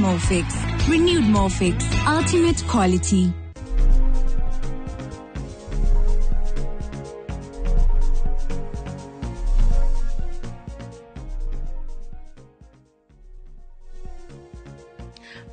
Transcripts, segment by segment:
Molfix. Renewed Molfix. Ultimate quality.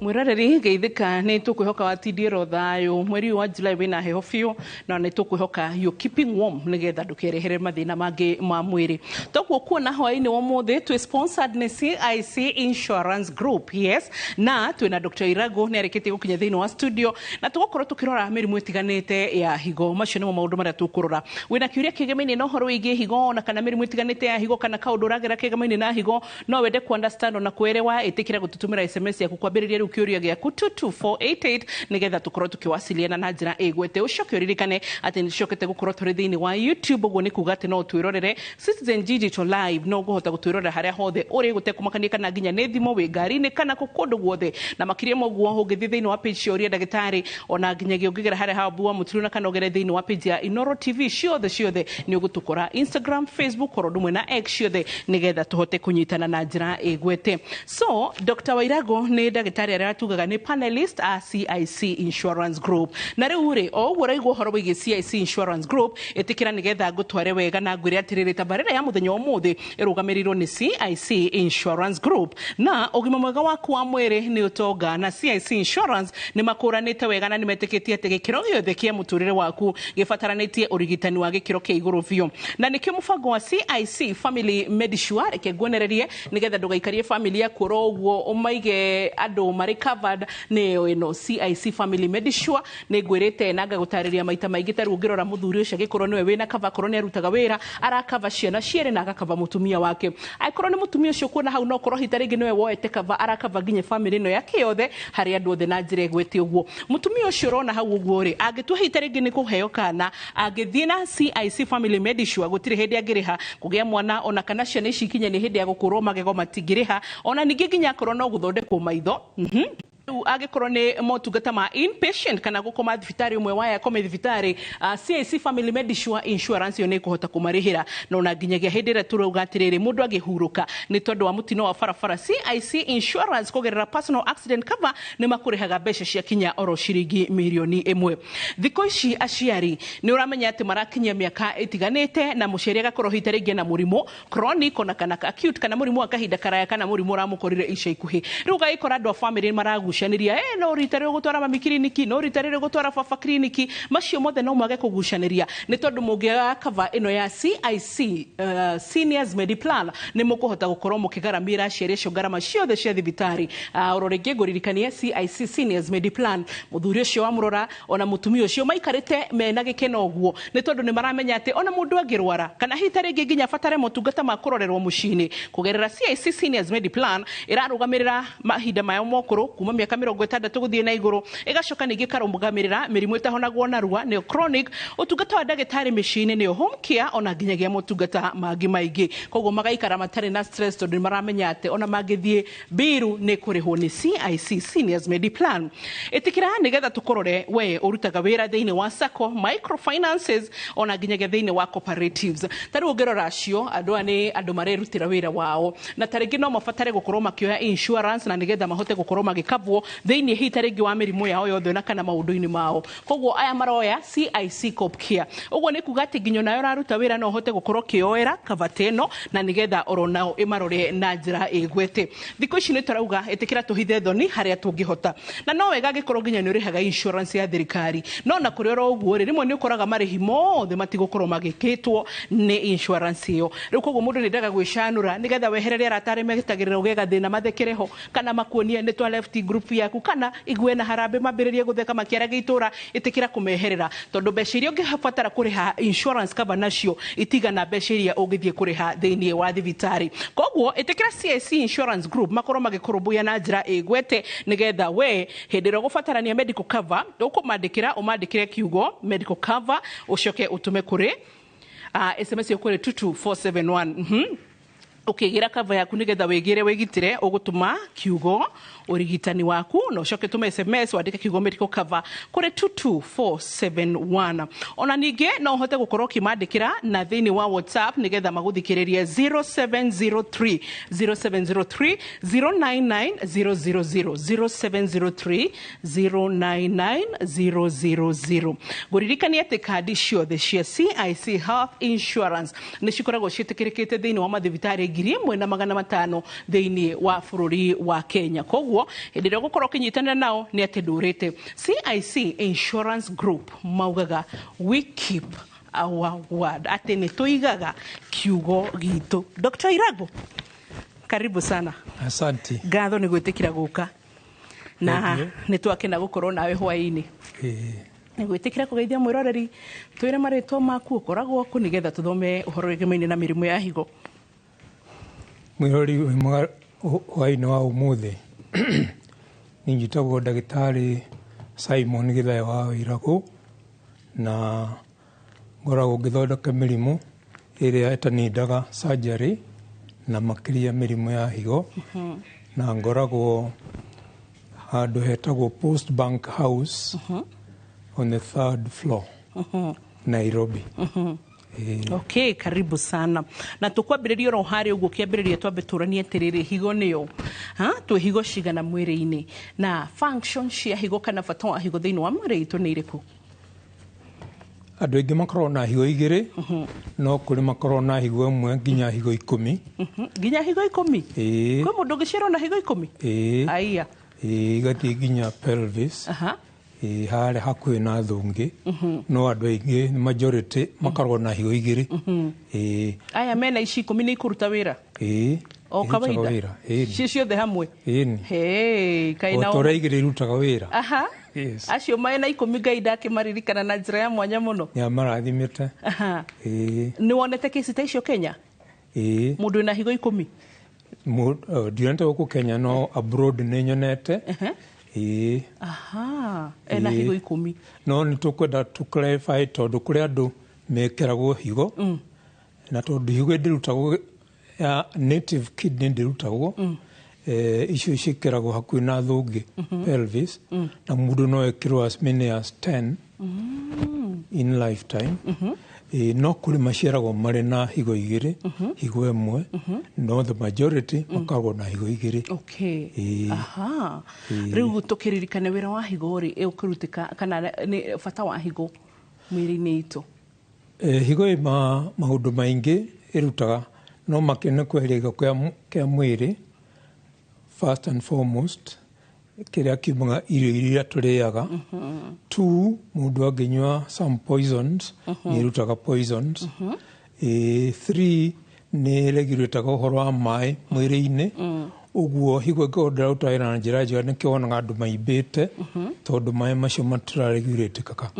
Mwiroreri, geithĩka. Nĩ tũkwĩhoka watindiĩrwo thayũ. Mweri ũyũ wa July wĩna heho biũ, na nĩ tũkwĩhoka you keeping warm nĩgetha ndũkerehere mathĩna mangĩ ma mwĩrĩ. Toguo kuona hwaĩ-inĩ wa ũmũthĩ twĩ sponsored nĩ CIC Insurance Group, yes, na twĩna Dr. Irago, nĩ arĩkĩtie gũkinya thĩinĩ wa studio, na tũgũkorwo tũkĩrora mĩrimũ ĩtiganĩte ya higo. Macio nĩmo maũndũ marĩa tũkũrora. Wĩna kĩũria kĩgemaine na ũhoro wĩgiĩ higo, ona kana mĩrimũ ĩtiganĩte ya higo, kana kaũndũ ũragera kĩgemaine na higo, no wende ku understand ona kuelewa, ĩtĩkĩra gũtũtũmĩra SMS yaku kwambĩrĩria rĩu kĩũria gĩaku 22488, nĩgetha tũkorwo tũkĩwasiliana na njĩra ĩgwete. Ũcoke ũririkane atĩ nĩ tũcokete gũkorwo tũrĩ thĩinĩ wa YouTube. Ũguo nĩ kuga atĩ no twĩrorere Citizen Digital Live, no ũkũhota gũtwĩrorera harĩa hothe ũrĩ, gũtekũmakania kana nginya nĩ thimũ, wĩ ngari-inĩ, kana kũ kũndũ guothe. Na makĩria ma ũguo, ũngĩthiĩ thĩinĩ wa page cia Ũria Ndagĩtarĩ, ona nginyagia ũngĩgera harĩa Habu wa Mũturu, na kana ũgere thĩinĩ wa page ya Inoro TV, ciothe ciothe nĩ ũgũtũkora, Instagram, Facebook, oro ũndũ ũmwe na X, ciothe, nĩgetha tũhote kũnyitana na njĩra ĩgwete. So Dr. Wairago nĩ ndagĩtarĩ arĩa tugaga nĩ panelist a CIC Insurance Group. Na rĩu rĩ, o ũguo ũraigua ũhoro wĩgiĩ CIC Insurance Group, ĩtĩkĩra nĩgetha ngũtware wega na ngwĩre atĩrĩrĩ, tabarĩra ya mũthenya wa ũmũthĩ ĩrũgamĩrĩirwo nĩ CIC Insurance Group. Na ũgima mwega waku wa mwĩrĩ nĩ ũtonga, na CIC Insurance nĩ makũranĩte wega na nĩ metĩkĩtie atĩ gĩkĩro gĩothe kĩa mũtũrĩre waku gĩbataranĩtie ũrigitani wa gĩkĩro kĩa igũrũ biũ, na nĩkĩo mũbango wa CIC Family Medisure. Reke nguonererie nĩgetha ndũgaikarie family yaku oro ũguo, ũmaige andũ marĩ covered. Nĩyo ĩno CIC Family Medisure. Nĩ ngwĩrĩte na ngagũtarĩria maita maingĩ. Ta rĩu ũngĩrora mũthuri ũcio, angĩkorwo nĩwe wĩna cover, akorwo nĩ arutaga wĩra, arakava ciana cierĩ na agakava mũtumia wake. Angĩkorwo nĩ mũtumia ũcio kuona hau, no korwo hita rĩngĩ nĩwe woete cover, arakava nginya family ĩno yake yothe, harĩ andũ othe na njĩra ĩgwete ũguo. Mũtumia ũcio ũrona hau ũguo rĩ, angĩtua hita rĩngĩ nĩ kũheo kana, angĩthiĩ na CIC Family Medisure, gũtirĩ hĩndĩ angĩrĩha kũgĩa mwana, ona kana ciana ici ikinye nĩ hĩndĩ ya gũkũrwo magego matingĩrĩha, ona ningĩ nginya akorwo no gũthondekwo maitho. Rĩu angĩkorwo nĩ motungata ma inpatient kana gũkoma thibitarĩ, ũmwe wa akome thibitarĩ, CIC Family Medisure Insurance ĩyo nĩ ĩkũhota kũmarĩhĩra. Na ona nginyagia hĩndĩ ĩrĩa tũrauga atĩrĩrĩ, mũndũ angĩhurũka nĩ tondũ wa mũtino wa barabara, CIC Insurance kũgerera personal accident cover nĩ makũrĩhaga mbeca cia kinya oro ciringi mirioni 1. Thikũ ici aciari nĩ ũramenya atĩ marakinyia mĩaka ĩtiganĩte, na mũciari agakorwo hita rĩngĩ na mũrimũ chronic ona kana acute, kana mũrimũ wa kahinda karaya, kana mũrimũ ũramũkorire ica ikuhĩ. Rĩu ũgagĩkora andũ a family maragucanĩria, no rita rĩrĩ ũgũtwara mami kiriniki, no rita rĩrĩ ũgũtwara baba kiriniki. Macio mothe no mwage kũgucanĩria, nĩ tondũ mũngĩaga cover ĩno ya CIC Seniors Mediplan, nĩ mũkũhota gũkorwo mũkĩgaramĩra aciari acio ngarama ciothe cia thibitarĩ. Oro rĩngĩ ngũririkanie CIC Seniors Mediplan, mũthuri ũcio wamũrora ona mũtumia ũcio maikarĩte mena gĩkeno ũguo, nĩ tondũ nĩ maramenya atĩ ona mũndũ angĩrwara, kana hihi ta rĩngĩ nginya abatare motungata ma kũrorerwo mũciĩ-inĩ, kũgerera CIC Seniors Mediplan ĩrarũgamĩrĩra mahinda maya mokũrũ kuma mĩaka 60 gũthiĩ na igũrũ, ĩgacoka ningĩ ĩkarũgamĩrĩra mĩrimũ ĩtahonagwo narua, nĩyo chronic, ũtungata wa ndagĩtarĩ mĩciĩ-inĩ, nĩyo home care, ona nginyagia motungata mangĩ maingĩ. Koguo magaikara matarĩ na stress, tondũ nĩ maramenya atĩ ona mangĩthiĩ biru nĩ kũrĩhwo nĩ CIC Seniors Mediplan. Ĩtĩkĩra nĩgetha tũkũrore we ũrutaga wĩra thĩinĩ wa sacco, microfinances, ona nginyagia thĩinĩ wa cooperatives. Ta rĩu ũngĩrora acio andũ aya nĩ andũ marerutĩra wĩra wao, na ta rĩngĩ no mabatare gũkorwo makĩoya insurance na nĩgetha mahote gũkorwo magĩkabwo thĩinĩ hihi ta rĩngĩ wa mĩrimũ yao yothe na kana maũndũ-inĩ mao. Koguo aya maroya CIC Coop Care. Ũguo nĩ kuga atĩ nginya onawe ũraruta wĩra no ũhote gũkorwo ũkĩoera cover ta ĩno, na nĩgetha oro nao ĩmarore na njĩra ĩgwete. Thikũ ici nĩ tũrauga ĩtĩkĩra tũhithe thoni harĩa tũngĩhota, na no wega angĩkorwo nginya nĩ ũrĩhaga insurance ya thirikari. No na kũrĩ oro ũguo rĩ, rĩmwe nĩ ũkoraga marĩhi mothe matigũkorwo magĩkĩtwo nĩ insurance ĩyo. Rĩu koguo mũndũ nĩ endaga gwĩcanũra nĩgetha weherere arata arĩa metagĩrĩra ũgĩe gathĩna mathekereho, kana makuonie nĩ twa left group yaku, kana igue na harambĩ mambĩrĩrie gũtheka makĩaragia itũra. Ĩtĩkĩra kũmeherera, tondũ mbeca iria ũngĩbatara kũrĩha insurance cover nacio itigana mbeca iria ũngĩthiĩ kũrĩha thĩinĩ wa thibitarĩ. Koguo ĩtĩkĩra CIC Insurance Group makorwo magĩkũrũmbũiya na njĩra ĩgwete, nĩgetha we hĩndĩ ĩrĩa ũgũbatarania medical cover, ũkũmandĩkĩra, ũmandĩkĩre kiugo medical cover, ũcoke ũtũme kũrĩ SMS ĩyo kũrĩ 22471. Ũkĩgĩra cover yaku nĩgetha wĩgĩre wĩgitĩre, ũgũtũma kiugo ũrigitani waku na ũcoke ũtũme SMS wandĩke kiugo medical cover kũrĩ 22471. Ona ningĩ no ũhote gũkorwo ũkĩmandĩkĩra na thĩinĩ wa WhatsApp nĩgetha magũthikĩrĩrie 0703 0703 099 000, 0703 099 000. Ngũririkania atĩ kandi ciothe cia CIC Health Insurance nĩ cikoragwo ciĩtĩkĩrĩkĩte thĩinĩ wa mathibitarĩ 1500 thĩinĩ wa bũrũri wa Kenya. Koguo hĩndĩ ĩrĩa ũgũkorwo ũkĩnyitanĩra nao nĩ atĩ ndũrĩte. CIC Insurance Group maugaga, "We keep our word," atĩ nĩ tũigaga kiugo gitũ. Dr. Irago, karibu sana. Asante. Ngatho nĩ gwĩtĩkĩra gũka na Thank you. nĩ twakena gũkorwo nawe hwaĩ-inĩ. Nĩ gwĩtĩkĩra kũgeithia mwĩroreri, twĩre marĩtwa maku, ũkoragwo kũ, nĩgetha tũthome ũhoro wĩgemaine na mĩrimũ ya higo. Mwĩrori wĩ mwega hwaĩ-inĩ wa ũmũthĩ. Niĩ njĩtagwo ndagĩtarĩ Simon Gĩthae wa Wĩiragũ, na ngoragwo ngĩthondeka mĩrimũ ĩrĩa ĩtanindaga surgery, na makĩria mĩrimũ ya higo, na ngoragwo handũ hetagwo Post Bank House on the third floor, Nairobi. Okay, karibu sana. Na tũkwambĩrĩria oro harĩa ũguo kĩambĩrĩria, twambe tũranie atĩrĩrĩ, higo nĩyo ha twĩ higo cigana mwĩrĩ-inĩ, na function cia higo kana bata wa higo thĩinĩ wa mwĩrĩ itũ nĩ irĩkũ? Andũ aingĩ makoragwo na higo igĩrĩ, no kũrĩ makoragwo na higo ĩmwe nginya higo 10. Nginya higo 10? Ĩĩ. Kwĩ mũndũ ũngĩciarwo na higo 10? Ĩĩ. Aya. Ĩĩ, igathiĩ nginya pelvis. Ĩĩ, harĩa hakuhĩ na thũngĩ, no andũ aingĩ, majority, makoragwo na higo igĩrĩ. Ĩĩ. Aya mena ici 10 nĩ ikũruta wĩra? Ĩĩ. O Irutaga kawaida? wĩra. Ĩĩ. Ci ciothe hamwe? Ĩĩ. Hey, kaĩ O nao ta ũrĩa igĩrĩ irutaga wĩra. Yes. Acio mena 10, Ngai ndakĩmaririkana na njĩra ya mwanya mũno. Nĩ amarathimĩte. Ĩĩ. Nĩ wonete kesi ta icio Kenya? Ĩĩ. Mũndũ wĩna higo 10? Ndionete gũkũ Kenya, no abroad nĩ nyonete. Ĩĩ. Ena Ĩĩ. higo 10. No nĩ tũkwenda tũ clarify, tondũ kũrĩ andũ mekĩragwo higo, na tondũ higo ndĩrutagwo ya native kidney, ndĩrutagwo, icio ciĩkĩragwo hakuhĩ na thũngĩ, pelvis, na mũndũ no ekĩrwo as many as 10 in lifetime. No kũrĩ maciaragwo marĩ na higo igĩrĩ, higo ĩmwe, no the majority makoragwo na higo igĩrĩ. Ĩĩ. Rĩu tũkĩririkane wĩra wa higo rĩ, ũkĩrutĩka kana nĩ bata wa higo mwĩrĩ-inĩ itũ? Higo ĩ maũndũ maingĩ ĩrutaga, no makĩria nĩ kweheria gĩko kĩa mwĩrĩ, first and foremost, kĩrĩa kiumaga irio iria tũrĩaga. Two, mũndũ angĩnyua some poisons, nĩ ĩrutaga poisons. Three, nĩ regulataga ũhoro wa maĩ mwĩrĩ-inĩ. Ũguo higo ĩngĩkorwo ndĩraruta wĩra na njĩra njega, nĩkĩo wonaga andũ maimbĩte, tondũ maĩ macio matiraregulatĩkaga.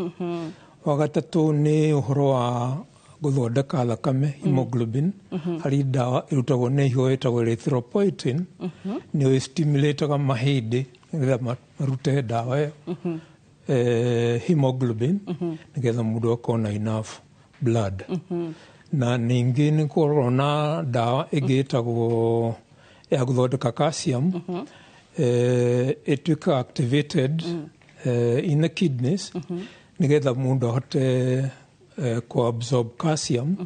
Wa gatatũ nĩ ũhoro wa gũthondeka thakame, hemoglobin. Harĩ ndawa ĩrutagwo nĩ higo ĩtagwo erythropoietin, nĩyo ĩstimulataga mahĩndĩ nĩgetha marute ndawa ĩyo, hemoglobin, nĩgetha mũndũ akorwo na enough blood. Na ningĩ nĩ kũrorwo na ndawa ĩngĩ ĩtagwo ya gũthondeka calcium, ĩtuĩkaga activated in the kidneys nĩgetha mũndũ ahote kũ-absorb calcium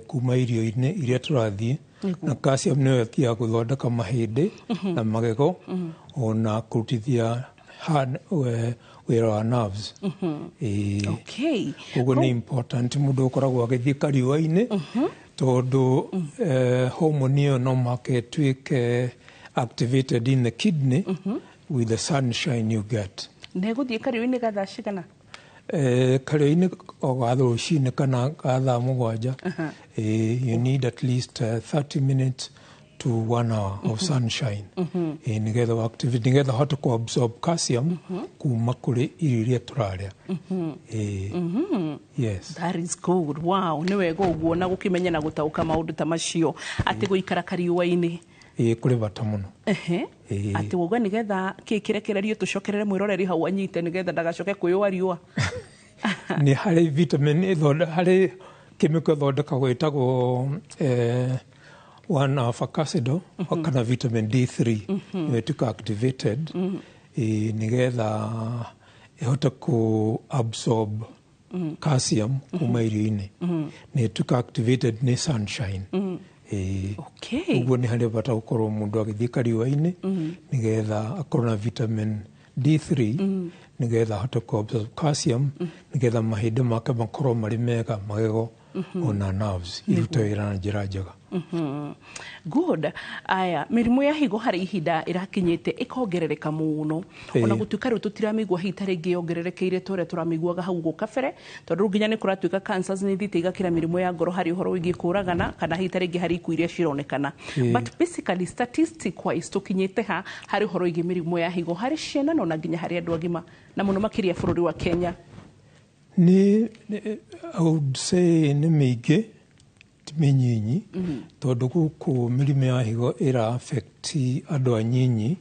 kuma irio-inĩ iria tũrathiĩ, na calcium nĩyo ĩthiaga gũthondeka mahĩndĩ na magego, ona kũrutithia wĩra wa nerves. Ĩĩ. Koguo nĩ important mũndũ ũkoragwo agĩthiĩ kariũa-inĩ, tondũ hormone ĩyo no mũhaka ĩtuĩke activated in the kidney with the sunshine you get. Na ĩgũthiĩ kariũa-inĩ ga thaa cigana? Kariũa-inĩ o ga rũcinĩ kana ga thaa 7. You need at least 30 minutes to one hour of sunshine, nĩgetha activate, nĩgetha ũhote kũ absorb calcium kuma kũrĩ irio iria tũrarĩa. Yes. That is good. Wow, nĩ wega ũguo na gũkĩmenya na gũtaũka maũndũ ta macio, atĩ gũikara kariũa-inĩ. Ĩĩ, kũrĩ bata mũno. Ĩĩ. Atĩ wauga nĩgetha kĩ kĩrekererio, tũcokerere mwĩroreri hau anyite nĩgetha ndagacoke kwĩyũa riũa. Nĩ harĩ vitamin harĩ chemical ĩthondekagwo ĩtagwo 1 alpha calcidiol kana vitamin D3 nĩyo ĩtuĩkaga activated, nĩgetha ĩhote ku absorb calcium kuma irio-inĩ. Nĩ ĩtuĩkaga activated nĩ sunshine. Ũguo nĩ harĩ bata gũkorwo mũndũ agĩthiĩ kariũa-inĩ nĩgetha akorwo na vitamin D3, nĩgetha ahote ku absorb calcium, nĩgetha mahĩndĩ make makorwo marĩ mega, magego ona nerves irute wĩra na njĩra njega. Good. Aya, mĩrimũ ya higo harĩ ihinda ĩrakinyĩte ĩkongerereka mũno, ona gũtuĩka rĩu tũtiramĩigua hihi ta rĩngĩ yongererekeire ta ũrĩa tũramĩiguaga hau ũguo kabere, tondũ rĩu nginya nĩ kũratuĩka cancers nĩ ithiĩte igakĩra mĩrimũ ya ngoro harĩ ũhoro wĩgiĩ kũragana kana hihi ta rĩngĩ harĩ ikuũ iria cironekana. But basically, statistic wise, tũkinyĩte ha harĩ ũhoro wĩgiĩ mĩrimũ ya higo harĩ ciana na ona nginya harĩ andũ agima, na mũno makĩria bũrũri wa Kenya? Nĩ I would say nĩ mĩingĩ, ti mĩnyinyi, tondũ gũkũ mĩrimũ ya higo ĩra affect andũ anyinyi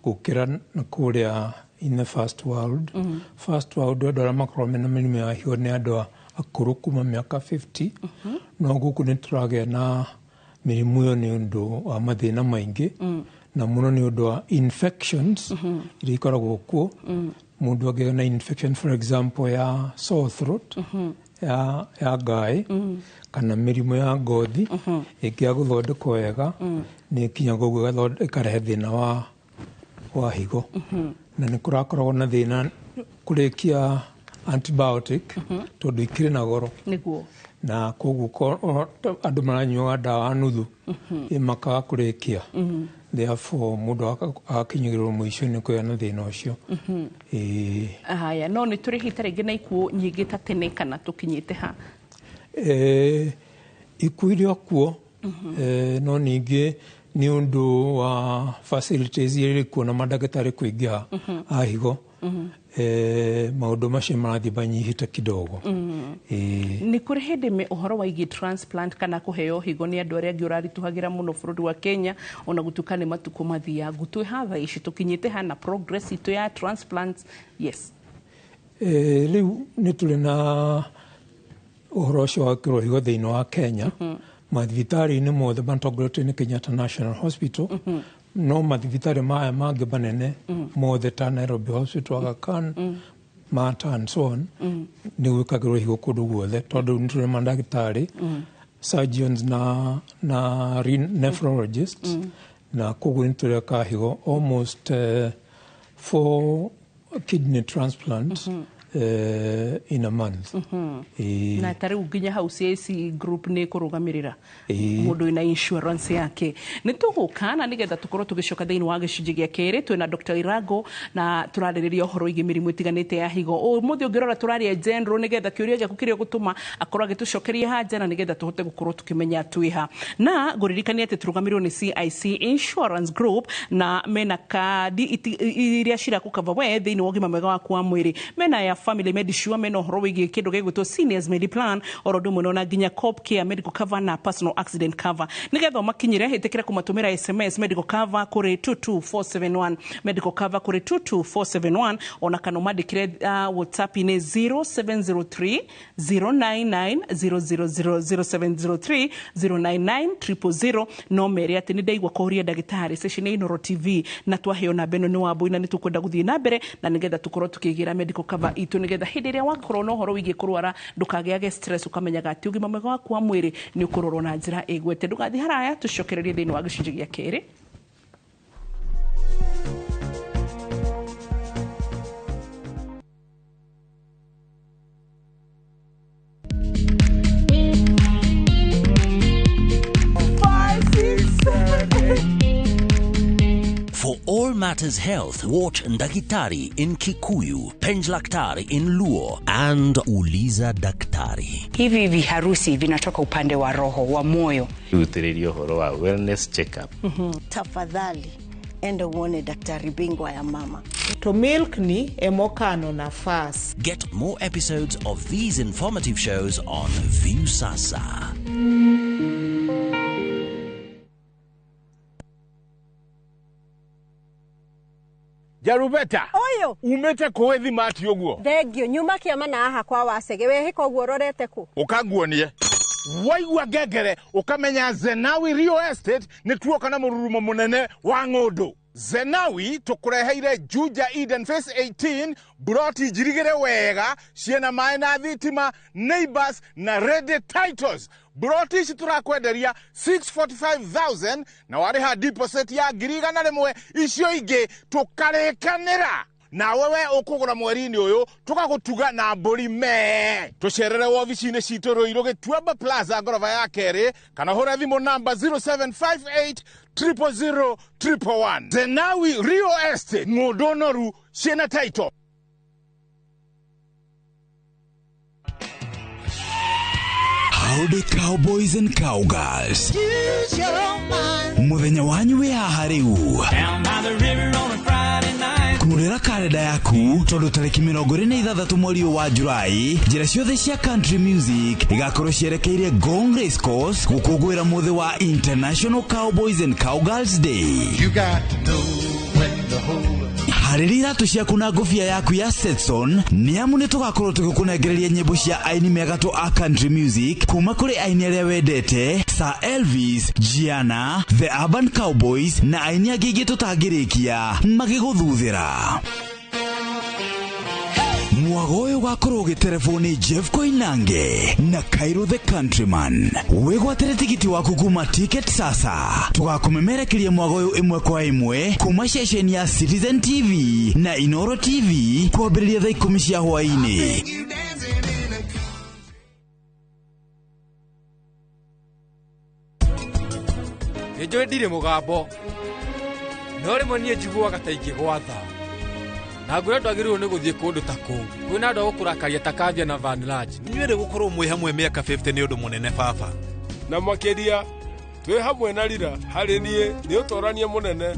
gũkĩra na kũrĩa in the first world. First world, andũ arĩa makoragwo mena mĩrimũ ya higo nĩ andũ akũrũ kuma mĩaka 50, no gũkũ nĩ tũragĩa na mĩrimũ ĩyo nĩ ũndũ wa mathĩna maingĩ, na mũno nĩ ũndũ wa infections iria ikoragwo kuo. Mũndũ angĩgĩa na infection, for example, ya sore throat, ya ngaĩ, kana mĩrimũ ya ngothi ĩngĩaga gũthondekwo wega, nĩ ĩkinyaga ũguo ĩkarehe thĩna wa higo. Na nĩ kũrakoragwo na thĩna kũrĩkia antibiotic, tondũ ikĩrĩ na goro. Na koguo andũ maranyuaga ndawa nuthu, makaga kũrĩkia, therefore mũndũ agakinyĩrĩrwo mũico-inĩ kũgĩa na thĩna ũcio. Ĩĩ. Haya, no nĩ tũrĩ hita rĩngĩ na ikuũ nyingĩ ta tene, kana tũkinyĩte ha? Ikuũ irĩ o kuo, no ningĩ nĩ ũndũ wa facilities iria irĩ kuo na mandagĩtarĩ kũingĩha a higo, maũndũ macio marathiĩ manyihĩte kidogo. Ĩĩ. Nĩ kũrĩ hĩndĩ ũhoro waigiĩ transplant kana kũheo higo nĩ andũ arĩa angĩ ũraritũhagĩra mũno bũrũri wa Kenya, ona gũtuĩka nĩ matukũ mathiangu. Twĩ ha thaa ici? Tũkinyĩte ha na progress itũ ya transplants? Yes. Rĩu nĩ tũrĩ na ũhoro ũcio wa gwĩkĩrwo higo thĩinĩ wa Kenya mathibitarĩ-inĩ mothe matongoretio nĩ Kenyatta National Hospital, no mathibitarĩ maya mangĩ manene mothe ta Nairobi Hospital, Aga Khan, Mater and so on, nĩ gwĩkagĩrwo higo kũndũ guothe, tondũ nĩ tũrĩ mandagĩtarĩ, surgeons na nephrologists, na koguo nĩ tũreka higo almost four kidney transplants in a month. Ĩĩ. Na ta rĩu nginya hau CIC Group nĩ kũrũgamĩrĩra Ĩĩ. mũndũ wĩna insurance yake. Nĩ tũgũka na nĩgetha tũkorwo tũgĩcoka thĩinĩ wa gĩcunjĩ gĩa kerĩ. Twĩna Dr. Irago na tũrarĩrĩria ũhoro wĩgiĩ mĩrimũ ĩtiganĩte ya higo. Ũmũthĩ ũngĩrora tũraria general, nĩgetha kĩũria gĩaku kĩrĩa ũgũtũma akorwo agĩtũcokeria haja, na nĩgetha tũhote gũkorwo tũkĩmenya twĩ ha. Na ngũririkania atĩ tũrũgamĩrĩrwo nĩ CIC Insurance Group, na mena kandi iria cirakũkava we thĩinĩ wa ũgima mwega waku wa mwĩrĩ. Mena ya Family Medisure, mena ũhoro wĩgiĩ kĩndũ gĩgwĩtwo Seniors Mediplan, oro ũndũ ũmwe na nginya Cop Care Medical Cover na Personal Accident Cover. Nĩgetha ũmakinyĩre, ĩtĩkĩra kũmatũmĩra SMS medical cover kũrĩ 22471, medical cover kũrĩ 22471, ona kana ũmandĩkĩre WhatsApp-inĩ 0703 099 000, 0703 099 000. No mere atĩ nĩ ndaigua kũhoria ndagĩtarĩ session ya Inooro TV na twaheo namba ĩno nĩ Wambui, na nĩ tũkwenda gũthiĩ na mbere na nĩgetha tũkorwo tũkĩgĩra medical cover itũ, nĩgetha hĩndĩ ĩrĩa wakorwo na ũhoro wĩgiĩ kũrwara ndũkagĩage stress, ũkamenyaga atĩ ũgima mwega waku wa mwĩrĩ nĩ ũkũrorwo na njĩra ĩgwete. Ndũgathiĩ haraya, tũcokererie thĩinĩ wa gĩcunjĩ gĩa kerĩ. Five, six, seven, eight. For all matters health, watch Ndagitari in Kikuyu, Penj Laktari in Luo, and Uliza Daktari. Hivi viharusi vinatoka upande wa roho, wa moyo. Rutĩrĩria ũhoro wa wellness check-up. Tafadhali enda uone daktari bingwa ya mama. To milk ni emokano nafas. Get more episodes of these informative shows on Viusasa. Jarubeta. Ũyũ. Umĩte kũĩ thimati ũguo? Thengio, nyuma kĩama na haha kwa Wacege. Wehĩka ũguo ũrorete kũ? Ũkanguonie. Waigua ngengere ũkamenya Zenawi Real Estate nĩ tuoka na mũrurumo mũnene wa ng'ũndũ. Zenawi tũkũreheire Juja Eden Phase 18, buroti njirigĩre wega, ciĩna maĩ na thitima, neighbors na ready titles. Buroti ici tũrakwenderia 645,000 na warĩha deposit ya 100,000, icio ingĩ tũkarĩkanĩra. Nawe we ũkũgũra mweri-inĩ ũyũ tũgagũtuga na mbũri mee. Tũcerere wobici-inĩ citũ Ruiru Gĩtuamba Plaza ngoroba ya kerĩ, kana hũra thimũ namba 0758 000 111. Zenawi Real Estate, ng'ũndũ noru ciĩna title. Howdy cowboys and cowgirls. Muthenya wanyu wĩ haha rĩu. Kurĩra karenda yaku tondũ tarĩki 26 mweri ũyũ wa Julai, njĩra ciothe cia country music igakorwo cierekeire Ngong Race Course gũkũngũĩra mũthĩ wa International Cowboys and Cowgirls Day. You got to know when to hold up. Harĩria iratũ ciaku na ngũbia yaku ya Stetson, nĩ amu nĩ tũgakorwo tũgĩkũnengereria nyĩmbo cia aini mĩagatũ a country music kuma kũrĩ aini arĩa wendete, Sir Elvis, Gianna, The Urban Cowboys na aini angĩ aingĩ tũtangĩrĩkia magĩgũthuthĩra. Mwago ũyũ ũgakorwo ũgĩterebwo nĩ Jeff Koinange na Cairo the Countryman. Wĩgwatĩre tigiti waku kuma Ticket Sasa. Tũgakũmemerekeria mwago ũyũ ĩmwe kwa ĩmwe kuma ceceni ya Citizen TV na Inoro TV kwambĩrĩria thaa 10 cia hwaĩ-inĩ. Nĩ njũĩ ndirĩ mũgambo, no rĩmwe niĩ njiguaga ta ingĩgwatha. Na ngwĩra ndwagĩrĩirwo nĩ gũthiĩ kũndũ ta kũu kwĩna andũ a gũkũrakaria ta Kavia na Van Lodge. Inyuĩ gũkorwo mwĩ hamwe mĩaka 50 nĩ ũndũ mũnene baba. Na makĩria twĩ hamwe na Rira, harĩ niĩ nĩ ũtorania mũnene.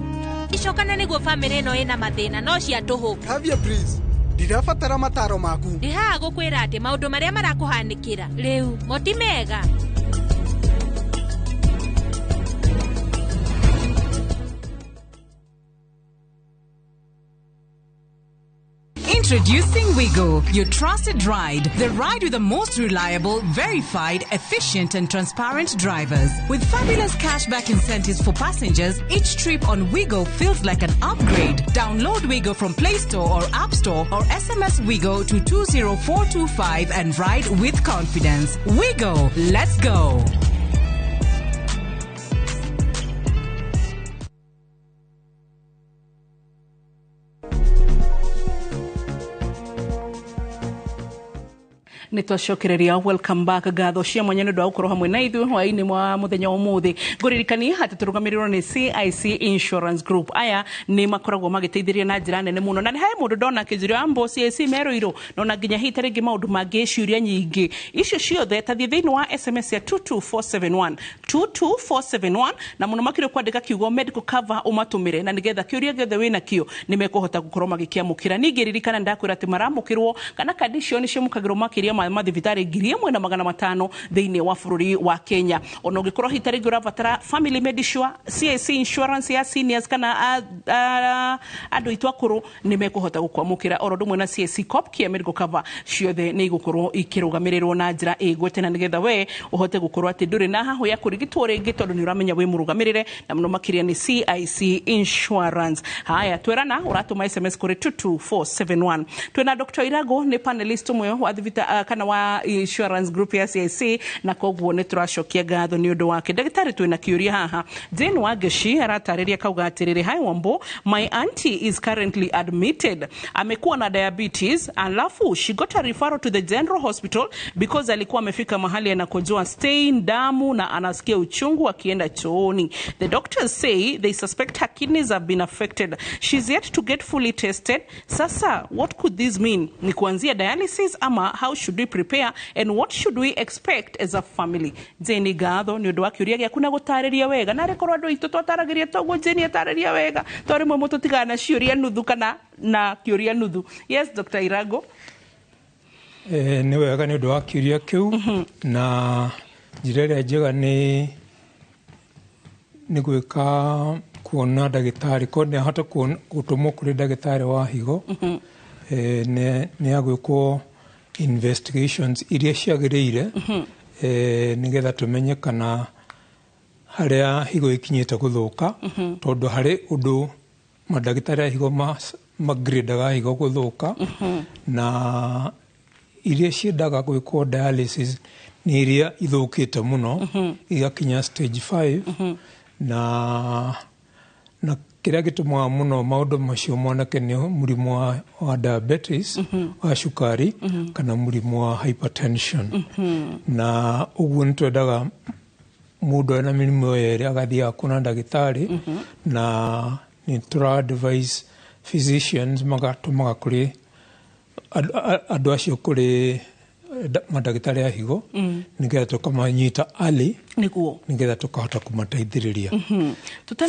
Icokana nĩguo bamĩrĩ ĩno ĩna mathĩna no cia tũhũ. Kavia please, ndirabatara mataro maku. Ndĩ haha gũkwĩra atĩ maũndũ marĩa marakũhanĩkĩra rĩu mo ti mega. Introducing Wigo, your trusted ride. The ride with the most reliable, verified, efficient and transparent drivers. With fabulous cashback incentives for passengers, each trip on Wigo feels like an upgrade. Download Wigo from Play Store or App Store or SMS Wigo to 20425 and ride with confidence. Wigo, let's go. Nĩ twacokereria welcome back, ngatho cia mwanya nĩ ũndũ wa gũkorwo hamwe na ithuĩ hwaĩ-inĩ wa mũthenya wa ũmũthĩ. Ngũririkania atĩ tũrũgamĩrĩrwo nĩ CIC Insurance Group. Aya nĩ makoragwo magĩteithĩrĩria na njĩra nene mũno, na nĩ harĩ mũndũ ndona akĩnjĩra ambo CIC merũirũ, na ona nginya hihi ta rĩngĩ maũndũ mangĩ ciũria nyingĩ icio ciothe ta thiĩ thĩinĩ wa SMS ya 22471 22471, na mũno makĩria kwandĩka kiugo medical cover ũmatũmĩre, na nĩgetha kĩũria gĩothe wĩnakĩo nĩ mekũhota gũkorwo magĩkĩamũkĩra. Ningĩ ririkana ndakwĩra atĩ maramũkĩrwo kana kandi icio nĩ ciamũkagĩrwo makĩria ma mathibitarĩ 1500 thĩinĩ wa bũrũri wa Kenya. Ona ũngĩkorwo hihi ta rĩngĩ ũrabatara family medisure, CIC insurance ya seniors kana andũ aitũ akũrũ nĩ mekũhota gũkwamũkĩra, oro ũndũ ũmwe na CIC Cop Care medical cover ciothe nĩ igũkorwo ikĩrũgamĩrĩrwo na njĩra ĩgwete, na nĩgetha we ũhote gũkorwo atĩ ndũrĩ na hahũ ya kũrigitwo rĩngĩ tondũ nĩ ũramenya wĩ mũrũgamĩrĩre, na mũno makĩria nĩ CIC insurance. Haya, twerana ũratũma SMS kũrĩ 22471. Twĩna Dr. Irago, nĩ panelist ũmwe wa thibita kana wa insurance group ya CIC, na koguo nĩ tũracokia ngatho nĩ ũndũ wake. Ndagĩtarĩ, twĩna kĩũria haha. Jane Wangeci aratarĩria kauga atĩrĩrĩ, hi Wambo, my auntie is currently admitted, amekuwa na diabetes, alafu she got a referral to the general hospital because alikuwa amefika mahali anakojoa stain damu na anasikia uchungu akienda chooni. The doctors say they suspect her kidneys have been affected. She's yet to get fully tested. Sasa what could this mean? Ni kuanzia dialysis ama how should we prepare and what should we expect as a family? Jane, ngatho nĩ ũndũ wa kĩũria gĩaku na gũtarĩria wega, na rĩkorwo andũ aitũ twataragĩria toguo Jane atarĩria wega, to rĩmwe mũtũtigaga na ciũria nuthu kana na kĩũria nuthu. Yes, Dr. Irago. Nĩ wega nĩ ũndũ wa kĩũria kĩu, na njĩra ĩrĩa njega nĩ gwĩka kuona ndagĩtarĩ, korwo nĩ ahota gũtũmwo kũrĩ ndagĩtarĩ wa higo, nĩ agwĩkwo investigations iria ciagĩrĩire, Nĩgetha tũmenye kana harĩa higo ĩkinyĩte gũthũka, tondũ harĩ ũndũ mandagĩtarĩ a higo magradaga higo gũthũka, na iria ciendaga gwĩkwo dialysis nĩ iria ithũkĩte mũno, igakinya stage 5. Na kĩrĩa gĩtũmaga mũno maũndũ macio moneke nĩ mũrimũ wa diabetes, wa cukari, kana mũrimũ wa hypertension. Na ũguo nĩ twendaga mũndũ ena mĩrimũ ĩyo yerĩ agathiaga kuona ndagĩtarĩ, na nĩ tũra advise physicians magatũmaga kũrĩ andũ acio kũrĩ mandagĩtarĩ a higo, nĩgetha tũkamanyita early, nĩgetha tũkahota kũmateithĩrĩria.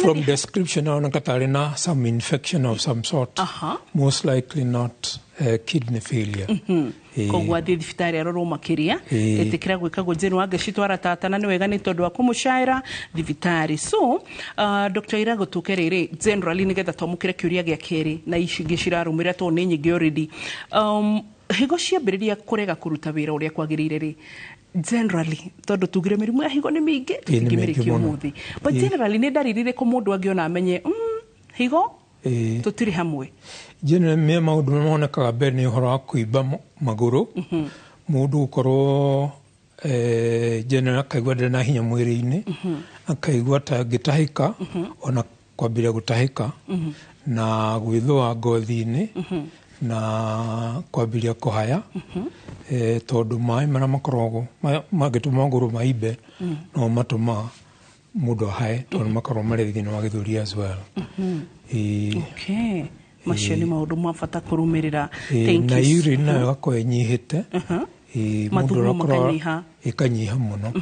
From description aroneka tarĩ na some infection of some sort, most likely not kidney failure. Koguo athiĩ thibitarĩ arorwo makĩria. Ĩtĩkĩra gwĩkagwo Jane Wangeci twara tata, na nĩ wega nĩ tondũ wa kũmũcaĩra thibitarĩ. So Dr. Irago, tũke rĩrĩ generally nĩgetha twamũkĩre kĩũria gĩa kerĩ na ici ingĩ cirarũmĩrĩra tondũ nĩ nyingĩ already. Higo ciambĩrĩria kũrega kũruta wĩra ũrĩa kwagĩrĩire rĩ, generally, tondũ tugire mĩrimũ ya higo nĩ mĩingĩ, Ĩĩ, nĩ tũtingĩmĩrĩkia mĩingĩ mũno. ũmũthĩ, but generally nĩ ndariri irĩkũ mũndũ angĩona amenye higo tũtirĩ hamwe? Generally me maũndũ marĩa monekaga mbere nĩ ũhoro wa kũimba magũrũ, mũndũ gũkorwo generally akaigua ndarĩ na hinya mwĩrĩ-inĩ, akaigua ta angĩtahĩka, ona kwambĩrĩria gũtahĩka, na gwĩthũa ngothi-inĩ, na kwambĩrĩria kũhaya, tondũ maĩ marĩa makoragwo mangĩtũma magũrũ maimbe no matũmaga mũndũ ahae, tondũ makoragwo marĩ thĩinĩ wa gĩthũri as well. Okay, macio nĩ maũndũ ma bata kũrũmĩrĩra. Thank Na you. urine nayo ĩgakorwo ĩnyihĩte. Mũndũ Mathugumo ũrakorwo makanyiha. Ĩkanyiha mũno.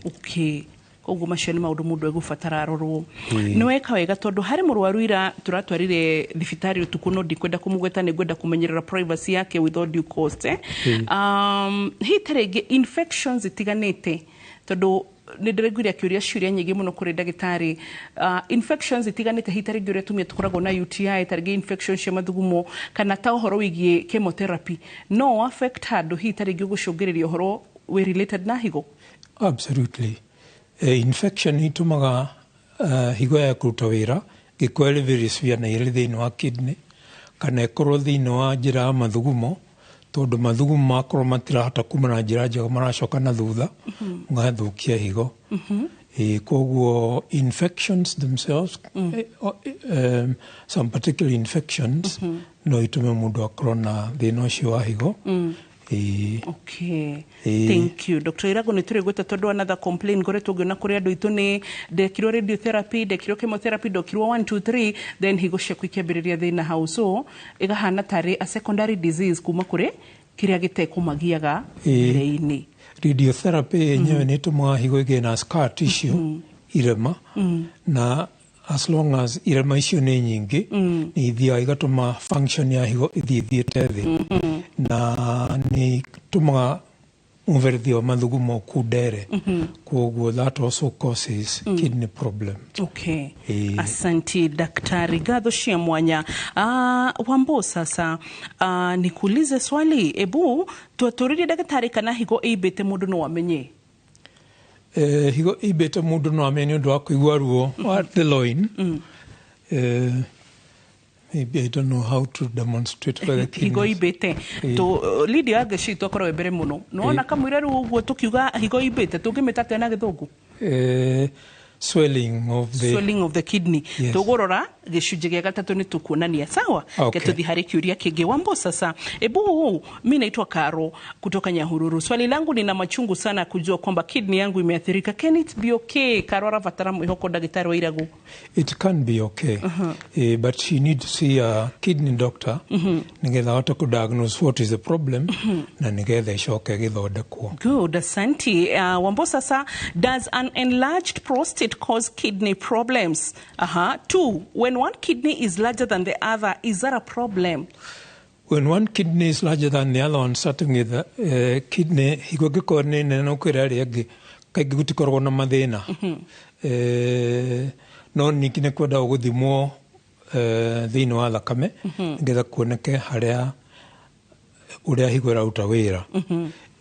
Okay, koguo macio nĩ maũndũ mũndũ egũbatara arorwo. Nĩ weka wega, tondũ harĩ mũrwaru ira tũratwarire thibitarĩ ũtukũ, no ndikwenda kũmũgweta, nĩ ngwenda kũmenyerera privacy yake with all due cost, eh? Hihi ta rĩngĩ infections itiganĩte, tondũ nĩ ndĩraiguire akĩũria ciũria nyingĩ mũno kũrĩ ndagĩtarĩ, infections itiganĩte, hihi ta rĩngĩ ũrĩa atumia tũkoragwo na UTI, ta rĩngĩ infection cia mathugumo, kana ta ũhoro wĩgiĩ chemotherapy, no affect handũ hihi ta rĩngĩ ũgũcũngĩrĩria ũhoro wĩ related na higo? Absolutely. Infection itumaga higo ya kũruta wĩra gĩkorwo ĩrĩ very severe na ĩrĩ thĩinĩ wa kidney, kana ĩkorwo thĩinĩ wa njĩra ya mathugumo, tondũ mathugumo makorwo matirahota kuma na njĩra njega, maracoka na thutha, magathũkia higo. Koguo infections themselves, some particular infections no itume mũndũ akorwo na thĩna ũcio wa higo. Okay. Thank you. Dr. Irago, nĩ tũrĩ gwĩta tondũ another complaint ngoretwo ngĩona kũrĩ andũ aitũ nĩ ndekirwo radiotherapy, ndekirwo chemotherapy, ndokirwo 1 2 3, then higo ciaku ikĩambĩrĩria thĩna hau, so ĩgahana tarĩ a secondary disease kuma kũrĩ kĩrĩa gĩtekũmagiaga mbere-inĩ. Radiotherapy yenyewe nĩ ĩtũmaga higo ĩgĩe na scar tissue, irema, na as long as irema icio nĩ nyingĩ, nĩ ithiaga igatũma function ya higo ĩthiĩ ĩthiĩte thĩ, na nĩ ĩtũmaga mũberethi wa mathugumo ũkundere. Koguo that also causes kidney problem. Okay. Asanti daktari, ngatho cia mwanya. Wambo, sasa nikuulize swali, ebu twatũrĩrie ndagĩtarĩ kana higo ĩimbĩte mũndũ no amenye? Higo ĩimbĩte mũndũ no amenye nĩ ũndũ wa kũigua ruo wa the loin. Maybe I don't know how to demonstrate whether higo kidneys. Imbĩte tu Lydia Wangeci twakorwo wĩ mbere mũno, nĩwona kamũira rĩu ũguo tũkiuga higo imbĩte, tũngĩmĩta atĩa na gĩthũngũ? Swelling of the Swelling of the kidney. Yes. Tũgũrora gĩcunjĩ gĩa gatatũ nĩ tũkuonania, sawa? Okay. Ke tũthiĩ harĩ kĩũria kĩngĩ. Wambo, sasa ebu mi naitwa Karo kutoka Nyahururu, swali langu, nina machungu sana kujua kwamba kidney yangu imeathirika. Can it be okay? Karo arabatara mwĩhoko, ndagĩtarĩ wa Iragu. It can be okay, but she need to see a kidney doctor nĩgetha ahote kũ-diagnose what is the problem, na nĩgetha ĩcoke ĩgĩthondekwo. Good, asante. Wambo, sasa, does an enlarged prostate cause kidney problems? Two, when one kidney is larger than the other, is that a problem? When one kidney is larger than the other one, certainly the kidney higo ĩngĩkorwo nĩ nene gũkĩra ĩrĩa ĩngĩ, kaingĩ gũtikoragwo na mathĩna. No ningĩ nĩ kwendaga gũthimwo thĩinĩ wa thakame, nĩgetha kuoneke harĩa ũrĩa higo ĩraruta wĩra.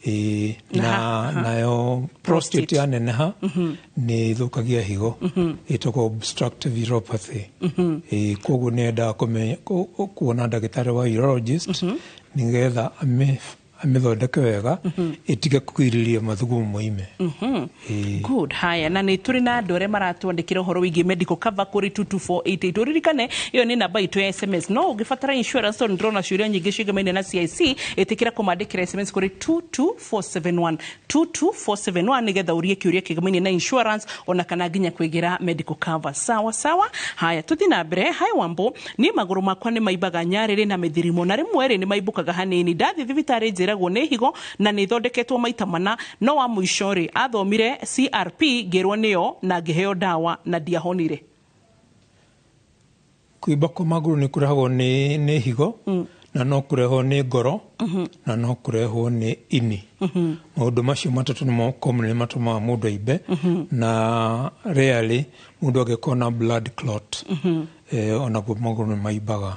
Ĩĩ, na nayo prostate yaneneha nĩ ĩthũkagia higo, ĩtagwo obstructive uropathy. Ĩĩ, koguo nĩ endaga kuona ndagĩtarĩ wa urologist nĩgetha amĩthondeke wega ĩtige kũgirĩrĩria mathugumo moime. Ĩĩ. Good. Haya, na nĩ tũrĩ na andũ arĩa maratwandĩkĩra ũhoro wĩgiĩ medical cover kũrĩ 22488. Ũririkane ĩyo nĩ namba itũ ya SMS, no ũngĩbatara insurance, tondũ ndĩrona ciũria nyingĩ ciĩgemaine na CIC, ĩtĩkĩra kũmandĩkĩra SMS kũrĩ 22471, 22471, nĩgetha ũrie kĩũria kĩgemaine na insurance ona kana nginya kwĩgĩra medical cover. Sawa sawa. Haya, tũthiĩ na mbere. Hi Wambo, niĩ magũrũ makwa nĩ maimbaga nyarĩrĩ na mĩthirimo, na rĩmwe rĩ nĩ maimbũkaga hanini. Ndathiĩ thibitarĩ njĩragwo nĩ higo na nĩ ithondeketwo maita mana, no wa mũico rĩ athomire CRP ngĩrwo nĩyo na ngĩheo ndawa na ndiahonire. Kũimba kwa magũrũ nĩ kũrehagwo nĩ higo, na no kũrehwo nĩ ngoro, na no kũrehwo nĩ ini. Maũndũ macio matatũ nĩmo commonly matũmaga mũndũ aimbe, na rarely mũndũ angĩkorwo na blood clot, onaguo magũrũ nĩ maimbaga.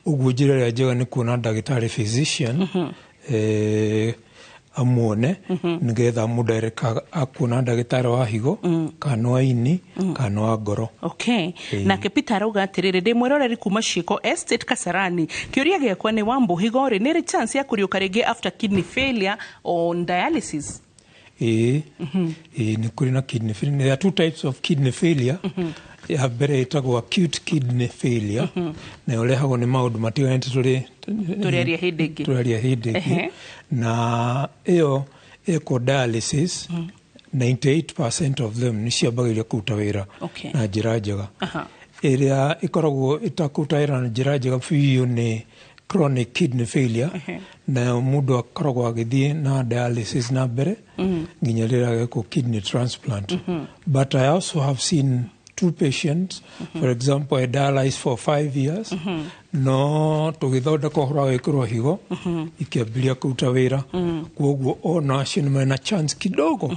Ũguo njĩra ĩrĩa njega nĩ kuona ndagĩtarĩ physician, amuone nĩgetha amũdirect akuona ndagĩtarĩ wa higo kana wa ini kana wa ngoro. Okay. Ĩĩ. Nake Peter arauga atĩrĩrĩ, ndĩ mwĩroreri kuma Ciĩko Estate Kasarani, kĩũria gĩakwa nĩ Wambo, higo rĩ nĩ rĩ chance ya kũriũka rĩngĩ after kidney failure on dialysis? Ĩĩ, ĩĩ, nĩ kũrĩ na kidney failure. There are two types of kidney failure. Ya mbere ĩtagwo acute kidney failure, na ĩrehagwo nĩ maũndũ matiganĩte tũrĩ Tũrĩaria hĩndĩ ĩngĩ. Tũraria hĩndĩ ĩngĩ. Na ĩyo ĩkwo dialysis, 98% of them nĩ ciambagĩrĩria kũruta wĩra na njĩra njega. Ĩrĩa ĩkoragwo ĩtakũruta wĩra na njĩra njega biũ nĩ chronic kidney failure, nayo mũndũ akoragwo agĩthiĩ na dialysis na mbere nginya rĩrĩa agekwo kidney transplant. But I also have seen two patients, for example, I dialyzed for 5 years, no tũgĩthondeka ũhoro wa gwĩkĩrwo higo, ikĩambĩrĩria kũruta wĩra. Koguo ona acio nĩ marĩ na chance kidogo,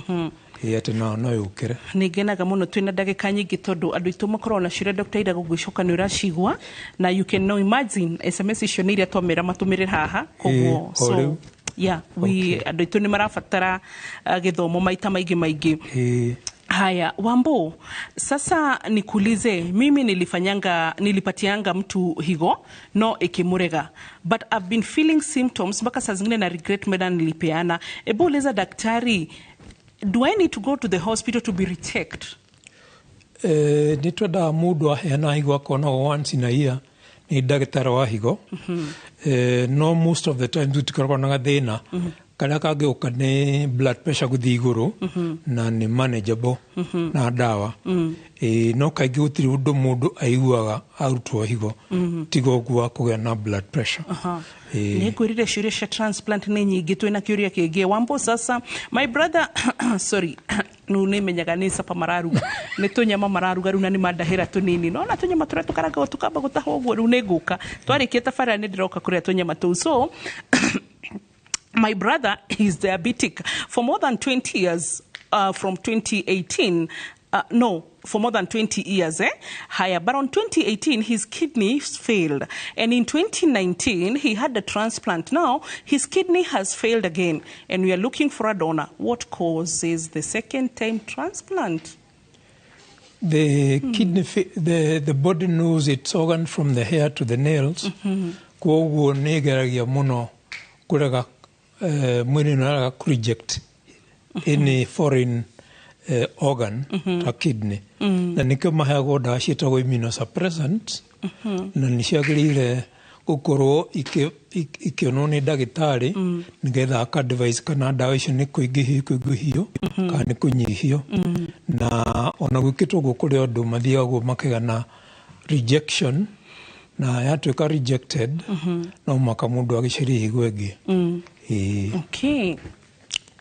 ĩ atĩ nao no yũkĩre. Nĩ ngenaga mũno twĩna ndagĩka nyingĩ, tondũ andũ aitũ makoragwo na ciũria, Dr. Ira gũgĩcoka nĩ ũracigua, na you can now imagine SMS icio nĩ iria twamera matũmĩre haha, koguo Ĩĩ, o so rĩu. Yeah, we andũ aitũ nĩ marabatara gĩthomo maita maingĩ maingĩ. Haya, Wambo, sasa nikuulize, mimi nilifanyanga, nilipatianga mtu higo no ikimurega, but I've been feeling symptoms mpaka saa zingine na regret meda nilipeana. Ebu uliza daktari, do I need to go to the hospital to be rechecked? Nĩ twendaga mũndũ aheana higo akonagwo once in a year nĩ ndagĩtarĩ wa higo. No most of the times gũtikoragwo na gathĩna. Karĩa kangĩũka nĩ blood pressure gũthiĩ igũrũ, na nĩ manageable na ndawa. No kaingĩ gũtirĩ ũndũ mũndũ aiguaga arutwo higo, tiga ũguo wa kũgĩa na blood pressure. Nĩ ngwĩrire ciũria cia transplant nĩ nyingĩ. Twĩna kĩũria kĩngĩ, Wambo. Sasa my brother, sorry, rĩu nĩ menyaga nĩ capa mararuga, nĩ tũnyama mararuga rĩu, na nĩ mandahĩra tũnini, nona tũnyama tũrĩa tũkarangagwo tũkamba gũtahwo ũguo. Rĩu nĩ ngũka twarĩkia tabarĩra, nĩ ndĩroka kũrĩa tũnyama tũu. So my brother is diabetic for more than 20 years, from 2018, no, for more than 20 years, eh? Higher. But on 2018 his kidneys failed, and in 2019 he had a transplant. Now his kidney has failed again and we are looking for a donor. What causes the second time transplant? The kidney the body knows its organ from the hair to the nails. Koguo nĩ ĩgeragia mũno kũrega, mwĩrĩ nĩ ũrarega kũ reject any foreign organ ta kidney, na nĩkĩo maheagwo ndawa ciĩtagwo immunosuppressants, na nĩ ciagĩrĩire gũkorwo ikĩonwo nĩ ndagĩtarĩ nĩgetha aka advise kana ndawa icio nĩ kũingĩhio ikũingĩhio kana nĩ kũnyihio. Na ona gwĩkĩtwo ũguo, kũrĩ andũ mathiaga ũguo makĩgĩa na rejection, na yatuĩka rejected no mũhaka mũndũ agĩcarie higo ĩngĩ. Ĩĩ. Okay.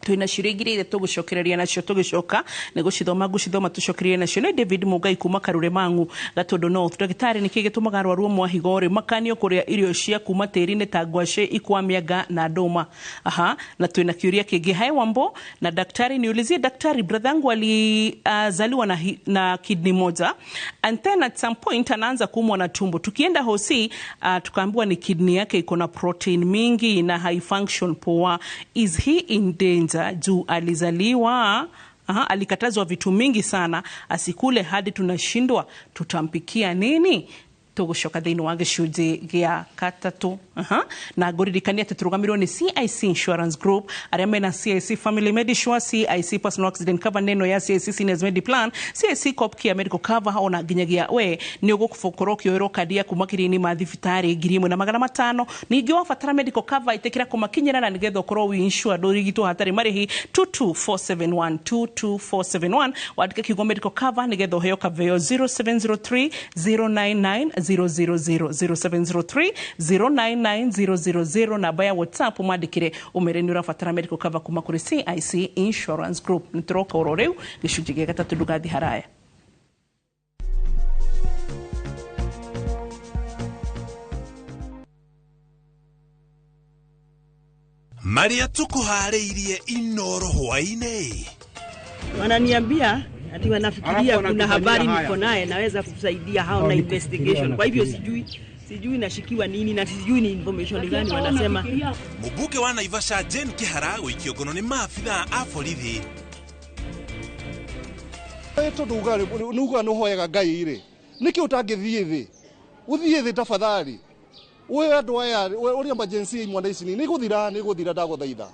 Twina ciũria igĩrĩ iria tũgũcokereria nacio tũgĩcoka nĩ gũcithoma ngũcithoma tũcokererie nacio. Nĩ David Mũngai kuma Karure Mang'u, Gatũndũ North. Ndagĩtarĩ, nĩkĩ gĩtũmaga arwaru amwe a higo rĩ makanio kũrĩa irio cia kuma tĩri-inĩ ta ngwacĩ, ikwa, mĩanga na ndũma? Aha, na twĩna kĩũria kĩngĩ. Hi Wambo na daktari, niulizie daktari, brother yangu alizaliwa na kidney moja and then at some point anaanza kuumwa na tumbo. Tukienda hosi tukaambiwa ni kidney yake iko na protein mingi na haifunction poa. Is he in danger? Juu alizaliwa, aha, alikatazwa vitu mingi sana asikule hadi tunashindwa tutampikia nini. Tũgũcoka thĩinĩ wa gĩcunjĩ gĩa gatatũ. Aha. Na ngũririkania atĩ tũrũgamĩrĩrwo nĩ CIC Insurance Group, arĩa mena CIC Family Medisure, CIC Personal Accident Cover, neno ya CIC Seniors Medi Plan, CIC Copcare Medical Cover, ona nginyagia we nĩ ũgũkorwo ũkĩoerwo kandi yaku makĩria-inĩ ma thibitarĩ 1500. Ningĩ wabatara medical cover, ĩtĩkĩra kũmakinyĩra na nĩgetha ũkorwo wĩ insured ũrigitwo hatarĩ marĩhi. 22471, 22471, wandĩke kiugo medical cover nĩgetha ũheo kaveo. 0703 099 000, 0703 099 000, namba ya WhatsApp, mwandĩkĩre ũmere nĩ ũrabatara medical cover kuma kũrĩ CIC Insurance Group. Nĩ tũroka oro rĩu gĩcunjĩ gĩa gatatũ, ndũgathiĩ haraya. Marĩa tũkũharĩirie Inoro hwaĩ-inĩ. Wananiambia ati wanafikiria Alafu kuna habari wanatufanyia niko haya. naye naweza kusaidia hao na Hao ni investigation. Kwa hivyo wanafikiria. sijui nashikiwa nini na sijui ni information gani wanasema. Mũmbunge wa Naivasha Jane Kihara gũikio ngono nĩ maabithaa a borithi. Tondũ uga nĩ uga nĩ ũhoyaga Ngai rĩ, nĩkĩ ũtangĩthiĩ thĩ, ũthiĩ thĩ tafadhali, ũhe andũ aya ũrĩa emergency imwana ici nĩ gũthira, nĩ gũthira, ndagũthaitha.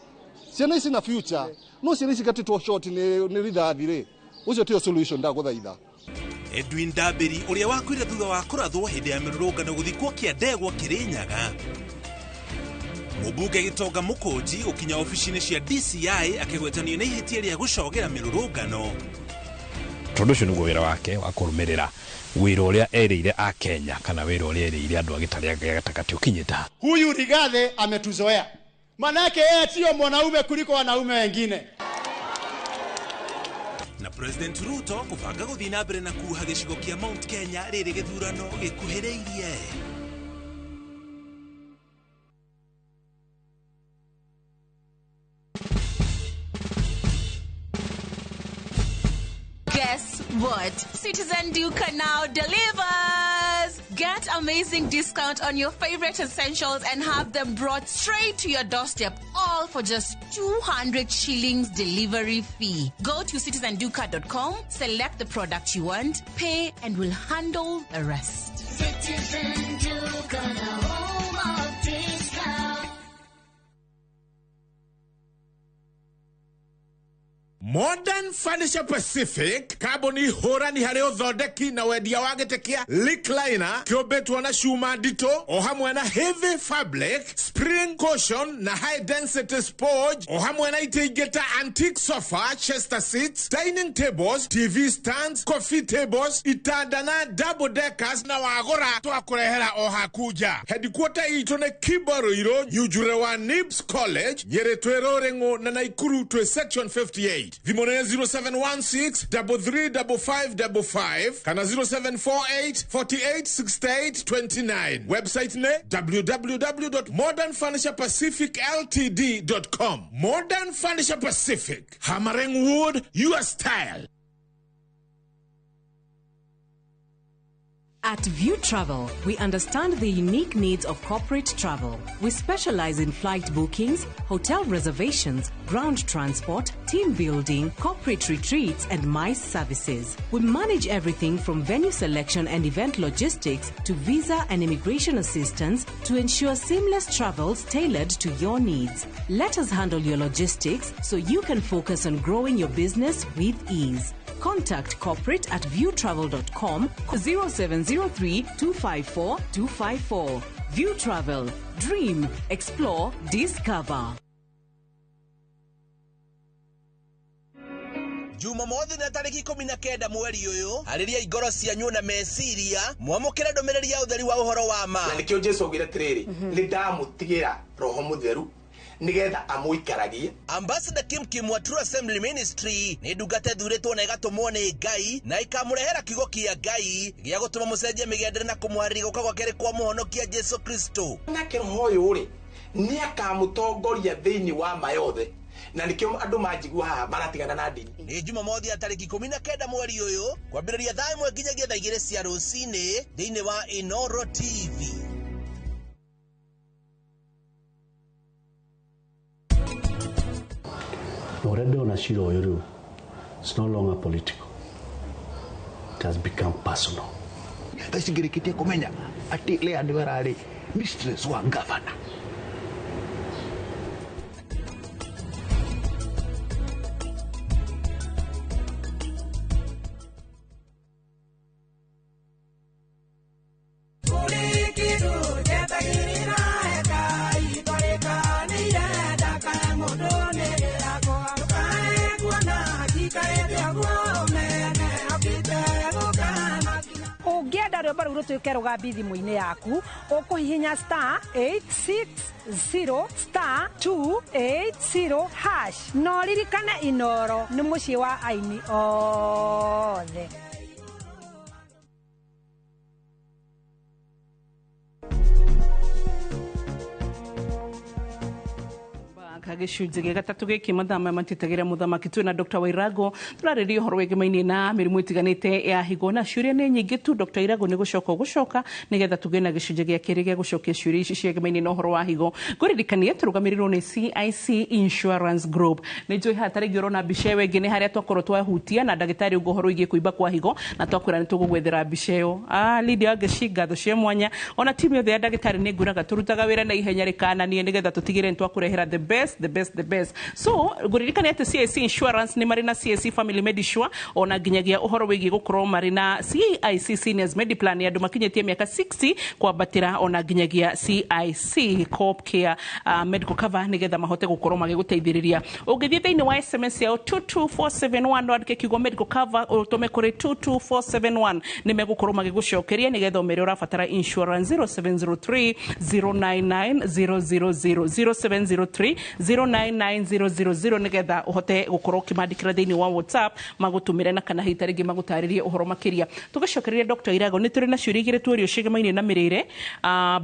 Ciana ici na future, no ciana ici gatĩtwo short nĩ rithathi rĩ, ũcio tiyo solution, ndagũthaitha. Edwin Ndambĩri ũrĩa wakuire thutha wa kũrathwo hĩndĩ ya mĩrũrũngano gũthikwo kĩa ndegwa Kĩrĩnyaga. Mũmbunge Gĩtonga Mũkũnji gũkinya obici-inĩ cia DCI akĩgwetanio nĩ ihĩtia rĩa gũcogera mĩrũrũngano. Tondũ ũcio nĩguo wĩra wake wa kũrũmĩrĩra wĩra ũrĩa erĩire a Kenya kana wĩra ũrĩa erĩire andũ a gĩtarĩ gĩa gatagatĩ ũkinyĩte ha. Huyu Rigathi ametuzoea, manake yeye sio mwanaume kuliko wanaume wengine. Na President Ruto kũbanga gũthiĩ na mbere na kuha gĩcigo kĩa Mount Kenya rĩrĩ gĩthurano gĩkuhĩrĩirie. Guess what? Citizen Duka now delivers! Get amazing discount on your favorite essentials and have them brought straight to your doorstep, all for just 200 shillings delivery fee. Go to citizenduka.com, select the product you want, pay, and we'll handle the rest. Citizen Duka, the home of discount. Modern Furniture Pacific, kambuni hũrani harĩ ũthondeki na wendia wa gĩtĩ kĩa recliner kĩũmbĩtwo na cuma nditũ o hamwe na heavy fabric, spring cushion na high density sponge, o hamwe na itĩ ingĩ ta antique sofa, chester seats, dining tables, TV stands, coffee tables, itanda na double deckers, na wagũra twakũrehera o haku nja. Headquarter itũ nĩ Kibo Nyunjure wa Nibs College, Nyĩrĩ twĩ Rũrĩng'ũ na Naikuru twĩ section 58. Thimũ nĩ 0716 335555 kana 0748 48 68 29. Website nĩ www.modernfurniturepacificltd.com. Modern Furniture Pacific, hammering wood your style. At View Travel, we understand the unique needs of corporate travel. We specialize in flight bookings, hotel reservations, ground transport, team building, corporate retreats, and MICE services. We manage everything from venue selection and event logistics to visa and immigration assistance to ensure seamless travels tailored to your needs. Let us handle your logistics so you can focus on growing your business with ease. Contact corporate at viewtravel.com, 0703 254 254. View Travel. Dream, explore, discover. Jumamothi na tarĩki 19 mweri ũyũ, harĩria ngoro cianyu na meciria mwamũkĩre ndũmĩrĩri ya ũtheri wa ũhoro wa ma. Na nĩkĩo Jesu augire atĩrĩrĩ, nĩ ndamũtigĩra Roho Mũtheru Nĩgetha amũikaragie. Ambassador Kim Kim wa True Assembly Ministry nĩ ndungata ĩthurĩtwo na ĩgatũmwo nĩ Ngai na ĩkamũrehera kiugo kĩa Ngai gĩa gũtũma mũcenjie mĩgendere na kũmũharĩria gũka gwa kerĩ kwa mũhonokia Jesu Kristo. Nake roho ũyũ rĩ, nĩ akamũtongoria thĩinĩ wa ma yothe, na nĩkĩo andũ manjigua haha maratigana na ndini. Nĩ Jumamothi ya tarĩki 19 mweri ũyũ kwambĩrĩria thaa 1 nginyagia thaa 2 cia rũcinĩ thĩinĩ wa Inoro TV. Na ũrĩa ndĩrona cira ũyũ rĩu, it's no longer political. It has become personal. Thaa ici ngĩrĩkĩtie kũmenya atĩ Lea nĩwe ararĩ mistress wa governor. Ũngĩenda rwĩmbo rũu rũtuĩke rũgambi thimũ-inĩ yaku, ũkũhihinya star 860 star 280 hash. Na ũririkane Inoro nĩ mũciĩ wa aini othe. Gĩcunjĩ gĩa gatatũ gĩkĩ mathaa maya matitagĩra mũthamaki twĩna Dr. Wairago tũrarĩria ũhoro wĩgĩmainie na mĩrimũ ĩtiganĩte ya higo na ciũria nĩ nyingĩ tu. Dr. Irago nĩ gũcoka ũgũcoka nĩgetha tũgĩe na gĩcunjĩ gĩa kerĩ gĩa gũcokia ciũria ici ciĩgĩmainie na ũhoro wa higo. Ngũririkanie tũrũgamĩrĩirwo nĩ CIC Insurance Group. Nĩ njũĩ haha tarĩngĩ ũrona mbica ĩyo ĩngĩ nĩ harĩa twakorwo twahutia na ndagĩtarĩ ũguo ũhoro wĩgiĩ kũimba kwa higo na twakwĩra nĩ tũgũgwethera mbica ĩyo. Lydia Wangeci, ngatho cia mwanya ona timu yothe ya ndagĩtarĩ nĩ ngwĩraga tũrutaga wĩra na ihenya rĩkananie nĩgetha tũtigĩrĩre nĩ twakũrehera the best, the best, the best. So ngũririkania atĩ CIC Insurance nĩ marĩ na CIC Family Medisure ona nginyagia ũhoro wĩgiĩ gũkorwo marĩ na CIC Seniors Mediplan ya andũ makinyĩtie mĩaka 60 kwambatĩra ona nginyagia CIC Coop Care Medical Cover nĩgetha mahote gũkorwo magĩgũteithĩrĩria. Ũngĩthiĩ thĩinĩ wa SMS yao 22471 wandĩke kiugo medical cover ũtũme kũrĩ 22471 nĩ megũkorwo magĩgũcokeria nĩgetha ũmere ũrabatara insurance 0703 099 000 0703 099000 nigetha uhote gukorwo ukimandikira thiini wa WhatsApp magutumire na kana hita ringi magutaririe uhoro makiria. Tugicokereria Dr. Irago ni turi na ciũria igĩrĩ tuorio ciĩgemaine na mĩrĩre.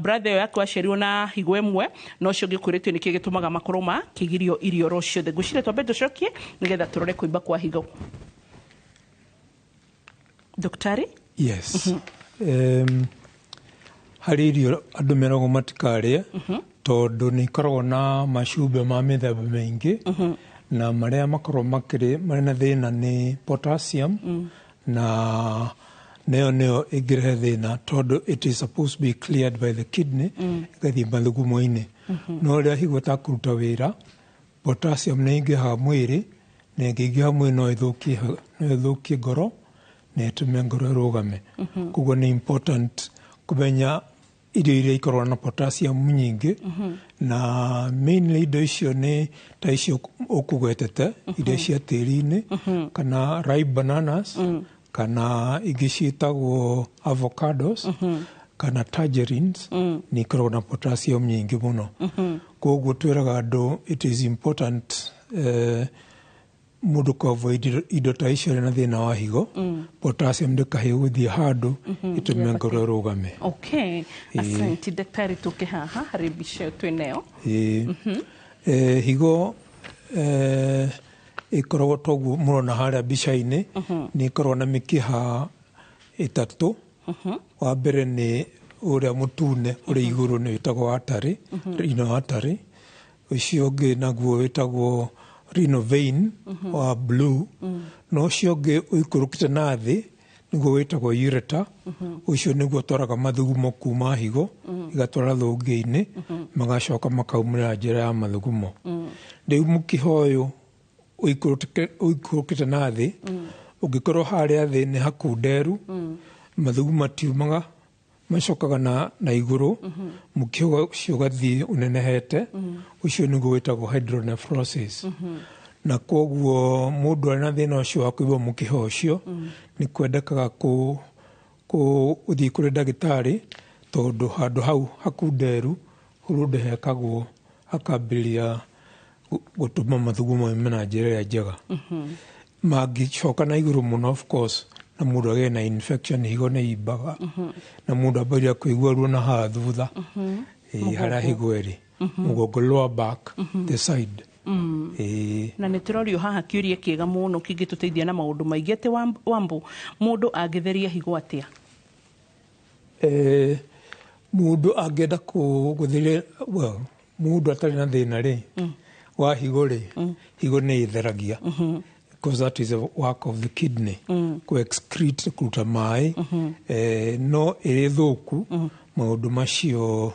Brother ĩyo yaku aciarirwo na higo ĩmwe no ũcio ũngĩ kwĩrĩtio nĩkĩ gĩtũmaga makorwo makĩgirio irio ro ciothe. Ngwĩciria twambe tũcokie nĩgetha tũrore kũimba kwa higo. Daktari? Yes. Harĩ irio andũ meragwo matikarĩe tondũ nĩ ikoragwo na macumbe ma mĩthemba mĩingĩ na marĩa makoragwo makĩrĩ marĩ na thĩna nĩ potassium na nĩyo nĩyo ĩngĩrehe thĩna tondũ it is supposed to be cleared by the kidney ĩgathiĩ mathugumo-inĩ. No rĩrĩa higo ĩtakũruta wĩra, potassium nĩ ĩingĩhaga mwĩrĩ na ĩngĩingĩha mwĩrĩ no ĩthũkie ngoro na ĩtũme ngoro ĩrũgame. Koguo nĩ important kũmenya irio iria ikoragwo na potassium nyingĩ na mainly indo icio nĩ ta icio ũkũgwetete, iria cia tĩri-inĩ kana ripe bananas kana ingĩ ciĩtagwo avocados kana tangerines nĩ ikoragwo na potassium nyingĩ mũno. Koguo twĩraga andũ it is important mũndũ kũ avoid indo ta icio arĩ na thĩna wa higo, potassium ndĩkahe gũthiĩ handũ ĩtũme ngoro ĩrũgame. Okay, asante daktari. Tũke haha harĩ mbica ĩyo twĩnayo. Higo ĩkoragwo toguo mũrona harĩa mbica-inĩ, nĩ ĩkoragwo na mĩkiha ĩtatũ. Wa mbere nĩ ũrĩa mũtune ũrĩ igũrũ nĩ wĩtagwo artery, renal artery. Ũcio ũngĩ naguo wĩtagwo renal vein wa blue. Na ũcio ũngĩ ũikũrũkĩte na thĩ nĩguo wĩtagwo ureter. Ũcio nĩguo ũtwaraga mathugumo kuma higo ĩgatwara thũngĩ-inĩ magacoka makaumĩra njĩra ya mathugumo. Rĩu mũkiha ũyũ ũikũrũkĩte na thĩ ũngĩkorwo harĩa thĩ nĩ hakunderu, mathugumo matiumaga macokaga na igũrũ, mũkiha ũcio ũgathiĩ ũnenehete, ũcio nĩguo wĩtagwo hydronephrosis. Na koguo mũndũ arĩ na thĩna ũcio wa kũigua mũkiha ũcio nĩ kwendekaga gũthiĩ kũrĩ ndagĩtarĩ tondũ handũ hau hakunderu hũrũndũ hekagwo Hakambĩrĩria gũtũma mathugumo maume na njĩra ĩrĩa njega. Mangĩcoka na igũrũ mũno, of course, na mũndũ agĩe na infection, higo nĩ imbaga na mũndũ ambagĩrĩria kũigua ruo na haha thutha, ĩĩ, harĩa higo ĩrĩ, mũgongo, lower back, the side. Ĩĩ. Na nä tå rorio haha kä å ria kä ega må no kä ngä tå teithia na maå ndå maingä atä wambå må ndå angä theria higo atä a? Mũndũ angĩenda gũtheria, well, mũndũ atarĩ na thĩna rĩ wa higo rĩ, higo nĩ ĩtheragia because that is a work of the kidney, ku excrete, kũruta maĩ. No ĩrĩ thũku, maũndũ macio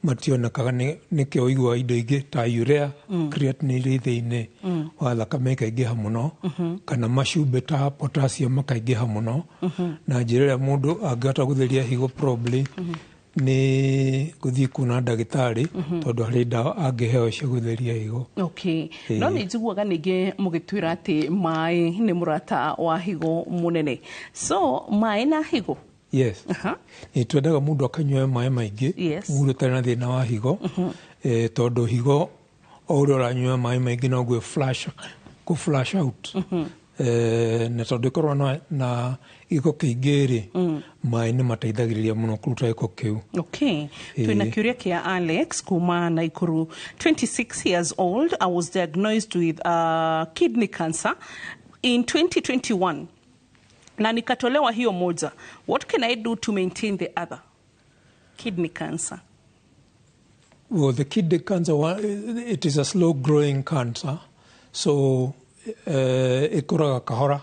mationekaga. Nĩkĩo ũiguaga indo ingĩ ta urea, creatinine irĩ thĩinĩ wa thakame ĩkaingĩha mũno, kana macumbĩ ta potassium makaingĩha mũno. Na njĩra ĩrĩa mũndũ angĩhota gũtheria higo probably nĩ gũthiĩ kuona ndagĩtarĩ, tondũ harĩ ndawa angĩheo cia gũtheria higo. Okay. No nä njiguaga ningä må gä twä ra atä maä nä må rata wa higo må nene, so maä na higo? Yes, nĩ twendaga mũndũ akanyua maĩ maingĩ, mũndũ ũtarĩ na thĩna wa higo, tondũ higo o ũrĩa ũranyua maĩ maingĩ noguo flush, kũ flush out. Na tondũ ĩkorwo na gĩko kĩingĩ rĩ, maĩ nĩ mateithagĩrĩria mũno kũruta gĩko kĩu. Okay. Twina kĩũria kĩa Alex kuma Naikuru. 26 years old, I was diagnosed with kidney cancer in 2021 na nikatolewa hiyo moja. What can I do to maintain the other kidney cancer? Well, the kidney cancer, it is a slow growing cancer. So, ĩkũraga kahora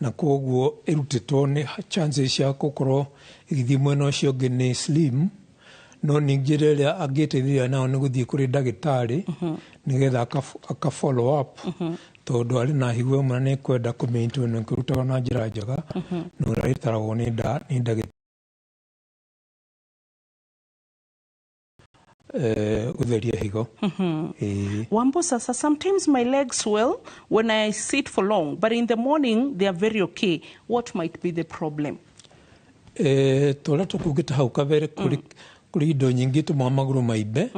na koguo ĩrutĩtwo nĩ chances cia gũkorwo ĩgĩthiĩ mwena ũcio ũngĩ nĩ slim. No ningĩ njĩra ĩrĩa angĩteithĩrĩria nayo nĩ gũthiĩ kũrĩ ndagĩtarĩ nĩgetha aka follow up, tondũ arĩ na higo ĩmwe na nĩ kwenda kũ na kũrutaga na njĩra njega na ũrĩa ĩtaragwo nĩ ndagĩtarĩ gũtheria higo. Ĩĩ. Wambo, sasa sometimes my legs swell when I sit for long, but in the morning they are very okay. What might be the problem? Tũrĩa tũkugĩte hau kabere, kũrĩ indo nyingĩ itũmaga magũrũ maimbe,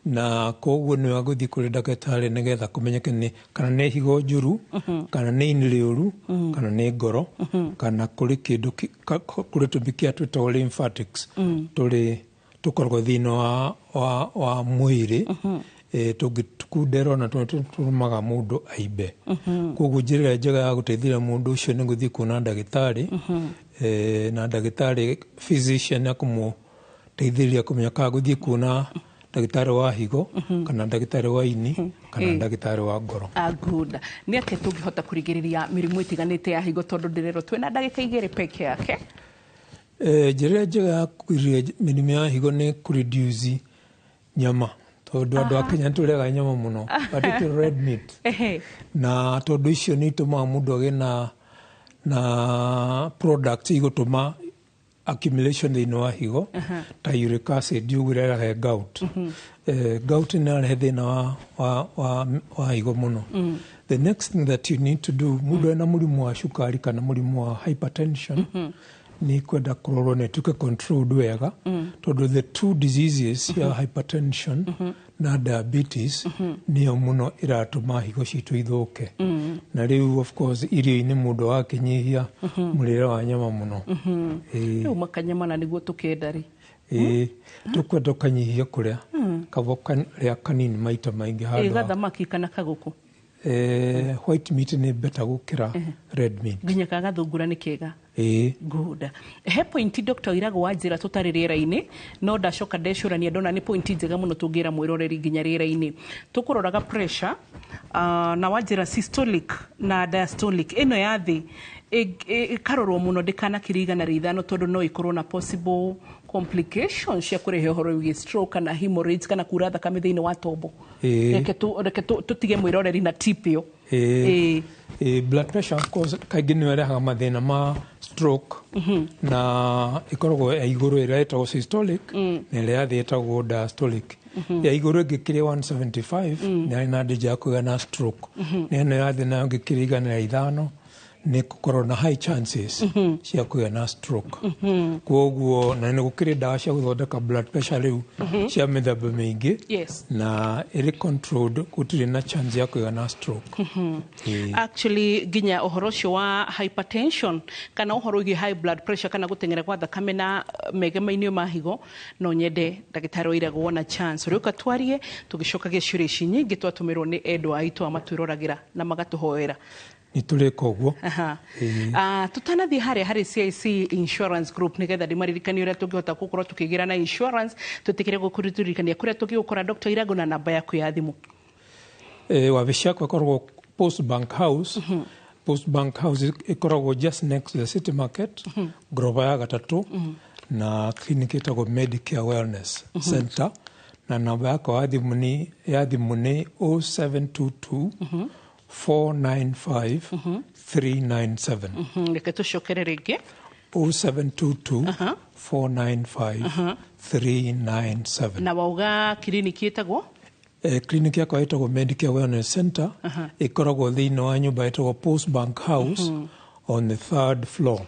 na koguo nĩ wega gũthiĩ kũrĩ ndagĩtarĩ nĩgetha kũmenyeke nĩ kana nĩ higo njũru, kana nĩ ini rĩũru, kana nĩ ngoro, kana kũrĩ kĩndũ kũrĩ tũmĩkiha twĩtagwo lymphatics tũrĩ tũkoragwo thĩinĩ wa mwĩrĩ, tũngĩkunderwo na tũtũmaga mũndũ aimbe. Koguo njĩra ĩrĩa njega ya gũteithĩrĩria mũndũ ũcio nĩ gũthiĩ kuona ndagĩtarĩ, na ndagĩtarĩ physician akũmũteithĩrĩria kũmenya kana gũthiĩ kuona ndagĩtarĩ wa higo, kana ndagĩtarĩ wa ini, kana ndagĩtarĩ wa ngoro. Ah, good. Nĩ atĩa tũngĩhota kũrigĩrĩria mĩrimũ ĩtiganĩte ya higo, tondũ ndĩrerwo twĩna ndagĩka 2 peke yake? Njĩra ĩrĩa njega ya kũrigĩrĩria mĩrimũ ya higo nĩ kũreduce nyama, tondũ andũ a Kenya nĩ tũrĩaga nyama mũno, particularly red meat, na tondũ icio nĩ itũmaga mũndũ agĩe na product igũtũma accumulation thĩinĩ wa higo, ta uric acid ũguo ĩrehaga gout. Gout nĩ ĩrarehe thĩna wa higo mũno. The next thing that you need to do, mũndũ ena mũrimũ wa cukari kana mũrimũ wa hypertension, nĩ kwenda kũrorwo na ĩtuĩke controlled wega, tondũ the two diseases ya hypertension na diabetes nĩyo mũno ĩratũma higo citũ ithũke. Na rĩu of course irio-inĩ mũndũ agakĩnyihia mũrĩre wa nyama mũno. Ĩĩ. Rĩu makanyama na nĩguo tũkenda rĩ? Ĩĩ, tũkwenda ũkanyihia kũrĩa, kaba ũkarĩa kanini maita maingĩ handũ Gathamaki kana kagũkũ? White meat nĩ better gũkĩra red meat. Nginya kagathungura nĩ kega? Ĩĩ. Good. He point Dr. Irago wa njĩra tũtarĩ rĩera-inĩ, no ndacoka ndecũrania ndona nĩ point njega mũno tũngĩra mwĩroreri nginya rĩera-inĩ. Tũkũroraga pressure, na wanjĩra systolic na diastolic ĩno ya thĩ ĩkarorwo mũno ndĩkanakĩrie 105, tondũ no ĩkorwo na possible complications cia kũrehe ũhoro wĩgiĩ stroke kana hemorrhage kana kura thakame thĩinĩ wa tombo. Reke tũtige mwĩroreri na tip ĩyo. Ĩĩ. Ĩĩ, blood pressure of course kaingĩ nĩyo ĩrehaga mathĩna ma stroke, na ĩkoragwo ya igũrũ ĩrĩa ĩtagwo systolic na ĩrĩa ya thĩ ĩtagwo diastolic. Ya igũrũ ĩngĩkĩria 175 nĩ arĩ na danger ya kũgĩa na stroke, na ĩno ya thĩ nayo ĩngĩkĩria 105 Nĩ gũkorwo na high chances cia kũgĩa na stroke. Koguo na nĩ gũkĩrĩ ndawa cia gũthondeka blood pressure rĩu cia mĩthemba mĩingĩ, na ĩrĩ controlled gũtirĩ na chance ya kũgĩa na stroke. Ĩĩ. Actually nginya ũhoro ũcio wa hypertension kana ũhoro wĩgiĩ high blood pressure kana gũteng'era gwa thakame na megemainĩ ma higo, no nyende ndagĩtarĩ Wairago wona chance ũrĩũka twarie tũgĩcokagia ciũria ici nyingĩ twatũmĩrwo nĩ endwa aitũ a matwĩroragĩra na magatũhoera. Nĩ tũrĩka ũguo. Aha. Ĩĩ. Ah, tutanathiĩ harĩa harĩ CIC Insurance Group nĩgetha ndĩmaririkanie ũrĩa tũngĩhota gũkorwo tũkĩgĩra na insurance, twĩtĩkĩre gũkũririkania kũrĩa tũngĩgũkora Dr. Irago na namba yaku ya thimũ. Wabici yakwa ĩkoragwo Post Bank House. Post Bank House ĩkoragwo just next to the City Market, ngoroba ya gatatũ, na clinic ĩtagwo Medicare Wellness Center, na namba yakwa ya thimũ nĩ 0722 495 397. Reke tũcokere rĩngĩ. 0722 495 397. Na wauga kiriniki ĩtagwo? Clinic yakwa ĩtagwo Medicare Wellness Center, ĩkoragwo thĩinĩ wa nyũmba ĩtagwo Post Bank House on the third floor,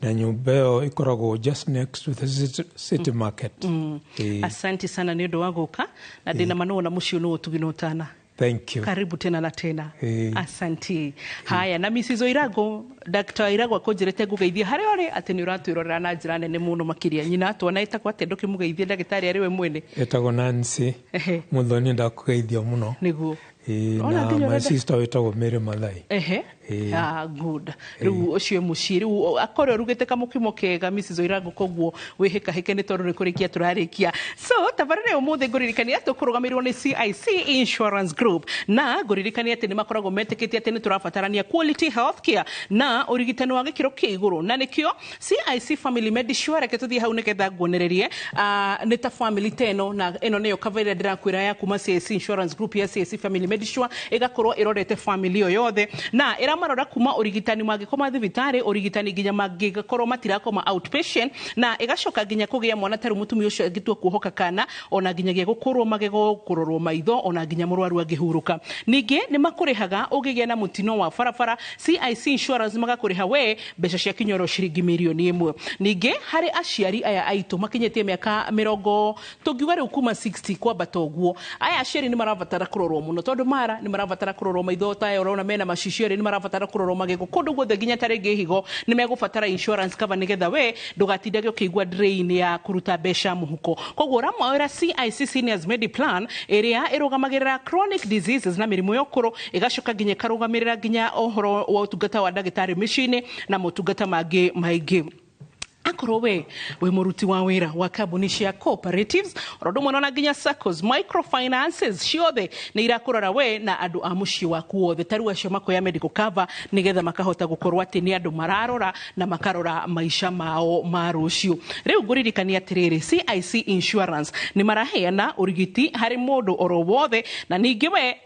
na nyũmba ĩyo ĩkoragwo just next to the City Market. Ĩĩ. Asante sana nĩ ũndũ wa gũka na ndĩna ma nĩwona mũciĩ nĩ ũtugi na ũtana. Thank you. Karibu tena na tena. Ĩĩ. Asanti. Haya, na Mrs. Oirago, Dr. Oirago akũnjĩrĩte ngũgeithie harĩa ũrĩ atĩ nĩ ũratwĩrorera na njĩra nene mũno makĩria. Nyina twana ĩtagwo atĩa ndũkĩmũgeithie ndagĩtarĩ arĩ we mwene? Ĩtagwo Nancy. Mũthoni, ndakũgeithia mũno. Nĩguo. Ĩĩ, Ona na nginya my ũrenda- sister wĩtagwo Mary Mathai. Ĩĩ. Ah, good. Rĩu ũcio mũciĩ rĩu akorwo ũrugĩte kamũkimo kega, Mrs. Oirango, koguo wĩhĩkahĩke nĩ tondũ nĩ kũrĩkia tũrarĩkia. So tabarĩra ya ũmũthĩ ngũririkania tũkũrũgamĩrĩrwo nĩ CIC Insurance Group, na ngũririkania atĩ nĩ makoragwo metĩkĩtie atĩ nĩ tũrabatarania quality healthcare na ũrigitani wa gĩkĩro kĩa igũrũ, na nĩkĩo CIC Family Medisure. Reke tũthiĩ hau nĩgetha nguonererie. Nĩ ta family ta ĩno, na ĩno nĩyo cover ĩrĩa ndĩrakwĩra ya kuma CIC Insurance Group ya CIC Family Medisure, ĩgakorwo ĩrorete family ĩyo yothe na ĩramarora kuma ũrigitani mangĩkoma thibitarĩ, ũrigitani nginya mangĩkorwo matirakoma outpatient, na ĩgacoka nginya kũgĩa mwana ta rĩu mũtumia ũcio angĩtua kuohoka kana ona nginyagia gũkũrwo magego, kũrorwo maitho, ona nginya mũrwaru angĩhurũka. Ningĩ nĩ makũrĩhaga ũngĩgĩa na mũtino wa barabara, CIC Insurance magakũrĩha we mbeca cia kinyoro ciringi mirioni 1. Ningĩ harĩ aciari aya aitũ makinyĩtie mĩaka 80, tũngiuga rĩu kuma 60 kwambata ũguo, aya aciari nĩ marabatara kũrorwo mũno tondũ mara nĩ marabatara kũrorwo maitho, ta aya ũrona mena macicio erĩ, nĩ marabatara kũrorwo magego kũndũ guothe, nginya ta rĩngĩ higo nĩ megũbatara insurance cover nĩgetha we ndũgatindage ũkĩigua drain ya kũruta mbeca mũhuko. Koguo ũramoera CIC Seniors Mediplan ĩrĩa ĩrũgamagĩrĩra chronic diseases na mĩrimũ ya ũkũrũ, ĩgacoka nginya ĩkarũgamĩrĩra nginya ũhoro wa ũtungata wa ndagĩtarĩ mĩciĩ-inĩ na motungata mangĩ maingĩ. Akorwo we wĩ mũruti wa wĩra wa kambuni cia cooperatives, oro ũndũ ũmwe na nginya SACCOs, microfinances ciothe nĩ irakũrora we na andũ a mũciĩ waku wothe. Ta rĩu acio makoya medical cover nĩgetha makahota gũkorwo atĩ nĩ andũ mararora na makarora maica mao ma rũciũ. Rĩu ngũririkania atĩrĩrĩ, CIC Insurance nĩ maraheana ũrigiti harĩ mũndũ oro wothe, na ningĩ we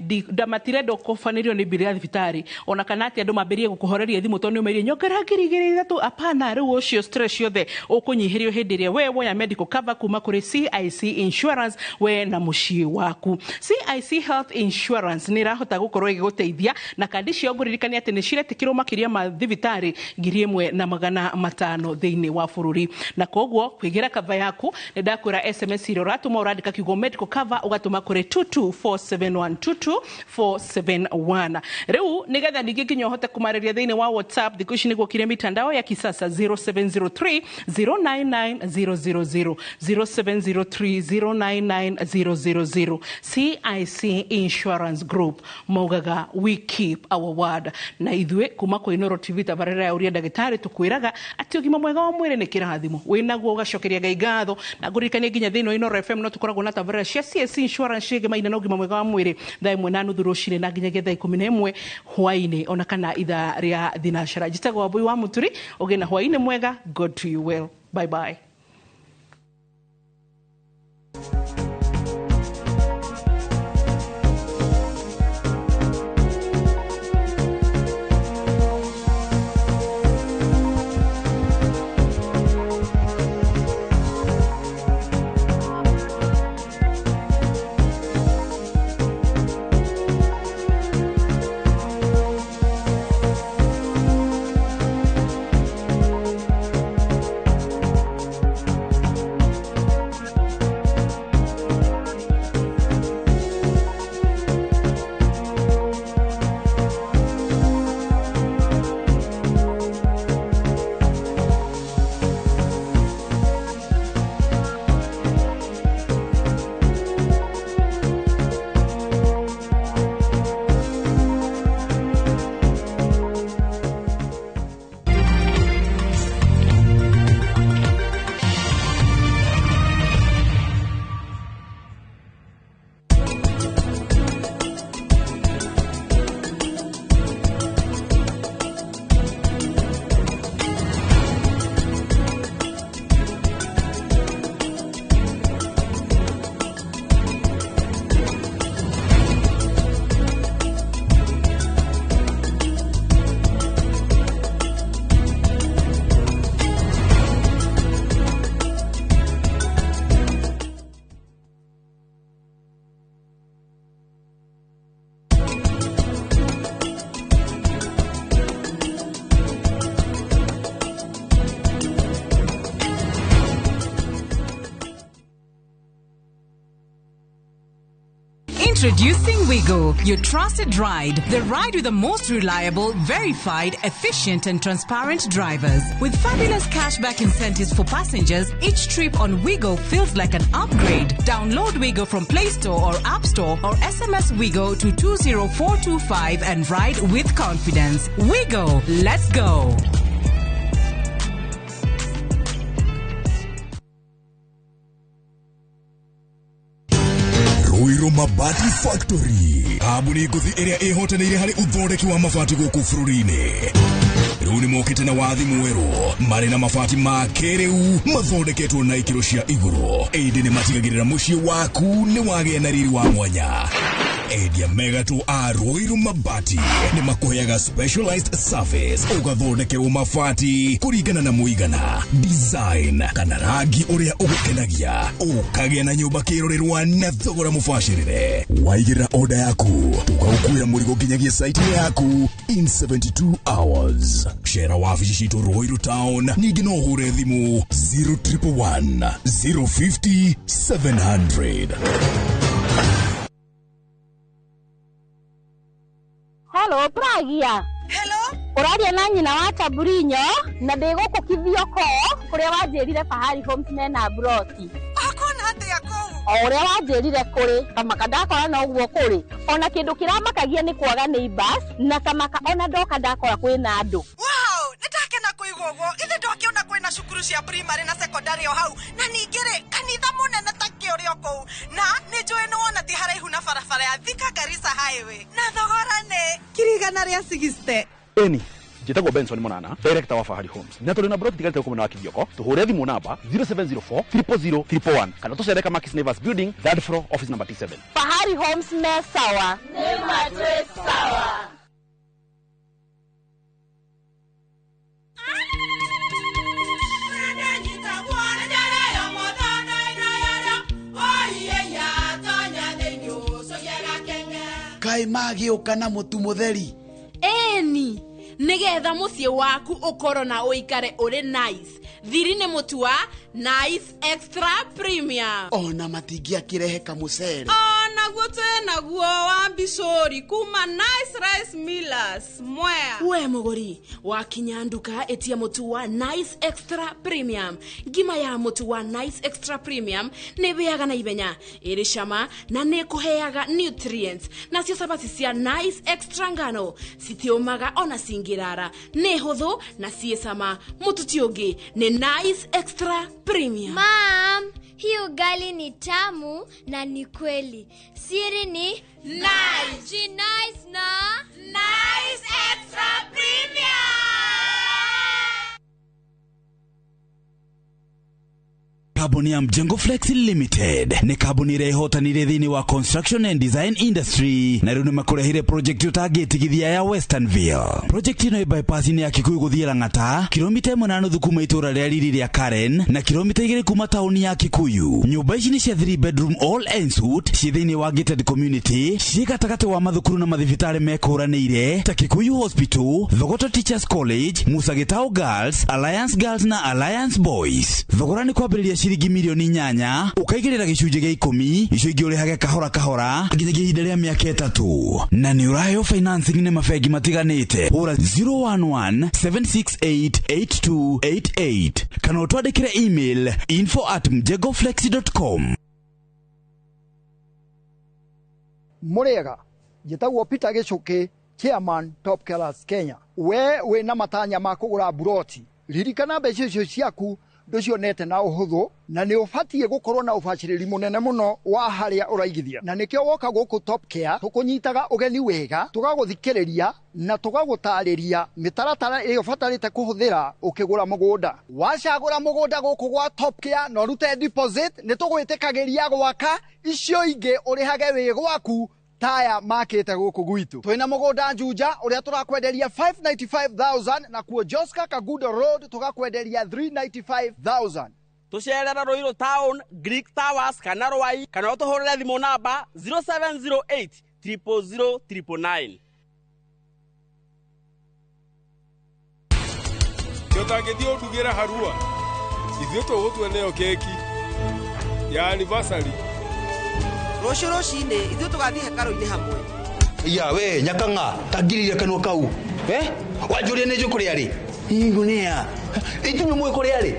matirenda ũkobanĩrio nĩ mbiri ya thibitarĩ ona kana atĩ andũ mambĩrĩrie gũkũhoreria thimũ tondũ nĩ ũmerie nyongera 2,000 3,000. Apana, rĩu ũcio stress yothe ũkũnyihĩrio hĩndĩ ĩrĩa we woya medical cover kuma kũrĩ CIC Insurance, we na mũciĩ waku. CIC Health Insurance nĩ ĩrahota gũkorwo ĩgĩgũteithia na kandi ciao ngũririkania atĩ nĩ ciretĩkĩrwo makĩria ma thibitarĩ 1500 thĩinĩ wa bũrũri, na koguo kwĩgĩra cover yaku nĩ ndakwĩra SMS ĩrĩa ũratũma ũrandĩka kiugo medical cover ũgatũma kũrĩ 22471, 22471. Rĩu nĩgetha ningĩ nginya ũhote kũmarĩria thĩinĩ wa WhatsApp, thikũ ici nĩguo kire mitandao ya kisasa, 0703 099 000, 0703 099 000. CIC Insurance Group maugaga we keep our word, na ithuĩ kuma kwĩ Inooro TV tabarĩra ya ũria ndagĩtarĩ tũkwĩraga atĩ ũgima mwega wa mwĩrĩ nĩ kĩrathimo wĩnaguo ũgacokeria Ngai ngatho. Na ngũririkanie nginya thĩinĩ wa Inooro FM no tũkoragwo na tabarĩra cia CIC Insurance ciĩgemaine na ũgima mwega wa mwĩrĩ thaa 1:30 rũcinĩ na nginyagia thaa 11 hwaĩ-inĩ ona kana ithaa rĩa thinacara. Njĩtagwo Wambui wa Mũturi, ũgĩe na hwaĩ-inĩ mwega. God to you well. Bye bye. Introducing Wigo, your trusted ride. The ride with the most reliable, verified, efficient, and transparent drivers. With fabulous cashback incentives for passengers, each trip on Wigo feels like an upgrade. Download Wigo from Play Store or App Store or SMS Wigo to 20425 and ride with confidence. Wigo, let's go. Ruiru Mabati Factory, kambuni ngũthi ĩrĩa ĩhotanĩire harĩ ũthondeki wa mabati gũkũ bũrũri-inĩ. Rĩu nĩ mokĩte na wathi mwerũ marĩ na mabati ma kĩrĩu mathondeketwo na ikĩro cia igũrũ, ĩndĩ nĩ matigagĩrĩra mũciĩ waku nĩ wagĩa na riri wa mwanya. Endia megatũ a Ruiru Mabati nĩ makũheaga specialized service, ũgathondekerwo mabati kũringana na mũigana, design kana rangi ũrĩa ũgũkenagia, ũkagĩa na nyũmba kĩrorerwa na thogora mũbacĩrĩre. Waigĩrĩra order yaku tũgagũkuĩra mũrigo nginyagia site yaku in 72 hours. Cera wabici citũ Ruiru Town, ningĩ no ũhũre thimũ 0111 050 700. Hello, Pragia. Hello. Ũraria na nyina wa Taburinyo na ndĩ gũkũ Kithioko kũrĩa wanjĩrire Fahari Homes mena broti. Akona atĩa kũu? O ũrĩa wanjĩrire kũrĩ kamaka ndakora no ũguo kũrĩ. Ona kĩndũ kĩramakagia nĩ kwaga neighbors na kamaka ona ndoka ndakora kwĩna andũ. Wow, nĩndakena kũigua ũguo. Ithe ndwakĩona kwĩna cukuru cia primary na secondary o hau na ningĩ rĩ kanitha mũnene ta kĩũrĩ o kũu na nĩ njũĩ nĩ wona ti haraihu na barabara ya Thika Garissa Highway na thogora nĩ 160,000. Eni njĩtagwo Benson Monana, director wa Fahari Homes, na tũrĩ na broti tigarĩte gũkũ mwena wa Kithioko. Tũhũre thimũ namba 0704 000 111 kana tũcere Kamakis Neighbors Building, third floor, office number T7. Fahari Homes me sawa. Nĩ matwĩ sawa. Kaĩ magĩũka na mũtu mũtheri? Eni, nĩgetha mũciĩ waku ũkorwo na ũikare ũrĩ nice. Thiri nĩ mũtu wa Nice Extra Premium. Ona matingĩakĩrehe kamũcere. Onaguo twĩnaguo wa mbicũri kuma Nice Rice Millers Mwea. We mũgũri wakinya nduka ĩtia mũtu wa Nice Extra Premium. Ngima ya mũtu wa Nice Extra Premium nĩ ĩhĩaga na ihenya, ĩrĩ cama na nĩ ĩkũheaga nutrients. Nacio cabaci cia Nice Extra ngano citiũmaga ona cingĩrara, nĩ hũthũ na ciĩ cama. Mũtu ti ũngĩ nĩ Nice Extra Premium. Mom, hii ugali ni tamu na ni kweli. Siri ni Nice. Nice na Nice Extra Premium. Kambuni ya Mjengo Flex Limited nĩ kambuni ĩrĩa ĩhotanĩire thĩinĩ wa construction and design industry na rĩu nĩ makũrehire project ũtangĩtigithia ya Westernville. Project ĩno ĩ bypass-inĩ ya Kikuyu gũthiĩ Lang'ata, kilomita 1.5 kuma itũũra rĩa riri rĩa Karen na kilomita 2 kuma taũni ya Kikuyu. Nyũmba ici nĩ cia 3 bedroom all en suite ciĩ thĩinĩ wa gated community, ciĩ gatagatĩ wa mathukuru na mathibitarĩ mekũranĩire ta Kikuyu Hospital, Thogoto Teachers College, Musa Gitau Girls, Alliance Girls na Alliance Boys. Thogora nĩ kwambĩrĩria ciringi milioni 8 ũkaigĩrĩra gĩcunjĩ gĩa 10 icio ingĩ ũrĩhage kahora kahora nginyagia ihinda rĩa mĩaka 3 na nĩ ũraheo financing nĩ mabengi matiganĩte. Hũra 011 768 8288 kana ũtwandĩkĩre email info@mjengoflex.com. Mũrĩega, njĩtagwo Peter Gĩcũkĩ, chairman Top Killers Kenya. We wĩna matanya ma kũgũra buroti, ririkana mbeca icio ciaku ndũcionete na ũhũthũ na nĩ ũbatiĩ gũkorwo na ũbacĩrĩri mũnene mũno wa harĩa ũraigithia, na nĩkĩo woka gũkũ Top Care tũkũnyitaga ũgeni wega, tũgagũthikĩrĩria na tũgagũtarĩria mĩtaratara ĩrĩa ũbatarĩte kũhũthĩra ũkĩgũra mũgũnda. Wacagũra mũgũnda gũkũ gwa Top Care na ũrute deposit, nĩ tũgwĩtĩkagĩria gwaka icio ingĩ ũrĩhage wĩ gwaku taya makĩte gũkũ gwitũ. Twĩna mũgũnda Juja ũrĩa tũrakwenderia 595,000 na kuo Joska Kagudo Road tũgakwenderia 395,000. Tũcerera Ruiru Town, Greek Towers kana Rwai kana ũtũhũrĩre thimũ namba 0708 000 999. Ũtangĩthiĩ ũndugĩre harua, ithuĩ tũgũtua nĩyo keki ya anniversary. Rũciũ rũcinĩ ithuĩ tũgathiĩ hekarũ-inĩ hamwe. Ya we nyakanga tagiriria kanua kau. Eh? Wanjũria nĩ njũ kũrĩa rĩ? Ingunia. Itumĩ mwe kũrĩa rĩ?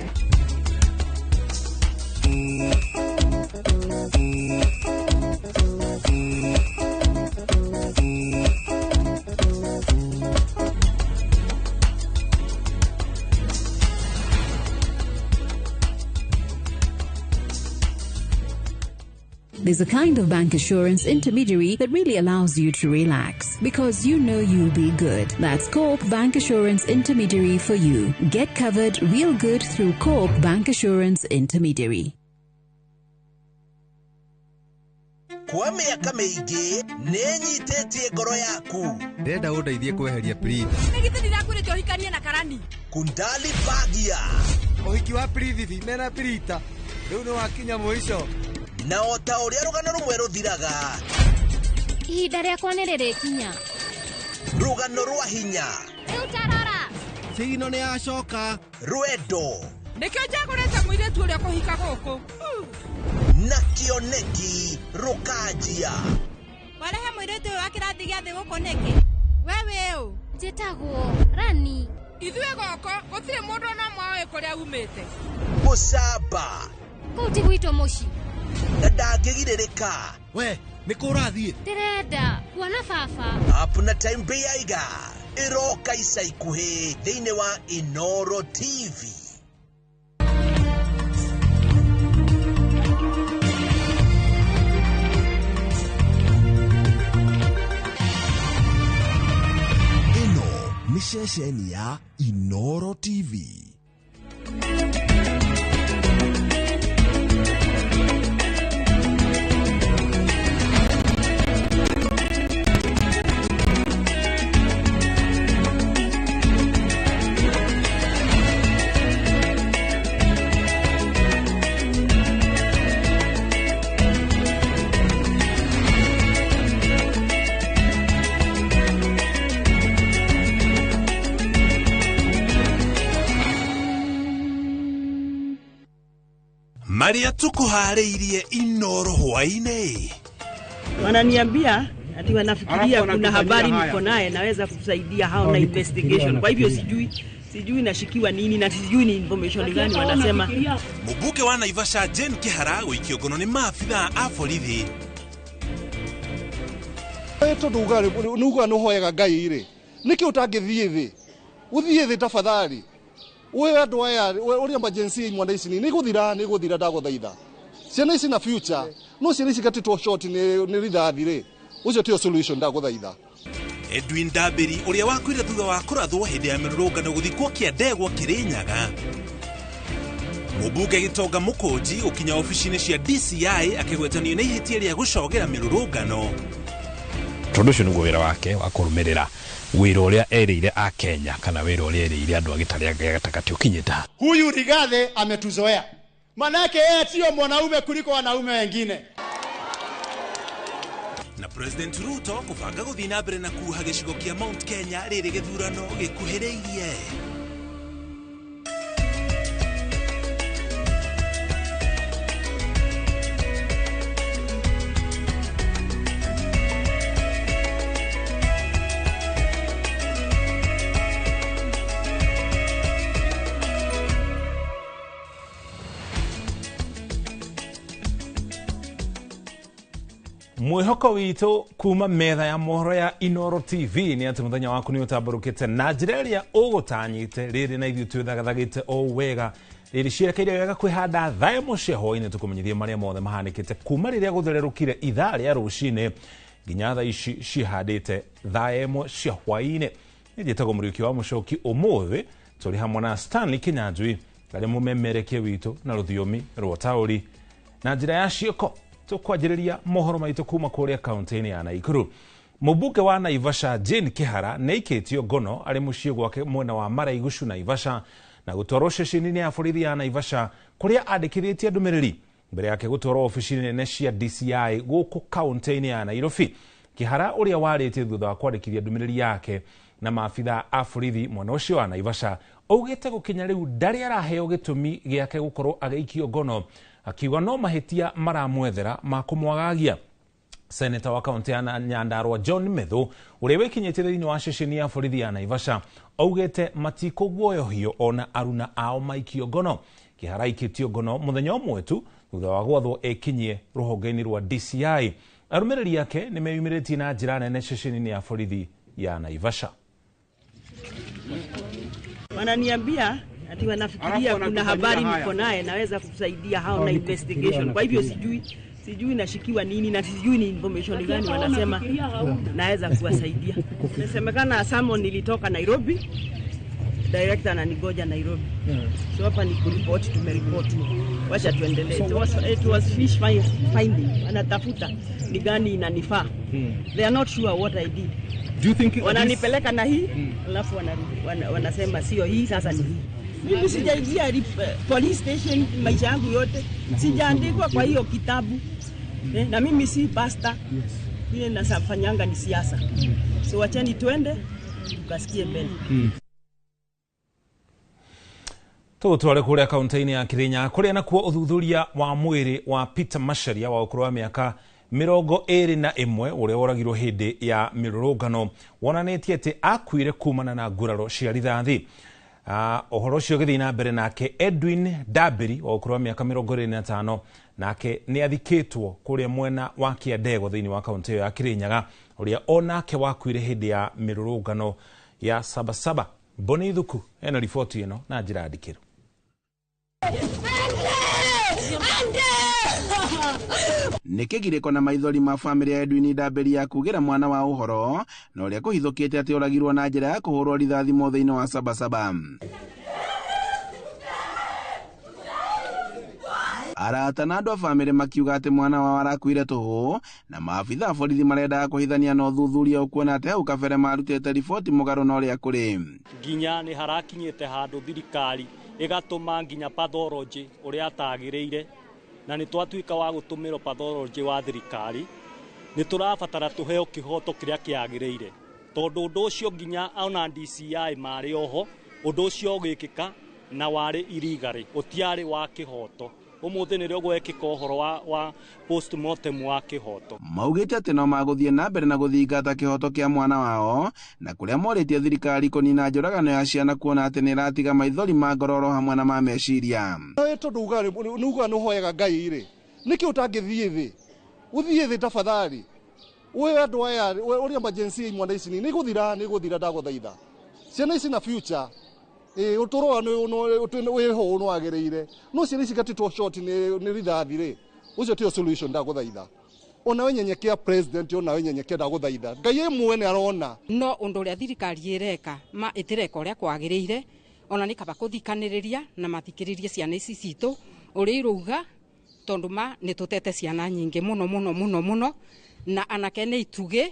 There's a kind of bank assurance intermediary that really allows you to relax because you know you'll be good. That's Co-op Bank Assurance Intermediary for you. Get covered real good through Co-op Bank Assurance Intermediary. Kwa mĩaka mĩingĩ nĩnyitĩtie ngoro yaku. Ndĩrenda ũndeithie kweheria Priti. Nĩ githĩ ndirakwĩrĩte ũhikanie na Karani? Kundali Bagia. Ũhiki wa Prithvi mena Prita rĩu nĩ wakinya mũico. Na o ta ũrĩa rũgano rũmwe rũthiraga, ihinda rĩakwa nĩ rĩrĩkinya. Rũgano rwa hinya. Rĩu tarora. Cigino nĩ yacoka. Rwendo. Nĩkĩo njagũrĩte mũirĩtu ũrĩa kũhika gũkũ. Na kĩoneki rũkanjia. Warehe mũirĩtu ũyũ wa kĩrathi gĩa thĩ gũkũ nĩkĩ? We wĩ ũ? Njĩtagwo Rani. Ithuĩ gũkũ gũtirĩ mũndũ ona ũmwe ũĩ kũrĩa umĩte. Gũcamba. Kũu ti gwitũ mũciĩ. Na ndangĩgirĩrĩka. We nĩ kũ ũrathiĩ? Ndĩrenda kuona baba. Apna Time Beiga ĩroka ica ikuhĩ thĩinĩ wa Inoro TV. Ĩno nĩ ceceni ya Inoro TV. Maria tukuharĩirie Inoro hwaĩ-inĩ. Wananiambia ati wanafikiria kuna habari niko naye naweza kusaidia hao na investigation. Kwa hivyo sijui nashikiwa nini na sijui ni information gani wanasema. Mũmbunge wa Naivasha Jane Kihara gũikio ngono nĩ maabithaa a borithi. Tondũ uga nĩ ũhoyaga Ngai rĩ, nĩkĩ ũtangĩthiĩ thĩ? Ũthiĩ thĩ tafadhali. We andũ aya ũrĩa emergency mwana ici nĩ gũthira ndagũthaitha. Ciana ici na future no ciana ici gatĩtwo short nĩ rithathi rĩ, ũcio tio solution ndagũthaitha. Edwin Ndambĩri ũrĩa wakuire thutha wa kũrathwo hĩndĩ ya mĩrũrũngano gũthikwo Kĩandegwa Kĩrĩnyaga. Mũmbunge Gĩtonga Mũkũnji gũkinya obici-inĩ cia DCI akĩgwetanio nĩ ihĩtia rĩa gũcogera mĩrũrũngano. Tondũ ũcio nĩguo wĩra wake wa kũrũmĩrĩra wĩra ũrĩa erĩire a Kenya kana wĩra ũrĩa erĩire andũ a gĩtarĩ gĩa gatagatĩ ũkinyĩte. Huyu Rigathi ametuzoea, manake yeye sio mwanaume kuliko wanaume wengine. Na President Ruto kũbanga gũthiĩ na mbere na kuha gĩcigo kĩa Mount Kenya rĩrĩ gĩthurano gĩkuhĩrĩirie. Mwĩhoko witũ kuma metha ya mohoro ya Inoro TV nĩ atĩ mũthenya waku nĩ ũtambũrũkĩte na njĩra ĩrĩa ũgũtanyĩte rĩrĩ na ithuĩ twĩthagathagĩte o wega rĩrĩ cierekeire wega kwĩhanda thaa ĩmwe cia hwaĩ-inĩ tũkũmenyithie marĩa mothe mahanĩkĩte kuma rĩrĩa gũthererũkire ithaa rĩa rũcinĩ nginya thaa ici cihandĩte thaa ĩmwe cia hwaĩ-inĩ. Niĩ njĩtagwo Mũriũki wa Mũcoki. Ũmũthĩ tũrĩ hamwe na Stanley Kinyanjui arĩa mũmemerekia witũ na rũthiomi rwa taũri na njĩra ya ciĩko. Tũkwanjĩrĩria mohoro maitũ kuma kũrĩa kaunti-inĩ ya Naikuru. Mũmbunge wa Naivasha Jane Kihara nĩ aikĩtio ngono arĩ mũciĩ gwake mwena wa Maraigucu Naivasha na gũtwarwo ceceni-inĩ ya borithi ya Naivasha kũrĩa andĩkithĩtie ndũmĩrĩri mbere yake gũtwarwo obici nene cia DCI gũkũ kaunti-inĩ ya Nairobi. Kihara ũrĩa warĩtie thutha wa kwandĩkithia ndũmĩrĩri yake na maabithaa a borithi mwena ũcio wa Naivasha augĩte gũkinya rĩu ndarĩ araheo gĩtũmi gĩake gũkorwo agĩikio ngono, akiuga no mahĩtia maramwethera ma kũmwagagia. Seneta wa kaunti ya Nyandarua John Methu uria wikinyite thiini wa ceceni ya borithi ya Naivasha augite matikũguoyohio ona aruna ao maikio ngono. Kihara aikĩtio ngono mũthenya ũmwe tu thutha wa gwathwo ekinyie rũhonge-inĩ rwa DCI. Arũmĩrĩri ake nĩmeyumĩrĩtie na njĩra nene ceceni-inĩ ya borithi ya Naivasha. Wananiambia ati wanafikiria kuna habari niko naye naweza kusaidia hao na investigation. Kwa hivyo sijui nashikiwa nini na sijui ni information gani wanasema naweza kuwasaidia. Nasemekana summon nilitoka Nairobi, director ananigoja Nairobi. So hapa ni kuripoti, tumeripoti. Wacha tuendelee. It was fish finding. Anatafuta ni gani inanifaa. They are not sure what I did. Do you think wananipeleka na hii alafu wanasema sio hii, sasa ni hii. Mimi sijaingia police station maisha yangu yote. Sijaandikwa kwa hiyo kitabu. Na mimi si pastor. Ile nasafanyanga ni siasa. So wacheni tuende tukasikie mbele. Tũgũtware kũrĩa kaunti-inĩ ya Kirinyaga kũrĩa nakuo ũthuthuria wa mwĩrĩ wa Peter Macharia wa ũkũrũ wa mĩaka 21 ũrĩa woragirwo hĩndĩ ya mĩrũrũngano wonanĩtie atĩ akuire kumana na nguraro cia rithathi. Ũhoro ũcio ũgĩthiĩ na mbere nake Edwin Dabiri wa ũkũrũ wa mĩaka 25 nake nĩ athikĩtwo kũrĩa mwena wa Kĩandego thĩinĩ wa kaunti ĩyo ya Kirinyaga ũrĩa onake wakuire hĩndĩ ya mĩrũrũngano ya Sabasaba. Boni Thuku ena riboti ĩno na njĩra ndikĩru. Nĩ kĩgirĩko na maithori ma bamĩrĩ ya Edwin Ndamberi ya kugĩra mwana wa ũhoro na ũrĩa kũhithũkĩte atĩ oragirwo na njĩra ya kũhũrwo rithathi mũthĩ-inĩ wa Sabasaba. Arata na andũ a bamĩrĩ makiuga atĩ mwana wao arakuire tũhũ na maabitha a borithi marendaga kũhithania na ũthuthuria ũkuona atĩ hau kabere marutĩte riboti mũgarũ na ũrĩa kũrĩ. Nginya nĩ harakinyĩte handũ thirikari ĩgatũma nginya pathology ũrĩa atagĩrĩire, na nĩ twatuĩka wa gũtũmĩrwo pathology wa thirikari. Nĩ tũrabatara tũheo kĩhoto kĩrĩa kĩagĩrĩire, tondũ ũndũ ũcio nginya ona DCI marĩ oho, ũndũ ũcio ũgĩkĩka na warĩ irigarĩ, ũtiarĩ wa kĩhoto. Ũmũthĩ nĩrĩo gwekĩka ũhoro wa postmortem wa kĩhoto. Maugĩte atĩ no magũthiĩ na mbere na gũthingata kĩhoto kĩa mwana wao na kũrĩa morĩtie thirikari kũnina njũragano ya ciana kuona atĩ nĩ ĩratiga maithori ma ngororo hamwe na ma meciria. Tondũ uga nĩ ũhoyaga Ngai rĩ, nĩkĩ ũtangĩthiĩ thĩ? Ũthiĩ thĩ tafadhali. We andũ aya ũrĩa emergency imwana ici nĩ gũthira ndagũthaitha. Ciana ici na future ũtũro wĩho nĩ wagĩrĩire no ciana ici gatĩtwo short nĩ rithathi rĩ, ũcio tio solution ndagũthaitha. Ona we nyenyekea president, ona we nyenyekea ndagũthaitha. Ngai ĩmwe nĩ arona. No ũndũ ũrĩa thirikari ĩreka ma ĩtireka ũrĩa kwagĩrĩire, ona nĩ kaba kũthikanĩrĩria na mathikĩrĩrie ciana ici citũ ũrĩa irauga, tondũ ma nĩ tũtete ciana nyingĩ mũno mũno mũno mũno na anake nĩ itugĩ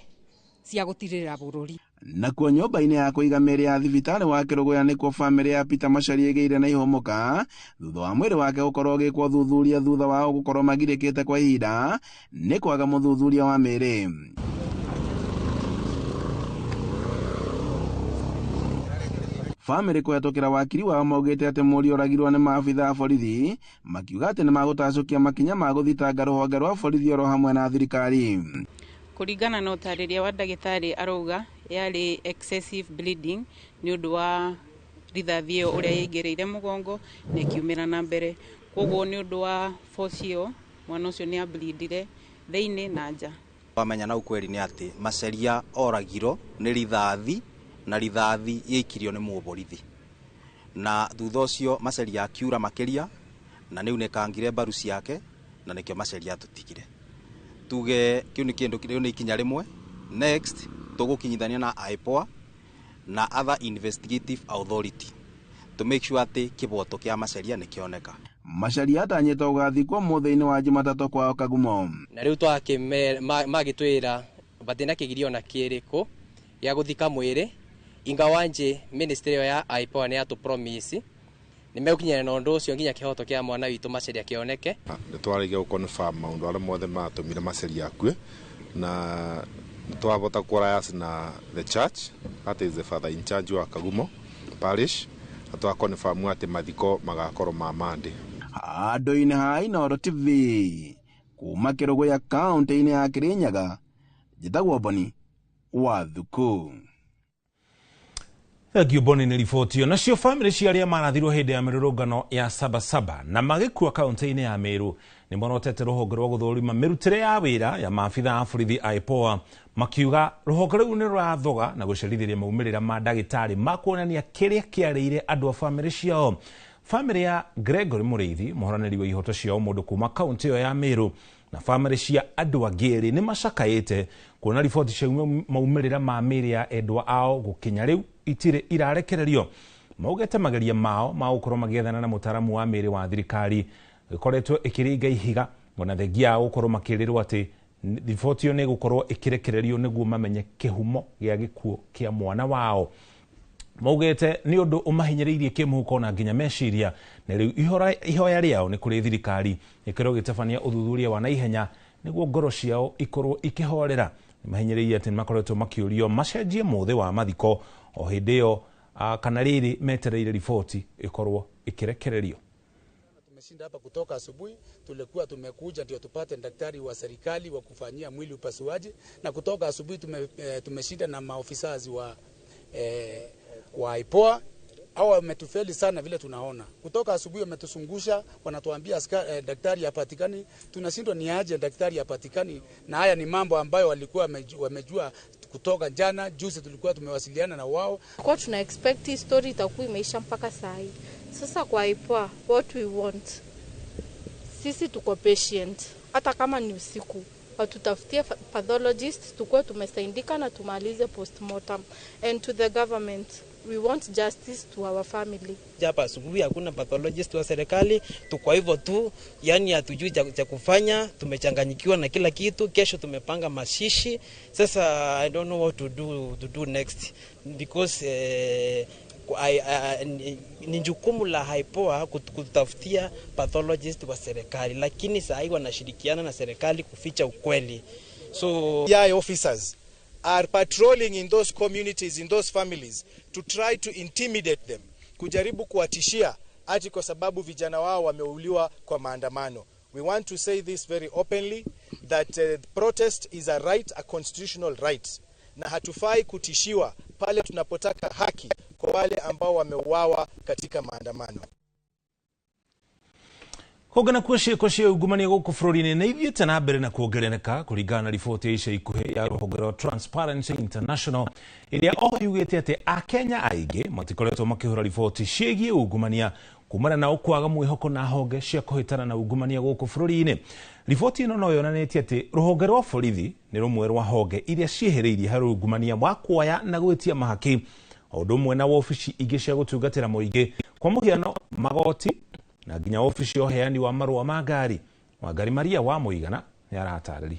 cia gũtirĩrĩra bũrũri. Nakuo nyũmba-inĩ ya kũiga mĩĩrĩ ya thibitarĩ wa Kĩrũgũya nĩkuo bamĩrĩ ya Peter Macharia ĩgĩire na ihũmũka thutha wa mwĩrĩ wake gũkorwo ũgĩkwo ũthuthuria thutha wao gũkorwo magirĩkĩte kwa ihinda nĩ kwaga mũthuthuria wa mĩĩrĩ. Bamĩrĩ kũhetũkĩra wakiri wao maugĩte atĩ mũriũ oragirwo nĩ maabitha a borithi makiuga atĩ nĩmagũtacũkia makinya ma gũthitanga rũhonge rwa borithi oro hamwe na thirikari. Kũringana na ũtarĩria wa ndagĩtarĩ arauga yarĩ excessive bleeding nĩ ũndũ wa rithathi ĩyo ũrĩa yaingĩrĩire mũgongo na ĩkiumĩra na mbere, koguo nĩ ũndũ wa force ĩyo mwana ũcio nĩ ableedire thĩinĩ na nja. Wamenya na ukweli nĩ atĩ Macharia oragirwo nĩ rithathi na rithathi yaikirio nĩ mũborithi, na thutha ũcio Macharia akiura makĩria na nĩ unĩkangire mbaru ciake na nĩkĩo Macharia atũtigire. Tuge kĩu nĩ kĩndũ kĩu nĩ ikinya rĩmwe. Next tũgũkinyithania na IPOA na other investigative authority to make sure atĩ kĩboto kĩa Macharia nĩ kĩoneka. Macharia atanyĩtwo gũgathikwo mũthĩ-inĩ wa Jumatatũ kwao Kagumo. Na rĩu magĩtwĩra batina kĩgirio na kĩrĩkũ gĩa gũthika mwĩrĩ, ingawanje ministry ĩyo ya IPOA nĩ yatũ promise nĩ megũkinyana na ũndũ ũcio nginya kĩhoto kĩa mwana witũ Macharia kĩoneke. Nĩ twarĩkia gũ-confirm maũndũ arĩa mothe matũmire Macharia akue na twavota kũrayas na the church, that is the father in charge wa Kagumo parish, na twa-confirm atĩ mathiko magakorwo ma Monday. Handũ-inĩ ha Inooro TV, Kuma Kĩrũgũya kaunti-inĩ ya Kĩrĩnyaga, njĩtagwo Boni wa Thuku. Thank Boni nĩ riboti ĩyo. Nacio bamĩrĩ cia arĩa marathirwo hĩndĩ ya mĩrũrũngano ya Sabasaba na magĩkua kaunti-inĩ ya Meru nĩ morotete rũhonge rwa gũthũrima mĩrutĩre ya wĩra ya maabitha a borithi a IPOA, makiuga rũhonge rũu nĩ rũrathoga na gũcerithĩria maumĩrĩra ma ndagĩtarĩ ma kuonania kĩrĩa kĩarĩire andũ a bamĩrĩ ciao. Bamĩrĩ ya Gregory Mũrĩithi, mũhoranĩri wa ihoto cia ũmũndũ kuma kaunti ĩyo ya Meru, na bamĩrĩ cia andũ angĩ erĩ nĩ macakaĩte kuona riboti cia maumĩrĩra ma mĩĩrĩ ya endwa ao gũkinya rĩu itirĩ irarekererio. Maugĩte mageria mao ma gũkorwo magĩethana na mũtaaramu wa mĩĩrĩ wa thirikari ĩkoretwo ĩkĩringa ihiga, ona thengia ya gũkorwo makĩrĩrwo atĩ riboti ĩyo nĩ ĩgũkorwo ĩkĩrekererio nĩguo mamenye kĩhumo gĩa gĩkuũ kĩa mwana wao. Maugĩte nĩ ũndũ ũmahinyĩrĩirie kĩmũhuko na nginya meciria, na rĩu ihoya rĩao nĩ kũrĩ thirikari ĩkorwo ĩgĩtabania ũthuthuria wa naihenya nĩguo ngoro ciao ikorwo ikĩhorera. Nĩ mahinyĩrĩirie atĩ nĩmakoretwo makĩũrio macenjie mũthĩ wa mathiko o hĩndĩ ĩyo kana rĩrĩ metereire riboti ĩkorwo ĩkĩrekererio. Tumeshinda hapa kutoka asubuhi, tulikuwa tumekuja ndio tupate daktari wa serikali wa kufanyia mwili upasuaji, na kutoka asubuhi tumeshinda na maofisa wa IPOA. Hao wametufeli sana vile tunaona. Kutoka asubuhi wametuzungusha, wanatuambia daktari hapatikani. Tunashindwa ni aje daktari hapatikani, na haya ni mambo ambayo walikuwa wamejua kutoka jana, juzi tulikuwa tumewasiliana na wao. Kwa tuna expect hii story itakuwa imeisha mpaka saa hii. Sasa kwa IPOA, what we want, sisi tuko patient, hata kama ni usiku watutafutie pathologist, tukuwe tumesaidika na tumalize postmortem. And to the government, we want justice to our family. Hapa asubuhi hakuna pathologist wa serikali, tuko hivyo tu, yani hatujui cha kufanya, tumechanganyikiwa na kila kitu. Kesho tumepanga mazishi. Sasa I don't know what to do next because ni jukumu la IPOA kutafutia pathologist wa serikali, lakini saa hii wanashirikiana na serikali kuficha ukweli. So DCI officers are patrolling in those communities, in those families, to try to intimidate them, kujaribu kuwatishia ati kwa sababu vijana wao wameuliwa kwa maandamano. We want to say this very openly that protest is a right, a constitutional right, na hatufai kutishiwa pale tunapotaka haki kwa wale ambao wameuawa katika maandamano. Kũngana kwa ciĩko cia ungumania gũkũ bũrũri-inĩ nĩ ithiĩte na mbere na kuongerereka kũringana na riboti ya ica ikuhĩ ya rũhonge rwa Transparency International, ĩrĩa oho yugĩte atĩ Akenya aingĩ matikoretwo makĩhũra riboti ciĩgiĩ ungumania kumana na kwaga mwĩhoko na honge cia kũhĩtana na ungumania gũkũ bũrũri-inĩ. Riboti ĩno no yonanĩtie atĩ rũhonge rwa borithi nĩ rũmwe rwa honge iria ciĩhĩrĩirie harĩ ungumania wa kuoya na gwĩtia mahaki, o ũndũ ũmwe na wobici ingĩ cia gũtungatĩra mũingĩ, kwa mũhiano magoti na nginya obici ya ũheani wa marũa ma ngari. Wangari Maria wa Mũigana nĩ aratarĩria.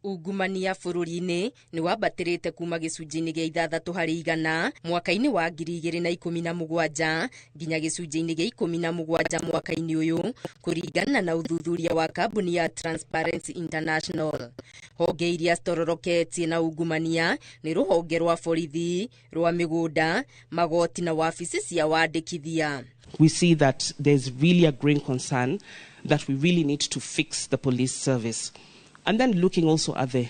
Ungumania bũrũri-inĩ nĩ wambatĩrĩte kuma gĩcunjĩ-inĩ gĩa 6% mwaka-inĩ wa 2017 nginya gĩcunjĩ-inĩ gĩa 17 mwaka-inĩ ũyũ, kũringana na ũthuthuria wa kambuni ya Transparency International. Honge iria citororoketie na ungumania nĩ rũhonge rwa borithi, rwa mĩgũnda, magoti na wabici cia wandĩkithia. We see that there's really a growing concern that we really need to fix the police service. And then looking also at the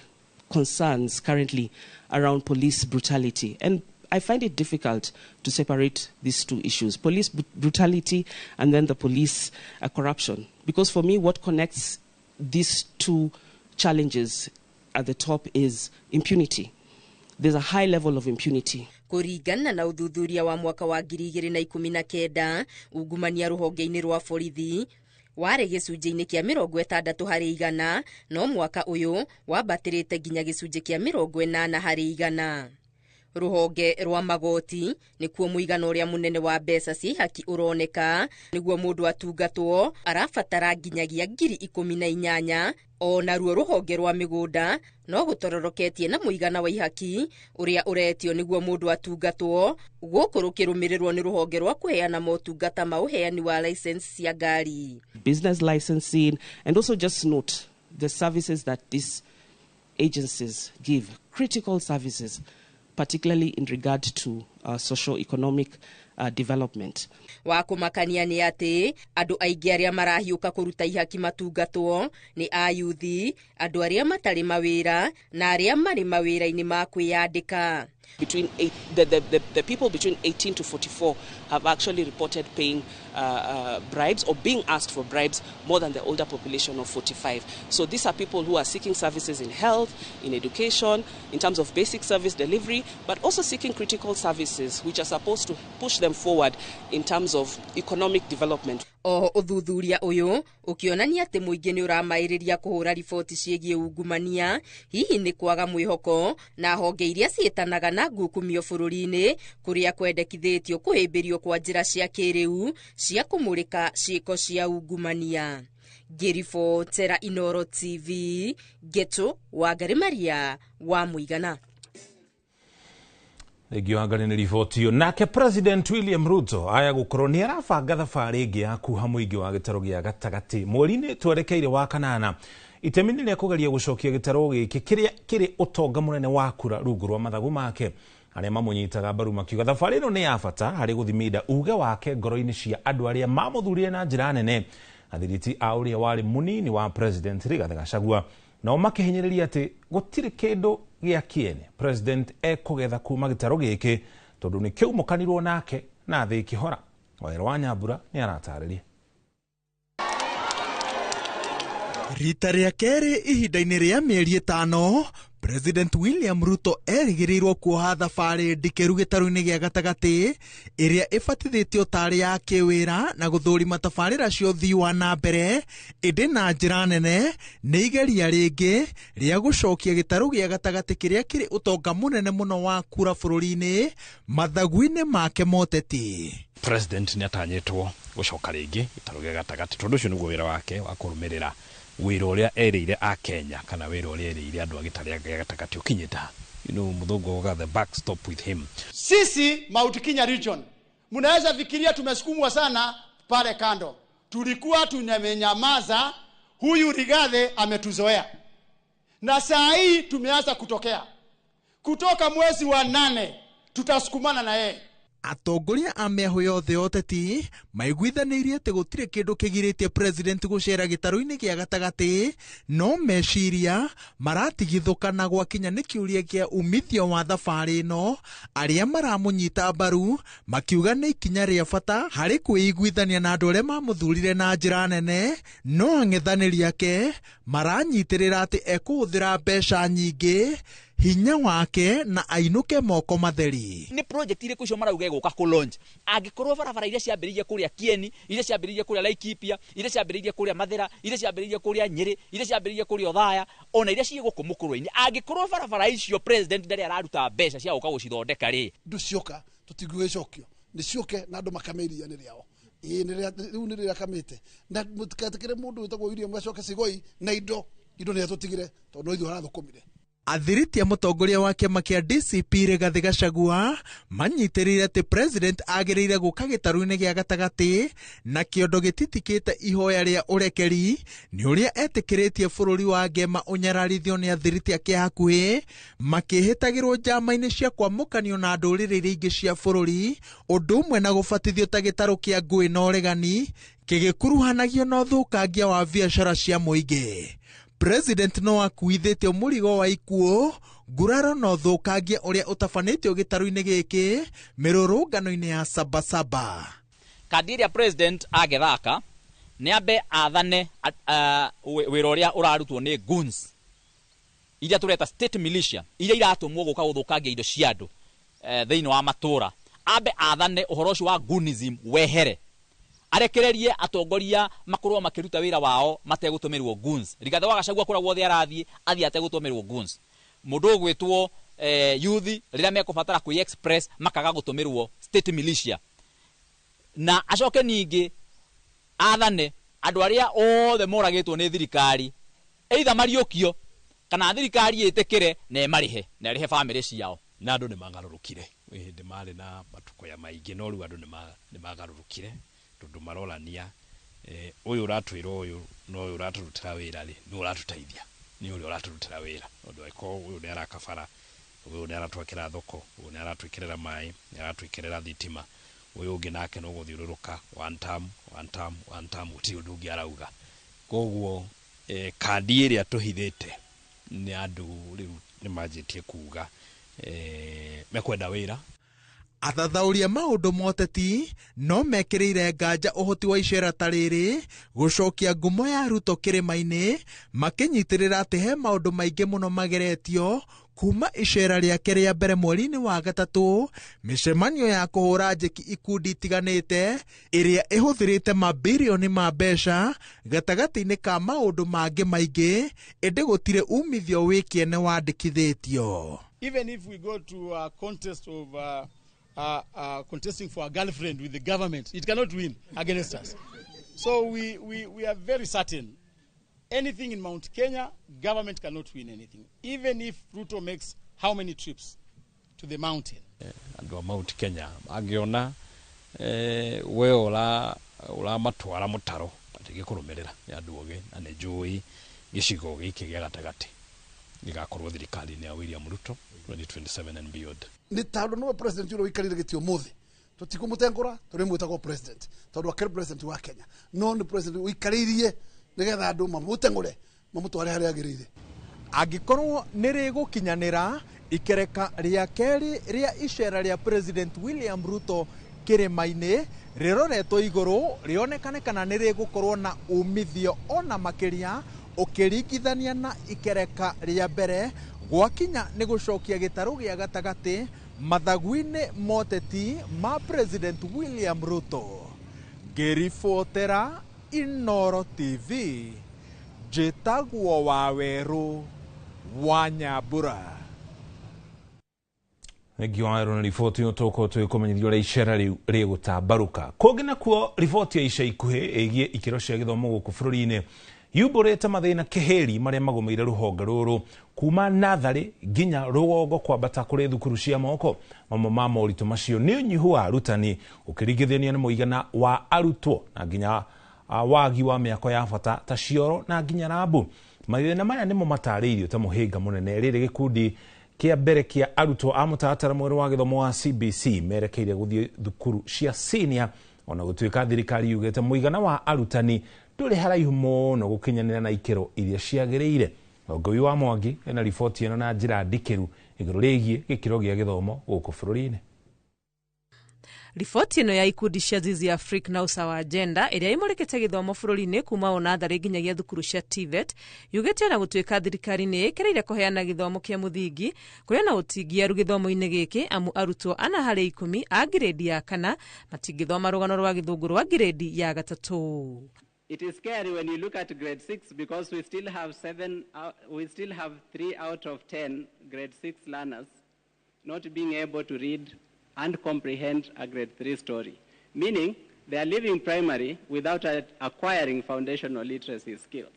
concerns currently around police brutality. And I find it difficult to separate these two issues, police brutality and then the police corruption. Because for me, what connects these two challenges at the top is impunity. There's a high level of impunity. Kũringana na ũthuthuria wa mwaka wa 2019, ungumania rũhonge-inĩ rwa borithi warĩ gĩcunjĩ-inĩ kĩa 60%, no mwaka ũyũ wambatĩrĩte nginya gĩcunjĩ kĩa 80%. Rũhonge rwa magoti nĩkuo mũigana ũrĩa mũnene wa mbeca cia ihaki ũroneka. Nĩguo mũndũ atungatwo arabatara nginyagia 18,000. O naruo rũhonge rwa mĩgũnda no gũtororoketie na mũigana wa ihaki ũrĩa ũretio nĩguo mũndũ atungatwo, gũkũ rũkĩrũmĩrĩrwo nĩ rũhonge rwa kũheana motungata ma ũheani wa license cia ngari. Business licensing, and also just note the services that these agencies give, critical services, particularly in regard to socio-economic development. Wa kũmakania nĩ atĩ andũ aingĩ arĩa marahiũka kũruta ihaki matungatwo nĩ ayuthi, andũ arĩa matarĩ mawĩra na arĩa marĩ mawĩra-inĩ ma kwĩyandĩka. Between eight, the people between 18 to 44 have actually reported paying bribes or being asked for bribes more than the older population of 45. So these are people who are seeking services in health, in education, in terms of basic service delivery, but also seeking critical services which are supposed to push them forward in terms of economic development. Oho ũthuthuria ũyũ ũkĩonania atĩ mũingĩ nĩ ũramaĩrĩria kũhũra riboti ciĩgiĩ ungumania, hihi nĩ kwaga mwĩhoko na honge iria ciĩtanaga na ngukumio bũrũri-inĩ kũrĩa kwendekithĩtio kũhĩmbĩrio kwa njĩra cia kĩrĩu cia kũmũrĩka ciĩko cia ungumania. Ngĩribotera Inoro TV, Ngeto Wangari Maria wa Mũigana. Thengio Wangari nĩ riboti ĩyo. Nake President William Ruto aya gũkorwo nĩ arabanga thabarĩ ĩngĩ ya kuha mũingĩ wa gĩtarũ gĩa gatagatĩ mweri-inĩ twerekeire wa kanana, itemi-inĩ rĩa kũgeria gũcokia gĩtarũ gĩkĩ kĩrĩa kĩrĩ ũtonga mũnene wa kura rungu rwa mathagu make. Arĩa mamũnyitaga mbaru makiuga thabarĩ ĩno nĩ ya bata harĩ gũthiminda uge wake ngoro-inĩ cia andũ arĩa mamũthurire na njĩra nene. Athiriti a ũrĩa warĩ mũnini wa President Rigathi Gachagua nao makĩhinyĩrĩria atĩ gũtirĩ kĩndũ gĩa kĩene President ekũgetha kuma gĩtarũ gĩkĩ tondũ nĩ kĩaumũkanirwo nake na thĩ ĩkĩhora. Wawerũ wa Nyambura nĩ aratarĩria. Rita rĩa kerĩ ihinda-inĩ rĩa mĩeri 5, President William Ruto erĩgĩrĩirwo kuoha thabarĩ ndikĩru gĩtarũ-inĩ gĩa gatagatĩ ĩrĩa ĩbatithĩtio tarĩ ya kĩwĩra na gũthũrima tabarĩra cia ũthii wa na mbere, ĩndĩ na njĩra nene nĩ igeria rĩngĩ rĩa gũcokia gĩtarũ gĩa gatagatĩ kĩrĩa kĩrĩ ũtonga mũnene mũno wa kura bũrũri-inĩ mathagu-inĩ make moteti. President nĩ atanyĩtwo gũcoka rĩngĩ gĩtarũ gĩa gatagatĩ tondũ ũcio nĩguo wĩra wake wa kũrũmĩrĩra wĩra ũrĩa erĩire a Kenya kana wĩra ũrĩa erĩire andũ a gĩtarũ gĩa gatagatĩ ũkinyĩte ha. Mũthũngũ auga the buck stop with him. Sisi Mount Kenya region, mnaweza fikiria tumesukumwa sana pale kando, tulikuwa tumenyamaza. Huyu Rigathi ametuzoea na saa hii tumeanza kutokea. Kutoka mwezi wa 8 tutasukumana na yeye. Atongoria a mĩahũ yothe ya ũteti maiguithanĩirie atĩ gũtirĩ kĩndũ kĩgirĩtie president gũcera gĩtarũ-inĩ gĩa gatagatĩ, no meciria maratigithũkana gwakinya nĩ kĩũria kĩa umithio wa thabarĩ ĩno. Arĩa maramũnyita mbaru makiuga nĩ ikinya rĩa bata harĩ kwĩiguithania na andũ arĩa mamũthurire na njĩra nene, no ang'ethanĩri ake maranyitĩrĩra atĩ ekũhũthĩra mbeca nyingĩ, hinya wake na ainũke moko matheri. Nĩ project irĩkũ icio marauga ĩgũka kũ launch? Angĩkorwo barabara iria ciambĩrĩirie kũrĩa Kieni, iria ciambĩrĩirie kũrĩa Laikipia, iria ciambĩrĩirie kũrĩa Mathĩra, iria ciambĩrĩirie kũrĩa Nyĩrĩ, iria ciambĩrĩirie kũrĩa Othaya, ona iria ciĩ gũkũ Mũkũrwe-inĩ, angĩkorwo barabara icio president ndarĩ araruta mbeca cia gũka gũcithondeka rĩ, ndũ cioka tũtingĩgĩcokio, nĩ ciũke na andũ makame iria nĩ rĩao. Ĩĩ rĩu nĩ rĩrakamĩte, na mũtigetĩkĩre mũndũ wĩtagwo William acoke Sigoi na indo nĩ atũtigire tondũ no ithuĩ arathũkũmire. Athiriti a mũtongoria wa kĩama kĩa DCP Rigathi Gachagua manyitĩrĩire atĩ president agĩrĩire gũka gĩtarũ-inĩ gĩa gatagatĩ na kĩondo gĩtitikĩte ihoya rĩa ũrekeri nĩ ũrĩa etĩkĩrĩtie bũrũri wa Ngema ũnyararithio nĩ athiriti ake hakuhĩ makĩhĩtagĩrwo njama-inĩ cia kwamũkanio na ndũrĩrĩ iria ingĩ cia bũrũri, ũndũ ũmwe na gũbatithio ta gĩtarũ kĩa ngũĩ na ũregani kĩgĩkuruhanagio na ũthũkangia wa biacara cia mũingĩ. President no akuithĩtio mũrigo wa ikuũ, nguraro na ũthũkangia ũrĩa ũtabanĩtio gĩtarũ-inĩ gĩkĩ mĩrũrũngano-inĩ ya Sabasaba. Kandi ĩrĩa president agĩthaka nĩ ambe athane wĩra ũrĩa ũrarutwo nĩ goons iria tũreta state militia iria iratũmwo gũka gũthũkangia indo cia andũ thĩinĩ wa matũra. Ambe athane ũhoro ũcio wa goonism wehere, arekererie atongoria makorwo makĩruta wĩra wao mategũtũmĩrwo goons. Rigathi wa Gachagua kũrĩa guothe arathiĩ athiĩ ategũtũmĩrwo goons. Mũndũ ũgwĩtwo youth rĩrĩa mekũbatara kwĩ express makaga gũtũmĩrwo state militia. Na acoke ningĩ athane andũ arĩa othe moragĩtwo nĩ thirikari either mariũkio kana thirikari ĩtĩkĩre na ĩmarĩhe na ĩrĩhe bamĩrĩ ciao. Na andũ nĩ magarũrũkire hĩndĩ marĩ na matukũya maingĩ, no rĩu andũ nĩ magarũrũkire tondũ marorania ũyũ ũratwĩra ũyũ na ũyũ ũratũrutĩra wĩra rĩ, nĩ ũratũteithia, nĩ ũrĩa ũratũrutĩra wĩra, tondũ angĩkorwo ũyũ nĩ araka bara, ũyũ nĩ aratwakĩra thoko, ũyũ nĩ aratwĩkĩrĩra maĩ, nĩ aratwĩkĩrĩra thitima, Ũyũ ũngĩ nake no gũthiũrũrũka one term, one term, one term, gũtirĩ ũndũ ũngĩ arauga. Koguo kandi ĩrĩa tũhithĩte nĩ andũ rĩu nĩ manjĩtie kuga mekwenda wĩra. Athathaũri a maũndũ ma ũteti no mekĩrĩire nganja ũhoti wa icera ta rĩrĩ gũcokia ngumo ya Ruto kĩrĩma-inĩ, makĩnyitĩrĩra atĩ he maũndũ maingĩ mũno mageretio kuma icera rĩake rĩa mbere mweri-inĩ wa gatatũ, mĩcemanio ya kũhũra njeki ikundi itiganĩte ĩrĩa ĩhũthĩrĩte mabirioni ma mbeca gatagatĩ-inĩ ka maũndũ mangĩ maingĩ, ĩndĩ gũtirĩ umithio wĩ kĩene wandĩkithĩtio. Even if we go to a contest of contesting for a girlfriend with the government, it cannot win against us. So we are very certain anything in Mount Kenya, government cannot win anything. Even if Ruto makes how many trips to the mountain. Andũ a Mount Kenya angĩona we ũramatwara mũtaro matingĩkũrũmĩrĩra. Nĩ andũ ogĩ na nĩ njũĩ gĩcigo gĩkĩ gĩa gatagatĩ gĩgakorwo thirikari-inĩ ya William Ruto 2027 and beyond. Nĩ tondũ nĩwe president ũrĩa ũikarĩire gĩtĩ ũmũthĩ, tũtikũmũtengũra tũrĩmwĩtagwo president tondũ akĩrĩ president wa Kenya, no nĩ president ũikarĩirie nĩgetha andũ mamũtengũre mamũtware harĩa agĩrĩire. Angĩkorwo nĩ rĩgũkinyanĩra ikereka rĩa kerĩ rĩa icera rĩa President William Ruto kĩrĩma-inĩ rĩroretwo igũrũ rĩonekane kana nĩ rĩgũkorwo na umithio ona makĩria ũkĩringithania na ikereka rĩa mbere gwakinya nĩ gũcokia gĩtarũ gĩa gatagatĩ mathagu-inĩ moteti ma President William Ruto. Ngĩribotera Inooro TV, njĩtagwo Wawerũ wa Nyambura. Thengiũ Wawerũ na riboti ĩyo tũgũkorwo tũgĩkũmenyithia ũrĩa icera rĩu rĩgũtambarũka. Kũngĩ nakuo riboti ya ica ikuhĩ ĩgiĩ ikĩro cia gĩthomo gũkũ bũrũri-inĩ yumbũrĩte mathĩna kĩhĩri marĩa magũmĩire rũhonge rũrũ kuma natharĩ nginya rũgongo kwambata kũrĩ thukuru cia moko. Mamwe ma moritũ macio nĩ ũnyihu wa arutani ũkĩringithania na mũigana wa arutwo na nginya wagi wa mĩako ya bata ta cioro na nginya rambu. Mathĩna maya nĩmo matarĩirio ta mũhĩnga mũnene rĩrĩ gĩkundi kĩa mbere kĩa arutwo a mũtaratara mwerũ wa gĩthomo wa CBC merekeire gũthiĩ thukuru cia senior, ona gũtuĩka thirikari yugĩte mũigana wa arutani ndũrĩ haraihu mũno gũkinyanĩra na ikĩro iria ciagĩrĩire. Ngũi wa Mwangi ena riboti ĩno na njĩra ndikĩru igũrũ rĩgiĩ gĩkĩro gĩa gĩthomo gũkũ bũrũri-inĩ. Riboti ĩno ya ikundi cia Zizi Africa na Usawa Agenda ĩrĩa ĩmũrĩkĩte gĩthomo bũrũri-inĩ kuma o natharĩ nginyagia thukuru cia TVET yugĩte ona gũtuĩka thirikari nĩ ĩkĩrĩire kũheana gĩthomo kĩa mũthingi kũrĩ na ũtingiaru gĩthomo-inĩ gĩkĩ amu arutwo 4 harĩ 10 a ngirĩndi ya 4 matingĩthoma rũgano rwa gĩthũngũ rwa ngirĩndi ya 3. It is scary when you look at grade 6 because we still have 3 out of 10 grade 6 learners not being able to read and comprehend a grade 3 story, meaning they are leaving primary without acquiring foundational literacy skills.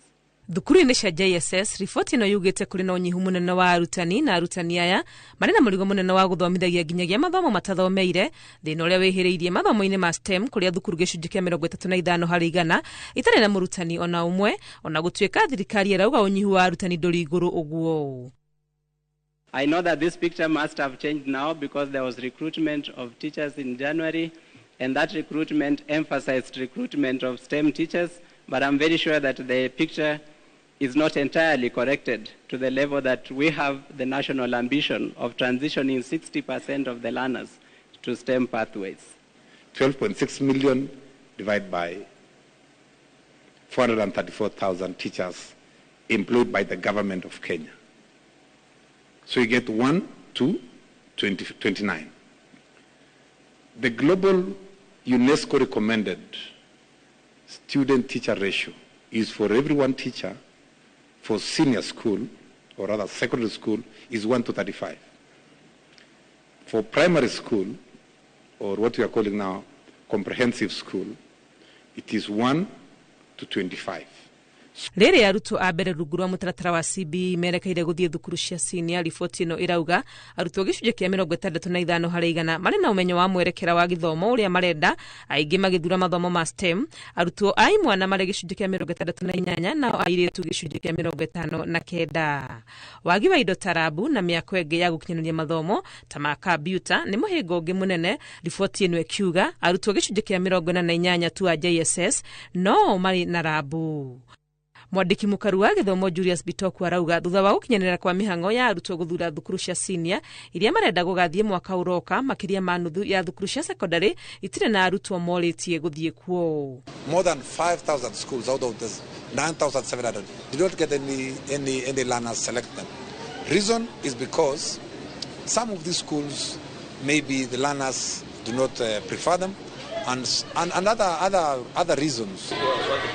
Thukuru-inĩ cia JSS riboti ĩno yugĩte kũrĩ na ũnyihu mũnene wa arutani na arutani aya marĩ na mũrigo mũnene wa gũthomithagia nginyagia mathomo matathomeire, thĩna ũrĩa wĩhĩrĩirie mathomo-inĩ ma STEM kũrĩa thukuru gĩcunjĩ kĩa 35 harĩ 100 itarĩ na mũrutani ona ũmwe, ona gũtuĩka thirikari ĩrauga ũnyihu wa arutani ndũrĩ igũrũ ũguo. I know that this picture must have changed now because there was recruitment of teachers in January, and that recruitment emphasized recruitment of STEM teachers, but I'm very sure that the picture is not entirely corrected to the level that we have the national ambition of transitioning 60% of the learners to STEM pathways. 12.6 million divided by 434,000 teachers employed by the government of Kenya. So you get 1 to 29. The global UNESCO recommended student-teacher ratio is for every one teacher for senior school, or rather secondary school, is 1 to 35. For primary school, or what we are calling now comprehensive school, it is 1 to 25. Rĩrĩ arutwo a mbere rungu rwa mũtaratara wa CBE merekeire gũthiĩ thukuru cia senior, riboti ĩno ĩrauga arutwo gĩcunjĩ kĩa 65 harĩ igana marĩ na ũmenyo wa mwerekera wa gĩthomo ũrĩa marenda, aingĩ magĩthura mathomo ma STEM. Arutwo a imwana marĩ gĩcunjĩ kĩa 68, nao airĩtu gĩcunjĩ kĩa 59. Wagi wa indo ta rabu na mĩako ĩngĩ ya gũkinyanĩria mathomo ta ma kambiuta nĩ mũhĩnga ũngĩ mũnene, riboti ĩno ĩkiuga arutwo gĩcunjĩ kĩa 48 tu a JSS no marĩ na rabu. Mwandĩki mũkaru wa gĩthomo Julius Bitoku arauga thutha wa gũkinyanĩra kwa mĩhang'o ya arutwo gũthura thukuru cia senior iria marenda gũgathiĩ mwaka ũroka, makĩria ma nuthu ya thukuru cia secondary itirĩ na arutwo morĩtie gũthiĩ kuo. More than 5,000 schools out of the 9,700 did not get any learners selected. Reason is because some of these schools, maybe the learners do not prefer them, and other reasons.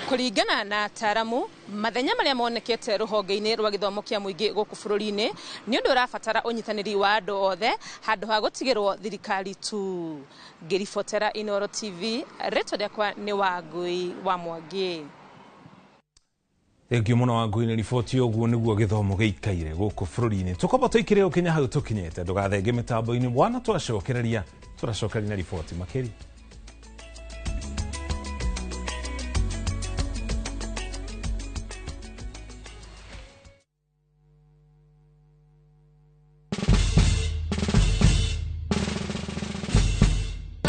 Kũringana na ataaramu, mathenya marĩa monekete rũhonge-inĩ rwa gĩthomo kĩa mũingĩ gũkũ bũrũri-inĩ nĩ ũndũ ũrabatara ũnyitanĩri wa andũ othe handũ ha gũtigĩrwo thirikari tu. Ngĩribotera Inooro TV, rĩtwa rĩakwa nĩ Wangui wa Mwangi. Thengiũ mũno Wangui nĩ riboti ũguo nĩguo gĩthomo gĩikaire gũkũ bũrũri-inĩ. Tũkwamba tũikire ũkinya hau tũkinyĩte, ndũgathenge mĩtambo-inĩ bwana, tũracokereria tũracokeria na riboti makĩria.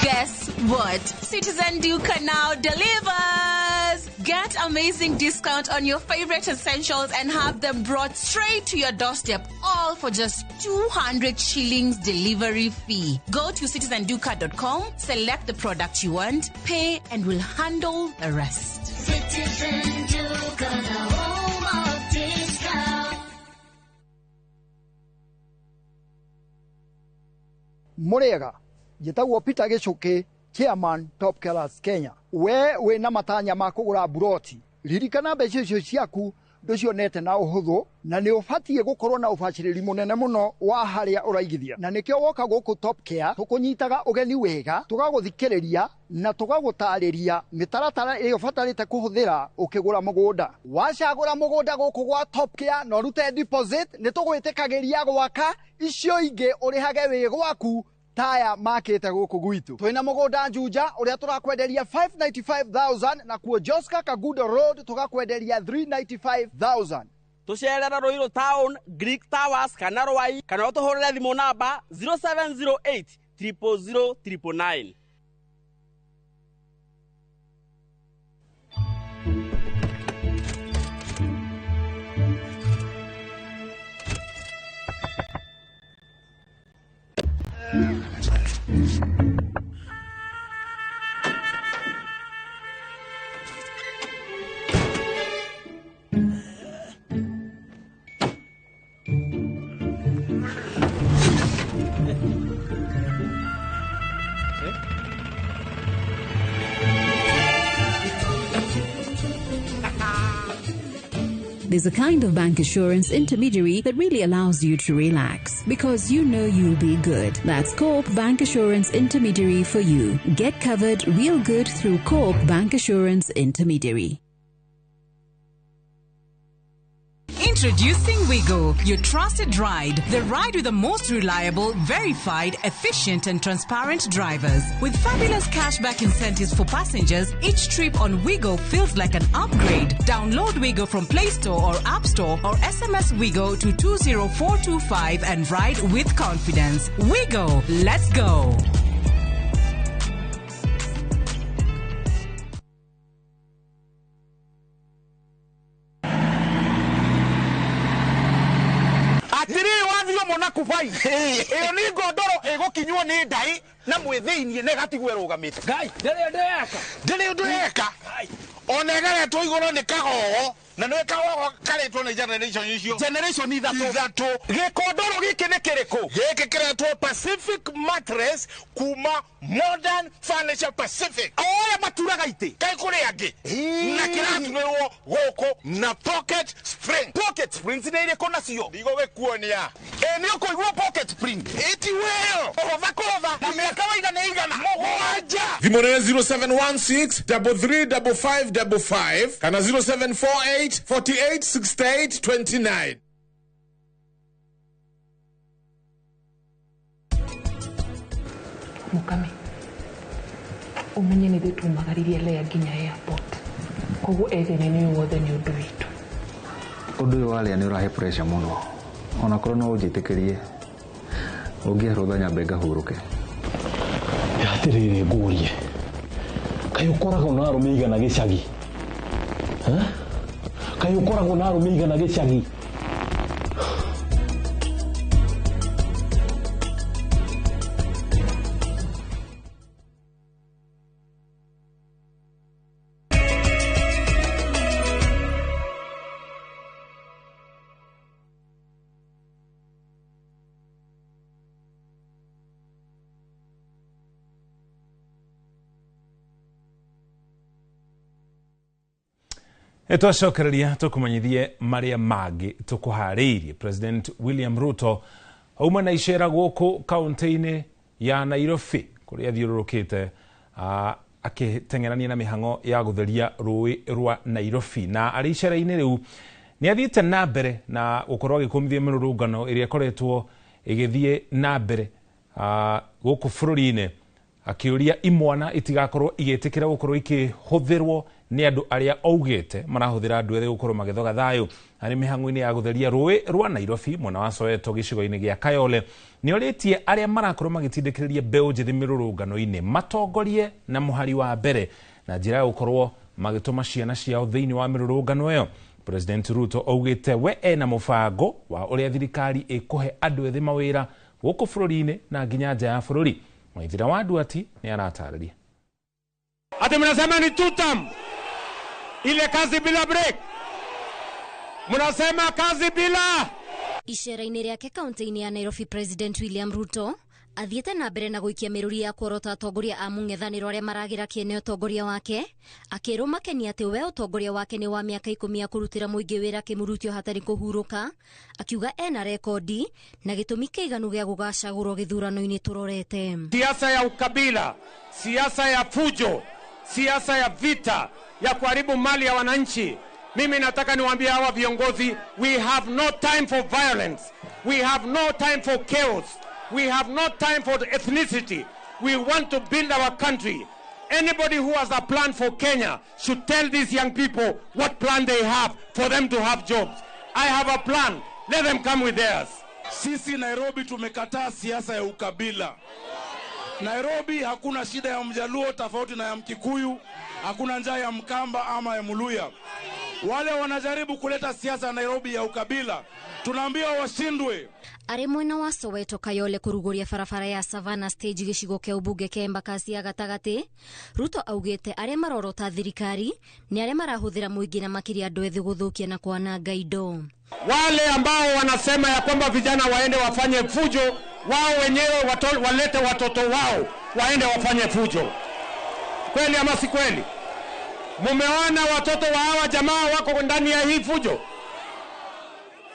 Guess what? Citizen Duka now delivers! Get amazing discount on your favorite essentials and have them brought straight to your doorstep, all for just 200 shillings delivery fee. Go to citizenduka.com, select the product you want, pay, and we'll handle the rest. Citizen Duka, the home of discount. Murega, njĩtagwo Peter Gĩcũkĩ, Chairman Top Killers Kenya. We wĩna matanya ma kũgũra buroti, ririkana mbeca icio ciaku ndũcionete na ũhũthũ, na nĩ ũbatiĩ gũkorwo na ũbacĩrĩri mũnene mũno wa harĩa ũraigithia, na nĩkĩo woka gũkũ Top Care tũkũnyitaga ũgeni wega, tũgagũthikĩrĩria na tũgagũtarĩria mĩtaratara ĩrĩa ũbatarĩte kũhũthĩra ũkĩgũra mũgũnda. Wacagũra mũgũnda gũkũ gwa Top Care na ũrute deposit, nĩ tũgwĩtĩkagĩria gwaka icio ingĩ ũrĩhage wĩ gwaku taya makĩte gũkũ gwitũ. Twĩna mũgũnda Juja ũrĩa tũrakwenderia 595,000, na kuo Joska Kagudo Road tũgakwenderia 395,000. Tũcerera Ruiru Town, Greek Towers kana Rwai, kana ũtũhũrĩre thimũ namba 0708 000 999. There's a kind of bank assurance intermediary that really allows you to relax because you know you'll be good. That's Co-op Bank Assurance Intermediary for you. Get covered real good through Co-op Bank Assurance Intermediary. Introducing Wigo, your trusted ride. The ride with the most reliable, verified, efficient and transparent drivers. With fabulous cashback incentives for passengers, each trip on Wigo feels like an upgrade. Download Wigo from Play Store or App Store or SMS Wigo to 20425 and ride with confidence. Wigo, let's go. Kubai iyo ni ngondoro igukinywo ni ndai na mwithiinie na igatigwo irugamite ngai ndiri undu eka ona ĩgaretwo igũrũ nĩ kagogo na nĩ kagogo karetwo nĩ generation icio generation ithatũ gĩkondoro gĩkĩ nĩ kĩrĩkũ gĩkĩ kĩretwo Pacific Mattress kuma Modern Furniture Pacific o aya maturaga itĩ kaĩ kũrĩ angĩ na kĩraturĩrwo gũkũ na pocket spring. Pocket springs nĩ irĩkũ nacio ndigũgĩkuonia. Ĩ nĩ ũkũigua pocket spring. Ĩti weyo. Kũhũtha kũhũtha. Na mĩaka waigana igana. Mũgwanja. Thimũ nĩ 0716 3355 55 kana 0748 48 68 29. Mukami, umenye nĩ ithuĩ tumagaririe Lea nginya airport, koguo e thĩna-inĩ ũyũ wothe nĩ ũndũ witũ. Ũndũ ũyũ wa Lea nĩ ũrahe pressure mũno, onakorwo no ũnjĩtĩkĩrie ũngĩhe rũtha nyambe ngahurũke. Atĩrĩrĩ, ngũrie, kaĩ ũkoragwo na arũme igana gĩcagi? Kaĩ ũkoragwo na arũme igana gĩcagi? Twacokereria tũkũmenyithie marĩa mangĩ tũkũharĩirie. President William Ruto auma na icera gũkũ kaunti-inĩ ya Nairobi kũrĩa athiũrũrũkĩte akĩteng'erania na mĩhang'o ya gũtheria rũĩ rwa Nairobi, na arĩ icera-inĩ rĩu nĩ athiĩte na mbere na gũkorwo agĩkũmithia mĩrũrũngano ĩrĩa ĩkoretwo ĩgĩthiĩ na mbere gũkũ bũrũri-inĩ, akĩũria imwana itigakorwo igĩtĩkĩra gũkorwo ikĩhũthĩrwo nĩ andũ arĩa augĩte marahũthĩra andũ ethĩ gũkorwo magĩthoga thayũ. Arĩ mĩhang'o-inĩ ya gũtheria rũĩ rwa Nairobi mwena wa Soweto gĩcigo-inĩ gĩa Kayole, nĩ orĩtie arĩa marakorwo magĩtindĩkĩrĩria mbeũ njĩthĩ mĩrũrũngano-inĩ matongorie na mũhari wa mbere na njĩra ya gũkorwo magĩtũma ciana ciao thĩinĩ wa mĩrũrũngano ĩyo. President Ruto augĩte we ena mũbango wa ũrĩa thirikari ĩkũhe andũ ethĩ mawĩra gũkũ bũrũri-inĩ na nginya nja ya bũrũri. Waithira wa Nduati nĩ aratarĩria. Ati mnasema ni two term. Ile kazi bila break. Mnasema kazi bila. Icera-inĩ rĩake kaunti-inĩ ya Nairobi, President William Ruto athiĩte na mbere na gũikia mĩrũri ya kuorota atongoria a mũng'ethanĩro arĩa maragĩra kĩene ũtongoria wake, akĩrwo makenia atĩ we ũtongoria wake nĩ wa mĩaka 10 ya kũrutĩra mũingĩ wĩra kĩmurutio hatarĩ kũhurũka, akiuga ena rekondi na gĩtũmi kĩiganu gĩa gũgacagũrwo gĩthurano-inĩ tũrorete. Siasa ya ukabila, siasa ya fujo, siasa ya vita, ya kuharibu mali ya wananchi. Mimi nataka niwaambie hawa viongozi, we have no time for violence. We have no time for chaos. We have no time for ethnicity. We want to build our country. Anybody who has a plan for Kenya should tell these young people what plan they have for them to have jobs. I have a plan. Let them come with theirs. Sisi Nairobi tumekataa siasa ya ukabila. Nairobi hakuna shida ya Mjaluo tofauti na ya Mkikuyu, hakuna njaa ya Mkamba ama ya Muluya. Wale wanajaribu kuleta siasa Nairobi ya ukabila, tunaambia washindwe. Arĩ mwena wa Soweto Kayole kũrugũria barabara ya Savannah Stage gĩcigo kĩa ũmbunge kĩa Embakasi ya gatagatĩ, Ruto augĩte arĩa marorota thirikari nĩ arĩa marahũthĩra mũingĩ na makĩria andũ ethĩ gũthũkia na kwananga indo. Wale ambao wanasema ya kwamba vijana waende wafanye fujo, wao wenyewe walete watoto wao waende wafanye fujo. Kweli ama si kweli? Mumeona watoto wa hawa jamaa wako ndani ya hii fujo?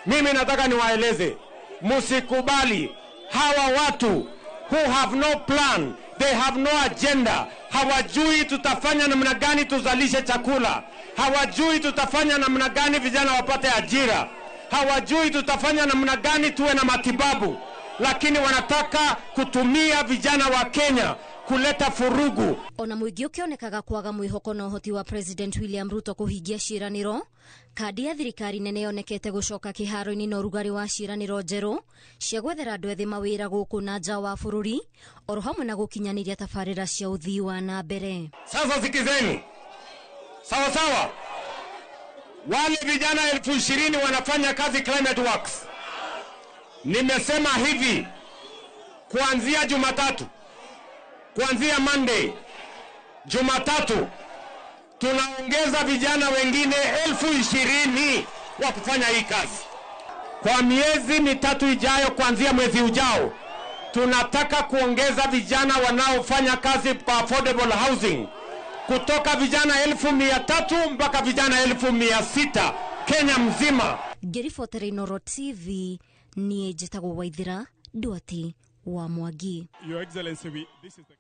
Mimi nataka niwaeleze, musikubali hawa watu who have no plan, they have no agenda. Hawajui tutafanya namna gani tuzalishe chakula, hawajui tutafanya namna gani vijana wapate ajira, hawajui tutafanya namna gani tuwe na matibabu, lakini wanataka kutumia vijana wa Kenya kuleta furugu. Ona mũingĩ ũkĩonekaga kwaga mwĩhoko na ũhoti wa President William Ruto kũhingia ciĩranĩro, kandi ya thirikari nene yonekete gũcoka kĩharo-inĩ na ũrugarĩ wa ciĩranĩro njerũ cia gwethera andũ ethĩ mawĩra gũkũ na nja wa bũrũri, oro hamwe na gũkinyanĩria tabarĩra cia ũthii wa na mbere. Sasa sikizeni, sawa sawa, wale vijana 20,000 wanafanya kazi Climate Works. Nimesema hivi, kuanzia Jumatatu, kuanzia Monday, Jumatatu, tunaongeza vijana wengine 20,000 wa kufanya hii kazi. Kwa miezi mitatu ijayo, kuanzia mwezi ujao, tunataka kuongeza vijana wanaofanya kazi kwa affordable housing kutoka vijana 300,000 mpaka vijana 600,000 Kenya mzima. Ngĩribotera Inooro TV, niĩ njĩtagwo Waithĩra Ndwati wa Mwangi. Your Excellency, this is the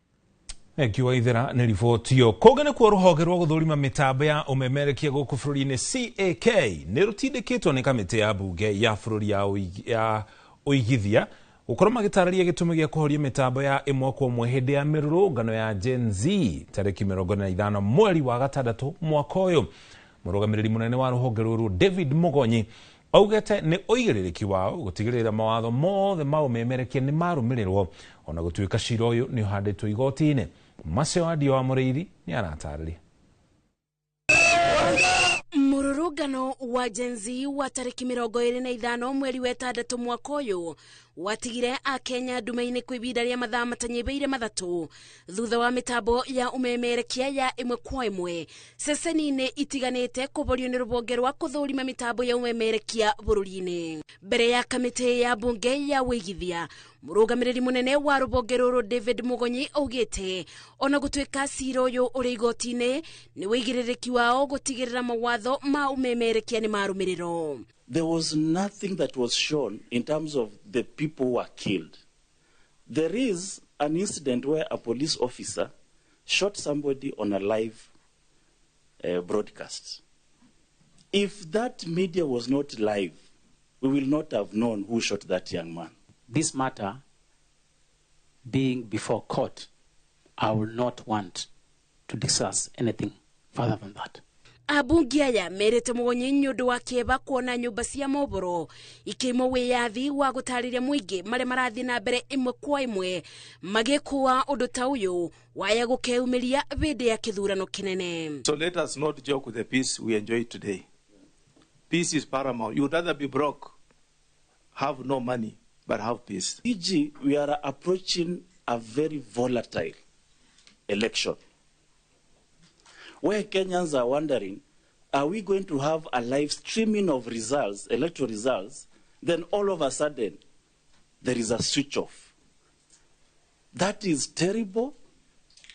Thank you Waithĩra nĩ riboti ĩyo. Kũngĩ nĩkuo rũhonge rwa gũthũrima mĩtambo ya ũmemerekia gũkũ bũrũri-inĩ CAK nĩ rũtindĩkĩtwo nĩ kamĩtĩ ya mbunge ya bũrũri ya ũigithia gũkorwo magĩtarĩria gĩtũmi gĩa kũhoria mĩtambo ya ĩmwe kwa ĩmwe hĩndĩ ya mĩrũrũngano ya Gen Z tarĩki 45 mweri wa gatandatũ mwaka ũyũ. Mũrũgamĩrĩri mũnene wa rũhonge rũrũ David Mugonyi augĩte nĩ ũigĩrĩrĩki wao gũtigĩrĩra mawatho mothe ma ũmemerekia nĩ marũmĩrĩrwo ona gũtuĩka cira ũyũ nĩ ũhandĩtwo igoti-inĩ. Macio Wadio wa Mũrĩithi nĩ aratarĩria. Mũrũrũngano wa Gen Z wa tarĩki 25 mweri wa ĩtandatũ mwaka ũyũ watigire akenya nduma-inĩ kwa ihinda rĩa mathaa matanyihĩire 3 thutha wa mĩtambo ya ũmemerekia ya ĩmwe kwa ĩmwe ceceni-inĩ itiganĩte kũborio nĩ rũhonge rwa kũthũrima mĩtambo ya ũmemerekia bũrũri-inĩ. Mbere ya kamĩtĩ ya mbunge ya ũigithia, mũrũgamĩrĩri mũnene wa rũhonge rũrũ David Mugonyi augĩte ona gũtuĩka cira ũyũ ũrĩ igoti-inĩ nĩ ũigĩrĩrĩki wao gũtigĩrĩra mawatho ma ũmemerekia nĩ marũmĩrĩrwo. There was nothing that was shown in terms of the people who were killed. There is an incident where a police officer shot somebody on a live broadcast. If that media was not live, we will not have known who shot that young man. This matter being before court, I will not want to discuss anything further than that. Abunge aya merĩte Mugonyi nĩ ũndũ wa kĩeva kuona nyũmba cia mohoro ikĩimwo wĩyathi wa gũtarĩria mũingĩ marĩa marathiĩ na mbere ĩmwe kwa ĩmwe magĩkũa ũndũ ta ũyũ waya gũkeumĩria hĩndĩ ya kĩthurano kĩnene. So let us not joke with the peace we enjoy today. Peace is paramount. You would rather be broke, have no money, but have peace. E.g., we are approaching a very volatile election, where Kenyans are wondering, are we going to have a live streaming of results, electoral results? Then all of a sudden, there is a switch off. That is terrible.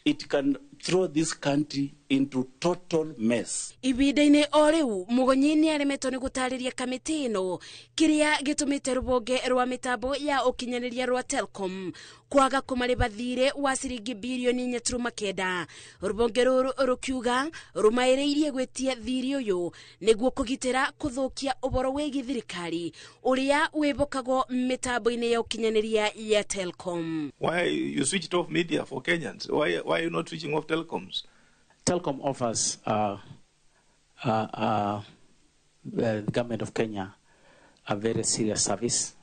It can throw this country into total mess. Ihinda-inĩ o rĩu Mugonyi nĩ aremetwo nĩ gũtarĩria kamĩtĩ ĩno kĩrĩa gĩtũmĩte rũhonge rwa mĩtambo ya ũkinyanĩria rwa Telcom kwaga kũmarĩha thirĩ wa ciringi birioni 4.9. Rũhonge rũrũ rũkiuga rũmaĩrĩirie gwĩtia thirĩ ũyũ nĩguo kũgitĩra kũthũkia ũhoro wĩgiĩ thirikari ũrĩa wĩbokagwo mĩtambo-inĩ ya ũkinyanĩria ya Telcom. Why you switched off media for Kenyans? Why are you not switching off telecoms? Telcom offers the government of Kenya a very serious service,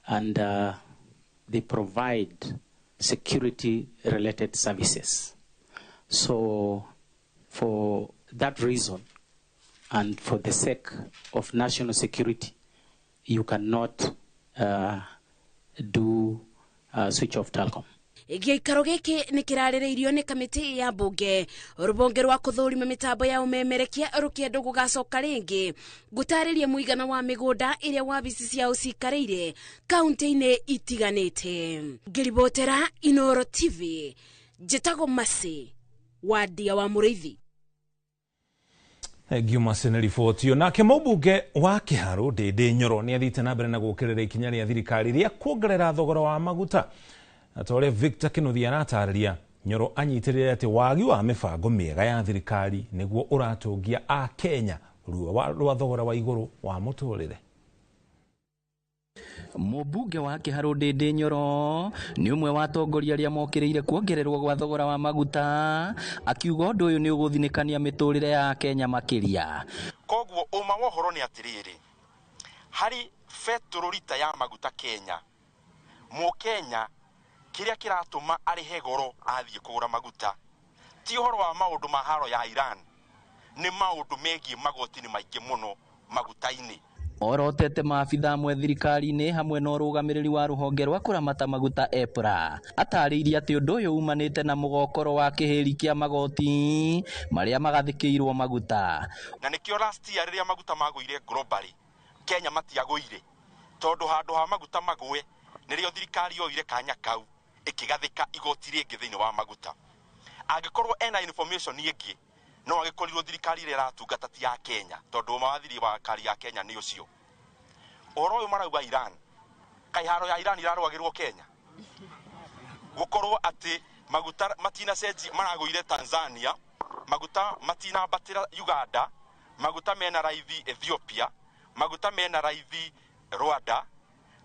and they provide security-related services. So for that reason, and for the sake of national security, you cannot do switch off Telcom. Gĩikaro gĩkĩ nĩ kĩrarĩrĩirio nĩ kamĩtĩ ya mbunge rũhonge rwa kũthũrima mĩtambo ya ũmemerekia rũkĩendwo gũgacoka rĩngĩ gũtarĩria mũigana wa mĩgũnda ĩrĩa wabici ciao cikarĩire kaunti-inĩ itiganĩte. Ngĩribotera Inooro TV, njĩtagwo Mercy Wandia wa Mũrĩithi. Thank you Mercy nĩ riboti ĩyo. Nake mũmbunge wa Kĩharũ Ndĩndĩ Nyoro nĩ athiĩte na mbere na gũũkĩrĩra ikinya rĩa thirikari rĩa kuongerera thogora wa maguta. Na ta ũrĩa Victor Kĩnuthia aratarĩria, Nyoro anyitĩrĩire atĩ wagi wa mĩbango mĩega ya thirikari nĩguo ũratũngia Akenya ruo rwa thogora wa igũrũ wa mũtũrĩre. Mũmbunge wa Kĩharũ Ndĩndĩ Nyoro nĩ ũmwe wa atongoria arĩa mokĩrĩire kuongererwo gwa thogora wa maguta, akiuga ũndũ ũyũ nĩ ũgũthinĩkania mĩtũrĩre ya Kenya makĩria. Koguo ũma wa ũhoro nĩ atĩrĩrĩ, harĩ betũrũ rita ya maguta Kenya, mũkenya kĩrĩa kĩratũma arĩhe goro athiĩ kũgũra maguta ti ũhoro wa maũndũ ma haro ya Iran, nĩ maũndũ megiĩ magoti-inĩ maingĩ mũno maguta-inĩ. Orotete maabitha amwe thirikari-inĩ hamwe na ũrũgamĩrĩri wa rũhonge rwa kũramata maguta EPRA atarĩirie atĩ ũndũ ũyũ umanĩte na mũgokoro wa kĩhĩri kĩa magoti marĩa magathĩkĩirwo maguta. Na nĩkĩo last year rĩrĩa maguta magũire globally, Kenya matiagũire tondũ handũ ha maguta magũe nĩrĩo thirikari yoire kanya kau ĩkĩgathĩka igoti rĩngĩ thĩinĩ wa maguta. Angĩkorwo ena information ĩngĩ No agĩkorirwo thirikari ĩrĩa ĩratungata ti ya Kenya, tondũ ũma wa thirikari ya Kenya nĩ ũcio. Ũhoro ũyũ marauga Iran, kaĩ haro ya Iran irarũagĩrwo Kenya? Gũkorwo atĩ maguta matinacenjia maragũire Tanzania, maguta matinambatĩra Uganda, maguta mena raithi Ethiopia, maguta mena raithi Rwanda,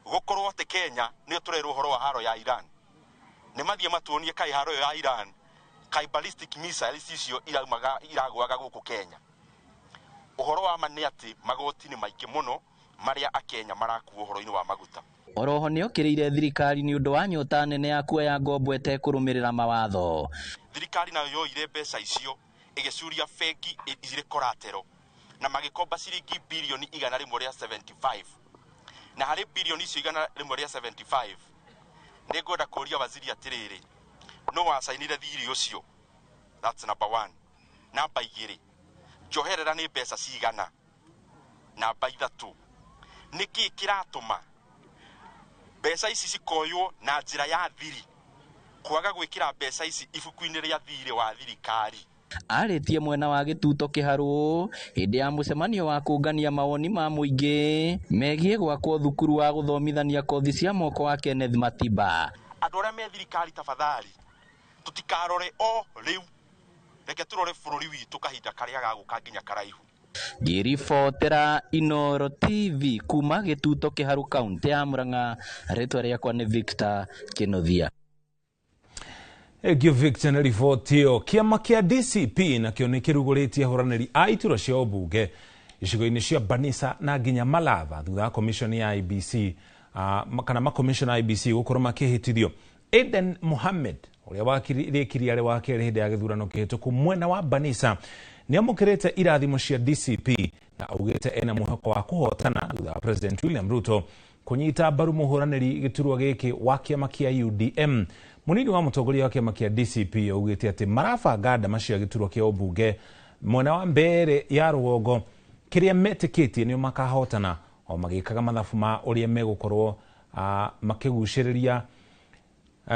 gũkorwo atĩ Kenya nĩyo tũrerwo ũhoro wa haro ya Iran. Nĩ mathiĩ matuonie kaĩ haro ĩyo ya Iran, kaĩ ballistic missiles icio iraumaga iragũaga gũkũ Kenya. Ũhoro wa ma nĩ atĩ magoti nĩ maingĩ mũno marĩa akenya marakuo ũhoro-inĩ wa maguta. Oroho nĩokĩrĩire thirikari nĩ ũndũ wa nyota nene ya kuoya ngombo ĩtekũrũmĩrĩra mawatho. Thirikari nayo yoire mbeca icio ĩgĩcuria bengi irĩ collateral na magĩkomba ciringi birioni 175, na harĩ birioni icio 175 nĩ ngwenda kũria waziri atĩrĩrĩ, no wacainire thirĩ ũcio? That's number 1. Namba 2, njoherera nĩ mbeca cigana? Namba 3, nĩkĩ kĩratũma mbeca ici cikoywo na njĩra ya thiri, kwaga gwĩkĩra mbeca ici ibuku-inĩ rĩa thirĩ wa thirikari? Arĩtie mwena wa Gĩtuto Kĩharũ hĩndĩ ya mũcemanio wa kũngania mawoni ma mũingĩ megiĩ gwakwo thukuru wa gũthomithania kothi cia moko wa Kenneth Matiba. Andũ arĩa me thirikari, tafadhali tũtikarore o rĩu, reke tũrore bũrũri witũ kahinda karĩa gagũka nginya karaihu. Ngĩribotera Inooro TV kuma Gĩtuto Kĩharũ, kaũntĩ ya Murang'a, rĩtwa rĩakwa nĩ Victor Kĩnuthia. Egio Victor na riboti ĩyo. Kĩama kĩa DCP nakĩo nĩ kĩrugũrĩtie ahũranĩri a iturwa cia ũmbunge icigo-inĩ cia Banisa na nginya Malava thutha wa commission ya IBC kana makomishona IBC gũkorwo makĩhĩtithio. Aden Mohamed ũrĩa wakĩrĩkirie arĩ wa kerĩ hĩndĩ ya gĩthurano kĩhĩtũku mwena wa Banisa nĩamũkĩrĩte irathimo cia DCP na augĩte ena mwĩhoko wa kũhotana thutha wa President William Ruto kũnyita mbaru mũhũranĩri gĩturwa gĩkĩ wa kĩama kĩa UDM. Mũnini wa mũtongoria wa kĩama kĩa DCP augĩte atĩ marabanga ndama cia gĩturwa kĩa ũmbunge mwena wa mbere ya rũgongo kĩrĩa metĩkĩtie nĩo makahotana, o magĩkaga mathabu ma ũrĩa megũkorwo makĩgucĩrĩria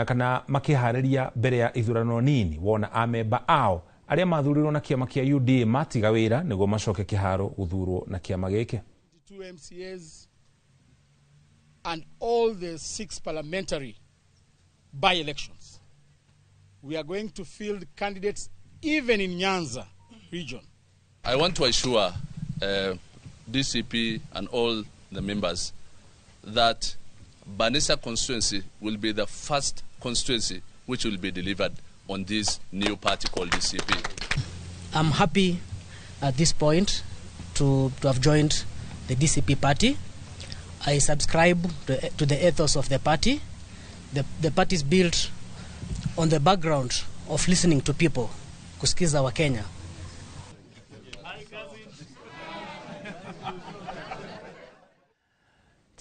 kana makĩharĩria mbere ya ithurano nini, wona amemba ao arĩa mathurirwo na kĩama kĩa UDA matiga wĩra nĩguo macoke kĩharo gũthurwo na kĩama gĩkĩ. 2 MCAs and all the 6 parliamentary by-elections. We are going to field candidates even in Nyanza region. I want to assure DCP and all the members that Banisa constituency will be the first constituency which will be delivered on this new party called DCP. I'm happy at this point to have joined the DCP party. I subscribe to the ethos of the party. The party is built on the background of listening to people, kusikiza wa Kenya.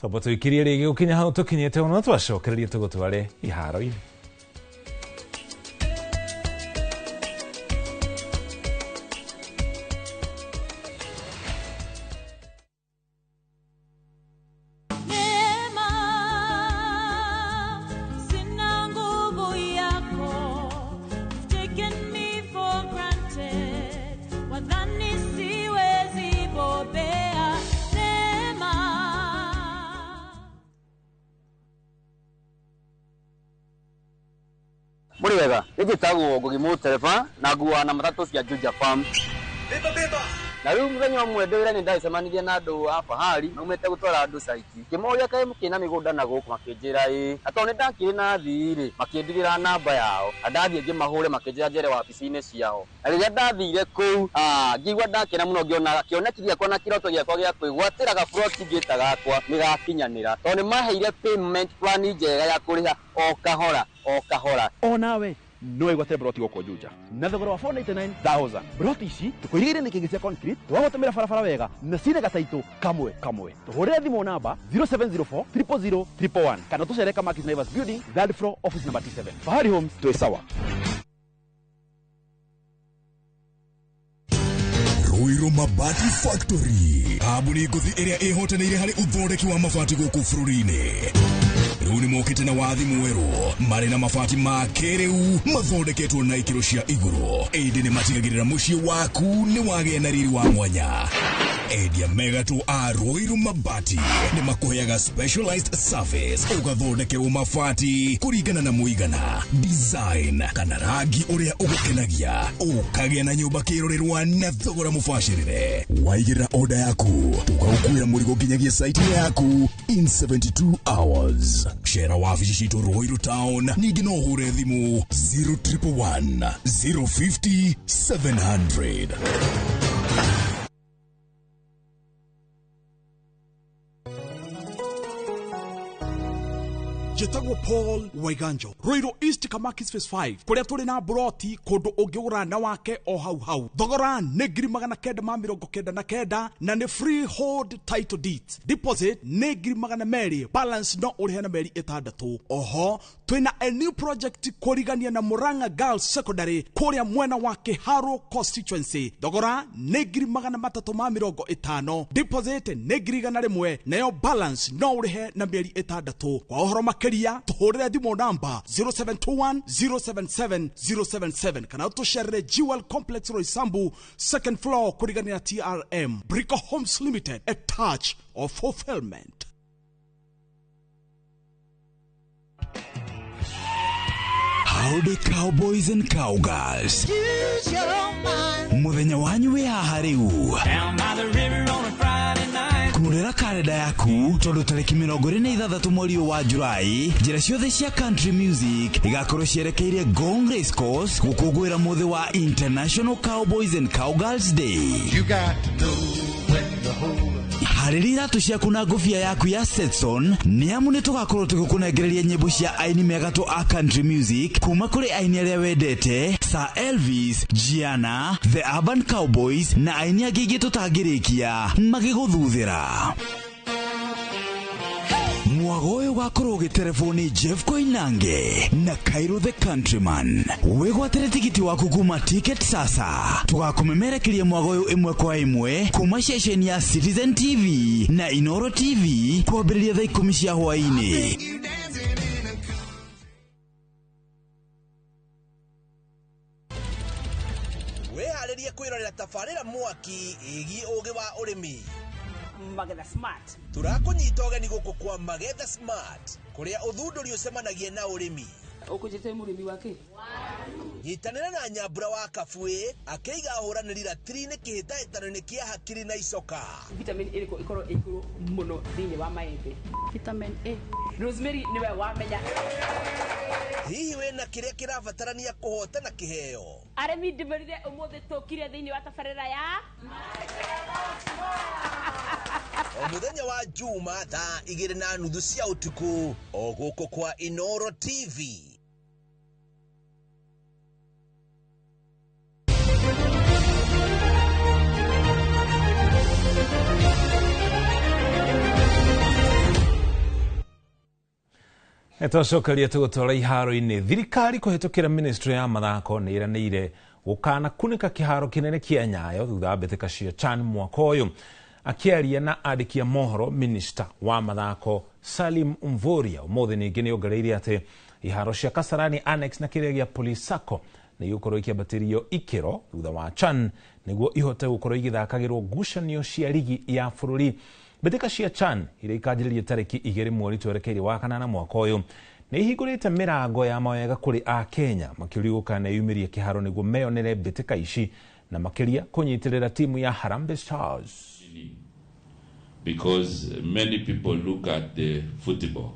Twamba tũikirie rĩngĩ gũkinya hau tũkinyĩte ũno, twacokererie tũgũtware iharo-inĩ. Muri wega nĩnjĩtagwo Ngugi Mũtereba na nguaga na matatũ cia Juja Farm. Na rĩu mũthenya ũmwe ndĩ wĩra-inĩ ndagĩcemanirie na andũ a Fahari maumĩte gũtwara andũ caiti, ngĩmoria kaĩ mũkĩrĩ na mĩgũnda na gũkũ, makĩnjĩra ĩĩ, na tondũ nĩndakĩrĩ na athii rĩ, makĩndigĩra namba yao, na ndathiĩ ngĩmahũre makĩnjĩra njere wabici-inĩ ciao. Na rĩrĩa ndathire kũu, ngĩigua ndakena mũno ngĩona kĩoneki gĩakwa na kĩroto gĩakwa gĩa kwĩgwatĩra gaburoti ngĩta gakwa nĩgakinyanĩra, tondũ nĩmaheire payment plan njega ya kũrĩha o kahora o kahora. Onawe no wĩgwatĩre broti gũkũ Juja na thogora wa 499,000. Broti ici tũkũirigĩire nĩ kĩngĩ cia concrete, twagũtũmĩra barabara wega na cirĩ gataitũ kamwe kamwe. Tũhũrĩre thimũ namba 0704 000 111 kana tũcere Kamakis Naivas Building, third floor, office number T7. Fahari Homes, twĩ sawa. Ruiru Ruiru Mabati Factory, kambuni ngũthi ĩrĩa ĩhotanĩire harĩ ũthondeki wa mabati gũkũ bũrũri-inĩ. Rĩu nĩ mokĩte na wathi mwerũ marĩ na mabati ma kĩrĩu mathondeketwo na ikĩro cia igũrũ, ĩndĩ nĩ matigagĩrĩra mũciĩ waku nĩ wagĩa na riri wa mwanya. Endia megatũ a Ruiru Mabati nĩ makũheaga specialized service, ũgathondekerwo mabati kũringana na mũigana, design kana rangi ũrĩa ũgũkenagia, ũkagĩa na nyũmba kĩrorerwa na thogora mũbacĩrĩre. Waigĩrĩra order yaku tũkaũkuĩra mũrigo nginyagia site yaku in 72 hours. Cera wabici citũ Ruiru Town, ningĩ no ũhũre thimũ 0111 050 700. Njĩtagwo Paul Waiganjo, Ruiru East Kamakis Phase 5, kũrĩa tũrĩ na buroti kũndũ ũngĩgũra na wake o hau hau. Thogora nĩ 999 na nĩ freehold title deeds. Deposit nĩ 200,000, balance no ũrĩhe na mĩeri 6. Oho twĩna a new project kũrigania na Murang'a Girls Secondary kũrĩa mwena wa Kiharu constituency. Thogora nĩ 350,000, deposit nĩ 100,000, nayo balance no ũrĩhe na mĩeri 6. Kwa ũhoro makĩria tũhũrĩre thimũ namba 0721 077 077 kana tũcerere Jewel Complex Roysambu second floor kũrigania na TRM. Brico Homes Limited, a touch of fulfillment. Howdy cowboys and cowgirls. Muthenya wanyu wĩ haha rĩu. Kunurĩra karenda yaku tondũ tarĩki 26 mweri ũyũ wa Julai, njĩra ciothe cia country music igakorwo cierekeire Ngong Race Course gũkũngũĩra mũthĩ wa International Cowboys and Cowgirls Day. You got to know when to hold up. Harĩria iratũ ciaku na ngũbia yaku ya Stetson nĩ amu nĩ tũgakorwo tũgĩkũnengereria nyĩmbo cia aini megatũ a country music kuma kũrĩ aini arĩa wendete Sir Elvis, Gianna, The Urban Cowboys na aini angĩ aingĩ tũtangĩrĩkia magĩgũthuthĩra. Mwago ũyũ ũgakorwo ũgĩterebwo nĩ Jeff Koinange na Cairo the Countryman. Wĩgwatĩre tigiti waku kuma Ticket Sasa. Tũgakũmemerekeria mwago ũyũ ĩmwe kwa ĩmwe kuma ceceni ya Citizen TV na Inoro TV kwambĩrĩria thaa 10 cia hwaĩ-inĩ. Wĩharĩrie kwĩrorera tabarĩra mwaki ĩgiĩ ũgĩ wa ũrĩmi. Magetha Smart. Tũrakũnyita ũgeni gũkũ kwa Magetha Smart kũrĩa ũthundũri ũcemanagia na ũrĩmi. Ũkũnjĩte mũrĩmi wa kĩ? Nyitanĩra na Nyambura wa Kabuĩ akĩiga ahũranĩri ratiri-inĩ kĩhĩtahĩtano-inĩ kĩa hakiri na icoka. Vitamin ĩrĩkũ ĩkorwo ĩ igũrũ mũno thĩinĩ wa maembe? Vitamin A. Rosemary nĩwe wamenya. Hihi wĩna kĩrĩa kĩrabatarania kũhotana kĩheo? Arĩmi ndĩmerire ũmũthĩ tũkire thĩinĩ wa tabarĩra ya O mũthenya wa Juma thaa 2:30 cia ũtukũ o gũkũ kwa Inoro TV. Twacokeria tũgũtwara iharo-inĩ. Thirikari kũhĩtũkĩra ministry ya mathako nĩ ĩranĩire gũkana kunĩka kĩharo kĩnene kĩa Nyayo thutha wa mbĩtĩka cia CHAN mwaka ũyũ. Akĩaria na andĩki a mohoro, minister wa mathako Salim Mvurya ũmũthĩ ningĩ nĩ ongereire atĩ iharo cia Kasarani Annex na kĩrĩa gĩa Police Sacco nĩ igũkorwo ikĩambatĩrio ikĩro thutha wa CHAN nĩguo ihote gũkorwo igĩthakagĩrwo ngucanio cia rigi ya bũrũri. Mbĩtĩka cia CHAN iria ikanjĩrĩria tarĩki 2 mweri twerekeire wa kanana mwaka ũyũ nĩ ihingũrĩte mĩrango ya mawega kũrĩ Akenya makĩũrio gũkaneyumĩria kĩharo nĩguo meyonere mbĩtĩka ici na makĩria kũnyitĩrĩra timu ya Harambee Stars. Because many people look at the football,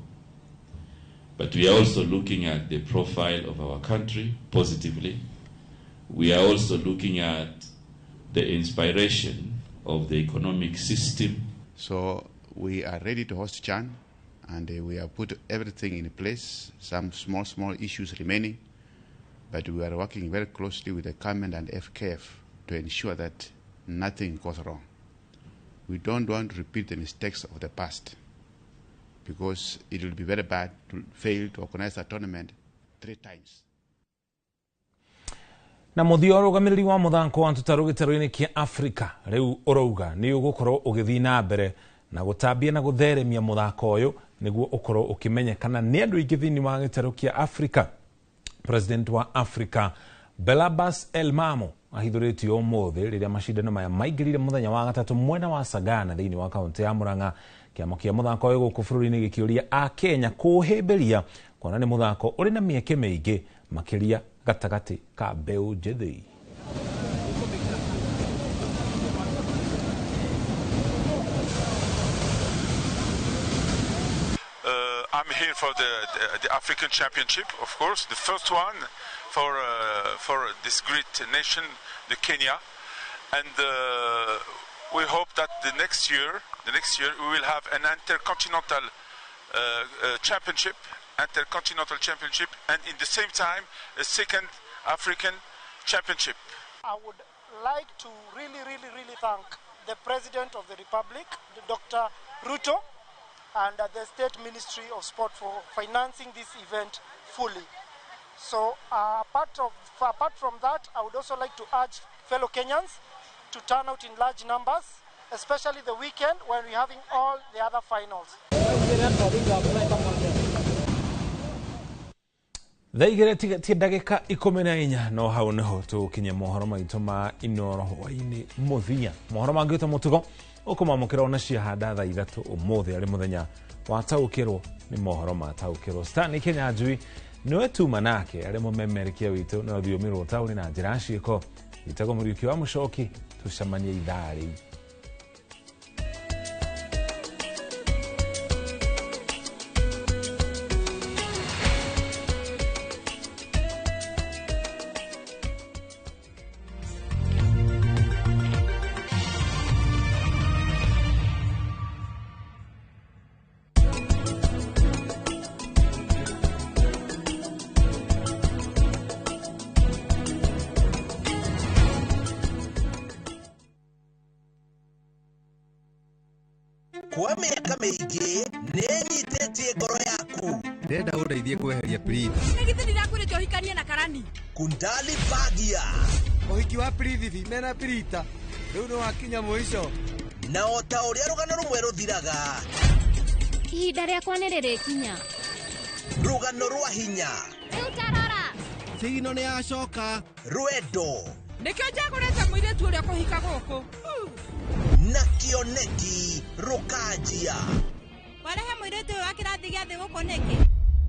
but we are also looking at the profile of our country positively. We are also looking at the inspiration of the economic system. So we are ready to host CHAN, and we have put everything in place, some small issues remaining, but we are working very closely with the government and FKF to ensure that nothing goes wrong. We don't want to repeat the mistakes of the past, because it will be very bad to fail to organize a tournament 3 times. Na muthia ũrũgamĩrĩri wa mũthako wa tũtarũ gĩtarũ-inĩ kĩa Afrika rĩu ũrauga nĩ ũgũkorwo ũgĩthiĩ na mbere na gũtambia na gũtheremia mũthako ũyũ nĩguo ũkorwo ũkĩmenyekana nĩ andũ aingĩ thĩinĩ wa gĩtarũ kĩa Afrika. President wa Afrika Belabas Elmamo ahithũrĩtio ũmũthĩ rĩrĩa macindano maya maingĩrire mũthenya wa gatatũ mwena wa Sagana thĩinĩ wa kaũntĩ ya Murang'a. Kĩama kĩa mũthako ũyũ gũkũ bũrũri-inĩ gĩkĩũria Akenya kũũhĩmbĩria kuona nĩ mũthako ũrĩ na mĩeke mĩingĩ makĩria gatagatĩ ka mbeũ njĩthĩ. I'm here for the African Championship, of course, the first one for this great nation, the Kenya, and we hope that the next year we will have an intercontinental championship, and in the same time a second African Championship. I would like to really, really, really thank the President of the Republic, Dr. Ruto, and the State Ministry of Sport for financing this event fully. So apart from that, I would also like to urge fellow Kenyans to turn out in large numbers, especially the weekend when we're having all the other finals. Thaa igĩrĩ tigatie ndagĩka 14 no hau nĩho tũgũkinyia mohoro maitũ ma Inooro hwaĩ-inĩ mũthia. Mohoro mangĩ ta mũtugo ũkũmamũkĩra ona ciahanda thaa 3 ũmũthĩ arĩ mũthenya wa taũkĩrwo nĩ mohoro ma taũkĩrwo. Stanley Kinyanjui nĩwe tuma nake arĩ mũmemerekia witũ na rũthiomi rwa ũtaũri na njĩra ya ciĩko. Gĩtagwo Mũriũki wa Mũcoki, tũcemanie ithaa rĩu. Kwa miaka mĩingĩ nĩnyitĩtie ngoro yaku. Ndĩrenda ũndeithie kweheria Priti. Nĩ githĩ ndirakwĩrĩte ũhikanie na Karani? Kundali Bagia. Ũhiki wa Prithvi mena Prita rĩu nĩ wakinya mũico. Na o ta ũrĩa rũgano rũmwe rũthiraga, ihinda rĩakwa nĩ rĩrĩkinya. Rũgano rwa hinya. Rĩu tarora. Sigino nĩ yacoka. Rwendo. Nĩkĩo njagũrĩte mũirĩtu ũrĩa kũhika gũkũ. Na kĩoneki rũkanjia. Warehe mũirĩtu ũyũ wa kĩrathi gĩa thĩ gũkũ nĩkĩ?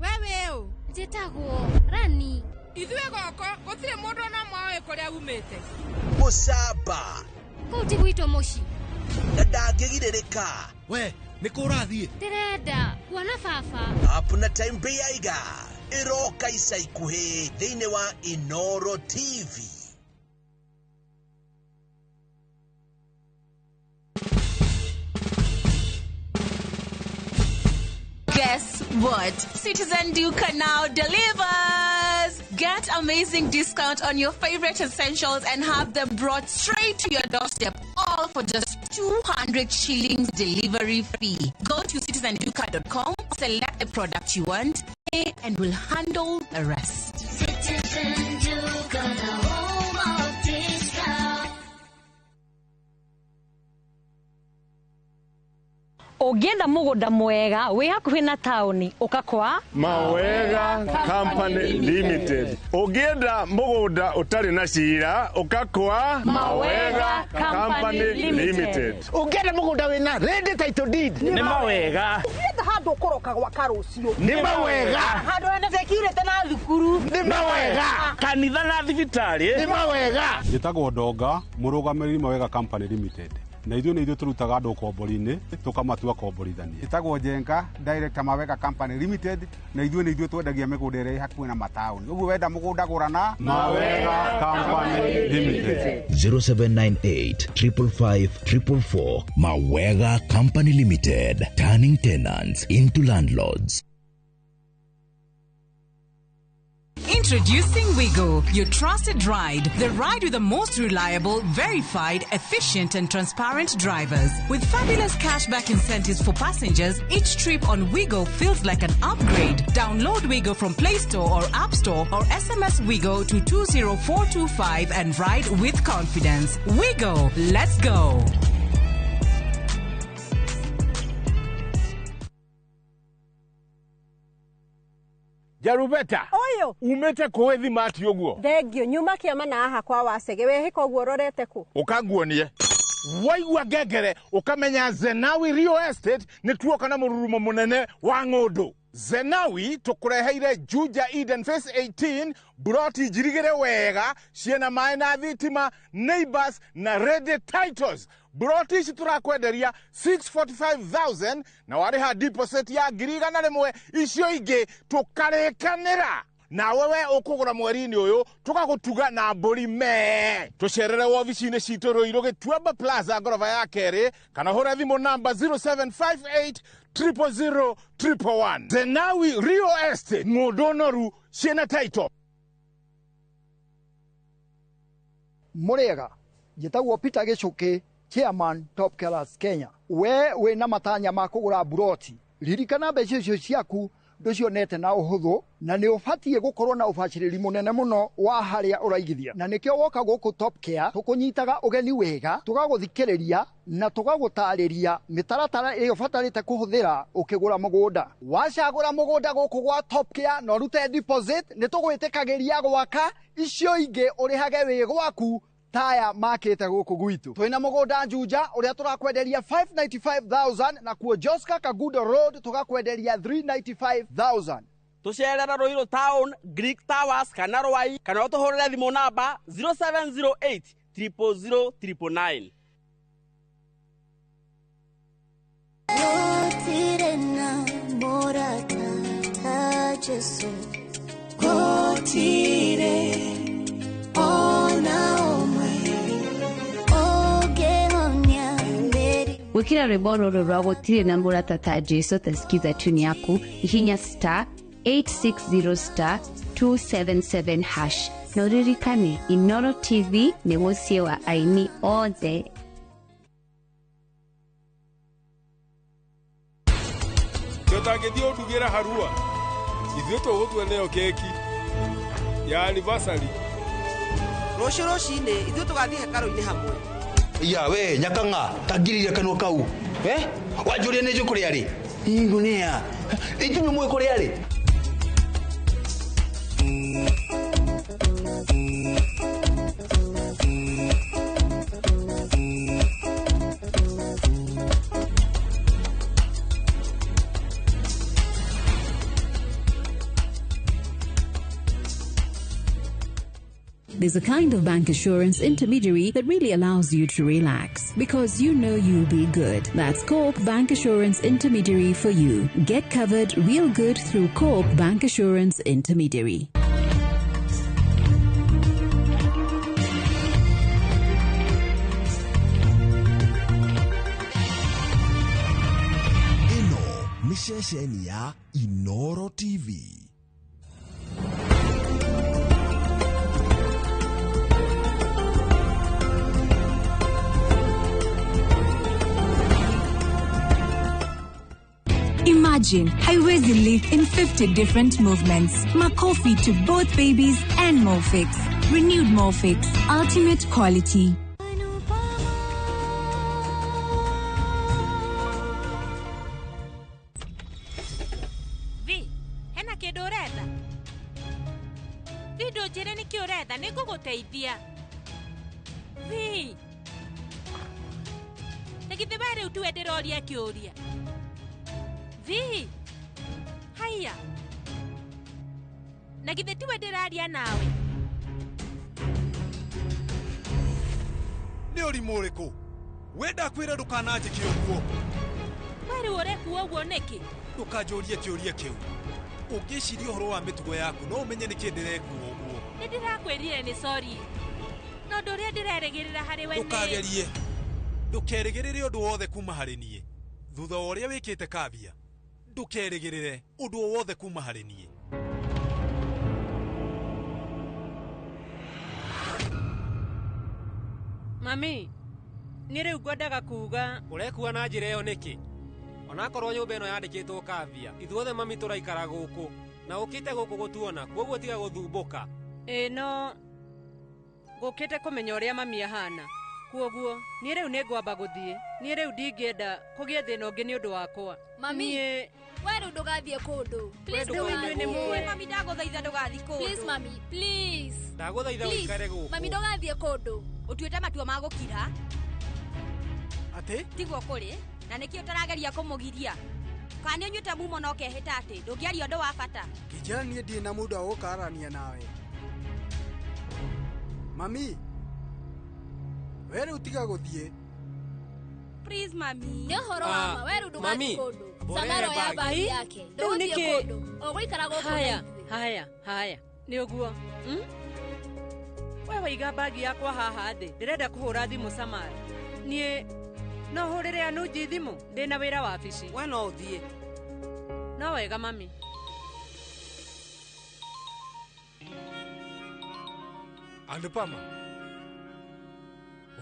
We wĩ ũ? Njĩtagwo Rani. Ithuĩ gũkũ gũtirĩ mũndũ ona ũmwe ũĩ kũrĩa umĩte. Mũcamba. Kũu ti gwitũ mũciĩ. Na ndangĩgirĩrĩka. We nĩ kũ ũrathiĩ? Ndĩrenda kuona baba. Apna Time Beiga ĩroka ica ikuhĩ thĩinĩ wa Inooro TV. Guess what? Citizen Duka now delivers! Get amazing discount on your favorite essentials and have them brought straight to your doorstep, all for just 200 shillings delivery fee. Go to citizenduka.com, select the product you want, pay, and we'll handle the rest. Citizen Duka, the home of discount. Ũngĩenda mũgũnda mwega wĩ hakuhĩ na taũni ũka kwa Mawega Company Limited. Ũngĩenda mũgũnda ũtarĩ na cira ũka kwa Mawega Company Limited. Ũngĩenda mũgũnda wĩna ready title deed nĩ Mawega. Ũngĩenda handũ ũkũroka gwaka rũciũ nĩ Mawega. Handũ hena security na thukuru nĩ Mawega. Kanitha na thibitarĩ nĩ Mawega. Njĩtagwo Ndonga, mũrũgamĩrĩri Mawega Company Limited. Na ithuĩ nĩ ithuĩ tũrutaga andũ ũkombori-inĩ tũkamatua komborithania. Ĩtagwo Njenga, Director Mawega Company Limited, na ithuĩ nĩ ithuĩ twendagia mĩgũnda ĩrĩa ĩ hakuhĩ na mataũni. Ũguo wenda mũgũnda gũra na Mawega Company Limited. 0798 555 444. Mawega Company Limited, turning tenants into landlords. Introducing Wigo, your trusted ride. The ride with the most reliable, verified, efficient, and transparent drivers. With fabulous cashback incentives for passengers, each trip on Wigo feels like an upgrade. Download Wigo from Play Store or App Store or SMS Wigo to 20425 and ride with confidence. Wigo, let's go. Jarubeta Ũyũ umĩte kũĩ thimati ũguo. Thengio, nyuma kĩama na haha kwa Wacege. Wehĩka ũguo ũrorete kũ? Ũkanguonie waigua ngengere ũkamenya Zenawi Real Estate nĩ tuoka na mũrurumo mũnene wa ng'ũndũ. Zenawi tũkũreheire Juja Eden Phase 18, buroti njirigĩre wega, ciĩna maĩ na thitima, neighbors na ready titles. Buroti ici tũrakwenderia 645,000 na warĩha deposit ya 100,000, icio ingĩ tũkarĩkanĩra. Nawe we ũkũgũra mweri-inĩ ũyũ tũgagũtuga na mbũri mee. Tũcerere wobici-inĩ citũ Ruiru Gĩtuamba Plaza ngoroba ya kerĩ, kana hũra thimũ namba 0758 000 111. Zenawi Real Estate, ng'ũndũ noru ciĩna title. Mũrĩega, njĩtagwo Peter Gĩcũkĩ, chairman Top Killers Kenya. We wĩna matanya ma kũgũra mburoti, ririkana mbeca icio ciaku ndũcionete na ũhũthũ, na nĩ ũbatiĩ gũkorwo na ũbacĩrĩri mũnene mũno wa harĩa ũraigithia, na nĩkĩo woka gũkũ Top Care tũkũnyitaga ũgeni wega, tũgagũthikĩrĩria na tũgagũtarĩria mĩtaratara ĩrĩa ũbatarĩte kũhũthĩra ũkĩgũra mũgũnda. Wacagũra mũgũnda gũkũ gwa Top Care na ũrute deposit, nĩ tũgwĩtĩkagĩria gwaka icio ingĩ ũrĩhage wĩ gwaku taya makĩte gũkũ gwitũ. Twĩna mũgũnda Juja ũrĩa tũrakwenderia 595,000, na kuo Joska Kagudo Road tũgakwenderia 395,000. Tũcerere Ruiru Town, Greek Towers kana Rwai, kana ũtũhũrĩre thimũ namba 0708 000 999. Gũtirĩ na mũrata ta Jesũ, gũtirĩ ona ũmwe ũngĩhonia mĩrimũ. Gwikira rwimbo rũrũ rwa gũtirĩ na mũrata ta Jesu tasikiza tune yaku, hihinya star 860 star 277 hash, na ũririkane Inoro TV nĩ mũciĩ wa aini othe. Tũtangĩthiĩ ũndugĩra harua, ithuĩ tũgũtua nĩyo keki ya anniversary. Rũciũ rũcinĩ ithuĩ tũgathiĩ hekarũ-inĩ hamwe. Ya we nyakanga tagiriria kanua kau, eh, wanjũria nĩ njũ kũrĩa rĩ ingunia ithuĩ mũĩ kũrĩa rĩ. There's a kind of bank assurance intermediary that really allows you to relax because you know you'll be good. That's Co-op Bank Assurance Intermediary for you. Get covered real good through Co-op Bank Assurance Intermediary. Ĩno nĩ ceceni ya Inoro TV. Imagine Haiwezi live in 50 different movements. Makofi to both babies and Molfix. Renewed Molfix. Ultimate quality. Vi, hena kĩndũ ũretha? Vi, ndũnjĩre nĩkĩ ũretha, nĩngũgũteithia. Vi, na githĩ we rĩu tiwe ndĩroria kĩũria? Vi, haiya, na githĩ tiwe ndĩraria nawe? Nĩ ũrimũ ũrĩkũ? We ndakwĩra ndũkananjĩke ũguo. We rĩu ũrekua ũguo nĩkĩ? Ndũkanjũrie kĩũria kĩu. Ũngĩciria ũhoro wa mĩtugo yaku no ũmenye nĩkĩ ndĩrekua ũguo. Nĩ ndĩrakwĩrire nĩ sorry. No ũndũ ũrĩa ndĩrerĩgĩrĩra harĩ we nĩ... Ndũkagerie. Ndũkerĩgĩrĩre ũndũ wothe kuma harĩ niĩ. Thutha wa ũrĩa wĩkĩte Kavia, ndũkerĩgĩrĩre ũndũ o wothe kuma harĩ niĩ. Mami, niĩ rĩu ngwendaga kuga. Ũrekua na njĩra ĩyo nĩkĩ? Onakorwo nyũmba ĩno yandĩkĩtwo Kavia, ithuothe mami tũraikara gũkũ na ũkĩte gũkũ gũtuona, kuoguo tiga gũthumbũka. Ĩĩ no ngũkĩte kũmenya ũrĩa mami ahana. Kuoguo niĩ rĩu nĩngwamba gũthiĩ. Niĩ rĩu ndingĩenda kũgĩe thĩna ũngĩ nĩ ũndũ wakwa. Mami, we rĩu ndũgathiĩ kũndũ. Please Rĩu inyuĩ nĩ mũĩ. Mami ndagũthaitha ndũgathiĩ kũndũ. Please mami, please. Ndagũthaitha ũikare gũkũ. Mami ndũgathiĩ kũndũ. Ũtuĩte matua ma gũkira. Atĩ? Tiguo kũrĩ, na nĩkĩ ũtarageria kũmũgiria? Kana nĩ ũnyuĩte mumo na ũkehĩta atĩ ndũngĩaria ũndũ wa bata? Ngĩnjĩra niĩ ndirĩ na mũndũ wa gũkararania nawe. Mami, we rĩu tiga gũthiĩ. Please mami. Nĩ ũhoro wa ma, we rĩu ndũgathiĩ kũndũ. Samaro ya bagi yake. Ndũgũthiĩ kũndũ. Ũgũikara gũkũ na Haya, ithuĩ. haya, haya. Nĩ ũguo. We waiga bagi yakwa haha thĩ. Ndĩrenda kũhũra thimũ Samara. Niĩ no hũrĩre Anunji thimũ, ndĩna wĩra wabici. We no ũthiĩ. No wega mami. Anupama.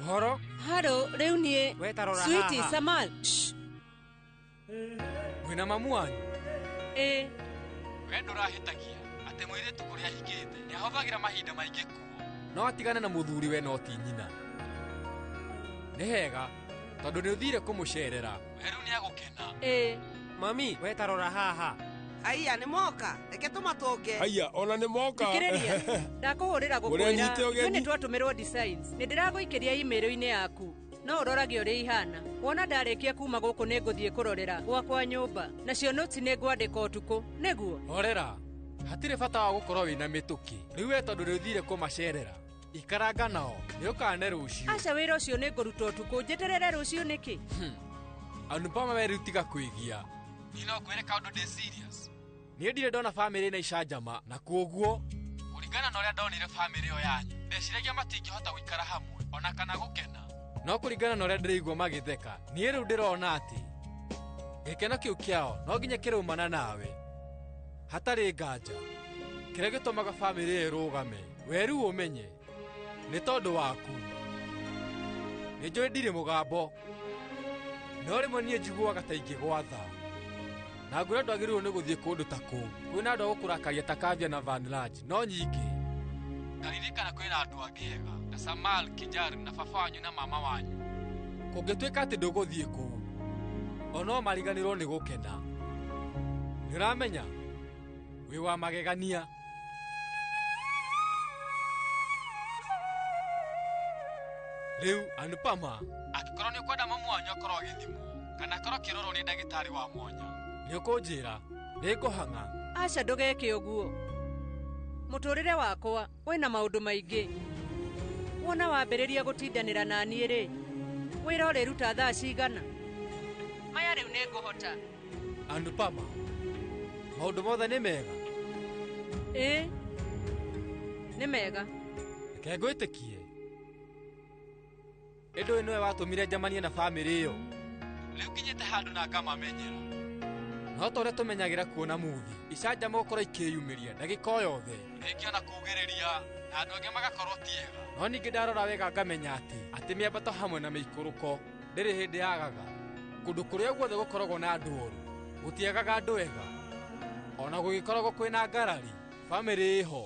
Ũhoro? Haro, rĩu niĩ. We ta rora Sweetie, haha. Samal. Shh. Wĩna mamu wanyu? Ĩĩ. We ndũrahĩtagia atĩ mũirĩtu kũrĩa ahikĩte nĩahũthagĩra mahinda maingĩ kuo. No atigane na mũthuri we no ti nyina. Nĩ hega tondũ nĩ ũthire kũmũcerera. We rĩu nĩagũkena. Ĩĩ. Mami, we ta rora haha. Aya nĩ moka, reke tũmatũnge. Haiya, ona nĩ moka. Thikĩrĩria, ndakũhũrĩra gũkwĩra. Mũrĩanyite Ithuĩ ũgeni. nĩ twatũmĩrwo designs. Nĩ ndĩragũikĩria email-inĩ yaku. No ũrorage ũrĩa ihana. Wona ndarĩkia kuma gũkũ nĩ ngũthiĩ kũrorera gwakwa nyũmba. Nacio notes nĩ ngwandĩka ũtukũ. Nĩguo? Horera. Hatirĩ bata wa gũkorwo wĩna mĩtũkĩ. Rĩu we tondũ nĩ ũthire kũmacerera. Ikaranga nao, nĩ ũkane rũciũ. Aca wĩra ũcio nĩ ngũruta ũtukũ. Njeterere rũciũ nĩkĩ? Anupama we rĩu tiga kwĩgia. Niĩ no ngwĩre kaũndũ ndĩ serious. Niĩ ndirĩ ndona bamĩrĩ na icanjama na kuoguo Kũringana na ũrĩa ndonire bamĩrĩ ĩyo yanyu, ndeciragia matingĩhota gũikara hamwe ona kana gũkena. No kũringana na ũrĩa ndĩraigua magĩtheka, niĩ rĩu ndĩrona atĩ gĩkeno kĩu kĩao no nginya kĩraumana nawe. Hatarĩ nganja, kĩrĩa gĩtũmaga bamĩrĩ ĩyo ĩrũgame, we rĩu ũmenye nĩ tondũ waku. Nĩ njũĩ ndirĩ mũgambo, no rĩmwe niĩ njiguaga ta ingĩgwatha. Na ngwĩra ndwagĩrĩirwo nĩ gũthiĩ kũndũ ta kũu. Kwĩna andũ a gũkũrakaria ta Kavya na Van Large, no nyingĩ. Ndaririkana kwĩna andũ angĩ ega ta Samal, Kijar na baba wanyu na mama wanyu. Kũngĩtuĩka atĩ ndũgũthiĩ kũu, o no mariganĩrwo nĩ gũkena. Nĩ ũramenya? Wĩ wa magegania. Rĩu Anupama, Angĩkorwo nĩ ũkwenda mamu wanyu akorwo agĩthimwo kana akorwo akĩrorwo nĩ ndagĩtarĩ wa mwanya, nĩ ũkũnjĩra, nĩ ngũhang'a. Aca ndũgeke ũguo. Mũtũrĩre wakwa wĩna maũndũ maingĩ. Wona wambĩrĩria gũtindanĩra na niĩ rĩ, wĩra ũrĩruta thaa cigana? Maya rĩu nĩ ngũhota. Anupama, maũndũ mothe nĩ mega. Ĩĩ, nĩ mega. Reke ngwĩtĩkie. Ĩndĩ ũyũ nĩwe watũmire njamanie na bamĩrĩ ĩyo. Rĩu nginyĩte handũ na ngamamenyera. No ta ũrĩa tũmenyagĩra kuona muthi, icanjama gũkorwo ikĩyumĩria ndagĩka o yothe. Rĩngĩ ona kugĩrĩria na andũ angĩ magakorwo ti ega. No ningĩ ndarora wega ngamenya atĩ mĩambato hamwe na mĩikũrũko ndĩrĩ hĩndĩ yagaga. Kũndũ kũrĩa guothe gũkoragwo na andũ oru, gũtiagaga andũ ega. Ona gũgĩkoragwo kwĩna ngarari, bamĩrĩ ĩho.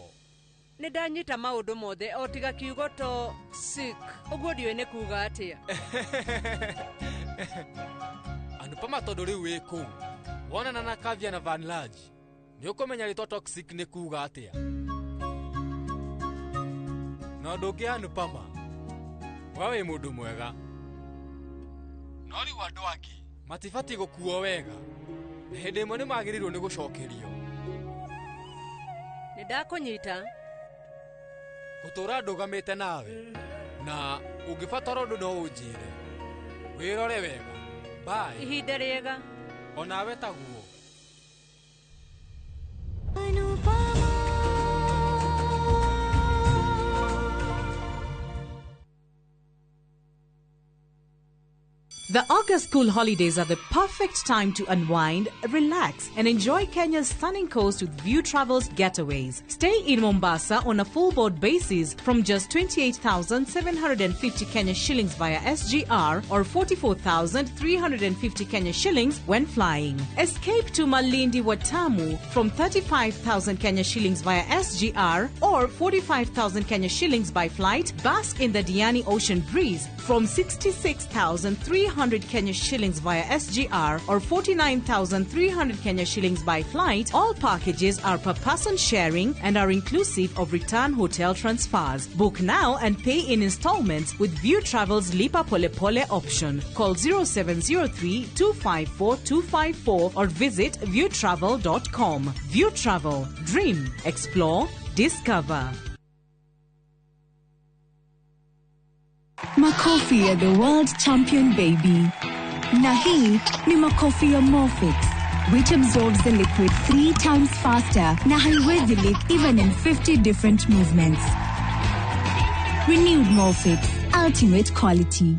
Nĩ ndanyita maũndũ mothe o tiga kiugo to sick. Ũguo ndiũĩ nĩ kuga atĩa. Anupama tondũ rĩu wĩ kũu, wonana na Kavya na Van Large, nĩ ũkũmenya rĩtwa toxic nĩ kuga atĩa. Na ũndũ ũngĩ Anupama, we wĩ mũndũ mwega. No rĩu andũ angĩ matibatiĩ gũkuo wega. Na hĩndĩ ĩmwe nĩ magĩrĩirwo nĩ gũcokerio. Nĩ ndakũnyita. Gũtũra ndũgamĩte nawe, na ũngĩbatara ũndũ no ũnjĩre. Wĩrore wega. Bye. Ihinda rĩega. Onawe taguo. The August school holidays are the perfect time to unwind, relax, and enjoy Kenya's stunning coast with View Travels getaways. Stay in Mombasa on a full board basis from just 28,750 Kenya shillings via SGR or 44,350 Kenya shillings when flying. Escape to Malindi Watamu from 35,000 Kenya shillings via SGR or 45,000 Kenya shillings by flight. Bask in the Diani Ocean breeze from 66,300 Kenya shillings via SGR or 49,300 Kenya shillings by flight. All packages are per person sharing and are inclusive of return hotel transfers. Book now and pay in installments with View Travel's Lipa Pole Pole option. Call 0703 254 254 or visit viewtravel.com. View Travel. Dream, explore, discover. Makofi ya the world champion baby. Na hii ni makofi ya Morfix, which absorbs the liquid 3 times faster na haiwezi leak even in 50 different movements. Renewed Morfix, ultimate quality.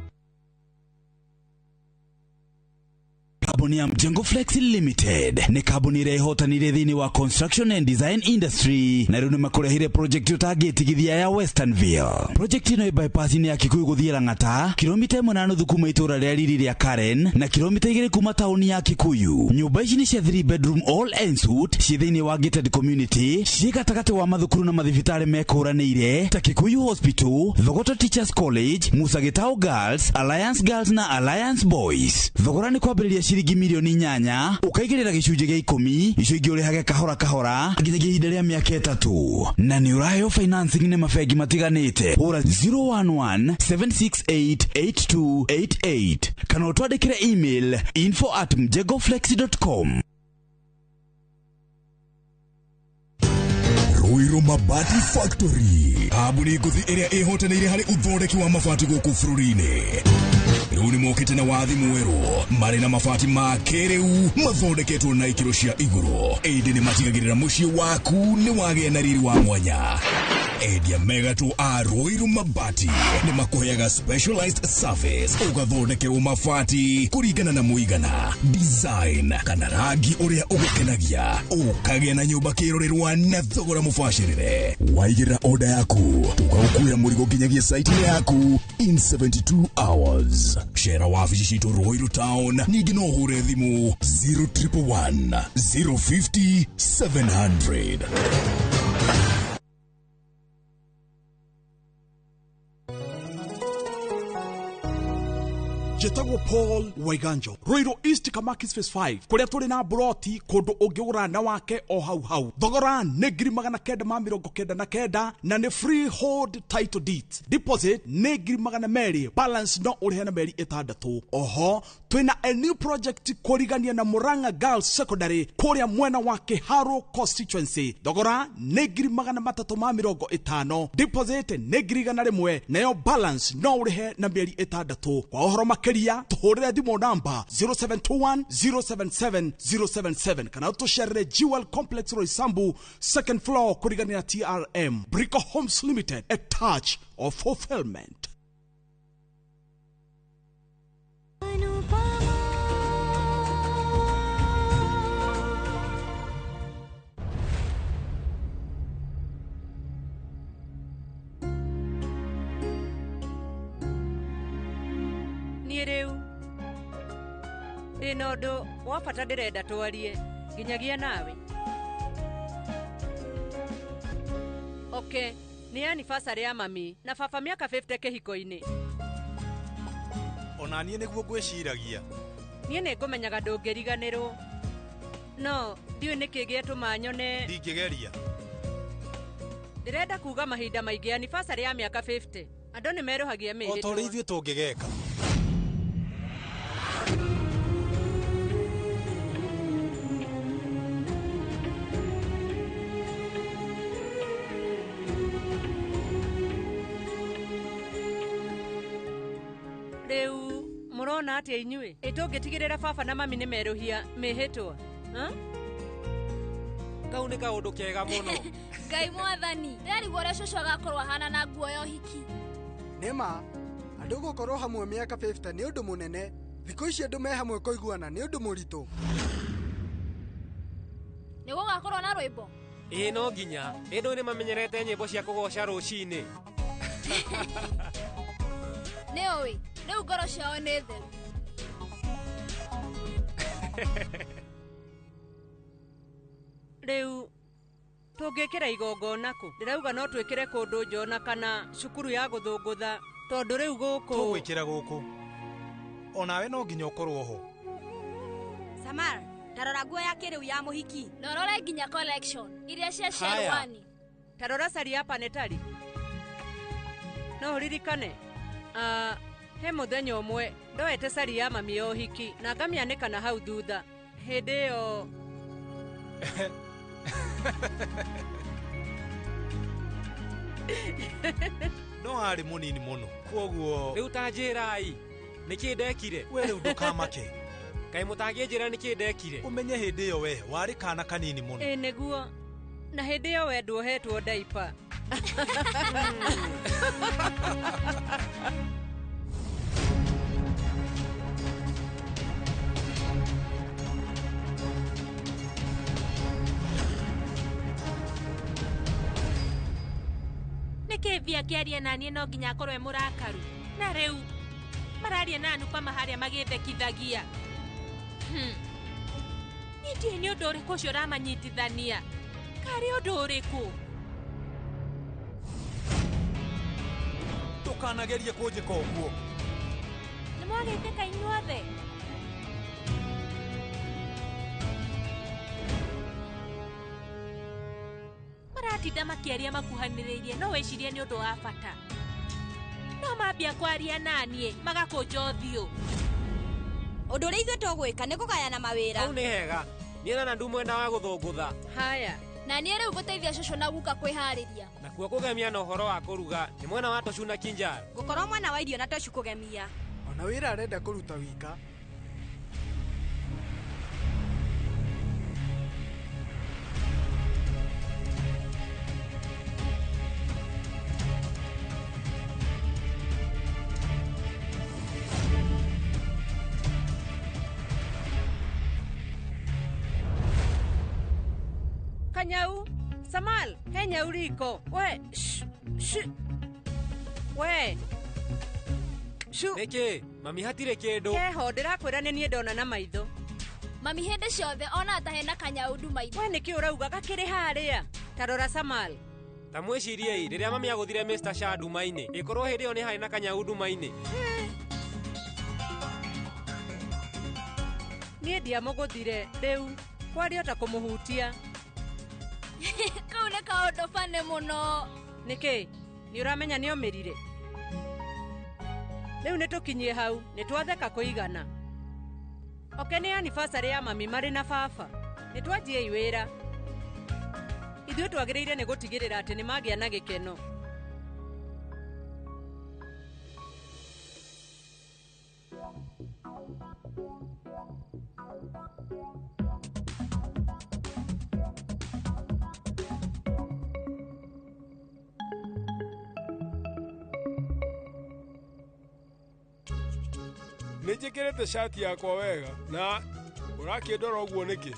Kambuni ya Mjengo Flex Limited nĩ kambuni ĩrĩa ĩhotanire thĩinĩ wa construction and design industry na rĩu nĩmakũrehire project ũtangĩtigithia ya Westernville. Project ĩno ĩ bypass-inĩ ya Kikuyu gũthiĩ Lang'ata, kilomita 1.5 kuma itũũra rĩa riri rĩa Karen na kilomita 2 kuma taũni ya Kikuyu. Nyũmba ici nĩ cia 3 bedroom all en suite ciĩ thĩinĩ wa gated community, ciĩ gatagatĩ wa mathukuru na mathibitarĩ mekũranĩire ta Kikuyu Hospital, Thogoto Teachers College, Musa Gitau Girls, Alliance Girls na Alliance Boys. Thogora nĩ kwambĩrĩria ciringi milioni 8 ukaigĩrĩra gĩcunjĩ gĩa 10 icio ingĩ ũrĩhage kahora kahora nginyagia ihinda rĩa mĩaka 3 na nĩ ũraheo financing nĩ mabengi matiganĩte. Hũra 011 768 8288 kana ũtwandĩkĩre email info@mjengoflex.com. Ruiru Mabati Factory, kambuni ngũthi ĩrĩa ĩhotanĩire harĩ ũthondeki wa mabati gũkũ bũrũri-inĩ. Rĩu nĩmokĩte na wathi mwerũ marĩ na mabati ma kĩrĩu mathondeketwo na ikĩro cia igũrũ, ĩndĩ nĩmatigagĩrĩra mũciĩ waku nĩ wagĩa na riri wa mwanya. Endia megatũ a Ruiru Mabati nĩmakũheaga specialized service, ũgathondekerwo mabati kũringana na mũigana, design kana rangi ũrĩa ũgũkenagia, ũkagĩa na nyũmba kĩrorerwa na thogora mũbacĩrĩre. Waigĩrĩra order yaku tũgagũkuĩra mũrigo nginyagia site yaku in 72 hours. Cera wabici citũ Ruiru Town, ningĩ no ũhũre thimũ 0111 050 700. Njĩtagwo Paul Waiganjo, Ruiru East Kamakis Phase 5, kũrĩa tũrĩ na broti kũndũ ũngĩgũra na wake o hau hau. Thogora nĩ 999 na nĩ freehold title deed. Deposit nĩ 200,000, balance no ũrĩhe na mĩeri 6. Oho twĩna a new project kũrigania na Murang'a Girls Secondary kũrĩa mwena wa Kiharu constituency. Thogora nĩ 350,000, deposit nĩ 100,000, nayo balance no ũrĩhe na mĩeri 6. Kwa ũhoro makĩria tũhũrĩre thimũ namba 0721 077 077 kana ũtũcerere Jewel Complex Roysambu second floor kũrigania na TRM. Brico Homes Limited, a touch of fulfillment. Niĩ rĩu ndĩna ũndũ wa bata ndĩrenda twarie nginyagia nawe. Okay, nĩ anniversary ya mami na baba mĩaka 50 kĩhiko-inĩ. Ona niĩ nĩguo ngwĩciragia. Niĩ nĩ ngũmenyaga ndũngĩriganĩrwo, no ndiũĩ nĩkĩ gĩatũma nyone. Ndingĩgeria. Ndĩrenda kuga mahinda maingĩ anniversary ya mĩaka 50 andũ nĩ merũhagia mĩhĩtwa. O ta ũrĩa ithuĩ tũngĩgeka. Rĩu mũrona atĩa inyuĩ? Ĩ tũngĩtigĩrĩra baba na mami nĩ merũhia mĩhĩtwa? Kau nĩ kaũndũ kega mũno. Ngai mwathani, ndĩrarigwo ũrĩa cũcũ agakorwo ahana na nguo ya ũhiki. Nĩma, andũ gũkorwo hamwe mĩaka 50 nĩ ũndũ mũnene. Thikũ ici andũ me hamwe kũiguana nĩ ũndũ mũritũ. Nĩ gũgakorwo na rwĩmbo? Ĩĩ no nginya. Ĩndũ nĩ mamenyerete nyĩmbo cia kũgoca rũcinĩ. Nĩ ũĩ, rĩu ngoro ciao nĩ theru. Rĩu tũngĩkĩra igongona kũ? Ndĩrauga no twĩkĩre kũndũ njona kana cukuru ya gũthũngũtha tondũ rĩu gũkũ Tũgwĩkĩra gũkũ. Onawe no nginya ũkorwo ho. Samar, tarora nguo ya kĩrĩu ya mũhiki. Na ũrore nginya collection iria cia sherwani. Tarora sari ya panetari. No ũririkane he mũthenya ũmwe ndoete sari ya mami ya ũhiki na ngamĩanĩka na hau thutha. Hĩndĩ ĩyo No arĩ mũnini mũno kwoguo Rĩu ta njĩrai nĩkĩ ndekire? We rĩu ndũkamake. Kaĩ mũtangĩnjĩra nĩkĩ ndekire? Ũmenye hĩndĩ ĩyo we warĩ kana kanini mũno. Ĩ nĩguo. Na hĩndĩ ĩyo we nduohetwo ndaipa. Nĩkĩ Vi akĩaria na niĩ no nginya akorwo e mũrakaru? Na rĩu mararia na Anupama harĩa magĩthekithagia. Niĩ ndiũĩ nĩ ũndũ ũrĩkũ ũcio ũramanyitithania. Karĩ ũndũ ũrĩkũ? Ndũkanagerie kũnjĩka ũguo. Nĩ mwagĩtĩka inyuothe? Maratinda makĩaria makuhanĩrĩirie no wĩcirie nĩ ũndũ wa bata. No mambia kwaria na niĩ magakũnja ũthiũ. Ũndũ ũrĩa ithuĩ tũgwĩka nĩ kũgayana mawĩra. Hau nĩ hega. Niĩ na Nandu mwena wa gũthũngũtha. Haya. Na niĩ rĩu ngũteithia cũcũ na guka kwĩharĩria. Nakuo kũgemia na ũhoro wa kũruga nĩ mwena wa Toshu na Kinjal. Ngũkorwo mwena wa irio na Toshu kũgemia. Ona wĩra arenda kũruta wika. Kanyau, Samal, he nyau riko. We, sh, sh. We. Shu. Nĩkĩ? Mami hatirĩ kĩndũ. Keho, ndĩrakwĩra nĩ niĩ ndona na maitho. Mami hĩndĩ ciothe ona ta hena kanyau nduma-inĩ. We nĩkĩ ũrauga gakĩrĩ harĩa? Ta rora Samal. Ta mwĩciriei rĩrĩa mami agũthire Mr. Shah nduma-inĩ. Ĩkorwo hĩndĩ ĩyo nĩ harĩ na kanyau nduma-inĩ. Niĩ ndiamũgũthire rĩu kwaria ta kũmũhutia. Kau nĩ kaũndũ bane mũno. Nĩkĩ? Nĩ ũramenya nĩ omĩrire? Rĩu nĩ tũkinyie hau, nĩ twatheka kũigana. Oke nĩ anniversary ya mami marĩ na baba. Nĩ twanjiei wĩra. Ithuĩ twagĩrĩire nĩ gũtigĩrĩra atĩ nĩ magĩa na gĩkeno. Nĩ njĩkĩrĩte shati yakwa wega na ũrakĩndora ũguo nĩkĩ?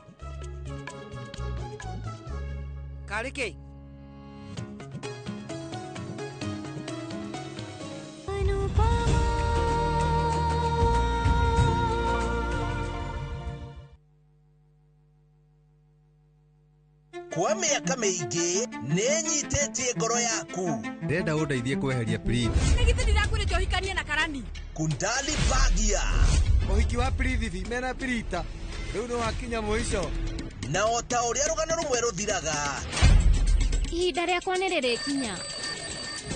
Karĩ kĩ? Kwa mĩaka mĩingĩ nĩnyitĩtie ngoro yaku. Ndĩrenda ũndeithie kweheria Prita. Nĩ githĩ ndirakwĩrĩte ũhikanie na Karani? Kundali Bagia. Ũhiki wa Prithibi mena Prita rĩu nĩ wakinya mũico. Na o ta ũrĩa rũgano rũmwe rũthiraga, Ihinda rĩakwa nĩ rĩrĩkinya.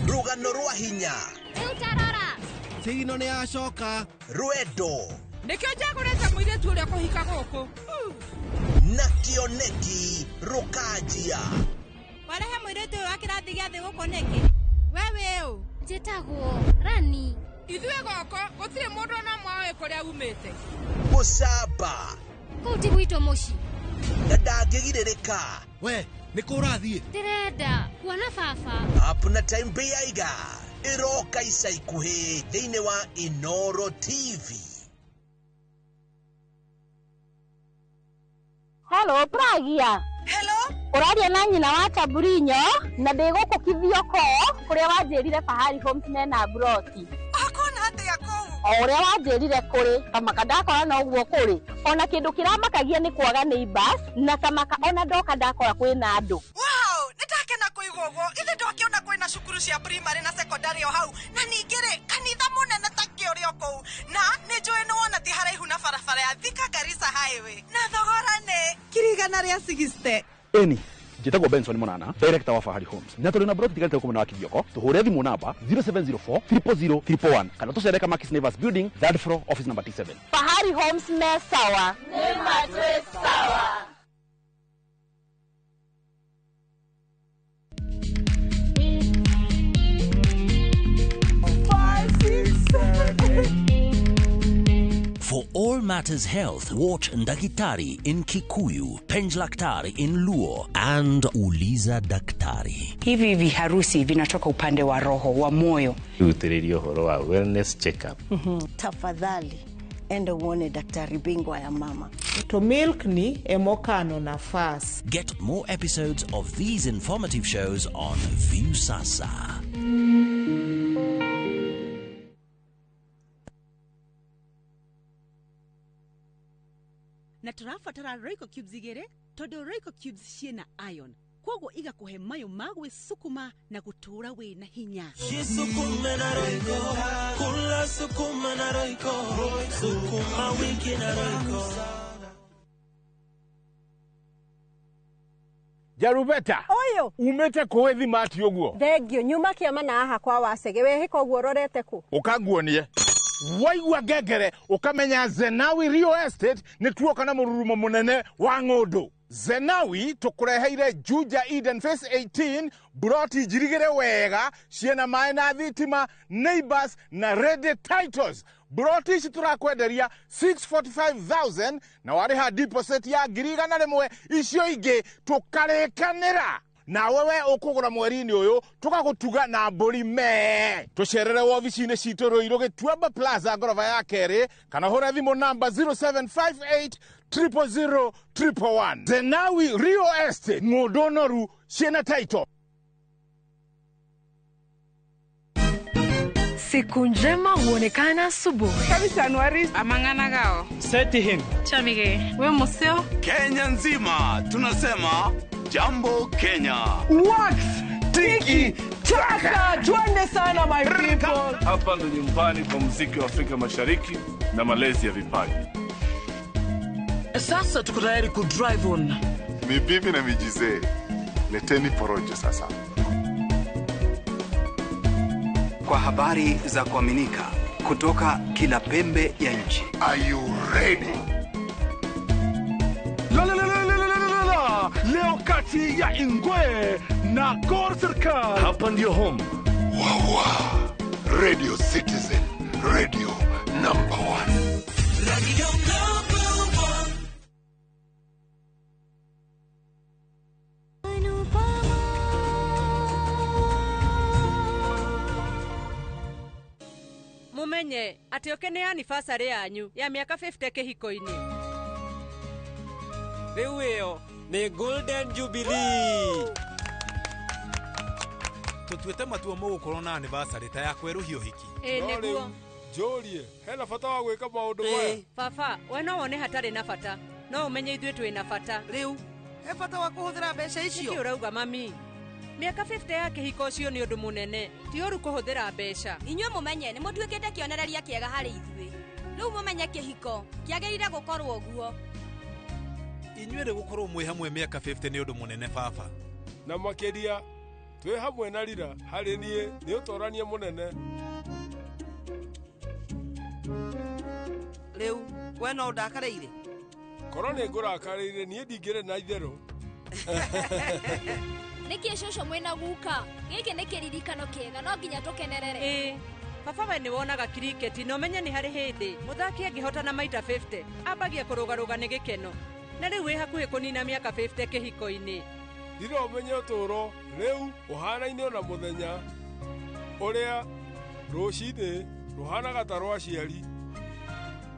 rũgano rwa hinya, Rĩu tarora. Cigino nĩ yacoka. Rwendo Nĩkĩo njagũrĩte mũirĩtu ũrĩa kũhika gũkũ. na kĩoneki rũkanjia. Warehe mũirĩtu ũyũ wa kĩrathi gĩa thĩ gũkũ nĩkĩ? We wĩ ũ? Njĩtagwo Rani. Ithuĩ gũkũ gũtirĩ mũndũ ona ũmwe ũĩ kũrĩa umĩte. Gũcamba Kũu ti gwitũ mũciĩ. na ndangĩgirĩrĩka. We nĩ kũ ũrathiĩ? Ndĩrenda kuona baba. Apna Time Beiga ĩroka ica ikuhĩ thĩinĩ wa Inoro TV. Hello, Pragia. Hello? Ũraria na nyina wa Chaburinyo na ndĩ gũkũ Kithioko kũrĩa wanjĩrire Fahari Homes mena broti. Ũkuona atĩa kũu? O ũrĩa wanjĩrire kũrĩ, kamaka ndakora noguo kũrĩ. Ona kĩndũ kĩramakagia nĩ kwaga neighbors na kamaka ona ndoka ndakora kwĩna andũ. Wow, nĩndakena kũigua ũguo. Ithe ndwakĩona kwĩna cukuru cia primary na secondary o hau. Na ningĩ rĩ, kanitha mũnene ta kĩ ũrĩ o kũu. Na nĩ njũĩ nĩ wona ti haraihu na barabara ya Thika Garissa Highway. Na thogora nĩ 160,000. Eni njĩtagwo Benson Monana, director wa Fahari Homes, na tũrĩ na broti tigarĩte gũkũ mwena wa Kithioko. Tũhũre thimũ namba 0704 000 111 kana tũcere Kamakis Neighbors Building, third floor, office number T7. Fahari Homes me sawa. Nĩ matwĩ sawa. For all matters health, watch Ndakitari in Kikuyu, Penjlaktari in Luo, and Uliza Daktari. Hivi viharusi vinatoka upande wa roho wa moyo. Rutĩrĩria ũhoro wa wellness check-up. Tafadhali enda uone daktari bingwa ya mama. To milk ni emokano nafas. Get more episodes of these informative shows on Viusasa. Na tũrabatara Royco cubes igĩrĩ tondũ Royco cubes ciĩna iron koguo igakũhe mayũ ma gwĩsukuma na gũtũũra wĩna hinya. Jisukume na Royco, kula sukuma na Royco, sukuma wiki na Royco. Jarubeta Ũyũ umĩte kũ ĩthima ũguo? Thengio nyuma kĩama na haha kwa Wacege wehĩka ũguo ũrorete kũ? Ũkanguonie waigua ngengere ukamenya Zenawi Real Estate nĩ tuoka na mũrurumo mũnene wa ng'ũndũ. Zenawi tũkũreheire Juja Eden Phase 18 buroti njirigĩre wega ciĩna maĩ na thitima, neighbors na ready titles. Buroti ici tũrakwenderia 645,000 na warĩha deposit ya 100,000, icio ingĩ tũkarĩkanĩra. Nawe we ũkũgũra mweri-inĩ ũyũ tũgagũtuga na mbũri mee. Tũcerere wobici-inĩ citũ Ruiru Gĩtuamba Plaza ngoroba ya kerĩ kana hũra thimũ namba 0758 000 111. Zenawi Real Estate, ng'ũndũ noru ciĩna title. Siku njema huonekana asubuhi. Amang'ana Setihin. Chamige. We museo. Kenya nzima tunasema Jambo Kenya. Wax tiki taka, twende sana my people. Hapa ndo nyumbani kwa muziki wa Afrika Mashariki na malezi ya vipaji. Sasa tuko tayari ku drive on. Ni bibi na mijizee. Leteni porojo sasa. Kwa habari za kuaminika kutoka kila pembe ya nchi. Are you ready? La la la la la la la. Leo kati ya Ingwe na Gor Serikal. Hapa ndio home. Wawa. Radio Citizen, radio number 1. Radio number 1. Mumenye atĩ ũke nĩ anniversary yanyu ya mĩaka 50 kĩhiko-inĩ. Rĩu ĩyo nĩ Golden Jubilee. Tũtuĩte matua mũgũkorwo na anniversary ta ya kwerũhia ũhiki. Ĩĩ nĩguo. Njũrie, hena bata wa gwĩka maũndũ maya? Baba, we no wone hatarĩ na bata, no ũmenye ithuĩ twĩ na bata. Rĩu he bata wa kũhũthĩra mbeca icio? Nĩkĩ ũrauga mami? Mĩaka 50 ya kĩhiko ũcio nĩ ũndũ mũnene, ti ũru kũhũthĩra mbeca. Inyuĩ mũmenye nĩ mũtuĩkĩte kĩonereria kĩega harĩ ithuĩ. Rĩu mũmenye kĩhiko kĩagĩrĩire gũkorwo ũguo. Inyuĩ rĩ gũkorwo mwĩ hamwe mĩaka 50 nĩ ũndũ mũnene baba. Na makĩria twĩ hamwe na Rira harĩ niĩ nĩ ũtorania mũnene. Rĩu we no ũndakarĩire? Korwo nĩ ngũrakarĩire niĩ ndingĩrĩ na itherũ. Nĩkĩ cũcũ mwĩna guka? Gĩkĩ nĩ kĩririkano kĩega no nginya tũkenerere. Ĩĩ, baba we nĩ wonaga kiriketi na ũmenye nĩ harĩ hĩndĩ mũthaki angĩhotana maita 50 ambagia kũrũgarũga nĩ gĩkeno. Na rĩu wĩ hakuhĩ kũnina mĩaka 50 kĩhiko-inĩ. Rira ũmenye ũtũũro rĩu ũhanaine na mũthenya ũrĩa rũcinĩ rũhanaga ta rwa aciari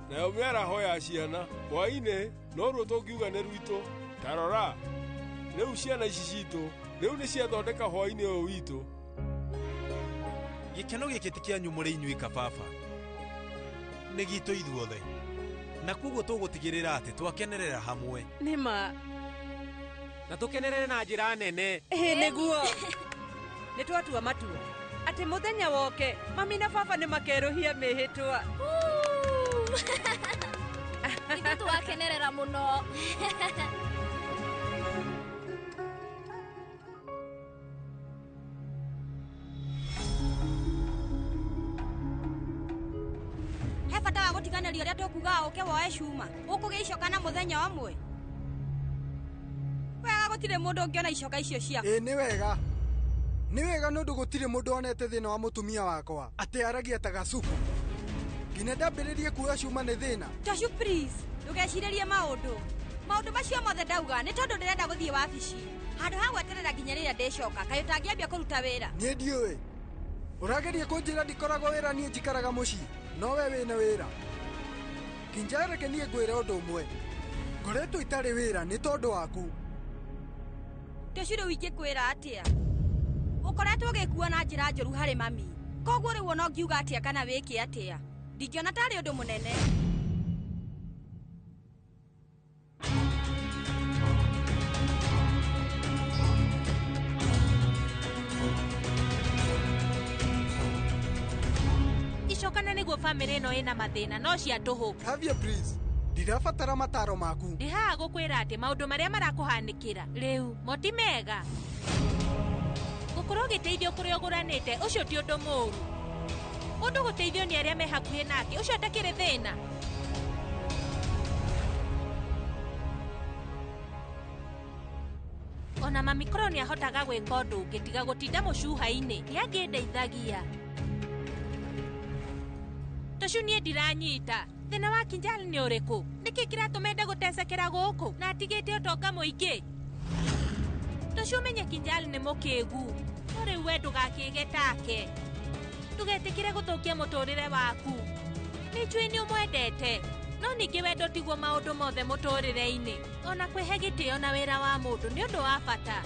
nayo mĩaraho ya ciana hwaĩ-inĩ no ruo tũngiuga nĩ rwitũ. Tarora rĩu ciana ici citũ rĩu nĩ ciathondeka hwaĩ-inĩ ũyũ witũ. Gĩkeno gĩkĩ ti kĩanyu mũrĩ inyuĩ kababa, nĩ gitũ ithuothe, na koguo tũgũtigĩrĩra atĩ twakenerera hamwe. Nĩ ma. Na tũkenerere na njĩra nene. Ĩĩ nĩguo. Nĩ twatua matua atĩ mũthenya woke mami na baba nĩ makerũhia mĩhĩtwa. Ithuĩ tũgakenerera mũno. He bata wa gũtiganĩria ũrĩa tũkuga ũke woe cuma ũkũgĩa icoka na mũthenya ũmwe. Wega gũtirĩ mũndũ ũngĩona icoka icio ciaku. Ĩĩ nĩ wega. Nĩ wega nĩ ũndũ gũtirĩ mũndũ onete thĩna wa mũtumia wakwa atĩ aragia ta gacuku. Nginya ndambĩrĩrie kuoya cuma nĩ thĩna. Toshu please, ndũgecirĩrie maũndũ. Maũndũ macio mothe ndauga nĩ tondũ ndĩrenda gũthiĩ wabici. Handũ ha gweterera nginya rĩrĩa ndĩcoka, kaĩ ũtangĩambia kũruta wĩra? Niĩ ndiũĩ. Ũrageria kũnjĩra ndikoragwo wĩra, niĩ njikaraga mũciĩ, no we wĩna wĩra. Kinja reke niĩ ngwĩre ũndũ ũmwe. Ngoretwo itarĩ wĩra nĩ tondũ waku. Toshu rĩu ingĩkwĩra atĩa? Ũkoretwo ũgĩkua na njĩra njũru harĩ mami. Koguo rĩu ona ũngiuga atĩa kana wĩke atĩa? Ndingĩona tarĩ ũndũ mũnene. Icokana nĩguo bamĩrĩ ĩno ĩna mathĩna no cia tũhũ. Kavya please, ndirabatara mataro maku. Ndĩ haha gũkwĩra atĩ maũndũ marĩa marakũhanĩkĩra rĩu mo ti mega. Gũkorwo ũgĩteithio kũrĩa ũgũranĩte ũcio ti ũndũ mũũru. Mũndũ gũteithio nĩ arĩa me hakuhĩ nake ũcio atakĩrĩ thĩna. Ona mami korwo nĩ ahotaga gwĩka ũndũ ũngĩ tiga gũtinda mũcuha-inĩ, nĩ angĩndeithagia. Toshu niĩ ndiranyita. Thĩna wa Kinjal nĩ ũrĩkũ? Nĩkĩ kĩratũma ende gũtecekera gũkũ na atigĩte ũtonga mũingĩ? Toshu ũmenye Kinjal nĩ mũkĩgu. No rĩu we ndũgakĩge take. Ndũgetĩkĩre gũthũkia mũtũrĩre waku. Nĩ njũĩ nĩ ũmwendete, no ningĩ wendo tiguo maũndũ mothe mũtũrĩre-inĩ. Ona kwĩhe gĩtĩo na wĩra wa mũndũ nĩ ũndũ wa bata.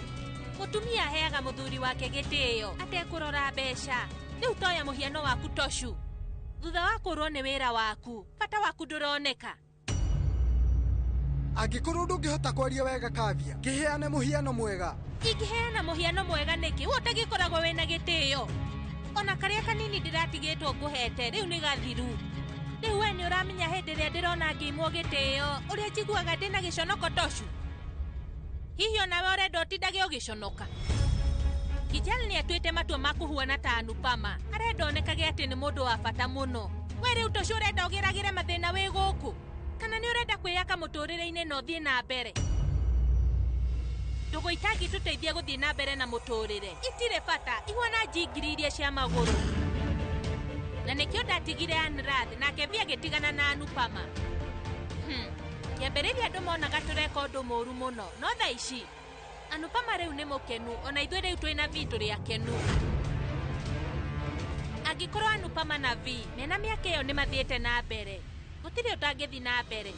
Mũtumia aheaga mũthuri wake gĩtĩo atekũrora mbeca. Rĩu toya mũhiano waku Toshu. Thutha wa kũrwo nĩ wĩra waku, bata waku ndũroneka. Angĩkorwo ndũngĩhota kwaria wega Kavya, kĩheane mũhiano mwega. Ingĩheana mũhiano mwega nĩkĩ? We ũtagĩkoragwo wĩna gĩtĩo. Ona karĩa kanini ndĩratigĩtwo ngũhete rĩu nĩ gathiru. Rĩu we nĩ ũramenya hĩndĩ ĩrĩa ndĩrona ngĩimwo gĩtĩo ũrĩa njiguaga ndĩna gĩconoko Toshu. Hihi onawe ũrenda ũtindage ũgĩconoka? Kinjal nĩ atuĩte matua ma kũhuana ta Anupama. Arenda onekage atĩ nĩ mũndũ wa bata mũno. We rĩu Toshu ũrenda ũgeragĩre mathĩna wĩ gũkũ? Kana nĩ ũrenda kwĩyaka mũtũrĩre-inĩ na ũthiĩ na mbere? Ndũgũ itangĩtũteithia gũthiĩ na mbere na mũtũrĩre itirĩ bata, ihuana njingiri iria cia magũrũ. Na nĩkĩo ndatigire Anrath nake Vi agĩtigana na Anupama. Kĩambĩrĩria andũ monaga tũreka ũndũ mũũru mũno, no thaa ici Anupama rĩu nĩ mũkenu, ona ithuĩ rĩu twĩna Vi tũrĩ akenu. Angĩkorwo Anupama na Vi mena mĩaka ĩyo nĩ mathiĩte na mbere, gũtirĩ ũtangĩthiĩ na mbere.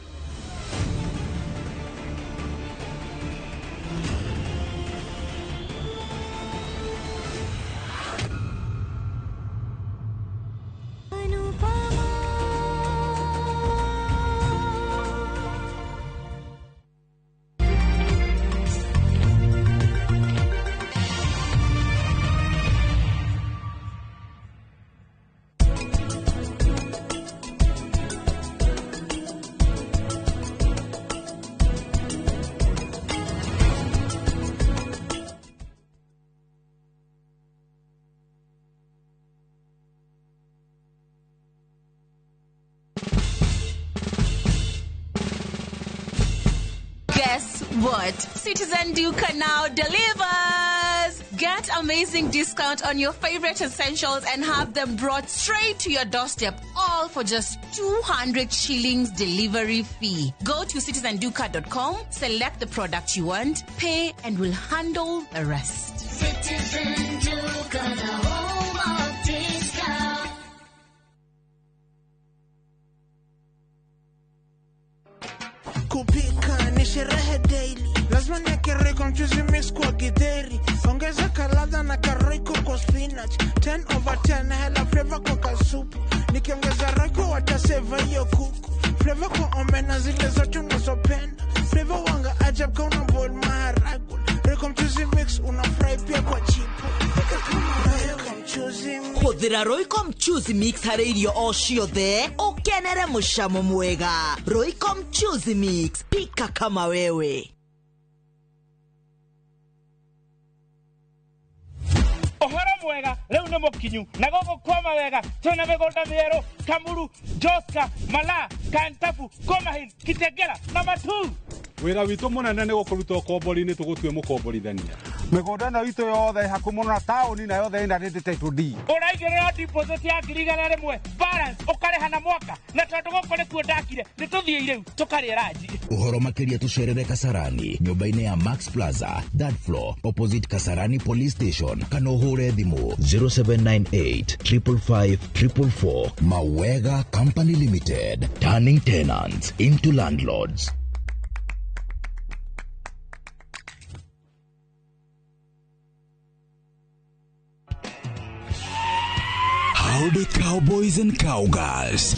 Guess what? Citizen Duka now delivers! Get amazing discount on your favorite essentials and have them brought straight to your doorstep, all for just 200 shillings delivery fee. Go to citizenduka.com, select the product you want, pay, and we'll handle the rest. Citizen Duka, the home of discount. Kupika ni sherehe daily, lazima Royco mchuzi mix kwa githeri, ongeza kaladha na karoiko kwa spinach. 10/10 hela flavor kwa kasupu, nikiongeza roiko wataseva hiyo kuku. Flavor kwa omena zile zote unazopenda, flavor wanga ajab ka una boil maharagwe. Royco mchuzi mix una fry pia kwa chipo. Pika kama Royco mchuzi mix. Hũthĩra Royco mchuzi mix harĩ irio o ciothe ũkenere mũcamo mwega. Royco mchuzi mix, pika kama wewe. Ũhoro mwega rĩu nĩ mũkinyu na gũkũ kwa mawega twĩna mĩgũnda mĩerũ Kamuru, Joska, Malaa, Kantafu, Komahin, Kitegera na Matuu. Wĩra witũ mũnene nĩ gũkũruta ũkombori-inĩ tũgũtue mũkomborithania. Mĩgũnda ĩno itũ yothe ĩ hakuhĩ mũno na taũni na yothe ĩna rĩndĩ title deed. Ũraigĩrĩra deposit ya 100,000 balance ũkarĩha na mwaka, na tondũ gũkũ nĩkuo ndakire nĩ tũthiĩ rĩu tũkarĩe ranji. Ũhoro makĩria tũcerere Kasarani nyũmba-inĩ ya Max Plaza third floor opposite Kasarani Police Station kana ũhũre thimũ 0798 555 444. Mawega Company Limited, turning tenants into landlords. Howdy cowboys and cowgirls.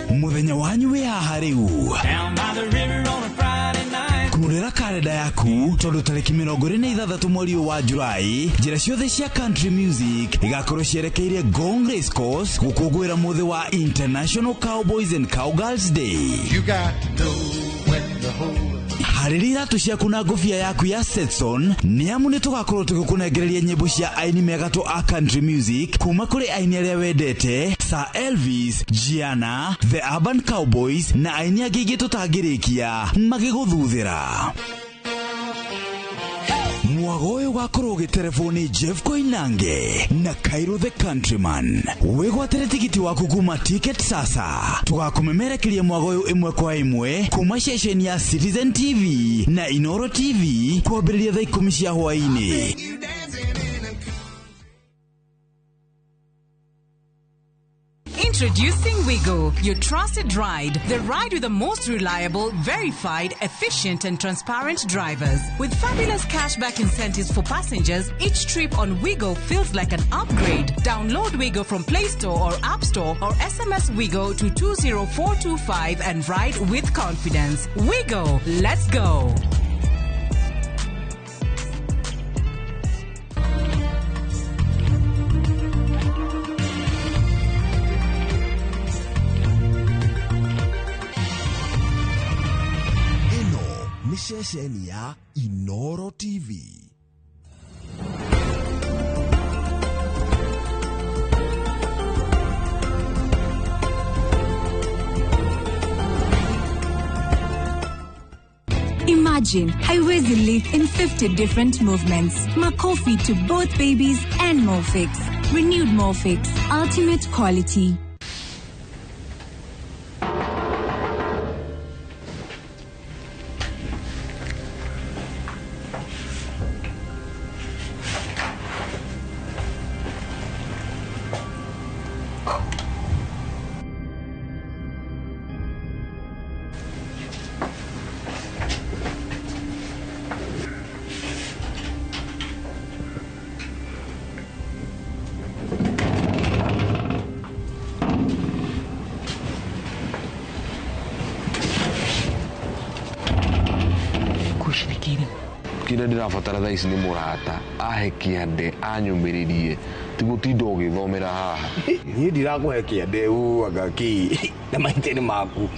Muthenya wanyu wĩ haha rĩu. Kũrĩra karenda yaku tondũ tarĩki 26 mweri wa Julai njĩra ciothe cia country music igakorwo cierekeire Ngong Race Course gũkũngũĩra mũthĩ wa International Cowboys and Cowgirls Day. You got to know when to hold up. Harĩria iratũ ciaku na ngũbia yaku ya Stetson nĩ amu nĩ tũgakorwo tũgĩkũnengereria nyĩmbo cia aini megatũ a country music kuma kũrĩ aini arĩa wendete Sir Elvis, Gianna, The Urban Cowboys na aini angĩ aingĩ tũtangĩrĩkia magĩgũthuthĩra. Mwago ũyũ ũgakorwo ũgĩterebwo nĩ Jeff Koinange na Cairo the Countryman. Wĩgwatĩre tigiti waku kuma Ticket Sasa. Tũgakũmemerekeria mwago ũyũ ĩmwe kwa ĩmwe kuma ceceni ya Citizen TV na Inoro TV kwambĩrĩria thaa 10 cia hwaĩ-inĩ. Introducing Wigo, your trusted ride. The ride with the most reliable, verified, efficient and transparent drivers. With fabulous cashback incentives for passengers, each trip on Wigo feels like an upgrade. Download Wigo from Play Store or App Store or SMS Wigo to 20425 and ride with confidence. Wigo, let's go. Ceceni ya Inoro TV. Imagine haiwezi lift in 50 different movements. Makofi to both babies and Molfix. Renewed Molfix. Ultimate quality. Kĩrĩa ndĩrabatara thaa ici nĩ mũrata ahe kĩande anyũmĩrĩrie ti gũtinda ũgĩthomera haha. Niĩ ndirakũhe kĩande anga kĩ na maitĩ nĩ maku.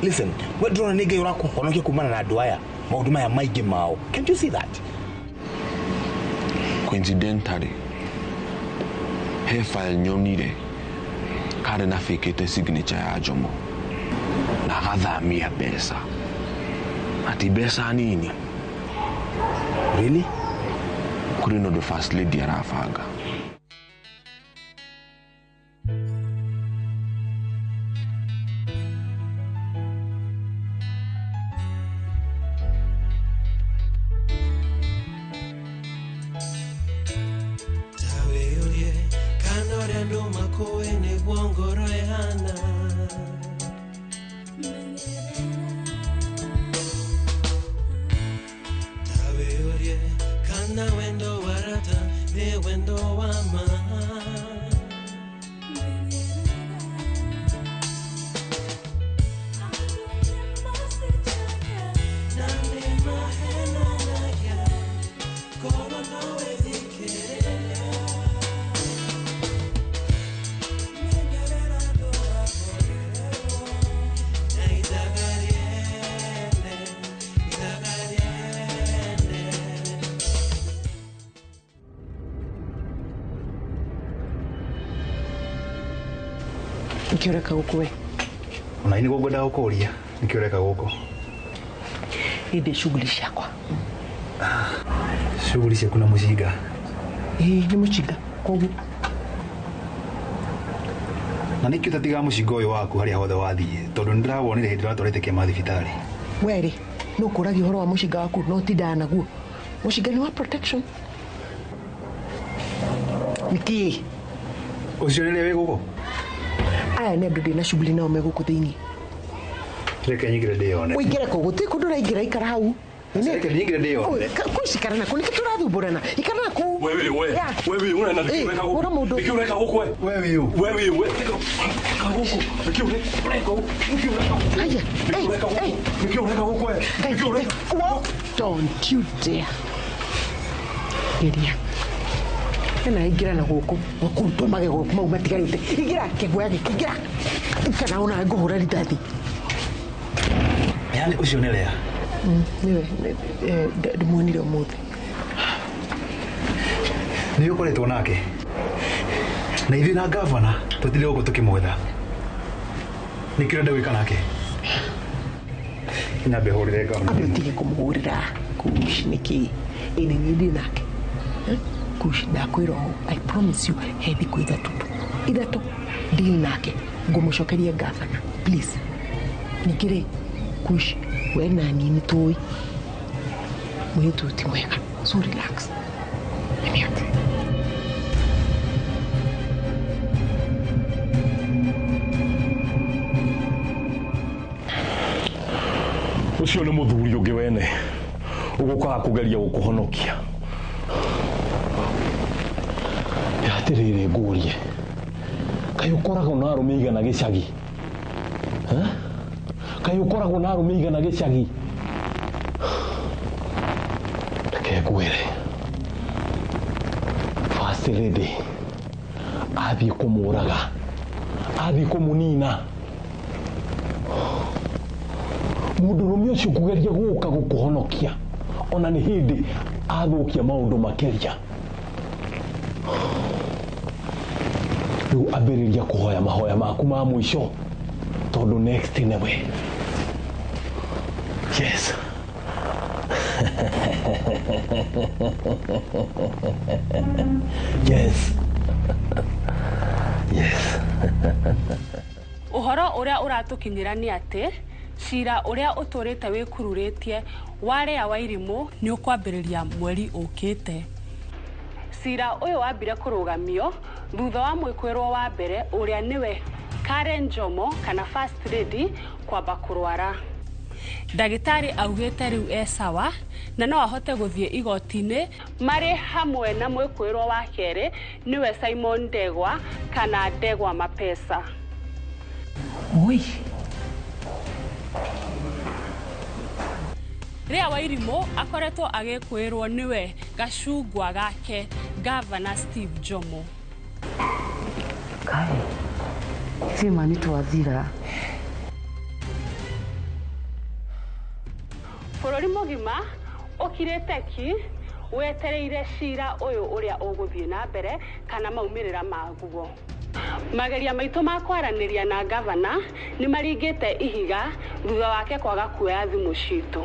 Listen, we ndĩrona nĩ Ngai ũrakũhonokia kumana na andũ aya maũndũ maya maingĩ mao. Can't you see that? Coincidentally, he file nyonire karĩ na fakĩte signature ya Jomo na agathamia mbeca. Ati mbeca nini. Really? Kũrĩ na ũndũ first lady arabanga. Tawĩũrie kana ũrĩa andũ makũĩ nĩguo ngoro ĩhana. Na wendo wa rata nĩ wendo wa ma. Nĩkĩ ũreka gũkũ we? Ona nĩ ngwenda gũkũria nĩkĩ ũreka gũkũ? Niĩ ndĩ shughuli ciakwa. Shughuli ciaku na mũcinga? Ĩĩ nĩ mũcinga koguo. Na nĩkĩ ũtatigaga mũcinga ũyũ waku harĩa hothe wathiĩ tondũ nĩndĩrawonire hĩndĩ ĩrĩa watwarĩte Kĩama thibitarĩ? We rĩ no kũragia ũhoro wa mũcinga waku no ũtindaga naguo. Mũcinga nĩ wa protection. Nĩkĩ? Ũcio nĩ wĩ gũkũ? Aya nĩ andũ ndĩna shughuli nao me gũkũ thĩinĩ. Reke nyingĩre ndĩyone. Ũingĩre kũ? Gũtirĩ kũndũ ũraingĩra, ikara hau. Reke nyingĩre ndĩyone. Kũu cikara naku nĩkĩ tũrathumbũrana? Ikara naku. We wĩ we. We wĩ ũrenda nĩkĩ ũreka gũkũ? Ũra mũndũ. Nĩkĩ ũreka gũkũ we? We wĩ ũ? We wĩ we. Eka gũkũ. Nĩkĩ ũreka gũkũ? Nĩkĩ ũreka gũkũ? Haya. Nĩkĩ ũreka gũkũ? Nĩkĩ ũreka gũkũ we? Nĩkĩ ũreka? Don't you dare. Geria. Ena ingĩra na gũkũ gũkũ magego mau matigarĩte. Ingĩra kĩguoya gĩkĩ ingĩra. Kana ona ngũhũra rithathi. Yaani ũcio nĩ Lea? Nĩwe ndĩmuonire ũmũthĩ. Nĩ ũkoretwo nake? Na ithuĩ na gavana tũtirĩ gũkũ tũkĩmwetha. Nĩkĩ ũrenda gwĩka nake? Nyambe hũrĩre gavana. Ambe ũtige kũmũhũrĩra. Kush nĩkĩ? Ĩ nĩ niĩ ndĩ nake. Kush ndakwĩra ũũ, I promise you he thikũ ithatũ tu. Ithatũ deal nake ngũmũcokeria gavana please. Ningĩ rĩ Kush we na niĩ nĩ tũĩ mũirĩtu ũyũ ti mwega, so relax. Nĩ atĩ ũcio nĩ mũthuri ũngĩ wene ũgũkaga kũgeria gũkũhonokia. Atĩrĩrĩ ngũrie, kaĩ ũkoragwo na arũme igana gĩcagi? Kaĩ ũkoragwo na arũme igana gĩcagi? Reke ngwĩre, First Lady athiĩ kũmũraga, athiĩ kũmũnina. Mũndũrũme ũcio kũgeria gũka gũkũhonokia ona nĩ hĩndĩ athũkia maũndũ makĩria. Rĩu ambĩrĩria kũhoya mahoya maku ma mũico tondũ next nĩwe. Yes. Yes. Yes. Ũhoro ũrĩa ũratũkinyĩra nĩ atĩ cira ũrĩa ũtũrĩte wĩkururĩtie wa Lea Wairimũ nĩ ũkwambĩrĩria mweri ũkĩte. Cira ũyũ wambire kũrũgamio thutha wa mwĩkwĩrwo wa mbere ũrĩa nĩwe Karen Njomo kana First Lady kwamba kũrwara. Ndagĩtarĩ augĩte rĩu e sawa na no ahote gũthiĩ igoti-inĩ marĩ hamwe na mwĩkwĩrwo wa kerĩ nĩwe Simon Ndegwa kana Ndegwa Mapesa. Oi. Lea Wairimũ akoretwo agĩkwĩrwo nĩwe gacungwa gake Gavana Steve Njomo. Kai, sima nĩ twathira. Bũrũri mũgima ũkirĩte ki wetereire cira ũyũ ũrĩa ũgũthiĩ na mbere kana maumĩrĩra maguo. Mageria maitũ ma kwaranĩria na gavana nĩ maringĩte ihiga thutha wake kwaga kuoya thimũ citũ.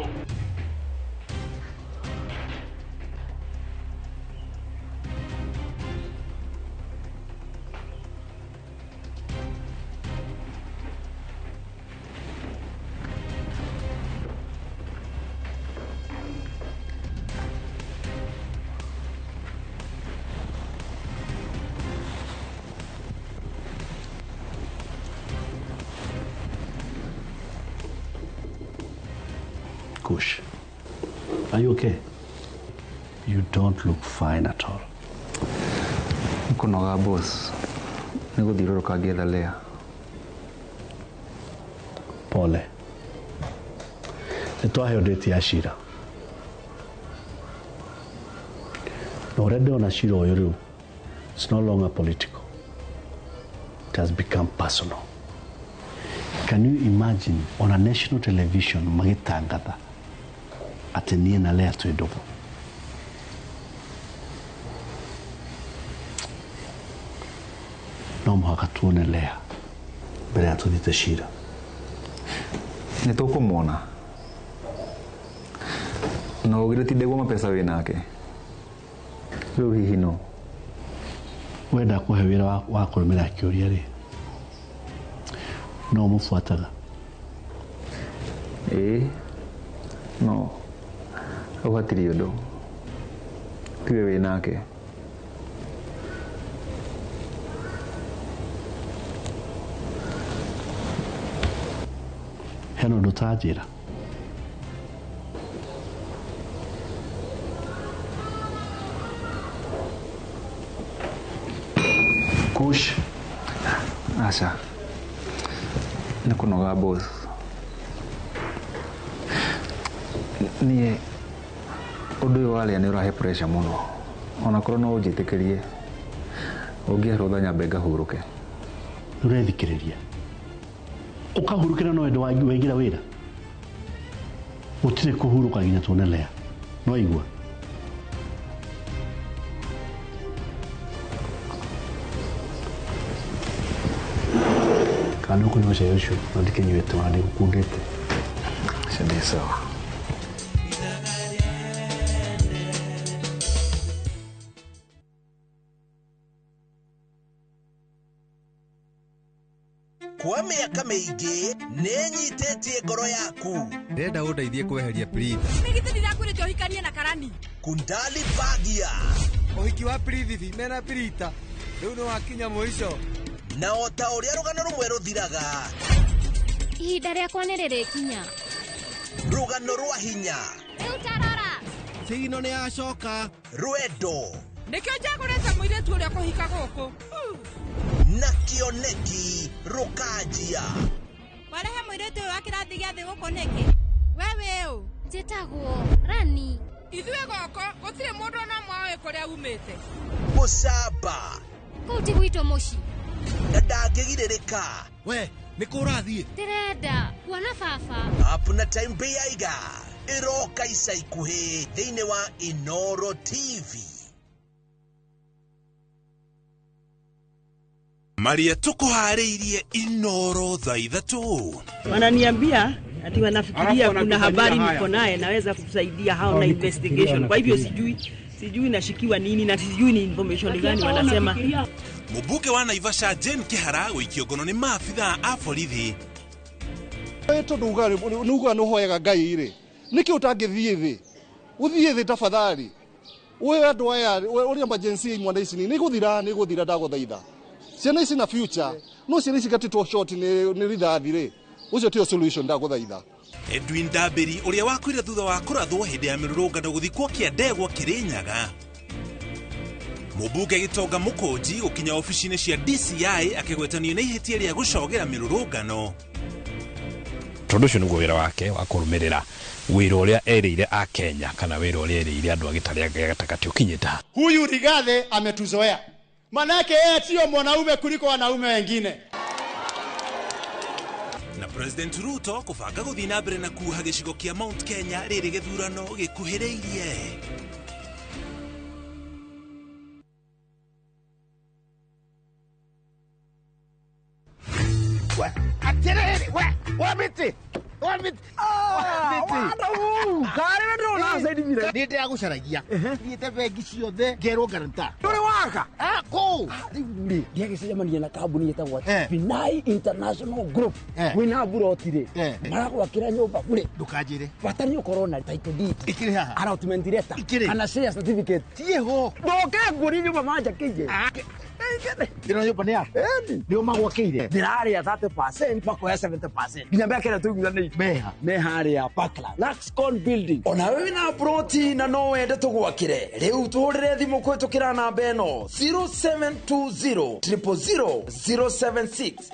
Kush, are you okay? You don't look fine at all. Nĩkũnoga boss. Nĩ gũthiũrũrũka ngĩetha Lea. Pole. Nĩ twaheo date ya cira. Na ũrĩa ndĩrona cira ũyũ rĩu, it's no longer political. It has become personal. Can you imagine on a national television magĩtangatha atĩ niĩ na Lea twĩ ndũgũ? No mũhaka tuone Lea mbere ya tũthiĩte cira. Nĩ tũkũmuona. Na ũgire ti ndegwa mapesa wĩ nake. Rĩu hihi no? Wenda kũhe wĩra wa kũrũmĩrĩra kĩũria rĩ, no ũmũbuataga? Ĩĩ. No. Hau hatirĩ ũndũ. Tiwe wĩ nake. Hena ũndũ ũtaranjĩra? Kush. Aca. Nĩ kũnoga boss. Niĩ ũndũ ũyũ wa Lea nĩ ũrahe pressure mũno. Onakorwo no ũnjĩtĩkĩrie, ũngĩhe rũtha nyambe ngahurũke. Nĩ ũrethikĩrĩria? Ũkahurũkĩra no wendo waingĩra wĩra? Gũtirĩ kũhurũka nginya tuone Lea. No igua? Kana nĩ ũkũnyua cai ũcio na ndikĩnyuĩte ona ndĩgũkundĩte. Aca ndĩ sawa. Kwa mĩaka mĩingĩ nĩnyitĩtie ngoro yaku. Ndĩrenda ũndeithie kweheria Prita. Nĩ githĩ ndirakwĩrĩte ũhikanie na Karani? Kundali Bagia. Ũhiki wa Prithibi mena Prita rĩu nĩ wakinya mũico. Na o ta ũrĩa rũgano rũmwe rũthiraga, Ihinda rĩakwa nĩ rĩrĩkinya. Rũgano rwa hinya. Rĩu tarora. Thigino nĩ yacoka. Rwendo. Nĩkĩo njagũrĩte mũirĩtu ũrĩa kũhika gũkũ. Na kĩoneki rũkanjia. Warehe mũirĩtu ũyũ wa kĩrathi gĩa thĩ gũkũ nĩkĩ? We wĩ ũ? Njĩtagwo Rani. Ithuĩ gũkũ gũtirĩ mũndũ ona ũmwe ũĩ kũrĩa umĩte. Mũcamba. Kũu ti gwitũ mũciĩ. Na ndangĩgirĩrĩka. We nĩ kũ ũrathiĩ? Ndĩrenda kuona baba. Hapuna Time Beiga ĩroka ica ikuhĩ thĩinĩ wa Inoro TV. Maria tukuharĩirie Inoro thaa ithatũ. Wananiambia ati wanafikiria kuna habari niko naye naweza kusaidia hao na investigation. Kwa hivyo sijui nashikiwa nini na sijui ni information gani wanasema. Mũmbunge wa Naivasha Jane Kihara gũikio ngono nĩ maabithaa a borithi. Tondũ uga nĩ ũhoyaga Ngai rĩ, nĩkĩ ũtangĩthiĩ thĩ? Ũthiĩ thĩ tafadhali. Ũhe andũ aya ũrĩa emergency imwana ici nĩ gũthira ndagũthaitha. Ciana ici na future, no ciana ici gatĩtwo short nĩ rithathi rĩ, ũcio tio solution ndagũthaitha. Edwin Ndambĩri ũrĩa wakuire thutha wa kũrathwo hĩndĩ ya mĩrũrũngano gũthikwo Kĩandegwa Kĩrĩnyaga. Mũmbunge Gĩtonga Mũkũnji gũkinya obici-inĩ cia DCI akĩgwetanio nĩ ihĩtia rĩa gũcogera mĩrũrũngano. Tondũ ũcio nĩguo wĩra wake wa kũrũmĩrĩra wĩra ũrĩa erĩire a Kenya kana wĩra ũrĩa erĩire andũ a gĩtarĩ gĩa gatagatĩ ũkinyĩte ha. Huyu Rigathi ametuzoea. Manake yeye sio mwanaume kuliko wanaume wengine. Na President Ruto kũbanga gũthiĩ na mbere na kuha gĩcigo kĩa Mount Kenya rĩrĩ gĩthurano gĩkuhĩrĩirie. Nä ndäragucaragia thiäte bengi ciothe ngerwo guarantor. Ndå rä waka kå rä u rä ndiagäcemania na kambuni ĩtagwo Binai International Group wĩna mburoti rĩ maragwakĩra nyũmba bure. Ndũkanjĩre bata nĩ ũkorwo na title deed ĩkĩrĩ haha, allotment letter Ikĩrĩ. kana share certificate ciĩho ndoke nguonie nyũmba manjakĩire. Ĩno nyũmba nĩ yaku? Ĩni. Nĩo magwakĩire? Ndĩrarĩa 30% makoya 70%. Nginya mĩaka ĩrĩa tũiguithanĩirie. Meha. Me harĩa Parkland. Luxcon building. Ona wewe wĩna ploti na no wende tũgwakĩre, rĩu tũhũrĩre thimũ kũhĩtũkĩra namba ĩno 0720 000 076.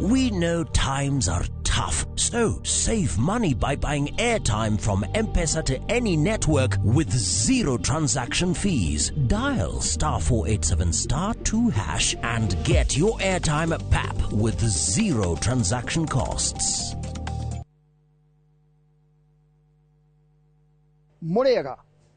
We know times are tough, so save money by buying airtime from M-Pesa to any network with zero transaction fees. Dial *487 *2# and get your airtime at PAP with zero transaction costs. Murega,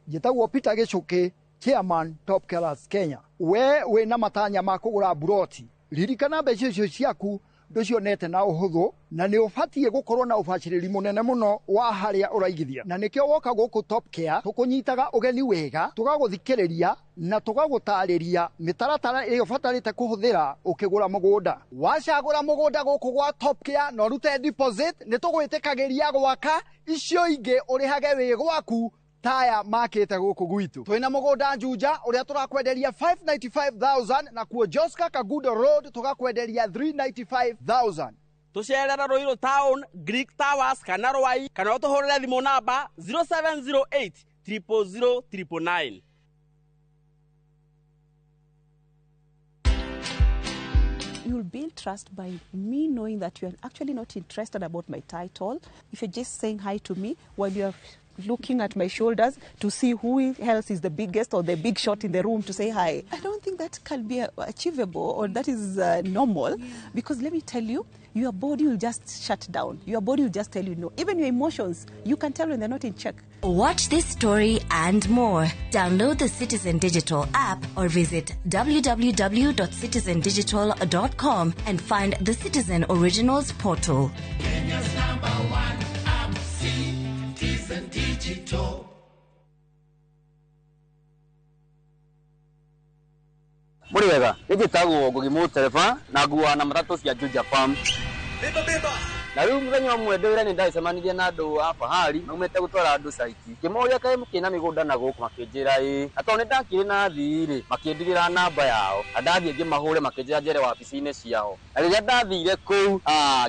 njĩtagwo Peter Gĩchũkĩ, Chairman Top Killers Kenya. We wĩna matanya ma kũgũra buroti, ririkana mbeca icio ciaku ndũcionete na ũhũthũ, na nĩ ũbatiĩ gũkorwo na ũbacĩrĩri mũnene mũno wa harĩa ũraigithia, na nĩkĩo woka gũkũ Top Care tũkũnyitaga ũgeni wega, tũgagũthikĩrĩria na tũgagũtarĩria mĩtaratara ĩrĩa ũbatarĩte kũhũthĩra ũkĩgũra mũgũnda. Wacagũra mũgũnda gũkũ gwa Top Care na ũrute deposit, nĩ tũgwĩtĩkagĩria gwaka icio ingĩ ũrĩhage wĩ gwaku taya makĩte gũkũ gwitũ. Twĩna mũgũnda Juja ũrĩa tũrakwenderia 595,000 na kuo Joska Kagudo Road tũgakwenderia 395,000. Tũcerera Ruiru Town, Greek Towers kana Rwai, kana ũtũhũrĩre thimũ namba 0708 000 999. You'll build trust by me knowing that you're actually not interested about my title. If you're just saying hi to me while you're looking at my shoulders to see who else is the biggest or the big shot in the room to say hi. I don't think that can be achievable or that is normal, because let me tell you, your body will just shut down. Your body will just tell you no. Even your emotions, you can tell when they're not in check. Watch this story and more. Download the Citizen Digital app or visit www.citizendigital.com and find the Citizen Originals portal. Kenya's number one app, Citizen Digital. Mũrĩ wega, nĩ njĩtagwo Ngugi Mũtereba na nguaga na matatũ cia Juja Farm. Na rĩu mũthenya ũmwe ndĩ wĩra nĩ ndacemanirie na andũ a Fahari maumĩte gũtwara andũ caiti. Ngĩmoria kaĩ mũkĩna mĩgũnda na gũkũ, makĩnjĩra ĩĩ. Na tondũ nĩ ndakĩrĩ na athii rĩ, makĩndigĩra namba yao. Na ndathiĩ ngĩmahũre makĩnjĩra njere wabici-inĩ ciao. Na rĩrĩa ndathire kũu,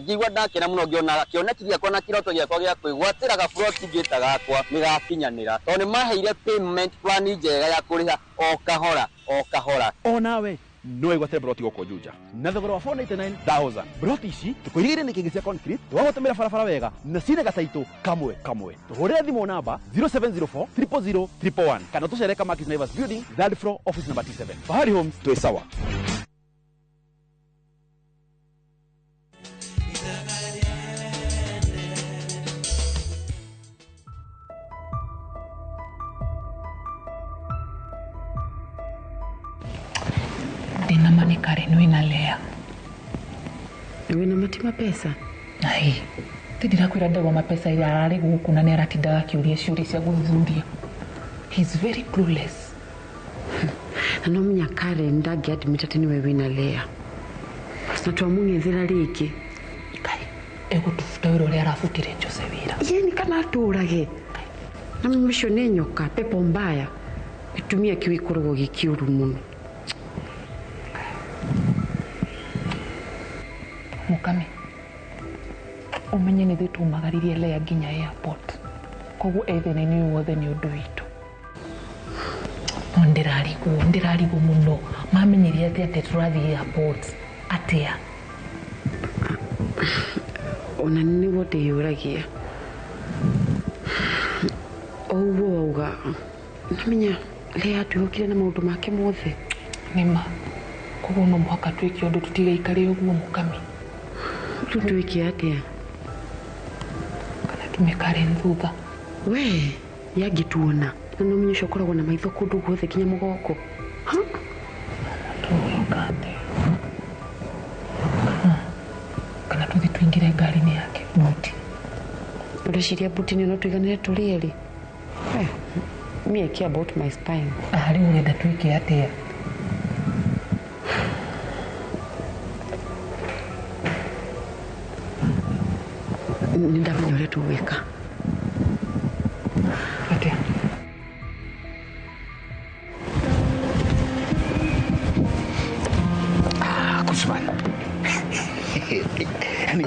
ngĩigua ndakena mũno ngĩona kĩoneki gĩakwa na kĩroto gĩakwa gĩa kwĩgwatĩra gaburoti ngĩta gakwa nĩ gakinyanĩra. Tondũ nĩ maheire payment plan njega ya kũrĩha o kahora o kahora. Onawe no wĩgwatĩre broti gũkũ Juja na thogora wa 499,000. Broti ici tũkũirigĩire nĩ kĩngĩ cia concrete, tũgagũtũmĩra barabara wega na cina gataitũ kamwe kamwe. Tũhũrĩre thimũ namba 0704 000 111 kana tũcere Kamakis Naivas Building, third floor, office number T7. Fahari Homes, twĩ sawa. Ndĩna Karen wĩna Lea. Wĩna mati mapesa? Ai, ti ndĩrakwĩra ndauga mapesa ira ararĩ gũkũ na nĩ aratindaga akĩũria ciũria cia gũthuthuria. He's very clueless. Na no menya Karen ndangĩadmit atĩ nĩwe wĩna Lea. Na twamũng'ethera rĩngĩ. Kai, egũtũbuta wĩra ũrĩa arabutire Jose wĩra. Yeni kana atũrage. Na mĩcio nĩ nyoka, pepo mbaya. Gĩtumia kĩu gĩkoragwo gĩ kĩũru mũno. Mukami, umenye nĩ ithuĩ tumagaririe Lea nginya airport, koguo e thĩna-inĩ ũyũ wothe nĩ ũndũ witũ. No ndĩrarigwo mũno, mamenyire atĩa atĩ tũrathiĩ airport atĩa? Ona nĩguo ndĩyũragia. O ũguo wauga, namenya Lea atwĩhokire na maũndũ make mothe. Nĩma, koguo no mũhaka twĩke ũndũ tũtigaikare ũguo Mukami. Rĩu twĩke atĩa? Kana tume Karen thutha. We, yangĩtuona. Na no menye ũcio ũkoragwo na maitho kũndũ guothe nginya mũgongo. Tũgwĩka atĩa? Kana tũthiĩ tũingĩre ngari-inĩ yake buti. Ũreciria buti-inĩ no tũiganĩre tũrĩ erĩ? Me I care about my spine. Rĩu ũrenda twĩke atĩa? Nĩ ndamenya ũrĩa tũgwĩka. Atĩa?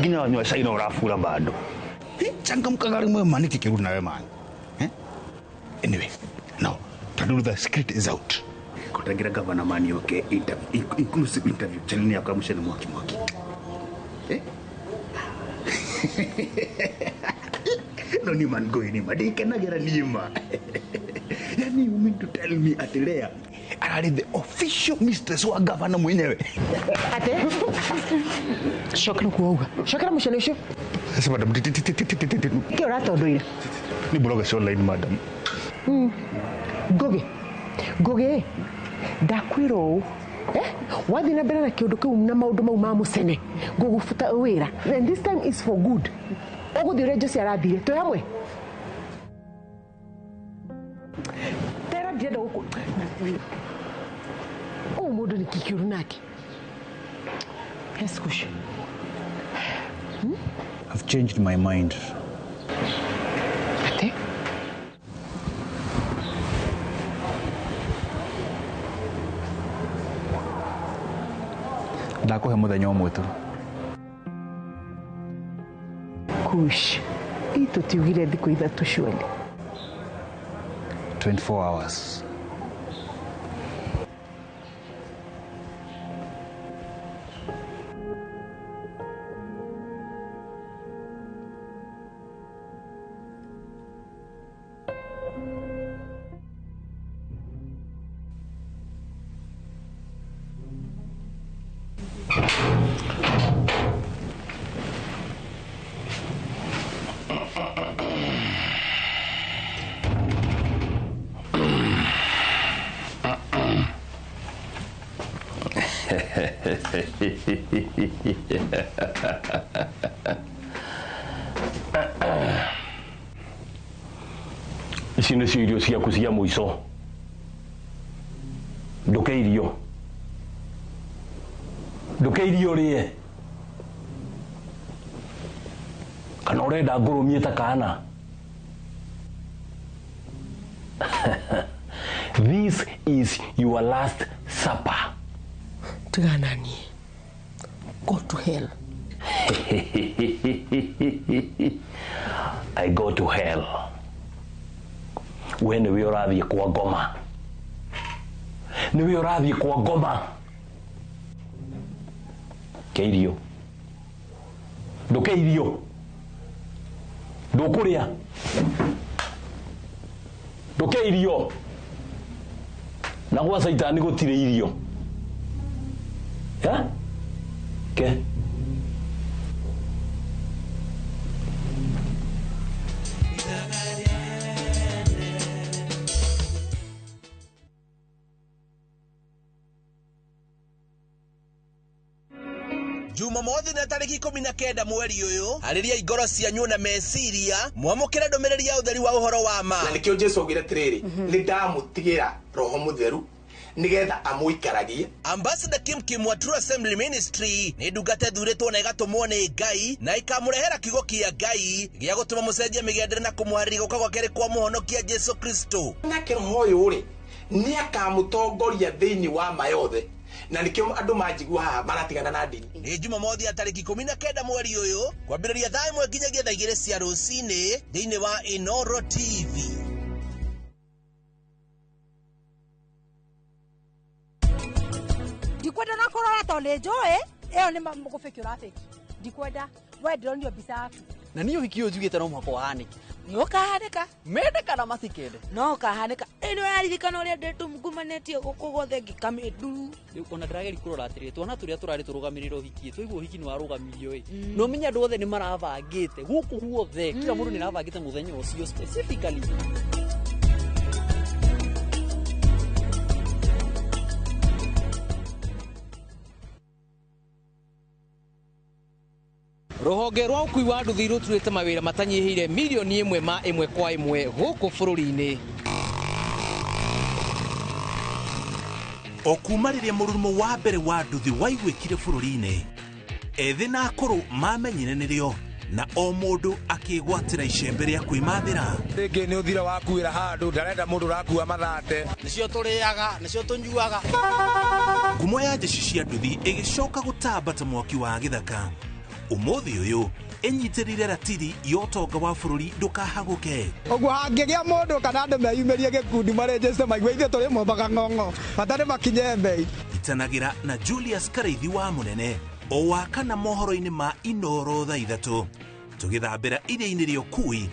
Nginya wanyua cai na ũrabura bado. Changamkaga rĩmwe ma nĩkĩ kĩũru nawe man. Eh? Anyway, now tondũ the script is out. Kotangira gavana mani oke interview, inclusive interview channel yakwa mucene mwaki mwaki. Eh? No ni man go ni ma ndikenagĩra niĩ ma. Yani you mean to tell me atĩ Lea ararĩ the official mistress wa gavana mwenyewe? Ate? Cokera kuo uga. Cokera mucene ucio. Sasa madam, Kĩ ũratondoire? Ni blog cia online madam. Ngũgĩ. Ngũgĩ. Ndakwĩra ũũ. Wathiĩ na mbere na kĩũndũ kĩu na maũndũ mau ma mũcene ngũgũbuta wĩra. And this time is for good. Ũgũthiĩ ũrĩa Jose arathire. Twĩ hamwe? Tera ndirenda gũkũ. Ũũ mũndũ nĩ kĩ kĩũru nake? Yes, Kush. I've changed my mind. Ate? Ndakũhe mũthenya ũmwe tu. Kush, ĩ tũtiugire thikũ ithatũ surely. 24 hours. Ici nĩcio irio ciaku cia mũico. Ndũke irio. Ndũke irio ũrĩe. Kana ũrenda ngũrũmie ta kana? This is your last supper. Tigana niĩ. Go to hell. I go to hell. We nĩwe ũrathiĩ kwa ngoma. Nĩwe ũrathiĩ kwa ngoma. Ke irio. Ndũke irio. Ndũkũrĩa. Ndũke irio. Na gwa caitani gũtirĩ irio. Ya? Ke? Jumamothi na tarĩki 19 mweri ũyũ arĩria ngoro cianyu na meciria mwamũkĩre ndũmĩrĩri ya ũtheri wa ũhoro wa ma. Na nĩkĩo Jesu augire atĩrĩrĩ, nĩ ndamũtigĩra roho mũtheru nĩgetha amũikaragie. Ambassador Kim Kim wa True Assembly Ministry nĩ ndungata ĩthurĩtwo na ĩgatũmwo nĩ Ngai na ĩkamũrehera kiugo kĩa Ngai gĩa gũtũma mũcenjie mĩgendere na kũmũharĩria gũka gwa kerĩ kwa mũhonokia Jesu Kristo. Nake roho ũyũ rĩ nĩ akamũtongoria thĩinĩ wa ma yothe, na nĩkĩo andũ manjigua haha maratigana na ndini. Nĩ Jumamothi ya tarĩki 19 mweri ũyũ kwambĩrĩria thaa 1 nginyagia thaa 2 cia rũcinĩ thĩinĩ wa Inoro TV. Ndikwenda na kũrora tondũ nĩ njũĩ ĩyo nĩ mũgũbĩki ũrabĩki. Ndikwenda we ndĩronio mbica yaku. Na niĩ ũhiki ũyũ njugĩte no mũhaka ũhanĩke. Nĩ ũkahanĩka. Mende kana matikende. No ũkahanĩka. Ĩ nĩ ũraririkana ũrĩa ndĩtumugumanĩtie gũkũ guothe ngĩkamĩnduru. Rĩu ona ndĩrageria kũrora atĩrĩrĩ, twana tũrĩa tũrarĩ tũrũgamĩrĩre ũhiki, twaigua ũhiki nĩ warũgamirio ĩ. Na ũmenye andũ othe nĩ marabangĩte gũkũ guothe, kila mũndũ nĩ arabangĩte mũthenya ũcio specifically. Rũhonge rwa ũkui wa nduthi rũturĩte mawĩra matanyihĩire mirioni 1 ma 1 kwa 1 gũkũ bũrũri-inĩ. O kuma rĩrĩa mũrurumo wa mbere wa nduthi waiguĩkire bũrũri-inĩ, ethĩ na akũrũ mamenyire nĩrĩo na o mũndũ akĩgwatĩra icembe rĩa kwĩmathĩra. Rĩngĩ nĩ ũthira wakuĩra handũ, ndarenda mũndũ ũrakua mathate. Nĩcio tũrĩaga, nĩcio tũnyuaga. Ngumo ya jeshi cia nduthi ĩgĩcoka gũtamba ta mwaki wa gĩthaka. Ũmũthĩ ũyũ ĩnyitĩrĩire ratiri ya ũtonga wa bũrũri ndũkahagũke. Ũguo hangĩgĩa mũndũ kana andũ meyumĩrie gĩkundi marĩnjĩte maigue ithuĩ tũrĩ mombaga ng'ong'o bata nĩ makinye mbei. Itanagĩra na Julius Karaithi wa Mũnene o wa kana mohoro-inĩ ma Inoro thaa 3 tũgĩthambĩra iria-inĩ rĩa ũkui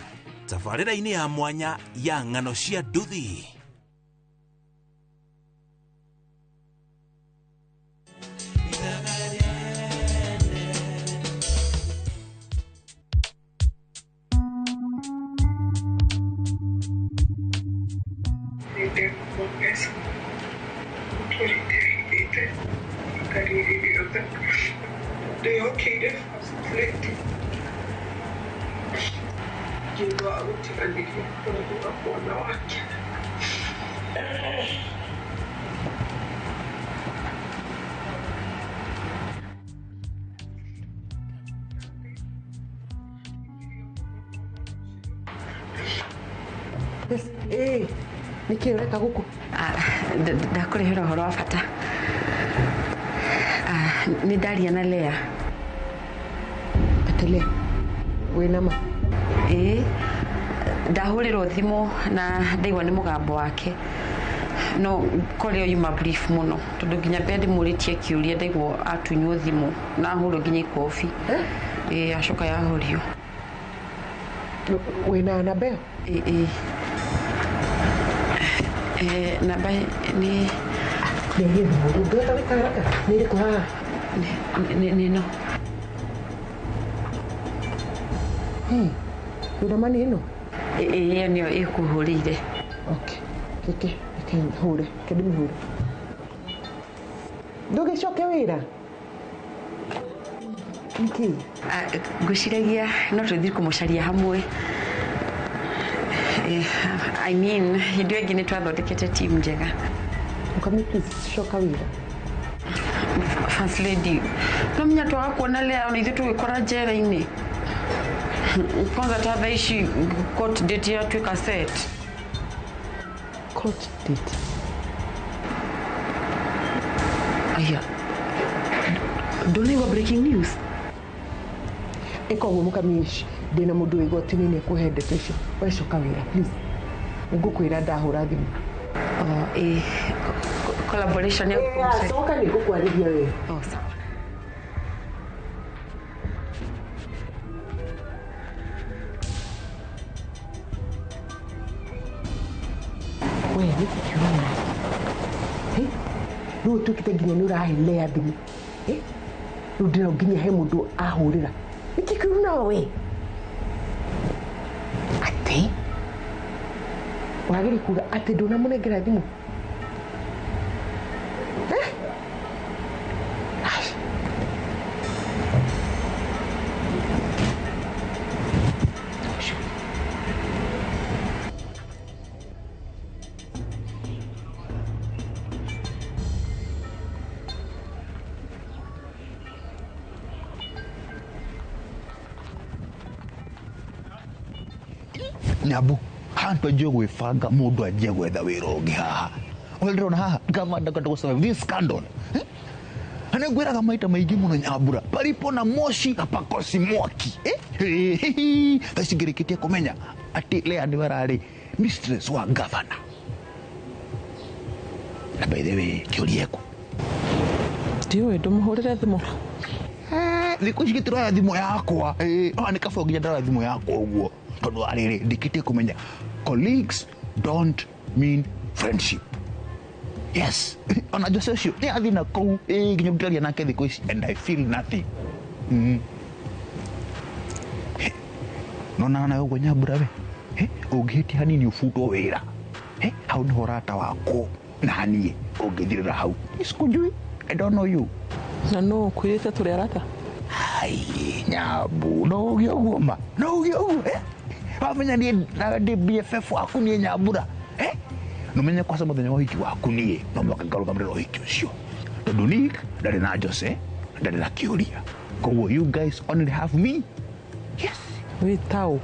tabarĩra-inĩ ya mwanya ya ng'ano cia nduthi. Nĩkĩ ũreka gũkũ? Ndakũrehera ũhoro wa bata. Nĩ ndaria na Lea. Atĩ Lea wĩna ma? Ĩĩ, ndahũrĩrwo thimũ na ndaigua nĩ mũgambo wake. No kore yuma brief mũno tondũ nginya mbere ndĩmũrĩtie kĩũria ndaigua atunywo thimũ na ahũrwo nginya ikobi. Ĩĩ, acoka yahũrio. Wĩna namba ĩyo? Ĩĩ. Namba nĩ nderie thimũ ndũngĩhota gwĩka haraka nĩ ĩrĩkũ haha? Nĩ ĩno. Wĩna ma nĩ ĩno? Ĩĩ, ĩyo nĩyo ĩkũhũrĩire. Okay, reke reke hũre, reke ndĩmĩhũre. Ndũgĩcoke wĩra? Nĩkĩ? Ngwĩciragia no tũthiĩ kũmũcaria hamwe. I mean, hĩndĩ ĩyo ĩngĩ nĩ twathondekete team njega. Mũkami, please, coka wĩra. First lady, no menya twaga kuona Lea ona ithuĩ tũgĩkora njera-inĩ. Kwanza ta thaa ici court date yatuĩka set. Court date? Aya, ndũnaigua breaking news? Ĩka ũguo mũkami, ndĩna mũndũ wĩ igoti-inĩ nĩ ekũhe ndeto icio. We coka wĩra please. Nĩngũkwĩra ndahũra thimũ. Ĩĩ, collaboration ya coka nĩ ngũkwarĩria we. Oh, sawa. We nĩkĩ kĩũru nawe? Rĩu ũtuĩkĩte nginya nĩ ũrahe Lea thimũ. Rĩu ndĩrona nginya he mũndũ ahũrĩra. Nĩkĩ kĩũru nawe? Atĩ wagĩrĩire kuga atĩ ndũnamũnengera thimũ? Nyabu hantu anjie gwĩbanga mũndũ anjie gwetha wĩra ũngĩ haha. Ũrĩa ndĩrona haha gava ndakenda gũ survive this scandal. Na nĩngwĩraga maita maingĩ mũno Nyambura, palipo na moshi hapakosi mwaki. Thaa ici ngĩrĩkĩtie kũmenya atĩ Lea nĩwe ararĩ mistress wa governor. Na by the way, kĩũria kũ? Ndiũĩ, ndũmũhũrĩre thimũ. Thikũ ici gĩtiroya thimũ yakwa. No nĩ kaba nginya ndaroya thimũ yakwa ũguo. Tondũ wa rĩrĩ ndĩkĩtie kũmenya colleagues don't mean friendship. Yes, ona Jose ũcio nĩ athiĩ na kũu nginya ndĩraria nake thikũ ici and I feel nothing. Nona nawe ũguo Nyambura we, ũngĩhĩtia hanini ũbutwo wĩra. Hau nĩho ũrata wakwo na niĩ ũngĩthirĩra hau. Sikujui, I don't know you. Na nũ ũkwĩrĩte tũrĩ arata? Ai, Nyambu, no uge ũguo ma, no uge ũguo. Wamenya niĩ nawe ndĩ BFF waku niĩ Nyambura. Nũmenye kwaca mũthenya wa ũhiki waku niĩ no mũhaka ngarũgamĩrĩra ũhiki ũcio. Tondũ Nick ndarĩ na Jose, ndarĩ na kĩũria. Koguo you guys only have me. Yes. Wĩ taũ?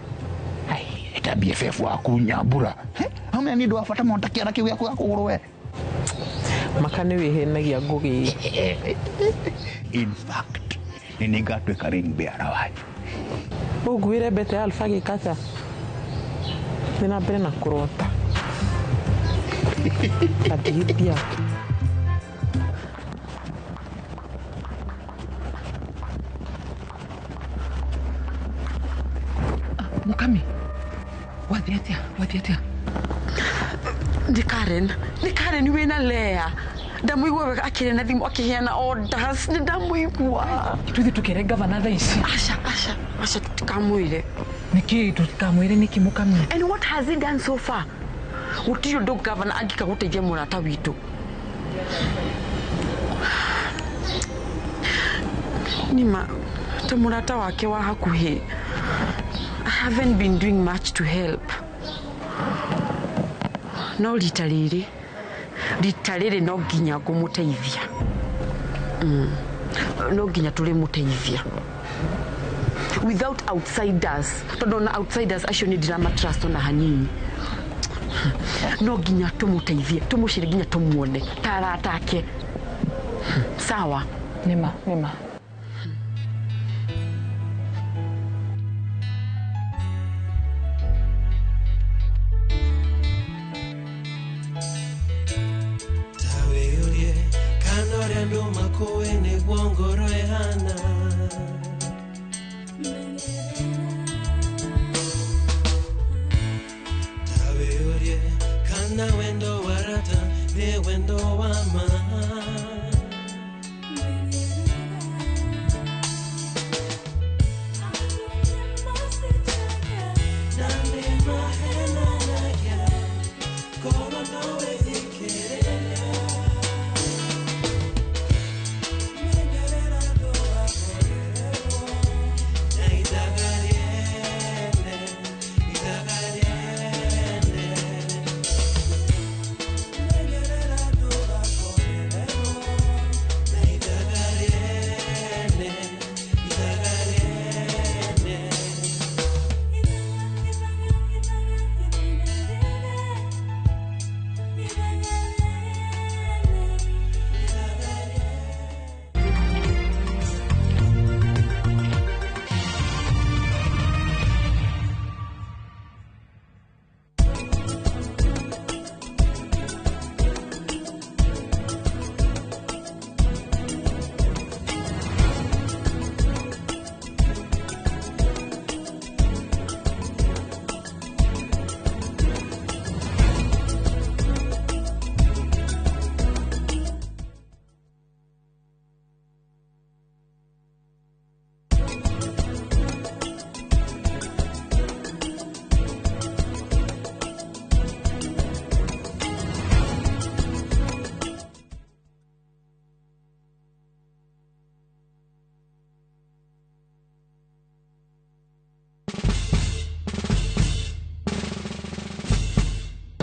Ai, ta BFF waku Nyambura. Wamenya niĩ ndĩ wa bata mũno ta kĩara kĩu gĩaku gĩa kũgũrũ we. Maka nĩ wĩhenagia Ngũgĩ. In fact, Nĩ niĩ ngatuĩka ring bearer wanyu. Ũnguĩre mbete ya Alpha gĩkacha. Thiĩ na mbere na kũrota. Atigithia. Mukami, wathiĩ atĩa? Wathiĩ atĩa? Nĩ Karen, nĩ Karen wĩna Lea. Ndamũigua wega akĩaria na thimũ akĩheana orders, nĩ ndamũigua. Tũthiĩ tũkere gavana thaa ici. Aca, aca, aca tũtikamwĩre. Nĩkĩ tũtikamwĩre nĩkĩ Mukami? And what has he done so far? Gũtirĩ ũndũ gavana angĩka gũteithia mũrata witũ. Nima, ta mũrata wake wa hakuhĩ, I haven't been doing much to help. No rita rĩrĩ, rita rĩrĩ no nginya ngũmũteithia. No nginya tũrĩmũteithia. Without outsiders, tondũ ona outsiders acio nĩ ndiramatrust ona hanini. No nginya tũmũteithie, tũmũcire nginya tũmuone ta arata ake. Sawa? Nĩma, nĩma. Tawĩũrie kana ũrĩa andũ makũĩ nĩguo ngoro ĩhana. Tawĩũrie kana wendo wa rata nĩ wendo wa ma. Na nĩ mahenanagia, korwo no wĩthikĩrĩria.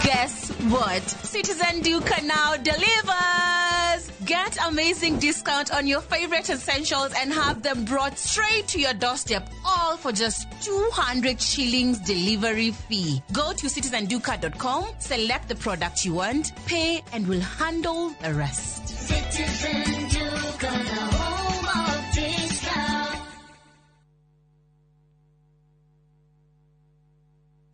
Guess what? Citizen Duka now delivers! Get amazing discount on your favorite essentials and have them brought straight to your doorstep, all for just 200 shillings delivery fee. Go to citizenduka.com, select the product you want, pay, and we'll handle the rest. Citizen Duka, the home of discount.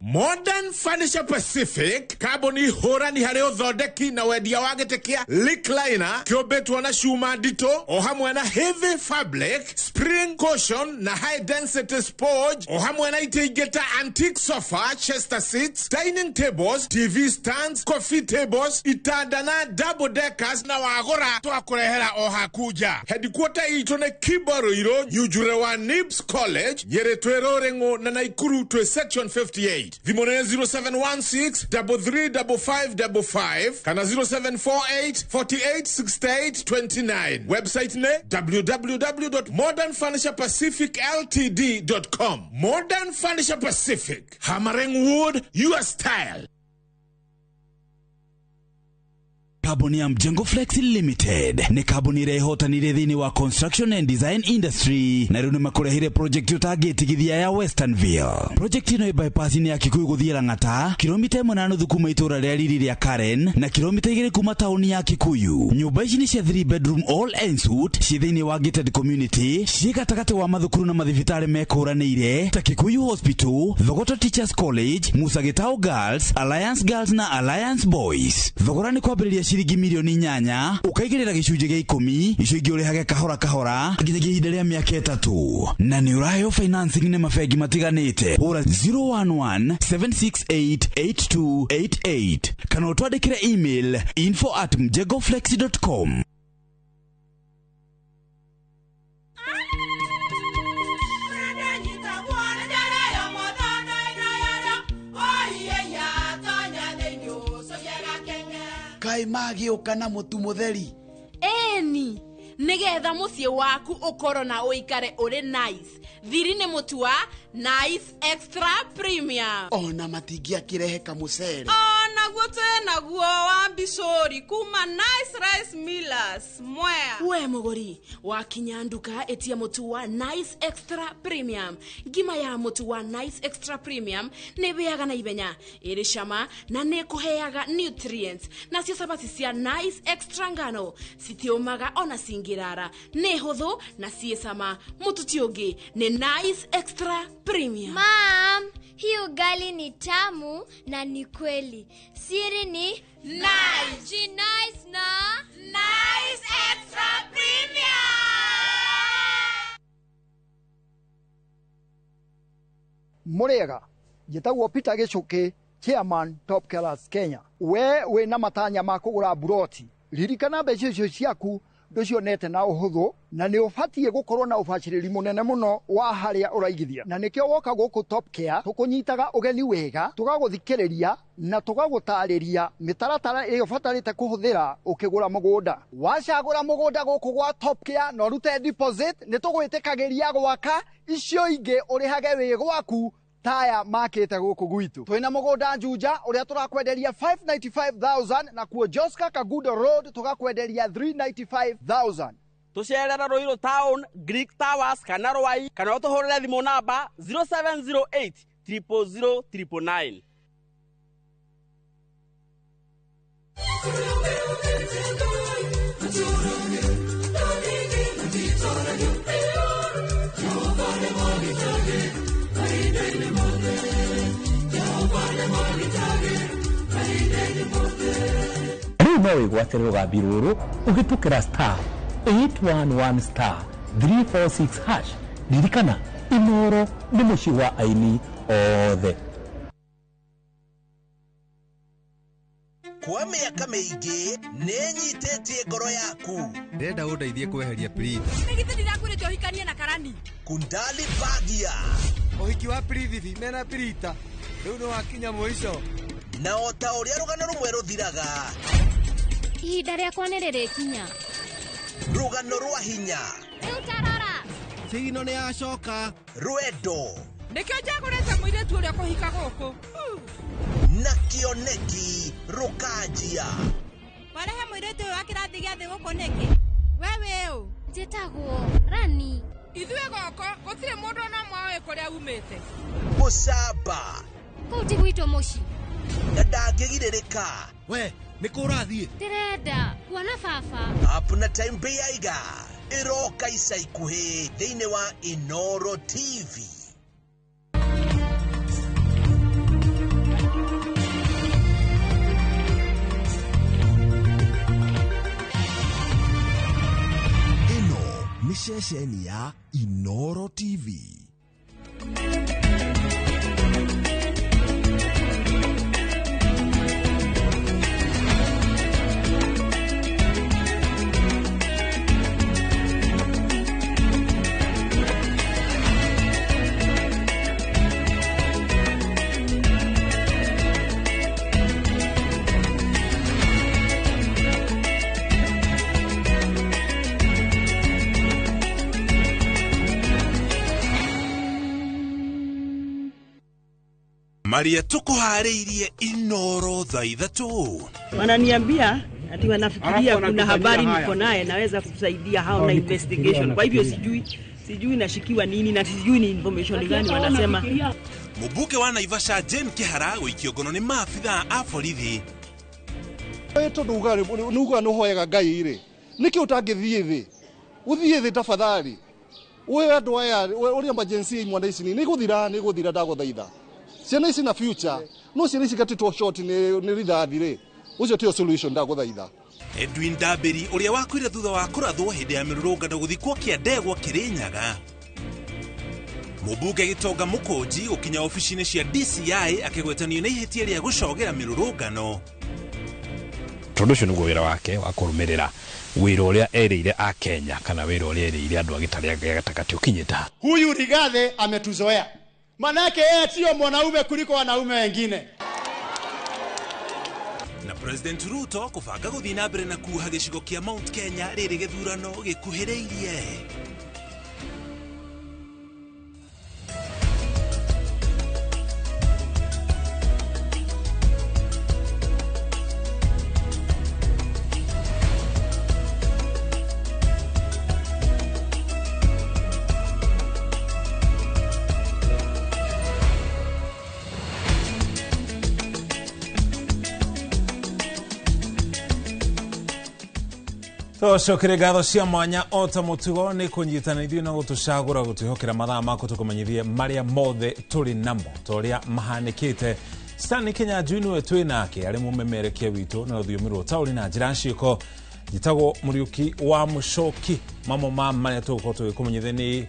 Modern Furniture Pacific kambuni hũrani harĩ ũthondeki na wendia wa gĩtĩ kĩa recliner kĩũmbĩtwo na cuma nditũ o hamwe na heavy fabric, spring cushion na high density sponge o hamwe na itĩ ingĩ ta antique sofa, chester seats, dining tables, TV stands, coffee tables, itanda na double deckers na wagũra twakũrehera o haku nja. Headquarter itũ nĩ Kibo Ruiru, Nyunjure wa Nibs College, Nyĩrĩ twĩ Rũrĩng'ũ na Naikuru twĩ section 58. Thimũ nĩ 0716 335555 kana 0748 48 68 29. Website nĩ www.modernfurniturepacificltd.com. Modern Furniture Pacific, hammering wood your style. Kambuni ya Mjengo Flex Limited nĩ kambuni ĩrĩa ĩhotanire thĩinĩ wa construction and design industry na rĩu nĩ makũrehire project ũtangĩtigithia ya Westernville. Project ĩno ĩ bypass-inĩ ya Kikuyu gũthiĩ Lang'ata, kilomita 1.5 kuma itũũra rĩa riri rĩa Karen na kilomita 2 kuma taũni ya Kikuyu. Nyũmba ici nĩ cia 3 bedroom all en suite ciĩ thĩinĩ wa gated community, ciĩ gatagatĩ wa mathukuru na mathibitarĩ mekũranĩire ta Kikuyu Hospital, Thogoto Teachers College, Musa Gitau Girls, Alliance Girls na Alliance Boys. Thogora nĩ kwambĩrĩria ciringi milioni 8 ũkaigĩrĩra gĩcunjĩ gĩa 10 icio ingĩ ũrĩhage kahora kahora nginyagia ihinda rĩa mĩaka 3 na nĩ ũraheo financing nĩ mabengi matiganĩte. Hũra 011 768 8288 kana ũtwandĩkĩre email info@mjengoflex.com. Kaĩ magĩũka na mũtu mũtheri. Eni nĩgetha mũciĩ waku ũkorwo na ũikare ũrĩ nice. Thiri nĩ mũtu wa Nice Extra Premium. Ona matingĩakĩrehe kamũcere. Onaguo twĩnaguo wa mbicũri kuma Nice Rice Millers Mwea. We mũgũri wakinya nduka ĩtia mũtu wa Nice Extra Premium. Ngima ya mũtu wa Nice Extra Premium nĩ ĩhĩaga na ihenya, ĩrĩ cama na nĩ ĩkũheaga nutrients. Nacio cabaci cia Nice Extra ngano citiũmaga ona cingĩrara, nĩ hũthũ na ciĩ cama. Mũtu ti ũngĩ nĩ Nice Extra Premium. Mom, hii ugali ni tamu na ni kweli. Siri ni Nice. Nice na Nice Extra Premium. Mũrĩega, njĩtagwo Peter Gĩchũkĩ, Chairman Top Killers Kenya. We wĩna matanya ma kũgũra mburoti, ririkana mbeca icio ciaku ndũcionete na ũhũthũ na nĩ ũbatiĩ gũkorwo na ũbacĩrĩri mũnene mũno wa harĩa ũraigithia, na nĩkĩo woka gũkũ Top Care tũkũnyitaga ũgeni wega, tũgagũthikĩrĩria na tũgagũtarĩria mĩtaratara ĩrĩa ũbatarĩte kũhũthĩra ũkĩgũra mũgũnda. Wacagũra mũgũnda gũkũ gwa Top Care na ũrute deposit, nĩ tũgwĩtĩkagĩria gwaka icio ingĩ ũrĩhage wĩ gwaku taya makĩte gũkũ gwitũ. Twĩna mũgũnda Juja ũrĩa tũrakwenderia 595,000 na kuo Joska Kagudo Road tũgakwenderia 395,000. Tũcerera Ruiru Town, Greek Towers kana Rwai, kana ũtũhũrĩre thimũ namba 0708 000 999. Rĩu no wĩgwatĩre rũgambi rũrũ ũhĩtũkĩra star 811 star 346 hash. Ririkana, Inooro nĩ mũciĩ wa aini othe. Kwa mĩaka mĩingĩ nĩnyitĩtie ngoro yaku. Ndĩrenda ũndeithie kweheria Prita. Nĩ githĩ ndirakwĩrĩte ũhikanie na Karani? Kundali Bagia. Ũhiki wa Prithvi mena Prita rĩu nĩ wakinya mũico. Na o ta ũrĩa rũgano rũmwe rũthiraga, ihinda rĩakwa nĩ rĩrĩkinya. Rũgano rwa hinya. Rĩu tarora, Sigino nĩ yacoka. Rwendo. Nĩkĩo njagũrĩte mũirĩtu ũrĩa kũhika gũkũ. Na kĩoneki rũkanjia. Warehe mũirĩtu ũyũ wa kĩrathi gĩa thĩ gũkũ nĩkĩ? We wĩ ũ? Njĩtagwo Rani. Ithuĩ gũkũ gũtirĩ mũndũ ona ũmwe ũĩ kũrĩa umĩte. Mũcamba. Kũu ti gwitũ mũciĩ. Na ndangĩgirĩrĩka. We nĩ kũ ũrathiĩ? Ndĩrenda kuona baba. Hapuna Time Beiga ĩroka ica ikuhĩ thĩinĩ wa Inooro TV. Ĩno nĩ ceceni ya Inooro TV. Maria tukuharĩirie Inooro thaa 3. Wananiambia Ati wanafikiria kuna habari niko naye naweza kusaidia hao na investigation. Kwa hivyo sijui nashikiwa nini na sijui ni information gani wanasema. Mũmbunge wa Naivasha Jane Kihara gũikio ngono nĩ maabithaa a borithi. Tondũ uga nĩ ũhoyaga Ngai rĩ, nĩkĩ ũtangĩthiĩ thĩ? Ũthiĩ thĩ tafadhali. We andũ aya ũrĩa emergency imwana ici nĩ gũthira ndagũthaitha. Ciana ici na future, no ciana ici gatĩtwo short nĩ rithathi rĩ. Ũcio tio solution ndagũthaitha. Edwin Ndambĩri ũrĩa wakuire thutha wa kũrathwo hĩndĩ ya mĩrũrũngano gũthikwo Kĩandegwa Kĩrĩnyaga. Mũmbunge Gĩtonga Mũkũnji gũkinya obici-inĩ cia DCI akĩgwetanio nĩ ihĩtia rĩa gũcogera mĩrũrũngano. Tondũ ũcio nĩguo wĩra wake wa kũrũmĩrĩra wĩra ũrĩa erĩire a Kenya kana wĩra ũrĩa erĩire andũ a gĩtarĩ gĩa gatagatĩ ũkinyĩte. Huyu Rigathi ametuzoea, manake yeye sio mwanaume kuliko wanaume wengine. Na President Ruto kũbanga gũthiĩ na mbere na kuoha gĩcigo kĩa Mount Kenya rĩrĩ gĩthurano gĩkuhĩrĩirie. Tũcokere ngatho cia mwanya o ta mũtugo nĩ kũnyitana ithuĩ na gũtũcagũra gũtwĩhokera mathaa maku tũkũmenyithie marĩa mothe tũrĩ namo ta ũrĩa mahanĩkĩte. Stanley Kinyanjui nĩwe twĩ nake arĩ mũmemerekia witũ na rũthiomi rwa ũtaũri na njĩra ciĩko. Njĩtagwo Mũriũki wa Mũcoki. Mamwe ma marĩa tũgũkorwo tũgĩkũmenyithia nĩ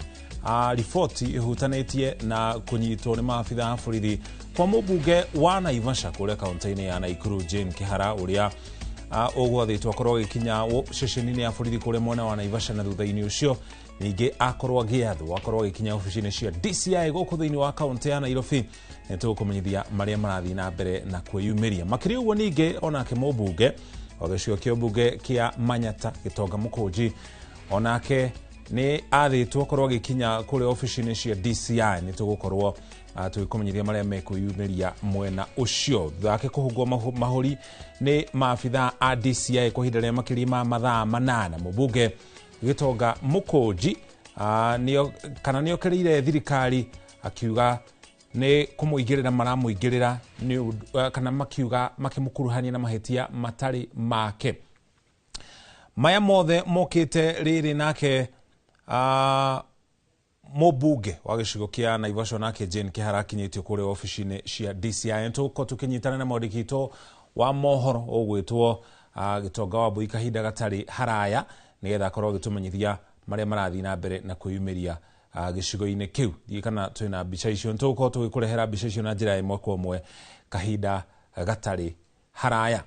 riboti ĩhutanĩtie na kũnyitwo nĩ maabitha a borithi kwa mũmbunge wa Naivasha kũrĩa kaũntĩ-inĩ ya Nakuru Jane Kihara ũrĩa ũgwathĩtwo akorwo agĩkinya ceceni-inĩ ya borithi kũrĩa mwena wa Naivasha na thutha-inĩ ũcio ningĩ akorwo agĩathwo akorwo agĩkinya obici-inĩ cia DCI gũkũ thĩinĩ wa kaũntĩ ya Nairobi. Nĩ tũgũkũmenyithia marĩa marathiĩ na mbere na kwĩyumĩria. Makĩria ũguo ningĩ onake mũmbunge wa gĩcigo kĩa ũmbunge kĩa Manyata Gĩtonga Mũkũnji onake nĩ athĩtwo akorwo agĩkinya kũrĩa obici-inĩ cia DCI. Nĩ tũgũkorwo tũgĩkũmenyithia marĩa mekwĩyumĩria mwena ũcio. Thutha wake kũhũngwo mahũri nĩ maabithaa a DCI kwa ihinda rĩa makĩria ma mathaa 8, mũmbunge Gĩtonga Mũkũnji kana nĩokĩrĩire thirikari akiuga nĩ kũmũingĩrĩra maramũingĩrĩra kana makiuga makĩmũkuruhania na mahĩtia matarĩ make. Maya mothe mokĩte rĩrĩ nake mũmbunge wa gĩcigo kĩa Naivasha nake Jane Kihara akinyĩtio kũrĩa obici-inĩ cia DCI. Tũgũkorwo tũkĩnyitana na mwandĩki witũ wa mohoro ũgwĩtwo Gĩtonga wa Mbui kahinda gatarĩ haraya nĩgetha akorwo agĩtũmenyithia marĩa marathiĩ na mbere na kwĩyumĩria gĩcigo-inĩ kĩu. Ndiũĩ kana twĩna mbica icio, nĩtũgũkorwo tũgĩkũrehera mbica icio na njĩra ĩmwe kwa ĩmwe kahinda gatarĩ haraya.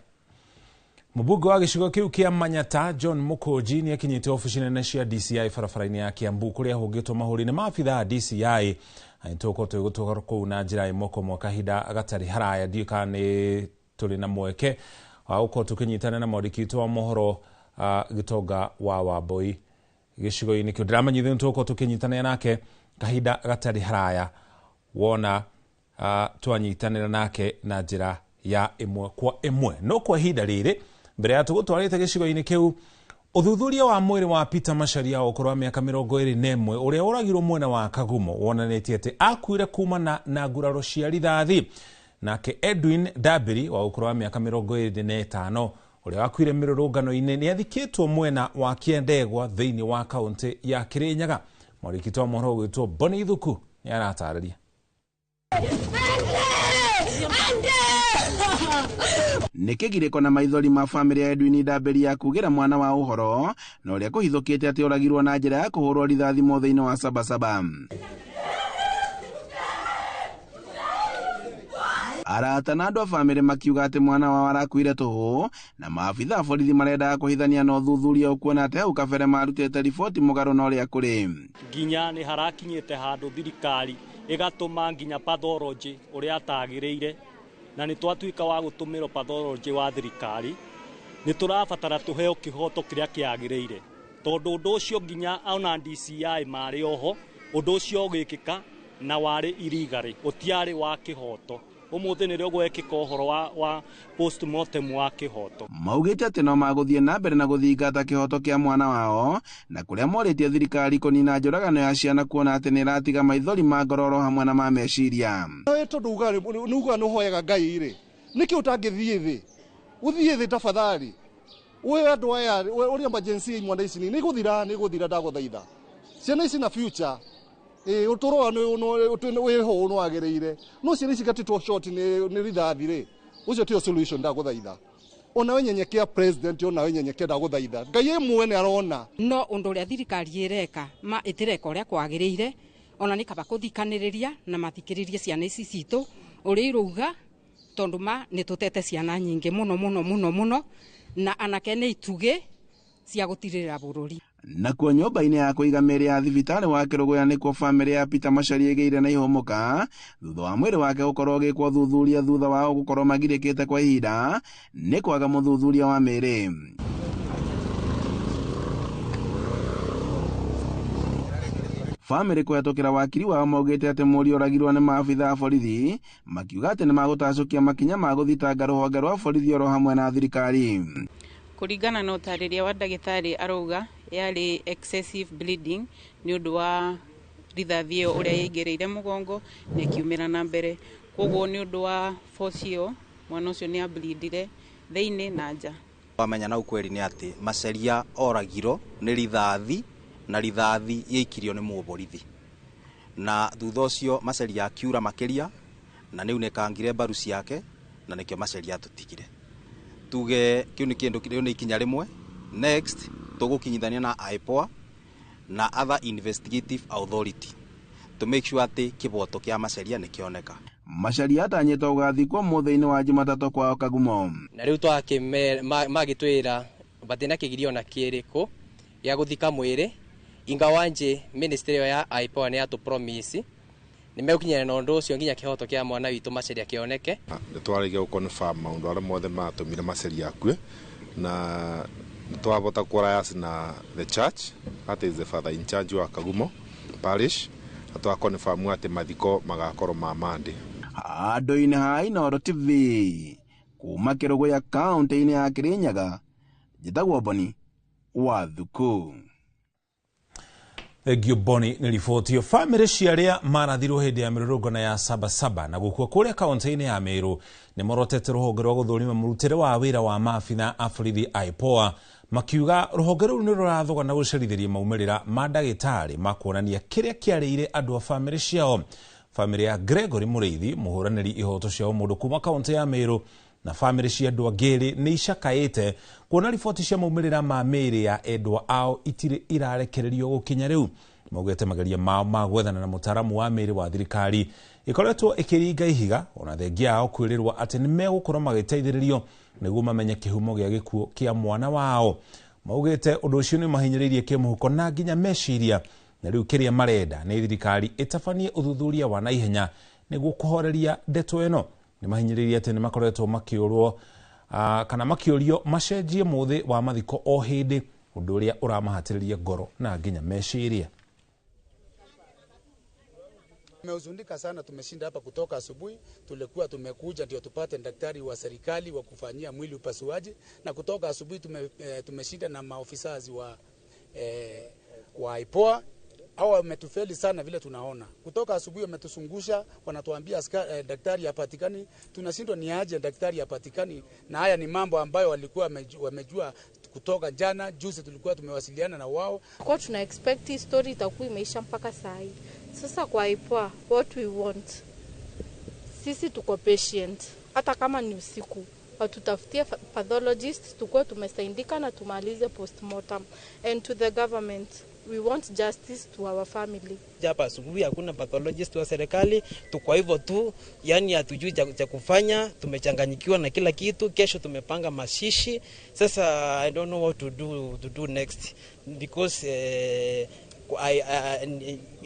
Mũmbunge wa gĩcigo kĩu kĩa Manyata John Mũkũnji nĩ akinyĩte obici nene cia DCI barabara-inĩ ya Kiambu kũrĩa ahũngĩtwo mahũri nĩ maabithaa a DCI. Nĩtũgũkorwo tũgĩgũtwara kũu na njĩra ĩmwe kwa ĩmwe kahinda gatarĩ haraya. Ndiũĩ kana nĩ tũrĩ na mweke wa gũkorwo tũkĩnyitana na mwandĩki witũ wa mohoro Gĩtonga wa Wambui gĩcigo-inĩ kĩu. Ndĩramenyithio nĩtũgũkorwo tũkĩnyitanĩra nake kahinda gatarĩ haraya wona twanyitanĩra nake na njĩra ya ĩmwe kwa ĩmwe. No kwa ihinda rĩrĩ mbere ya tũgũtwarĩte gĩcigo-inĩ kĩu, ũthuthuria wa mwĩrĩ wa Peter Macharia wa ũkũrũ wa mĩaka 21 ũrĩa ũragirwo mwena wa Kagumo wonanĩtie atĩ akuire kumana na nguraro cia rithathi. Nake Edwin Ndambĩri wa ũkũrũ wa mĩaka 25 ũrĩa wakuire mĩrũrũngano-inĩ nĩ athikĩtwo mwena wa Kĩandegwa thĩinĩ wa kaũntĩ ya Kĩrĩnyaga. Mwandĩki wa mohoro ũgwĩtwo Bonny Ithuku nĩ aratarĩria. Nĩ kĩgirĩko na maithori ma bamĩrĩ ya Edwin Ndambĩri ya kugĩra mwana wa ũhoro na ũrĩa kũhithũkĩte atĩ oragirwo na njĩra ya kũhũrwo rithathi mũthĩ-inĩ wa Sabasaba. Arata na andũ a bamĩrĩ makiuga atĩ mwana wao arakuire tũhũ na maabitha a borithi marendaga kũhithania na ũthuthuria ũkuona atĩ hau kabere marutĩte riboti mũgarũ na ũrĩa kũrĩ. Nginya nĩ harakinyĩte handũ thirikari ĩgatũma nginya pathology ũrĩa atagĩrĩire na nĩ twatuĩka wa gũtũmĩrwo pathology wa thirikari. Nĩ tũrabatara tũheo kĩhoto kĩrĩa kĩagĩrĩire tondũ ũndũ ũcio nginya ona DCI marĩ oho ũndũ ũcio ũgĩkĩka na warĩ irigarĩ ũtiarĩ wa kĩhoto. Umuthi nĩrĩo gwekĩka ũhoro wa postmortem wa kĩhoto. Maugĩte atĩ no magũthiĩ na mbere na gũthingata kĩhoto kĩa mwana wao, na kũrĩa morĩtie thirikari kũnina njũragano ya ciana kuona atĩ nĩ ĩratiga maithori ma ngororo hamwe na ma meciria. Tondũ ugaga nĩ ũhoyaga Ngai rĩ, nĩkĩ ũtangĩthiĩ thĩ? Ũthiĩ thĩ tafadhali. We andũ aya ũrĩa emergency imwana ici nĩ gũthira ndagũthaitha. Ciana ici na future ũtũro wĩho nĩwagĩrĩire, no ciana ici gatĩtwo short nĩ rithathi rĩ, ũcio tio solution ndagũthaitha. Onawe nyenyekea president, onawe nyenyekea ndagũthaitha. Ngai ĩ mwene arona. No ũndũ ũrĩa thirikari ĩreka ma ĩtĩreka ũrĩa kwagĩrĩire, ona nĩ kaba kũthikanĩrĩria na mathikĩrĩrie ciana ici citũ ũrĩa irauga, tondũ ma nĩ tũtete ciana nyingĩ mũno mũno mũno mũno, na anake nĩ itugĩ cia gũtirĩrĩra bũrũri. Nakuo nyũmba-inĩ ya kũiga mĩĩrĩ ya thibitarĩ wa Kĩrũgũya nĩkuo bamĩrĩ ya Peter Macharia ĩgĩire na ihũmũka thutha wa mwĩrĩ wake gũkorwo ũgĩkwo ũthuthuria thutha wao gũkorwo magirĩkĩte kwa ihinda nĩ kwaga mũthuthuria wa mĩĩrĩ. Bamĩrĩ kũhetũkĩra wakiri wao maugĩte atĩ mũriũ oragirwo nĩ maabitha a borithi, makiuga atĩ nĩmagũtacũkia makinya ma gũthitanga rũhonge rwa borithi oro hamwe na thirikari. Kũringana na ũtarĩria wa ndagĩtarĩ arauga yarĩ excessive bleeding nĩ ũndũ wa rithathi ĩyo ũrĩa yaingĩrĩire mũgongo na ĩkiumĩra na mbere, koguo nĩ ũndũ wa force ĩyo mwana ũcio nĩ ableedire thĩinĩ na nja. Wamenya na ukweli nĩ atĩ Macharia oragirwo nĩ rithathi na rithathi yaikirio nĩ mũborithi, na thutha ũcio Macharia akiura makĩria na nĩ unĩkangire mbaru ciake na nĩkĩo Macharia atũtigire. Tuge kĩu nĩ kĩndũ kĩu nĩ ikinya rĩmwe. Next tũgũkinyithania na IPOA na other investigative authority to make sure atĩ kĩboto kĩa Macharia nĩ kĩoneka. Macharia atanyĩtwo gũgathikwo mũthĩ-inĩ wa Jumatatũ kwao Kagumo. Na rĩu magĩtwĩra batina kĩgirio na kĩrĩkũ gĩa gũthika mwĩrĩ, ingawanje ministry ĩyo ya IPOA nĩ yatũ promise nĩ megũkinyana na ũndũ ũcio nginya kĩhoto kĩa mwana witũ Macharia kĩoneke. Nĩ twarĩkia gũ-confirm maũndũ arĩa mothe matũmire Macharia akue, na twavota kũrayas na the church, that is the father in charge wa Kagumo parish, na twa-confirm atĩ mathiko magakorwo ma Monday. Handũ-inĩ ha Inooro TV kuma Kĩrũgũya kaũntĩ-inĩ ya Kĩrĩnyaga, njĩtagwo Boni wa Thuku. Thengio Boni nĩ riboti ĩyo. Bamĩrĩ cia arĩa marathirwo hĩndĩ ya mĩrũrũngano ya Sabasaba na gũkua kũrĩa kaũntĩ-inĩ ya Meru nĩ morotete rũhonge rwa gũthũrima mũrutĩre wa wĩra wa maabitha a borithi IPOA, makiuga rũhonge rũu nĩ rũrathoga na gũcerithĩria maumĩrĩra ma ndagĩtarĩ ma kuonania kĩrĩa kĩarĩire andũ a bamĩrĩ ciao. Bamĩrĩ ya Gregory Mũrĩithi, mũhũranĩri ihoto cia ũmũndũ kuma kaũntĩ ya Meru, na bamĩrĩ cia andũ angĩ erĩ nĩ icakaĩte kuona riboti cia maumĩrĩra ma mĩĩrĩ ya endwa ao itirĩ irarekererio gũkinya rĩu. Maugĩte mageria mao ma gwethana na mũtaaramu wa mĩĩrĩ wa thirikari ĩkoretwo ĩkĩringa ihiga, ona thengia yao kwĩrĩrwo atĩ nĩ megũkorwo magĩteithĩrĩrio nĩguo mamenye kĩhumo gĩa gĩkuũ kĩa mwana wao. Maugĩte ũndũ ũcio nĩ mahinyĩrĩirie kĩmũhuko na nginya meciria, na rĩu kĩrĩa marenda nĩ thirikari ĩtabanie ũthuthuria wa naihenya nĩguo kũhoreria ndeto ĩno. Nĩ mahinyĩrĩirie atĩ nĩ makoretwo makĩũrwo kana makĩũrio macenjie mũthĩ wa mathiko o hĩndĩ, ũndũ ũrĩa ũramahatĩrĩria ngoro na nginya meciria. Tumehuzunika sana, tumeshinda hapa kutoka asubuhi. Tulikuwa tumekuja ndio tupate daktari wa serikali wa kufanyia mwili upasuaji, na kutoka asubuhi tumeshinda na maofisa wa IPOA. Hawa wametufeli sana vile tunaona. Kutoka asubuhi wametuzungusha, wanatuambia daktari hapatikani. Tunashindwa ni aje daktari hapatikani, na haya ni mambo ambayo walikuwa wamejua kutoka jana. Juzi tulikuwa tumewasiliana na wao. Kwa tuna expect hii story itakuwa imeisha mpaka saa hii. Sasa kwa IPOA, what we want, sisi tuko patient, hata kama ni usiku watutafutie pathologist, tukue tumesaidika na tumalize postmortem. And to the government, we want justice to our family. Hapa asubuhi hakuna pathologist wa serikali, tuko hivyo tu, yani hatujui cha kufanya, tumechanganyikiwa na kila kitu. Kesho tumepanga mashishi. Sasa I don't know what to do next because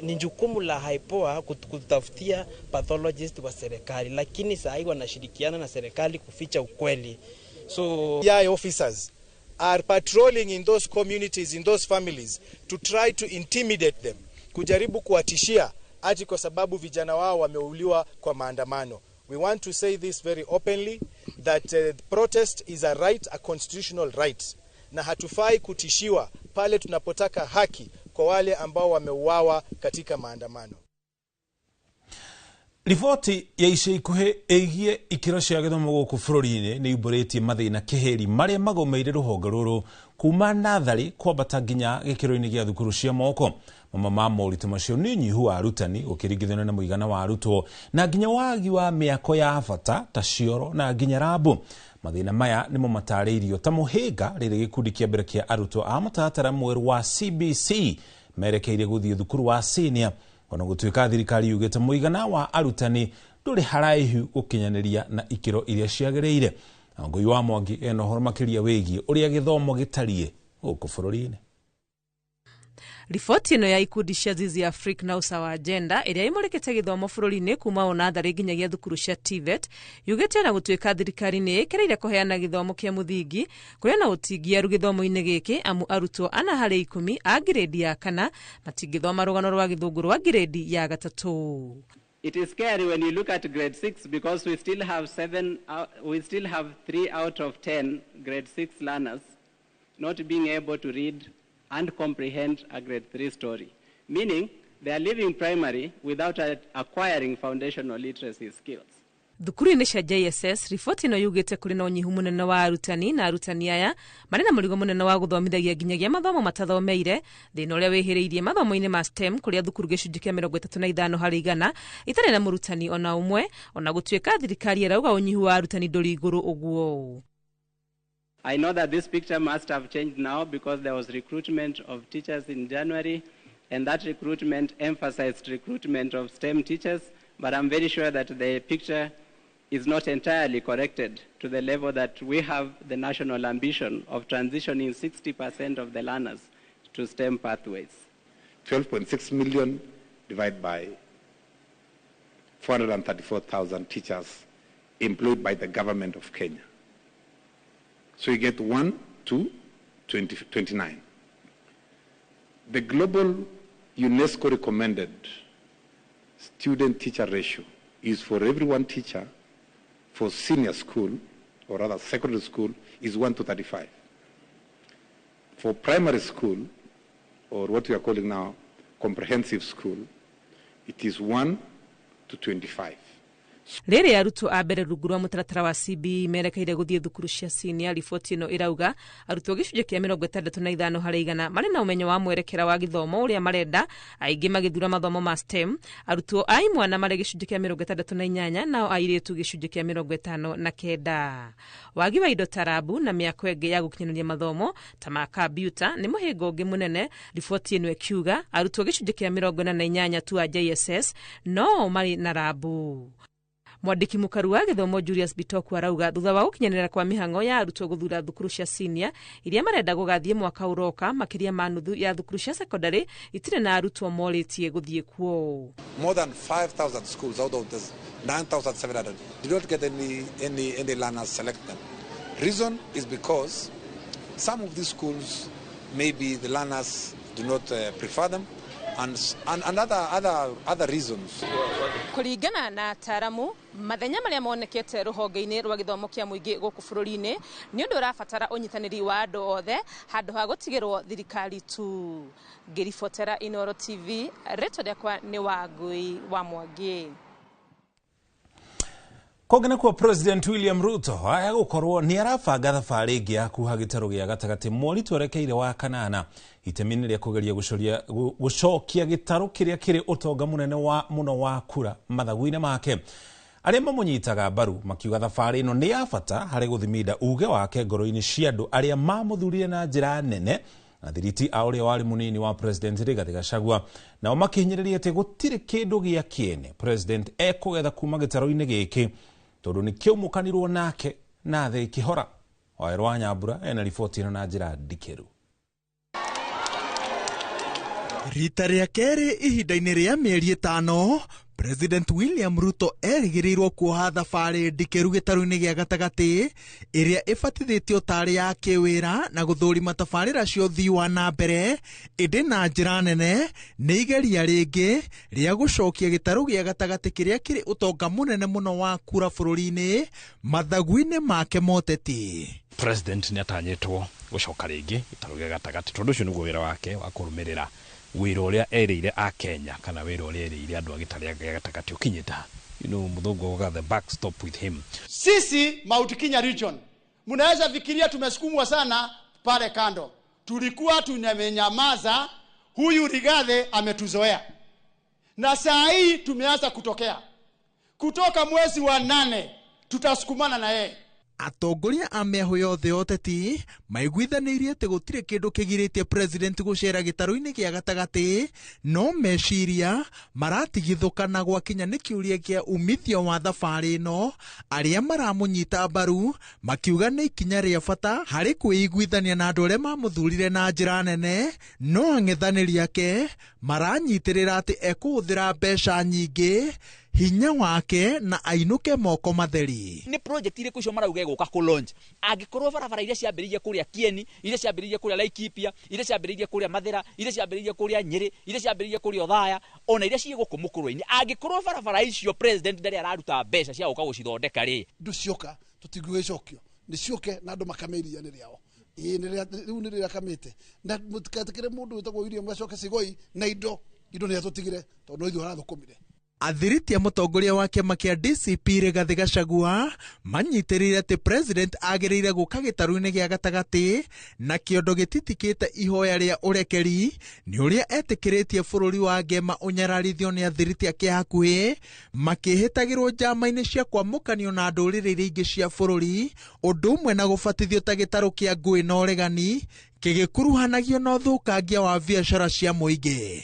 ni jukumu la IPOA kutafutia pathologist wa serikali, lakini saa hii wanashirikiana na serikali kuficha ukweli. So CI officers are patrolling in those communities, in those families, to try to intimidate them, kujaribu kuwatishia ati kwa sababu vijana wao wameuliwa kwa maandamano. We want to say this very openly that protest is a right, a constitutional right, na hatufai kutishiwa pale tunapotaka haki kwa wale ambao wameuawa katika maandamano. Riboti ya ica ikuhĩ ĩgiĩ ikĩro cia gĩthomo gũkũ bũrũri-inĩ nĩ yumbũrĩtie mathĩna kĩhĩri marĩa magomeire rũhonge rũrũ kuma natharĩ kwambata nginya gĩkĩro-inĩ gĩa thukuru cia moko. Mamwe ma moritũ macio nĩ ũnyihu wa arutani gũkĩringithanio na mũigana wa arutwo na nginya wagi wa mĩako ya bata ta cioro na nginya rambu. Mathĩna maya nĩmo matarĩirio ta mũhĩnga rĩrĩa gĩkundi kĩa mbere kĩa arutwo a mũtaratara mwerũ wa CBC merekeire gũthiĩ thukuru wa senior. Ona gũtuĩka thirikari yugĩte mũigana wa arutani ndũrĩ haraihu gũkinyanĩria na ikĩro iria ciagĩrĩire. Ngũi wa Mwangi ena ũhoro makĩria wĩgiĩ ũrĩa gĩthomo gĩtariĩ gũkũ bũrũri-inĩ. Riboti ĩno ya ikundi cia Zizi Africa na Usawa Agenda ĩrĩa ĩmũrĩkĩte gĩthomo bũrũri-inĩ kuma o natharĩ nginyagia thukuru cia TVET yugĩte ona gũtuĩka thirikari nĩ ĩkĩrĩire kũheana gĩthomo kĩa mũthingi kũrĩ na ũtingiaru gĩthomo-inĩ gĩkĩ amu arutwo 4 harĩ 10 a ngirĩndi ya 4 matingĩthoma rũgano rwa gĩthũngũ rwa ngirĩndi ya 3. It is scary when you look at grade 6 because we still have 3 out of 10 grade 6 learners not being able to read and comprehend a grade 3 story, meaning they are leaving primary without acquiring foundational literacy skills. Thukuru-inĩ cia JSS riboti ĩno yugĩte kũrĩ na ũnyihu mũnene wa arutani na arutani aya marĩ na mũrigo mũnene wa gũthomithagia nginyagia mathomo matathomeire thĩna ũrĩa wĩhĩrĩirie mathomo-inĩ ma STEM kũrĩa thukuru gĩcunjĩ kĩa 35 harĩ 100 itarĩ na mũrutani ona ũmwe ona gũtuĩka thirikari ĩrauga ũnyihu wa arutani ndũrĩ igũrũ ũguo. I know that this picture must have changed now because there was recruitment of teachers in January, and that recruitment emphasized recruitment of STEM teachers, but I'm very sure that the picture is not entirely corrected to the level that we have the national ambition of transitioning 60% of the learners to STEM pathways. 12.6 million divided by 434,000 teachers employed by the government of Kenya. So you get 1 to 29. The global UNESCO recommended student-teacher ratio is for every one teacher for senior school, or rather secondary school, is 1 to 35. For primary school, or what we are calling now comprehensive school, it is 1 to 25. Rĩrĩa arutwo a mbere rungu rwa mũtaratara wa CBE merekeire gũthiĩ thukuru cia senior, riboti ĩno ĩrauga arutwo gĩcunjĩ kĩa 65 harĩ 100 marĩ na ũmenyo wa mwerekera wa gĩthomo ũrĩa marenda, aingĩ magĩthura mathomo ma STEM. Arutwo a imwana marĩ gĩcunjĩ kĩa 68 nao airĩtu gĩcunjĩ kĩa 59. Wagi wa indo ta rabu na mĩako ĩngĩ ya gũkinyanĩria mathomo ta ma kambiuta nĩ mũhĩnga ũngĩ mũnene, riboti ĩno ĩkiuga arutwo gĩcunjĩ kĩa 48 tu a JSS no marĩ na rabu. Mwandĩki mũkaru wa gĩthomo Julius Bitoku arauga thutha wa gũkinyanĩra kwa mĩhang'o ya arutwo gũthura thukuru cia senior iria marenda gũgathiĩ mwaka ũroka, makĩria ma nuthu ya thukuru cia secondary itirĩ na arutwo morĩtie gũthiĩ kuo. More than 5,000 schools out of the 9,700 did not get any learners selected. Reason is because some of these schools, maybe the learners do not prefer them, and other reasons. Kũringana na ataaramu, mathenya marĩa monekete rũhonge-inĩ rwa gĩthomo kĩa mũingĩ gũkũ bũrũri-inĩ nĩ ũndũ ũrabatara ũnyitanĩri wa andũ othe handũ ha gũtigĩrwo thirikari tu. Ngĩribotera Inooro TV, rĩtwa rĩakwa nĩ Wangui wa Mwangi. Kũngĩ nakuo President William Ruto aya gũkorwo nĩ arabanga thabarĩ ĩngĩ ya kuha gĩtarũ gĩa gatagatĩ mweri twerekeire wa kanana itemi-inĩ rĩa kũgeria gũcokia gĩtarũ kĩrĩa kĩrĩ ũtonga mũnene wa mũno wa kura mathagu-inĩ make. Arĩa mamũnyitaga mbaru makiuga thabarĩ ĩno nĩ ya bata harĩ gũthiminda uge wake ngoro-inĩ cia andũ arĩa mamũthurire na njĩra nene na thiriti a ũrĩa warĩ mũnini wa President Rigathi Gachagua, nao makĩhinyĩrĩria atĩ gũtirĩ kĩndũ gĩa kĩene President ekũgetha kuma gĩtarũ-inĩ gĩkĩ tondũ nĩ kĩũmũkanirwo nake na thĩ ĩkĩhora. Wawerũ wa Nyambura ena riboti ĩno na njĩra ndikĩru. Rita rĩa kerĩ ihinda-inĩ rĩa mĩeri 5, President William Ruto erĩgĩrĩirwo kuoha thabarĩ ndikĩru gĩtarũ-inĩ gĩa gatagatĩ ĩrĩa ĩbatithĩtio tarĩ ya kĩwĩra na gũthũrima tabarĩra cia ũthii wa na mbere, ĩndĩ na njĩra nene nĩ igeria rĩngĩ rĩa gũcokia gĩtarũ gĩa gatagatĩ kĩrĩa kĩrĩ ũtonga mũnene mũno wa kura bũrũri-inĩ mathagu-inĩ make moteti. President nĩ atanyĩtwo gũcoka rĩngĩ gĩtarũ gĩa gatagatĩ tondũ ũcio nĩguo wĩra wake wa kũrũmĩrĩra wĩra ũrĩa erĩire a Kenya kana wĩra ũrĩa erĩire andũ a gĩtarũ gĩa gatagatĩ ũkinyĩte ha. Mũthũngũ augaga the buck stop with him. Sisi Mount Kenya region, mnaweza fikiria tumesukumwa sana pale kando, tulikuwa tumenyamaza. Huyu Rigathi ametuzoea, na saa hii tumeanza kutokea. Kutoka mwezi wa 8 tutasukumana na yeye. Atongoria a mĩahũ yothe ya ũteti maiguithanĩirie atĩ gũtirĩ kĩndũ kĩgirĩtie president gũcera gĩtarũ-inĩ gĩa gatagatĩ, no meciria maratigithũkana gwakinya nĩ kĩũria kĩa umithio wa thabarĩ ĩno, arĩa maramũnyita mbaru makiuga nĩ ikinya rĩa bata harĩ kwĩiguithania na andũ arĩa mamũthurire na njĩra nene, no ang'ethanĩri ake maranyitĩrĩra atĩ ekũhũthĩra mbeca nyingĩ, hinya wake na ainũke moko matheri. Nĩ project irĩkũ icio marauga ĩgũka kũ launch? Angĩkorwo barabara iria ciambĩrĩirie kũrĩa Kieni, iria ciambĩrĩirie kũrĩa Laikipia, iria ciambĩrĩirie kũrĩa Mathĩra, iria ciambĩrĩirie kũrĩa Nyĩrĩ, iria ciambĩrĩirie kũrĩa Othaya, ona iria ciĩ gũkũ Mũkũrwe-inĩ, angĩkorwo barabara icio president ndarĩ araruta mbeca cia gũka gũcithondeka rĩ, indo cioka tũtingĩgĩcokio, nĩ ciũke na andũ makame iria nĩ rĩao. Ĩĩ rĩu nĩ rĩrakamĩte, na mũtigetĩkĩre mũndũ wĩtagwo William acoke Sigoi na indo nĩ atũtigire tondũ no ithuĩ arathũkũmire. Athiritia mũtongoria wa kĩama kĩa DCP Rigathi Gachagua manyitĩrĩire atĩ president agĩrĩire gũka gĩtarũ-inĩ gĩa gatagatĩ na kĩondo gĩtitikĩte ihoya rĩa ũrekeri nĩ ũrĩa etĩkĩrĩtie bũrũri wa Ngema ũnyararithio nĩ athiriti ake hakuhĩ makĩhĩtagĩrwo njama-inĩ cia kwamũkanio na ndũrĩrĩ iria ingĩ cia bũrũri, ũndũ ũmwe na gũbatithio ta gĩtarũ kĩa ngũĩ na ũregani kĩgĩkuruhanagio na ũthũkangia wa biacara cia mũingĩ.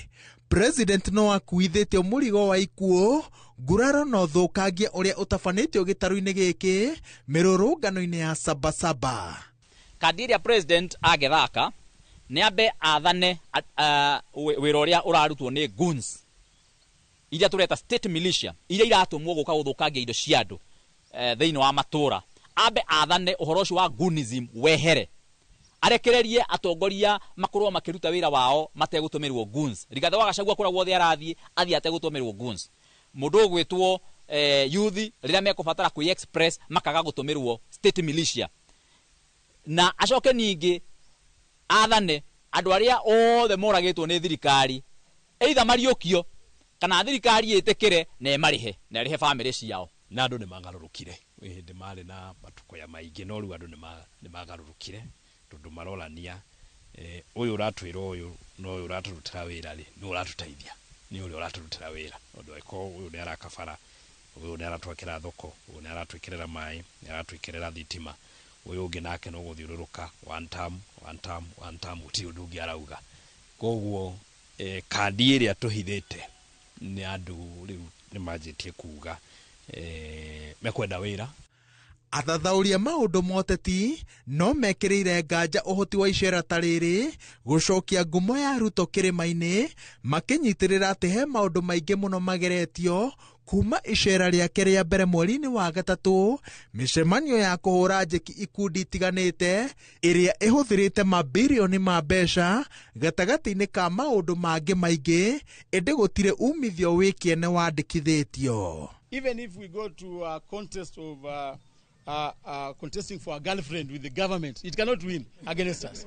President no akuithĩtio mũrigo wa ikuũ, nguraro na ũthũkangia ũrĩa ũtabanĩtio gĩtarũ-inĩ gĩkĩ mĩrũrũngano-inĩ ya Sabasaba. Kandi ĩrĩa president angĩthaka nĩ ambe athane wĩra ũrĩa ũrarutwo nĩ goons iria tũreta state militia iria iratũmwo gũka gũthũkangia indo cia andũ thĩinĩ wa matũra, ambe athane ũhoro ũcio wa goonism wehere, arekererie atongoria makorwo makĩruta wĩra wao mategũtũmĩrwo goons. Rigathi wa Gachagua kũrĩa guothe arathiĩ athiĩ ategũtũmĩrwo goons. Mũndũ ũgwĩtwo youth rĩrĩa mekũbatara kwĩ express makaga gũtũmĩrwo state militia, na acoke ningĩ athane andũ arĩa othe moragĩtwo nĩ thirikari either mariũkio kana thirikari ĩtĩkĩre na ĩmarĩhe na ĩrĩhe bamĩrĩ ciao. Na andũ nĩ magarũrũkire hĩndĩ marĩ na matukũya maingĩ, no rĩu andũ nĩ magarũrũkire tondũ marorania ũyũ ũratwĩra ũyũ na ũyũ ũratũrutĩra wĩra rĩ, nĩ ũratũteithia, nĩ ũrĩa ũratũrutĩra wĩra, tondũ angĩkorwo ũyũ nĩ araka bara, ũyũ nĩ aratwakĩra thoko, ũyũ nĩ aratwĩkĩrĩra maĩ, nĩ aratwĩkĩrĩra thitima, ũyũ ũngĩ nake no gũthiũrũrũka one term, one term, one term, gũtirĩ ũndũ ũngĩ arauga. Koguo kandi ĩrĩa tũhithĩte nĩ andũ rĩu nĩ manjĩtie kuga mekwenda wĩra. Athathaũri a maũndũ ma ũteti no mekĩrĩire nganja ũhoti wa icera ta rĩrĩ gũcokia ngumo ya Ruto kĩrĩma-inĩ, makĩnyitĩrĩra atĩ he maũndũ maingĩ mũno mageretio kuma icera rĩake rĩa mbere mweri-inĩ wa gatatũ, mĩcemanio ya kũhũra njeki ikundi itiganĩte ĩrĩa ĩhũthĩrĩte mabirioni ma mbeca gatagatĩ-inĩ ka maũndũ mangĩ maingĩ, ĩndĩ gũtirĩ umithio wĩ kĩene wandĩkithĩtio. Even if we go to a contest of contesting for a girlfriend with the government, it cannot win against us.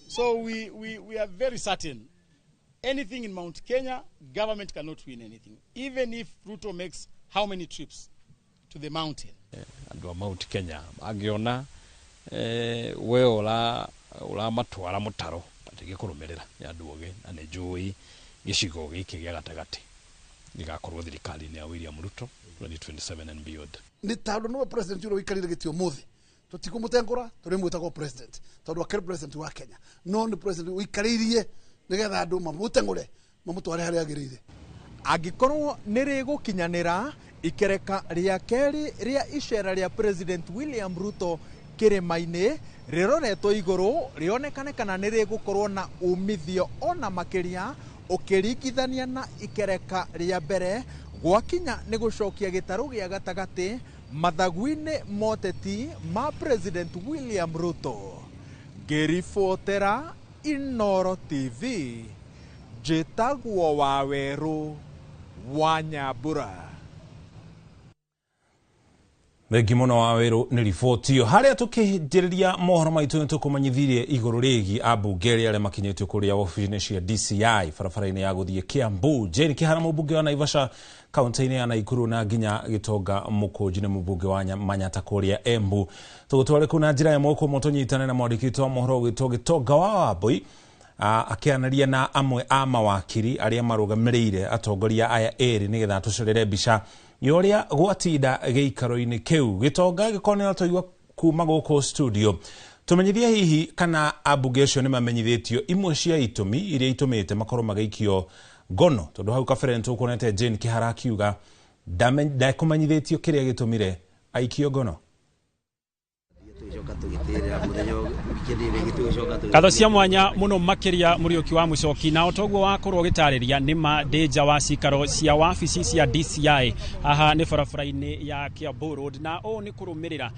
So we are very certain anything in Mount Kenya, government cannot win anything. Even if Ruto makes how many trips to the mountain. Andũ a Mount Kenya angĩona we ũramatwara mũtaro matingĩkũrũmĩrĩra, nĩ andũ ogĩ na nĩ njũĩ gĩcigo gĩkĩ gĩa gatagatĩ gĩgakorwo thirikari-inĩ ya William Ruto 2027 and beyond. Nĩ tondũ nĩwe president ũrĩa ũikarĩire gĩtĩ ũmũthĩ, tũtikũmũtengũra tũrĩmwĩtagwo president tondũ akĩrĩ president wa Kenya, no nĩ president ũikarĩirie nĩgetha andũ mamũtengũre mamũtware harĩa agĩrĩire. Angĩkorwo nĩ rĩgũkinyanĩra ikereka rĩa kerĩ rĩa icera rĩa President William Ruto kĩrĩma-inĩ rĩroretwo igũrũ rĩonekane kana nĩ rĩgũkorwo na umithio ona makĩria ũkĩringithania na ikereka rĩa mbere Gwakinya nĩ gũcokia gĩtarũ gĩa gatagatĩ mathagu-inĩ moteti ma President William Ruto. Ngĩribotera Inooro TV, njĩtagwo Wawerũ wa Nyambura. Thengi muno wa Werũ nĩ riboti ĩyo. Harĩa tũkĩnjĩrĩria mohoro maitũ nĩ tũkũmenyithirie igũrũ rĩgiĩ ambunge arĩa makinyĩtio kũrĩa wabici-inĩ cia DCI barabara-inĩ ya gũthiĩ Kiambu. Jane Kihara, mũmbunge wa Naivasha kaunti-inĩ ya Nakuru, na nginya Gitonga Mũkũnji nĩ mũmbunge wa Manyata kũrĩa Embu. Tũgũtware kũu na njĩra ĩmwe kũmwe tũnyitane na mwandĩki witũ wa mohoro ũgwĩtwo Gitonga wa Wambui, akĩanaria na amwe a mawakiri arĩa marũgamĩrĩire atongoria aya erĩ nĩgetha tũcorere mbica ya ũrĩa gwatinda gĩikaro-inĩ kĩu. Gĩtonga, gĩkorwo nĩ ũratũigua kuma gũkũ studio, tũmenyithie hihi kana ambunge acio nĩ mamenyithĩtio imwe cia itũmi iria itũmĩte makorwo magĩikio ngono, tondũ hau kabere nĩ tũkuonete Jane Kihara akiuga ndekũmenyithĩtio kĩrĩa gĩtũmire aikio ngono. Ngatho cia mwanya muno makiria Muriuki wa Mucoki, na otoguo wakorwo gitariria nĩ ma ndĩ nja wa cikaro cia wabici cia DCI haha nĩ barabara-inĩ ya Kiambu Road, na ũũ nĩ kũrũmĩrĩra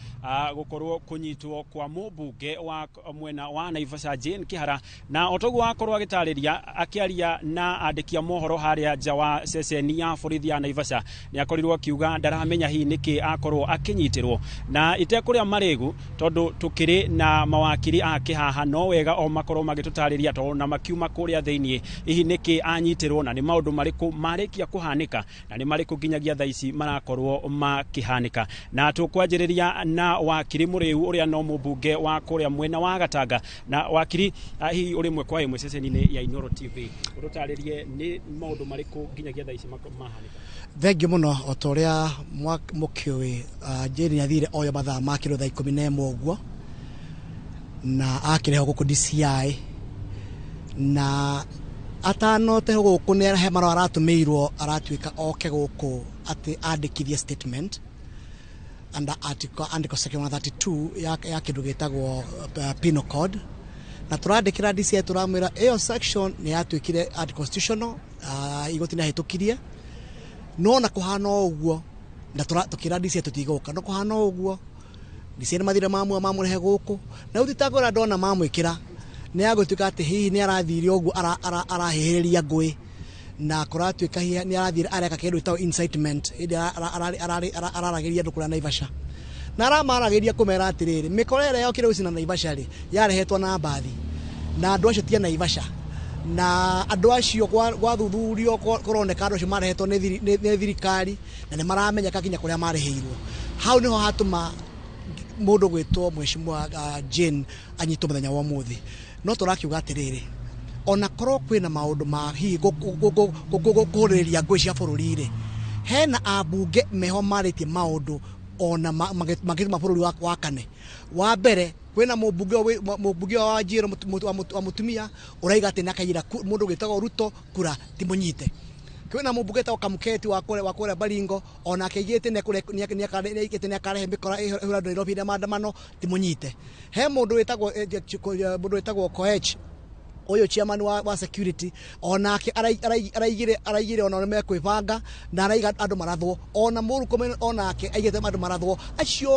gũkorwo kũnyitwo kwa mũmbunge wa mwena wa Naivasha Jane Kihara. Na otoguo wakorwo agĩtarĩria akĩaria na andĩki a mohoro harĩa nja wa ceceni ya borithi ya Naivasha, nĩ akorirwo akiuga ndaramenya hihi nĩkĩ akorwo akĩnyitĩrwo na itekũrĩa marĩgu, tondũ tukiri na mawakiri ake haha no wega o makorwo magĩtũtarĩria tondũ na makiuma kũrĩa thĩiniĩ hihi nĩkĩ anyitirwo na nĩ maũndũ marĩkũ marĩkia kũhanĩka na nĩ marĩkũ nginyagia thaa ici marakorwo makĩhanĩka. Na tũkwanjĩrĩria na wakiri Mũrĩu ũrĩa no mũmbunge wa kũrĩa mwena wa Gatanga. Na wakiri, hihi ũrĩ ĩmwe kwa ĩmwe ceceni-inĩ ya Inooro TV, ũtũtarĩrie nĩ maũndũ marĩkũ nginyagia thaa ici mahanĩka. Thengiũ mũno. O ta ũrĩa mũkĩũĩ, Jane nĩ athire oyo mathaa ma kĩro thaa 11 ũguo, na akĩrehwo gũkũ DCI, na atanote gũkũ nĩ he marũa aratũmĩirwo aratuĩka oke gũkũ atĩ andĩkithie statement under article section 132 ya kĩndũ gĩtagwo penal code. Na tũrandĩkĩra DCI, tũramwĩra ĩyo section nĩ yatuĩkire unconstitutional, igoti nĩ yahĩtũkirie, no na kũhana ũguo na tũkĩra DCI tũtigũka, no kũhana ũguo DCI nĩ mathire mamwe mamũrehe gũkũ, na rĩu thitango ĩrĩa ndona mamwĩkĩra nĩ yagũtuĩka atĩ hihi nĩ arathire ũguo arahĩhĩrĩria ngũĩ, na kũratuĩka hihi nĩ arathire areka kĩndũ gĩtagwo incitement hĩndĩ araragĩria andũ kũrĩa Naivasha, na aramaragĩria kũmera atĩrĩrĩ, mĩkora ĩrĩa yokire gũcina Naivasha rĩ yarehetwo na mbathi, na andũ acio ti a Naivasha, na andũ acio gwathuthurio kũroneka andũ acio marehetwo nĩ thirikari na nĩ maramenyeka nginya kũrĩa marĩhĩirwo. Hau nĩho hatũma mũndũ gwĩtwo Mheshimiwa Jane anyitwo mũthenya wa ũmũthĩ. No tũrakiuga atĩrĩrĩ, ona korwo kwĩna maũndũ ma hihi kũhũrĩrĩria ngũĩ cia bũrũri rĩ, hena ambunge meho marĩtie maũndũ ona magĩtũma bũrũri wakane. Wa mbere kwĩna mũmbunge wa Njĩrũ wa mũtumia ũraiga atĩ nĩakaiyĩra mũndũ wĩtagwo Ruto kura ti mũnyite. Kwĩna mũmbunge wĩtagwo Kamuketi wa kũrĩa Baringo onake aigĩte nĩakarehe mĩkora ĩhũra andũ Nairobi na maandamano ti mũnyite. He mũndũ wĩtagwo Koech, ũyũ chairman wa security, onake araigire ona nĩmekwĩbanga na araiga andũ marathwo, ona Mũrkomen onake aigĩte andũ marathwo. Acio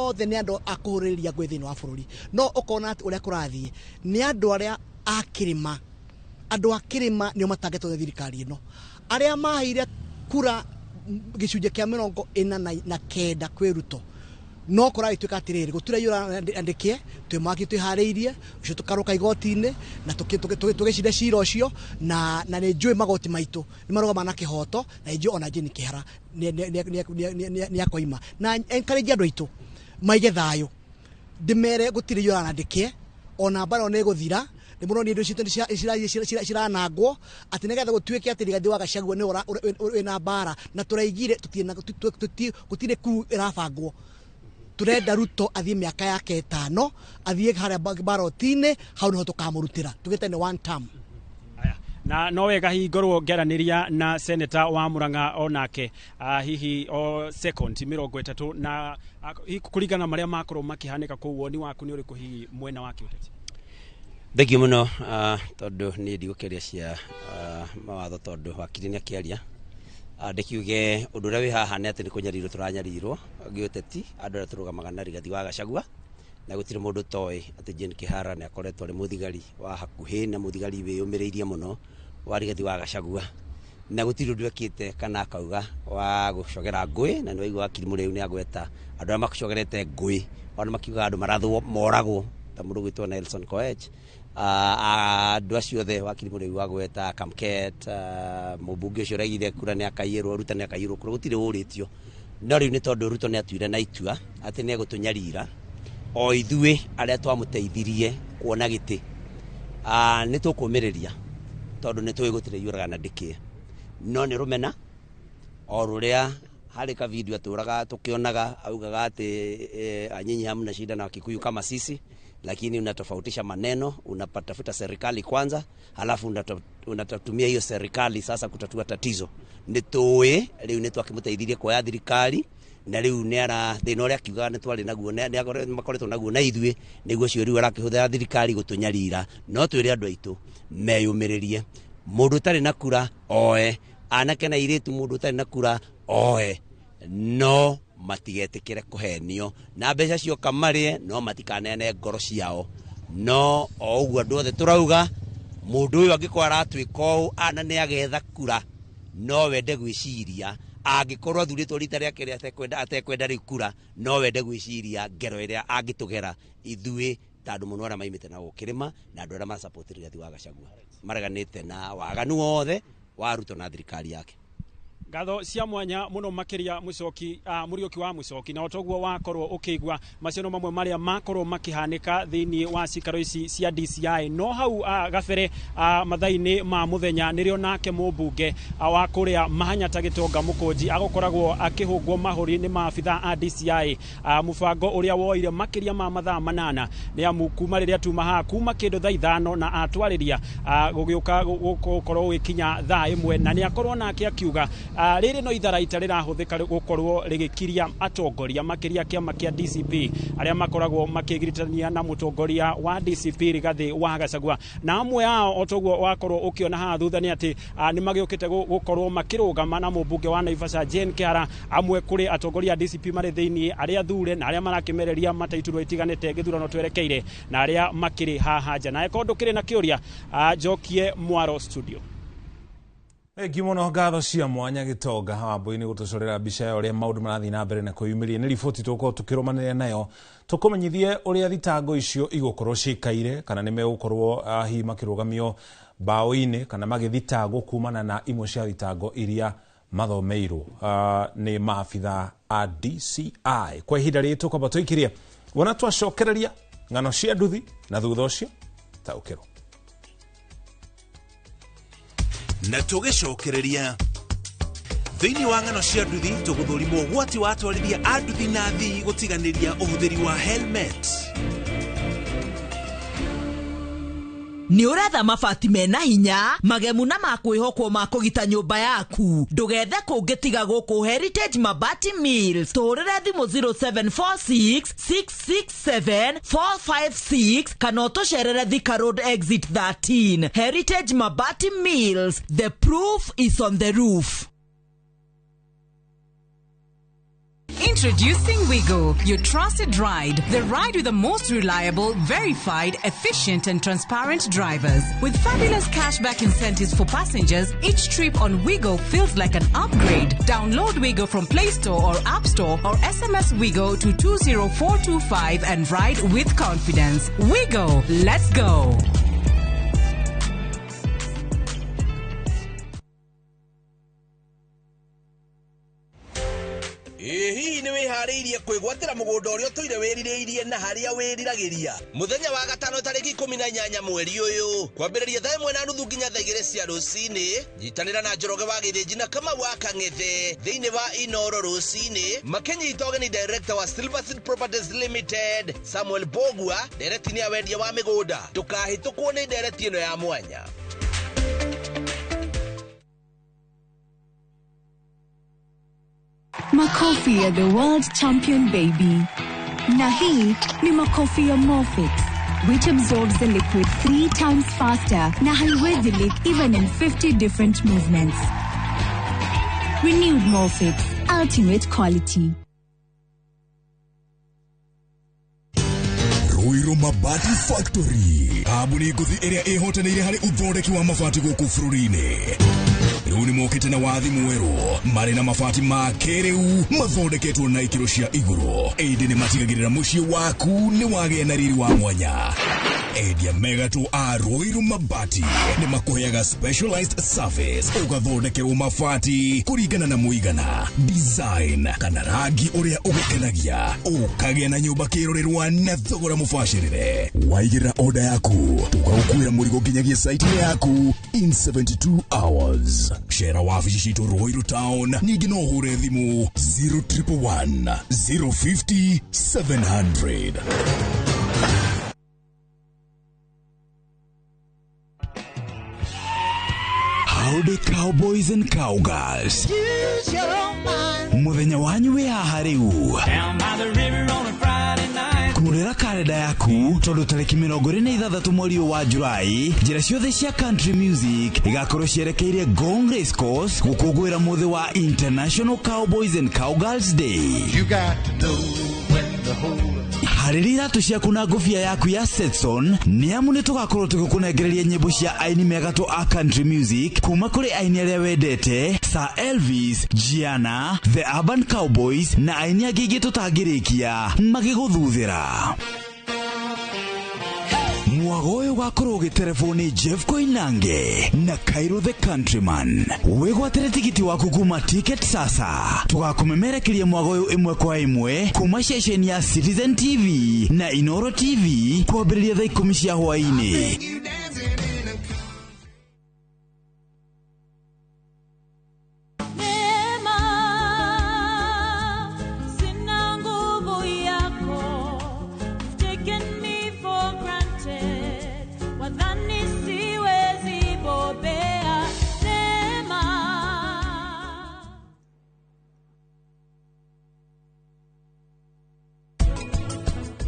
othe nĩ andũ a kũhũrĩrĩria ngũĩ thĩinĩ wa bũrũri. No ũkona atĩ ũrĩa kũrathiĩ nĩ andũ arĩa a kĩrĩma, andũ a kĩrĩma nĩo matangetwo nĩ thirikari ĩno, arĩa maheire kura gĩcunjĩ kĩa 49 kwĩ Ruto. No kũragĩtuĩka atĩrĩrĩ, gũtirĩ yũra andĩkie, twĩ mwaki twĩharĩirie ũcio tũkarũka igoti-inĩ na tũgĩcinde cira ũcio, na nĩ njũĩ magoti maitũ nĩ marũgamaga na kĩhoto, na nĩ njũĩ ona Jane Kihara nĩ akoima. Na encourage andũ aitũ maige thayũ, ndĩmere gũtirĩ yũra andĩkie, ona mbara nĩ ĩgũthira. Nĩ mũronio indo citũ ciranangwo atĩ nĩgetha gũtuĩke atĩ Rigathĩ wa Gachagua nĩ wĩna mbara, na tũraigire gũtirĩ kuru ĩrabangwo. Turenda Ruto athiĩ mĩaka yake 5, athiĩ harĩa baroti-inĩ, hau nĩho tũkamũrutĩra tugĩte nĩ one term. Na no wega hihi ngorwo ngĩaranĩria na seneta wa Murang'a onake, hihi o second 30 na hihi kũringana marĩa makorwo makĩhanĩka kũu, woni waku nĩ ũrĩkũ hihi mwena wa kĩũteti? Thengiũ mũno, tondũ niĩ ndigũkĩaria cia mawatho tondũ wakiri nĩ akĩaria. Ndĩkiuge ũndũ ũrĩa wĩ haha nĩ atĩ nĩ kũnyarirwo tũranyarirwo gĩũteti andũ arĩa tũrũgamaga na Rigathi wa Gachagua, na gũtirĩ mũndũ toĩ atĩ Jane Kihara nĩ akoretwo arĩ mũthigari wa hakuhĩ na mũthigari wĩyũmĩrĩirie mũno wa Rigathi wa Gachagua, na gũtirĩ ũndũ ekĩte kana akauga wa gũcogera ngũĩ, na nĩ waigua wakiri Mũrĩu nĩ agweta andũ arĩa macogerete ngũĩ ona makiuga andũ marathwo moragwo ta mũndũ gwĩtwo Nelson Koech. Andũ acio othe wakiri Mũrĩu agweta Kamket, mũmbunge ũcio ũraigire kura nĩ akaiyĩrwo, Ruto nĩ akaiyĩrwo kura, gũtirĩ ũrĩtio. No rĩu nĩ tondũ Ruto nĩ atuire na itua atĩ nĩ egũtũnyarira o ithuĩ arĩa twamũteithirie kuona gĩtĩ, nĩ tũkũmĩrĩria tondũ nĩ tũĩ gũtirĩ yũraga na ndĩkĩe, no nĩ rũmena o rũrĩa harĩ ka video atũraga tũkĩonaga augaga atĩ anyinyi hamna shida na Kikuyu kama sisi, lakini unatofautisha maneno, unapatafuta serikali kwanza halafu unatatumia hiyo serikali sasa kutatua tatizo. Nĩ tũĩ rĩu nĩ twakĩmũteithirie kuoya thirikari, na rĩu nĩ ara thĩna ũrĩa akiugaga nĩ twarĩ naguo nĩ makoretwo naguo na ithuĩ nĩguo ũcio rĩu arakĩhũthĩra thirikari gũtũnyarira. No twĩre andũ aitũ meyũmĩrĩrie, mũndũ ũtarĩ na kura oe, anake na airĩtu mũndũ ũtarĩ na kura oe, no matigetĩkĩre kũhenio na mbeca cioka marĩe, no matikaneane ngoro ciao. No o ũguo andũ othe tũrauga mũndũ ũyũ angĩkorwo aratwĩka ũũ ana nĩ agetha kura, no wende gwĩciria angĩkorwo athurĩtwo rita rĩa kerĩ atekwenda rĩu kura, no wende gwĩciria ngero ĩrĩa angĩtũgera ithuĩ ta andũ mũno arĩa maimĩte na gũkĩrĩma na andũ arĩa marasupport Rigathi wa Gachagua mareganĩte na waganu wothe wa Ruto na thirikari yake. Ngatho cia mwanya muno makiria Mucoki, Muriuki wa Mucoki, na otoguo wakorwo ukigwa macio no mamwe maria makorwo makihanika thiini wa cikaro ici cia DCI. No hau gabere mathaini ma muthenya nirio nake mumbunge wa kuria Mahanya ta Gitonga Mukunji agukoragwo akihungwo mahuri ni maabitha a DCI, mubango uria woire makiria ma mathaa 8 ni amu kuma riria tuma haha kuma kindu thaa 5 na atwariria gugiuka gukorwo gikinya thaa 1, na ni akorwo nake akiuga rĩrĩ no itharaita rĩrahũthĩka gũkorwo rĩgĩkiria atongoria makĩria kĩama kĩa DCP arĩa makoragwo makĩgiritania na mũtongoria wa DCP Rigathi wa Gachagua, na amwe ao otoguo wakorwo ũkĩona haha thutha nĩ atĩ nĩ magĩũkĩte gũkorwo makĩrũgama na mũmbunge wa Naivasha Jane Kihara, amwe kũrĩ atongoria a DCP marĩ thĩinĩ arĩa thure na arĩa marakĩmereria mataiturwa itiganĩte gĩthurano twerekeire na arĩa makĩrĩ haha nja. Na eko ndũkĩrĩ na kĩũria, njokie Mwaro studio. Thengiũ mũno, ngatho cia mwanya Gitonga Wambui-inĩ gũtũcorera mbica ya ũrĩa maũndũ marathiĩ na mbere na kwĩyumĩria. Nĩ riboti tũgũkorwo tũkĩrũmanĩrĩra nayo tũkũmenyithie ũrĩa thitango icio igũkorwo ciikaire, kana nĩ megũkorwo hihi makĩrũgamio mbaũ-inĩ kana magĩthitangwo kumana na imwe cia thitango iria mathomeirwo nĩ maabitha a DCI. Kwa ihinda rĩrĩ tũkwamba tũikirie wona twacokereria ng'ano cia nduthi, na thutha ũcio taũkĩrwo na tũgĩcokereria thĩinĩ wa ng'ano cia nduthi tũgũthũrimwo ũgwati wa atwarithia a nduthi na athii gũtiganĩria ũhũthĩri wa helmet. Nĩ ũretha mabati mena hinya magemu na makwĩhokwo ma kũgita nyũmba yaku, ndũgethe kũngĩ tiga gũkũ Heritage Mabati Mills. Tũhũrĩre thimũ 0746 667 456 kana ũtũcerere Thika Road exit 13. Heritage Mabati Mills, the proof is on the roof. Introducing Wigo, your trusted ride. The ride with the most reliable, verified, efficient and transparent drivers. With fabulous cashback incentives for passengers, each trip on Wigo feels like an upgrade. Download Wigo from Play Store or App Store or SMS Wigo to 20425 and ride with confidence. Wigo, let's go. Hihi nĩ wĩharĩirie kwĩgwatĩra mũgũnda ũrĩa ũtũire wĩrirĩirie na harĩa wĩriragĩria? Mũthenya wa gatano tarĩki 18 mweri ũyũ kwambĩrĩria thaa 1:30 nginya thaa 2 cia rũcinĩ, nyitanĩra na Njoroge wa Gĩthĩnji na Kamau wa Kang'ethe thĩinĩ wa Inoro rũcinĩ makĩnyita ũgeni director wa Silver Seed Properties Limited Samuel Bogua ndereti-inĩ ya wendia wa mĩgũnda. Ndũkahĩtũkwo nĩ ndereti ĩno ya mwanya. Makofi ya the world champion baby. Na hii ni makofi ya Morfix, which absorbs the liquid 3 times faster na haiwezi leak even in 50 different movements. Renewed Molfix, ultimate quality. Ruiru Mabati Factory kambuni ngũthi ĩrĩa ĩhotanĩire harĩ ũthondeki wa mabati gũkũ bũrũri-inĩ. Rĩu nĩ mokĩte na wathi mwerũ marĩ na mabati ma kĩrĩu mathondeketwo na ikĩro cia igũrũ, ĩndĩ nĩ matigagĩrĩra mũciĩ waku nĩ wagĩa na riri wa mwanya. Endia megatũ a Ruiru Mabati nĩ makũheaga specialized service, ũgathondekerwo mabati kũringana na mũigana, design kana rangi ũrĩa ũgũkenagia, ũkagĩa na nyũmba kĩrorerwa na thogora mũbacĩrĩre. Waigĩrĩra order yaku tũgagũkuĩra mũrigo nginyagia site-inĩ yaku in 72 hours. Cera wabici citũ Ruiru Town, ningĩ no ũhũre thimũ 0111 050 700. Howdy cowboys and cowgirls. Muthenya wanyu wĩ haha rĩu. Kũrĩra karenda yaku tondũ tarĩki 26 mweri wa Julai njĩra ciothe cia country music igakorwo cierekeire Ngong Race Course gũkũngũĩra mũthĩ wa International Cowboys and Cowgirls Day. You got to know when to hold up. Harĩria iratũ ciaku na ngũbia yaku ya Stetson nĩ amu nĩ tũgakorwo tũgĩkũnengereria nyĩmbo cia aini megatũ a country music kuma kũrĩ aini arĩa wendete Sir Elvis, Gianna, The Urban Cowboys na aini angĩ aingĩ tũtangĩrĩkia magĩgũthuthĩra. Mwago ũyũ ũgakorwo ũgĩterebwo nĩ Jeff Koinange na Cairo the Countryman. Wĩgwatĩre tigiti waku kuma Ticket Sasa. Tũgakũmemerekeria mwago ũyũ ĩmwe kwa ĩmwe kuma ceceni ya Citizen TV na Inoro TV kwambĩrĩria thaa 10 cia hwaĩ-inĩ.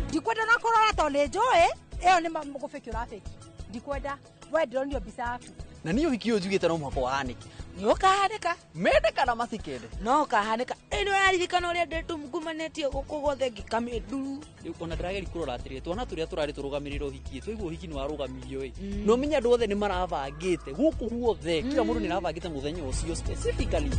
Ndikwenda na kũrora tondũ nĩ njũĩ ĩyo nĩ mũgũbĩki ũrabĩki. Ndikwenda we ndĩronio mbica yaku. Na niĩ ũhiki ũyũ njugĩte no mũhaka ũhanĩke. Nĩ ũkahanĩka. Mende kana matikende. No ũkahanĩka. Ĩ nĩ ũraririkana ũrĩa ndĩtumugumanĩtie gũkũ guothe ngĩkamĩnduru. Rĩu ona ndĩrageria kũrora atĩrĩrĩ, twana tũrĩa tũrarĩ tũrũgamĩrĩre ũhiki twaigua ũhiki nĩ warũgamirio ĩ. No ũmenye andũ othe nĩ marabangĩte gũkũ guothe, kila mũndũ nĩ arabangĩte mũthenya ũcio specifically.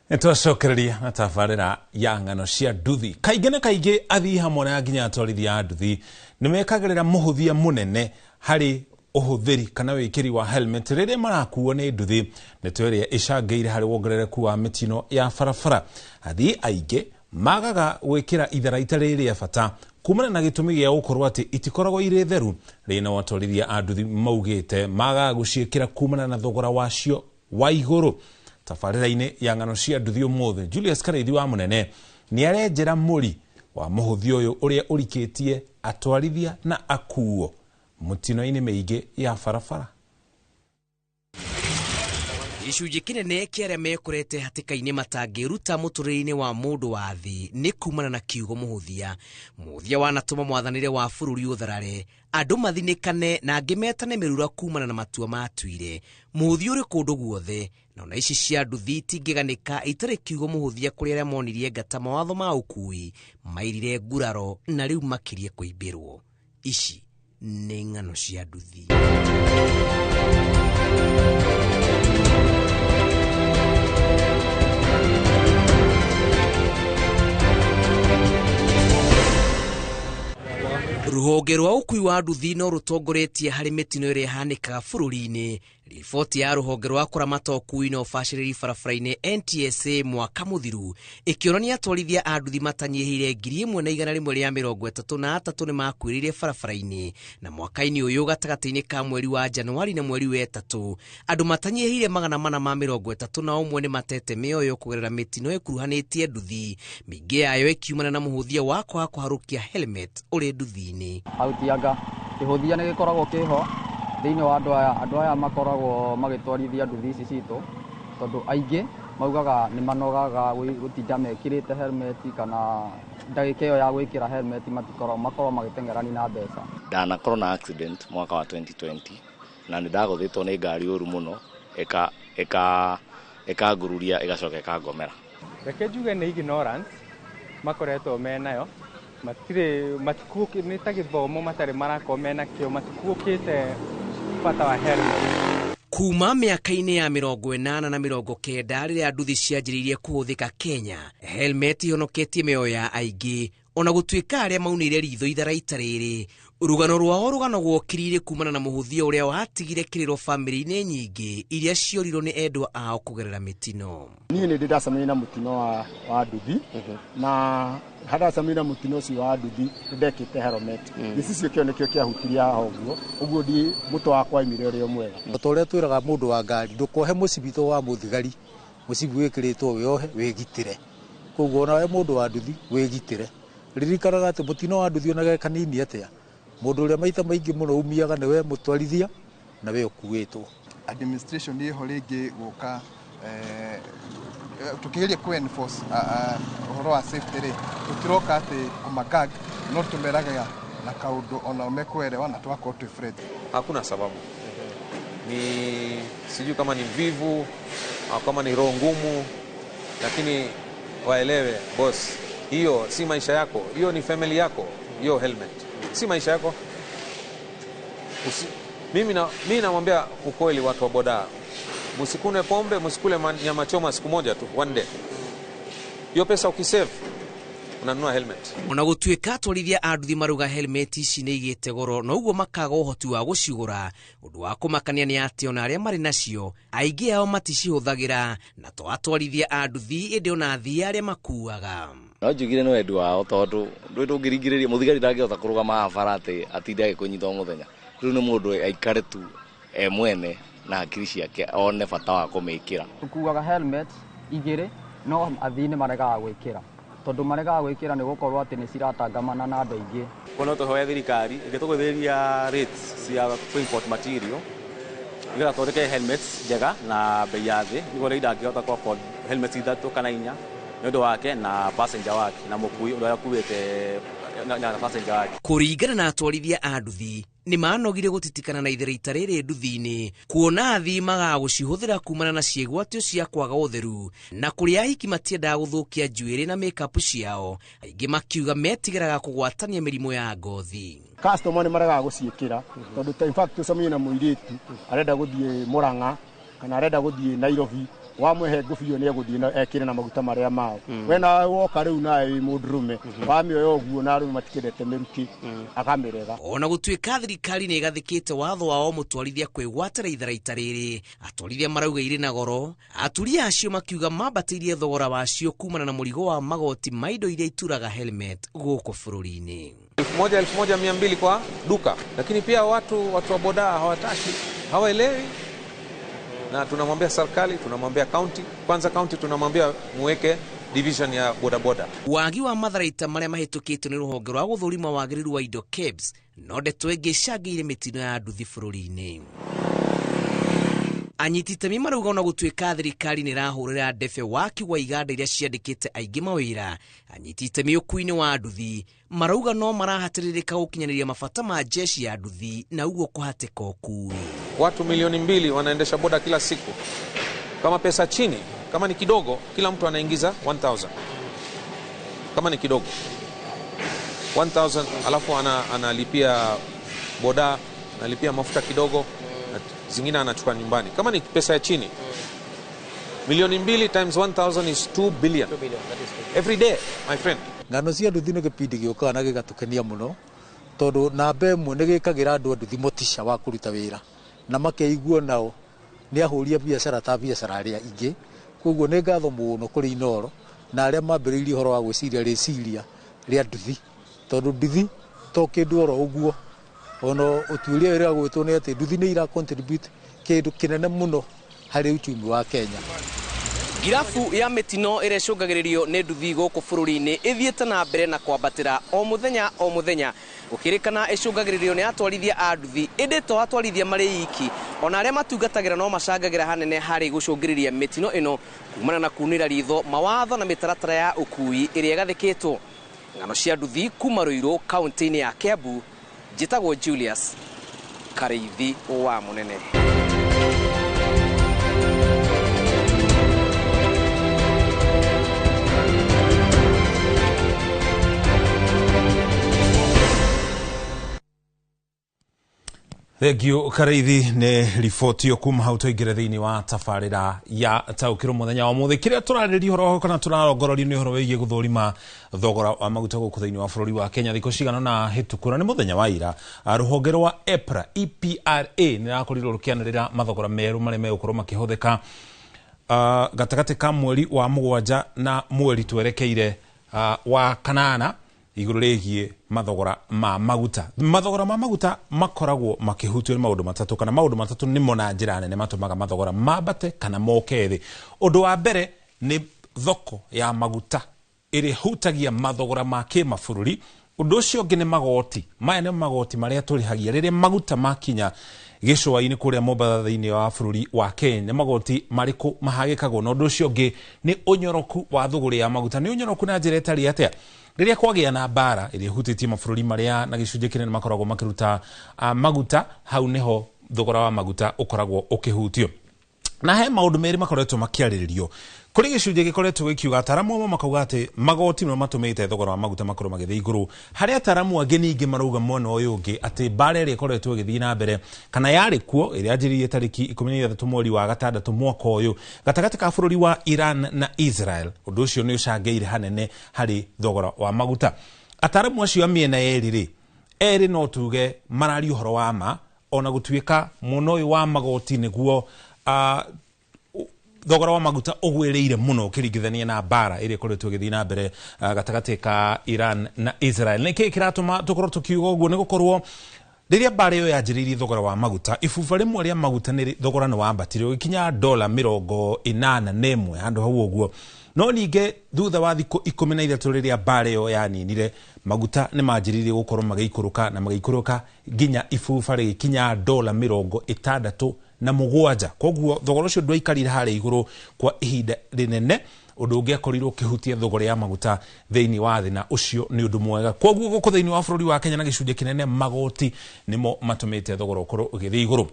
Nĩtwacokereria na tabarĩra ya ng'ano cia nduthi. Kaingĩ na kaingĩ athii hamwe na nginya atwarithia a nduthi nĩmekagĩrĩra mũhũthia mũnene harĩ ũhũthĩri kana wĩkĩri wa helmet rĩrĩa marakuo nĩ nduthi, ndeto ĩrĩa ĩcangĩire harĩ wongerereku wa mĩtino ya barabara. Athii aingĩ magaga gwĩkĩra itharaita rĩrĩ rĩa bata kumana na gĩtũmi gĩa gũkorwo atĩ itikoragwo irĩ theru, rĩrĩa nao atwarithia a nduthi maugĩte magaga gũciĩkĩra kumana na thogora wacio wa igũrũ. Tabarĩra-inĩ ya ng'ano cia nduthi ũmũthĩ, Julius Karĩithi wa Mũnene nĩ arenjera mũri wa mũhũthi ũyũ ũrĩa ũrikĩtie atwarithia na akuo mũtino-inĩ mĩingĩ ya barabara. Gĩcunjĩ kĩnene kĩa arĩa mekorete hatĩka-inĩ matangĩruta mũtũrĩre-inĩ wa mũndũ wa thĩ nĩ kumana na kiugo mũhũthia. Mũhũthia wanatũma mwathanĩre wa bũrũri ũtharare, andũ mathinĩkane na angĩ metane mĩrura kumana na matua matuire. Mũhũthia ũrĩ kũndũ guothe, na ona ici cia nduthi itingĩganĩka itarĩ kiugo mũhũthia kũrĩ arĩa monirie ngata mawatho ma ũkui, mairire nguraro na rĩu makirie kũimbĩrwo. Ici nĩ ng'ano cia nduthi. Rũhonge rwa ũkui wa nduthi no rũtongoretie harĩ mĩtino ĩrĩa ĩhanĩkaga bũrũri-inĩ. Riboti ya rũhonge rwa kũramata ũkui na ũbacĩrĩri barabara-inĩ NTSA mwaka mũthiru ĩkĩonania atwarithia a nduthi matanyihĩire 1133 nĩ makuĩrĩire barabara-inĩ, na mwaka-inĩ ũyũ gatagatĩ-inĩ ka mweri wa Januari na mweri wa ĩtatũ andũ matanyihĩire 431 nĩ matete mĩoyo kũgerera mĩtino ĩkuruhanĩtie nduthi, mĩingĩ yayo ĩkiumana na mũhũthia wa kwaga kũharũkia helmet ũrĩ nduthi-inĩ. Autianga kĩhũthia nĩ gĩkoragwo kĩho thĩinĩ wa andũ aya makoragwo magĩtwarithia nduthi ici citũ, tondũ aingĩ Maugaga nĩ manogaga gũtinda mekĩrĩte helmet kana ndagĩka ĩyo ya gwĩkĩra helmet matikorwo makorwo magĩteng'erani na mbeca. Ndanakorwo na accident mwaka wa 2020 na nĩ ndagũthĩtwo nĩ ngari ũru mũno ĩkangururia ĩgacoka ĩkangomera. Reke njuge nĩ ignorance makoretwo menayo, matirĩ matikuũ nĩ ta gĩthomo matarĩ marakorwo mena kĩo, matikuũkĩte bata wa helmet. Kuma mĩaka-inĩ ya 80 na 90 rĩrĩa nduthi cianjĩrĩirie kũhũthĩka Kenya, helmet ihonoketie mĩoyo ya aingĩ ona gũtuĩka arĩa maunĩire ritho itharaita rĩrĩ. Rũgano rwao rũganagwo kirire kumana na mũhũthia ũrĩa watigire kĩrĩro bamĩrĩ-inĩ nyingĩ iria ciorirwo nĩ endwa ao kũgerera mĩtino. Niĩ nĩ ndĩ ndacemania na mũtino wa nduthi, na handacemania na mũtino ũcio wa nduthi nĩ ndekĩte helmet. Gĩcicio kĩo nĩkĩo kĩahutirie haha ũguo, ũguo ndi mũtwe wakwa waimire ũrĩ o mwega. Ta ũrĩa twĩraga mũndũ wa ngari, ndũkohe mũcibi to wa mũthigari, mũcibi wĩkĩrĩtwo wĩohe wĩgitĩre. Koguo onawe mũndũ wa nduthi wĩgitĩre. Ririkanaga atĩ mũtino wa nduthi ona ge kanini atĩa, mũndũ ũrĩa maita maingĩ mũno umiaga nĩwe mũtwarithia na we ũkuĩtwo. Administration ĩho rĩngĩ gũka tukigeria ku enforce ũhoro wa safety rĩ, tũtiroka atĩ kũmagag, no tũmeraga na kaũndũ ona mekũerewa na twakorwo twĩ friendly. Hakuna sababu, ni sijui kama ni mvivu au kama ni roho ngumu, lakini waelewe boss, hiyo si maisha yako, hiyo ni family yako, hiyo helmet si maisha yako. Mimi namwambia ukweli watu wa boda, msikune pombe, msikule nyama choma siku moja tu, one day. Hiyo pesa ukisave unanunua helmet. Ona gũtuĩka atwarithia a nduthi maruga helmet ici nĩ igĩte goro na ũguo makaga ũhoti wa gũcigũra. Ũndũ wa kũmakania nĩ atĩ ona arĩa marĩ nacio aingĩ ao maticihũthagĩra, na to atwarithia a nduthi ĩndĩ ona athii arĩa makuaga. No njugire nĩ wendi wao tondũ ndũĩ ndũngĩringĩrĩria mũthigari ndangĩhota kũrũgama haha bara atĩ atinde agĩkũnyita o mũthenya. Rĩu nĩ mũndũ aikare tu e mwene na hakiri ciake one bata wa kũmĩkĩra. Tũkuaga helmet igĩrĩ no athii nĩ maregaga gwĩkĩra, tondũ maregaga gwĩkĩra nĩ gũkorwo atĩ nĩ ciratangamana na andũ aingĩ. Kwa no tũhoe thirikari ĩngĩtũgũithĩrĩria rates cia import material nĩgetha tũthondeke helmets njega na bei ya thĩ, nĩguo rider angĩhota kũ afford helmets 3 kana 4 nĩ ũndũ wake na passenger wake na mũkui ũrĩa akuĩte na passenger wake. Kũringana na atwarithia a nduthi nĩ manogire gũtitikana na itharaita rĩrĩ nduthi-inĩ, kuona athii magaga gũcihũthĩra kumana na ciĩgwatio cia kwaga ũtheru na kũrĩa ahiki matiendaga gũthũkia njuĩrĩ na makeup ciao, aingĩ makiuga metigĩraga kũgwatania mĩrimũ ya ngothi. Customer nĩ maregaga gũciĩkĩra tondũ in fact tũcemanie na mũirĩtu arenda gũthiĩ Murang'a kana arenda gũthiĩ Nairobi, wamũhe ngũbio nĩ egũthiĩ na ekĩre na maguta marĩa mao. We nawe woka rĩu nawe wĩ mũndũrũme wamĩoya ũguo na arũme matikĩendete mĩrukĩ akamĩrega. Ona gũtuĩka thirikari nĩ ĩgathĩkĩte watho wao mũtwarithia kwĩgwatĩra itharaita rĩrĩ, atwarithia marauga irĩ na goro, aturia acio makiuga mambatĩirie thogora wacio kumana na mũrigo wa magoti ma indo iria ituraga helmet gũkũ bũrũri-inĩ. 1000 1200 kwa duka, lakini pia watu wa boda hawataki, hawaelewi. Na tunamwambia serikali, tunamwambia county, kwanza county tunamwambia muweke division ya boda boda. Wagi wa matharaita marĩa mahĩtũkĩtio nĩ rũhonge rwa gũthũrima wagĩrĩru wa indo KEBS no ndeto ĩngĩ ĩcangĩire mĩtino ya nduthi bũrũri-inĩ. Anyiti itemi marauga ona gũtuĩka thirikari nĩ ĩrahũrĩra ndebe waki wa iganda iria ciandĩkĩte aingĩ mawĩra, anyiti itemi ũkuui-inĩ wa nduthi marauga no marahatĩrĩrĩka gũkinyanĩria mabata ma jeshi ya nduthi na ũguo kũhatĩka ũkuui. Watu 2 milioni wanaendesha boda kila siku. Kama pesa chini, kama ni kidogo, kila mtu anaingiza 1000. Kama ni kidogo 1000, alafu analipia boda, analipia mafuta kidogo, zingine anachukua nyumbani. Kama ni pesa ya chini, 2 milioni times 1000 is 2 billion. Every day, my friend. Ng'ano cia nduthi nĩ gĩbindi gĩũkaga na gĩgatũkenia mũno tondũ namba ĩmwe nĩ gĩkagĩra andũ a nduthi motisha wa kũruta wĩra na makeigua nao nĩ ahũri a biacara ta biacara arĩa ingĩ. Koguo nĩ ngatho mũno kũrĩ Inooro na arĩa mambĩrĩirie ũhoro wa gwĩciria rĩciria rĩa nduthi, tondũ nduthi to kĩndũ oro ũguo, ona ũtuĩria ũrĩa gwĩtwo nĩ atĩ nduthi nĩ ira contribute kĩndũ kĩnene mũno harĩ uchumi wa Kenya. Ngirabu ya mĩtino ĩrĩa ĩcũngagĩrĩrio nĩ nduthi gũkũ bũrũri-inĩ ĩthiĩte na mbere na kwambatĩra o mũthenya o mũthenya, gũkĩrĩkana ĩcũngagĩrĩrio nĩ atwarithia a nduthi, ĩndĩ to atwarithia marĩ iki, ona arĩa matungatagĩra no macangagĩra hanene harĩ gũcũngĩrĩria mĩtino ĩno kumana na kunĩra ritho mawatho na mĩtaratara ya ũkui ĩrĩa ĩgathĩkĩtwo. Ng'ano cia nduthi kuma Ruiru kaunti-inĩ ya Kiambu, njĩtagwo Julius Karĩithi wa Mũnene. Thank you Karĩithi nĩ riboti ĩyo kuma hau tũingĩre thĩinĩ wa tabarĩra ya taũkĩrwo mũthenya wa ũmũthĩ. Kĩrĩa tũrarĩrĩria ũhoro kana tũrarongorerio nĩ ũhoro wĩgiĩ gũthũrima thogora wa maguta gũkũ thĩinĩ wa bũrũri wa Kenya thikũ cigana ũna hĩtũku, na nĩ mũthenya wa ira rũhonge rwa EPRA nĩ rakorirwo rũkĩanĩrĩra mathogora merũ marĩa megũkorwo makĩhũthĩka gatagatĩ ka mweri wa mũgwanja na mweri twerekeire wa kanana igũrũ rĩgiĩ mathogora ma maguta. Mathogora ma maguta makoragwo makĩhutio nĩ maũndũ matatũ, kana maũndũ matatũ nĩmo na njĩra nene matũmaga mathogora mambate kana moke thĩ. Ũndũ wa mbere nĩ thoko ya maguta ĩrĩa ĩhutagia mathogora ma kĩmabũrũri. Ũndũ ũcio ũngĩ nĩ magoti. Maya nĩ magoti marĩa tũrĩhagia rĩrĩa maguta makinya gĩcũa-inĩ kũrĩa Mombatha thĩinĩ wa bũrũri wa Kenya. Nĩ magoti marĩkũ mahagĩkagwo? Na ũndũ ũcio ũngĩ nĩ ũnyoroku wa thũgũrĩ ya maguta. Nĩ ũnyoroku na njĩra ĩtariĩ atĩa? Rĩrĩa kwagĩa na mbara ĩrĩa ĩhutĩtie mabũrũri marĩa na gĩcunjĩ kĩnene makoragwo makĩruta maguta, hau nĩho thogora wa maguta ũkoragwo ũkĩhutio. Na he maũndũ merĩ makoretwo makĩarĩrĩrio. Kũrĩ gĩcunjĩ gĩkoretwo gĩkiuga, ataramu amwe makauga atĩ magoti nĩmo matũmĩte thogora wa maguta makorwo magĩthiĩ igũrũ, harĩa ataramu angĩ ningĩ marauga mwena ũyũ ũngĩ atĩ mbara ĩrĩa ĩkoretwo ĩgĩthiĩ na mbere kana yarĩ kuo ĩrĩa yanjĩrĩirie tarĩki 16 mweri wa gatandatũ mwaka ũyũ gatagatĩ ka bũrũri wa Iran na Israel, ũndũ ũcio nĩ ũcangĩire hanene harĩ thogora wa maguta. Ataramu acio a mĩena yerĩ rĩ, erĩ no tuge mararia ũhoro wa ma, ona gũtuĩka mwena ũyũ wa magoti nĩguo thogora wa maguta ũgwĩrĩire mũno ũkĩringithania na mbara ĩrĩa ĩkoretwo ĩgĩthiĩ na mbere gatagatĩ ka Iran na Israel. Nĩkĩĩ kĩratũma tũkorwo tũkiuga ũguo? Nĩ gũkorwo rĩrĩa mbara ĩyo yanjĩrĩirie thogora wa maguta, ibuba rĩmwe rĩa maguta nĩ thogora nĩ wambatire ũgĩkinya dola 81 handũ hau ũguo. No ningĩ thutha wa thikũ 13 rĩrĩa mbara ĩyo yaninire, maguta nĩ manjĩrĩirie gũkorwo magĩikũrũka na magĩikũrũka nginya ibuba rĩgĩkinya dola 67. Koguo thogora ũcio ndwaikarire harĩa igũrũ kwa ihinda rĩnene, ũndũ ũngĩ akorirwo ũkĩhutia thogora ya maguta thĩinĩ wa thĩ, na ũcio nĩ ũndũ mwega. Koguo gũkũ thĩinĩ wa bũrũri wa Kenya na gĩcunjĩ kĩnene magoti nĩmo matũmĩte thogora ũkorwo ũgĩthiĩ igũrũ.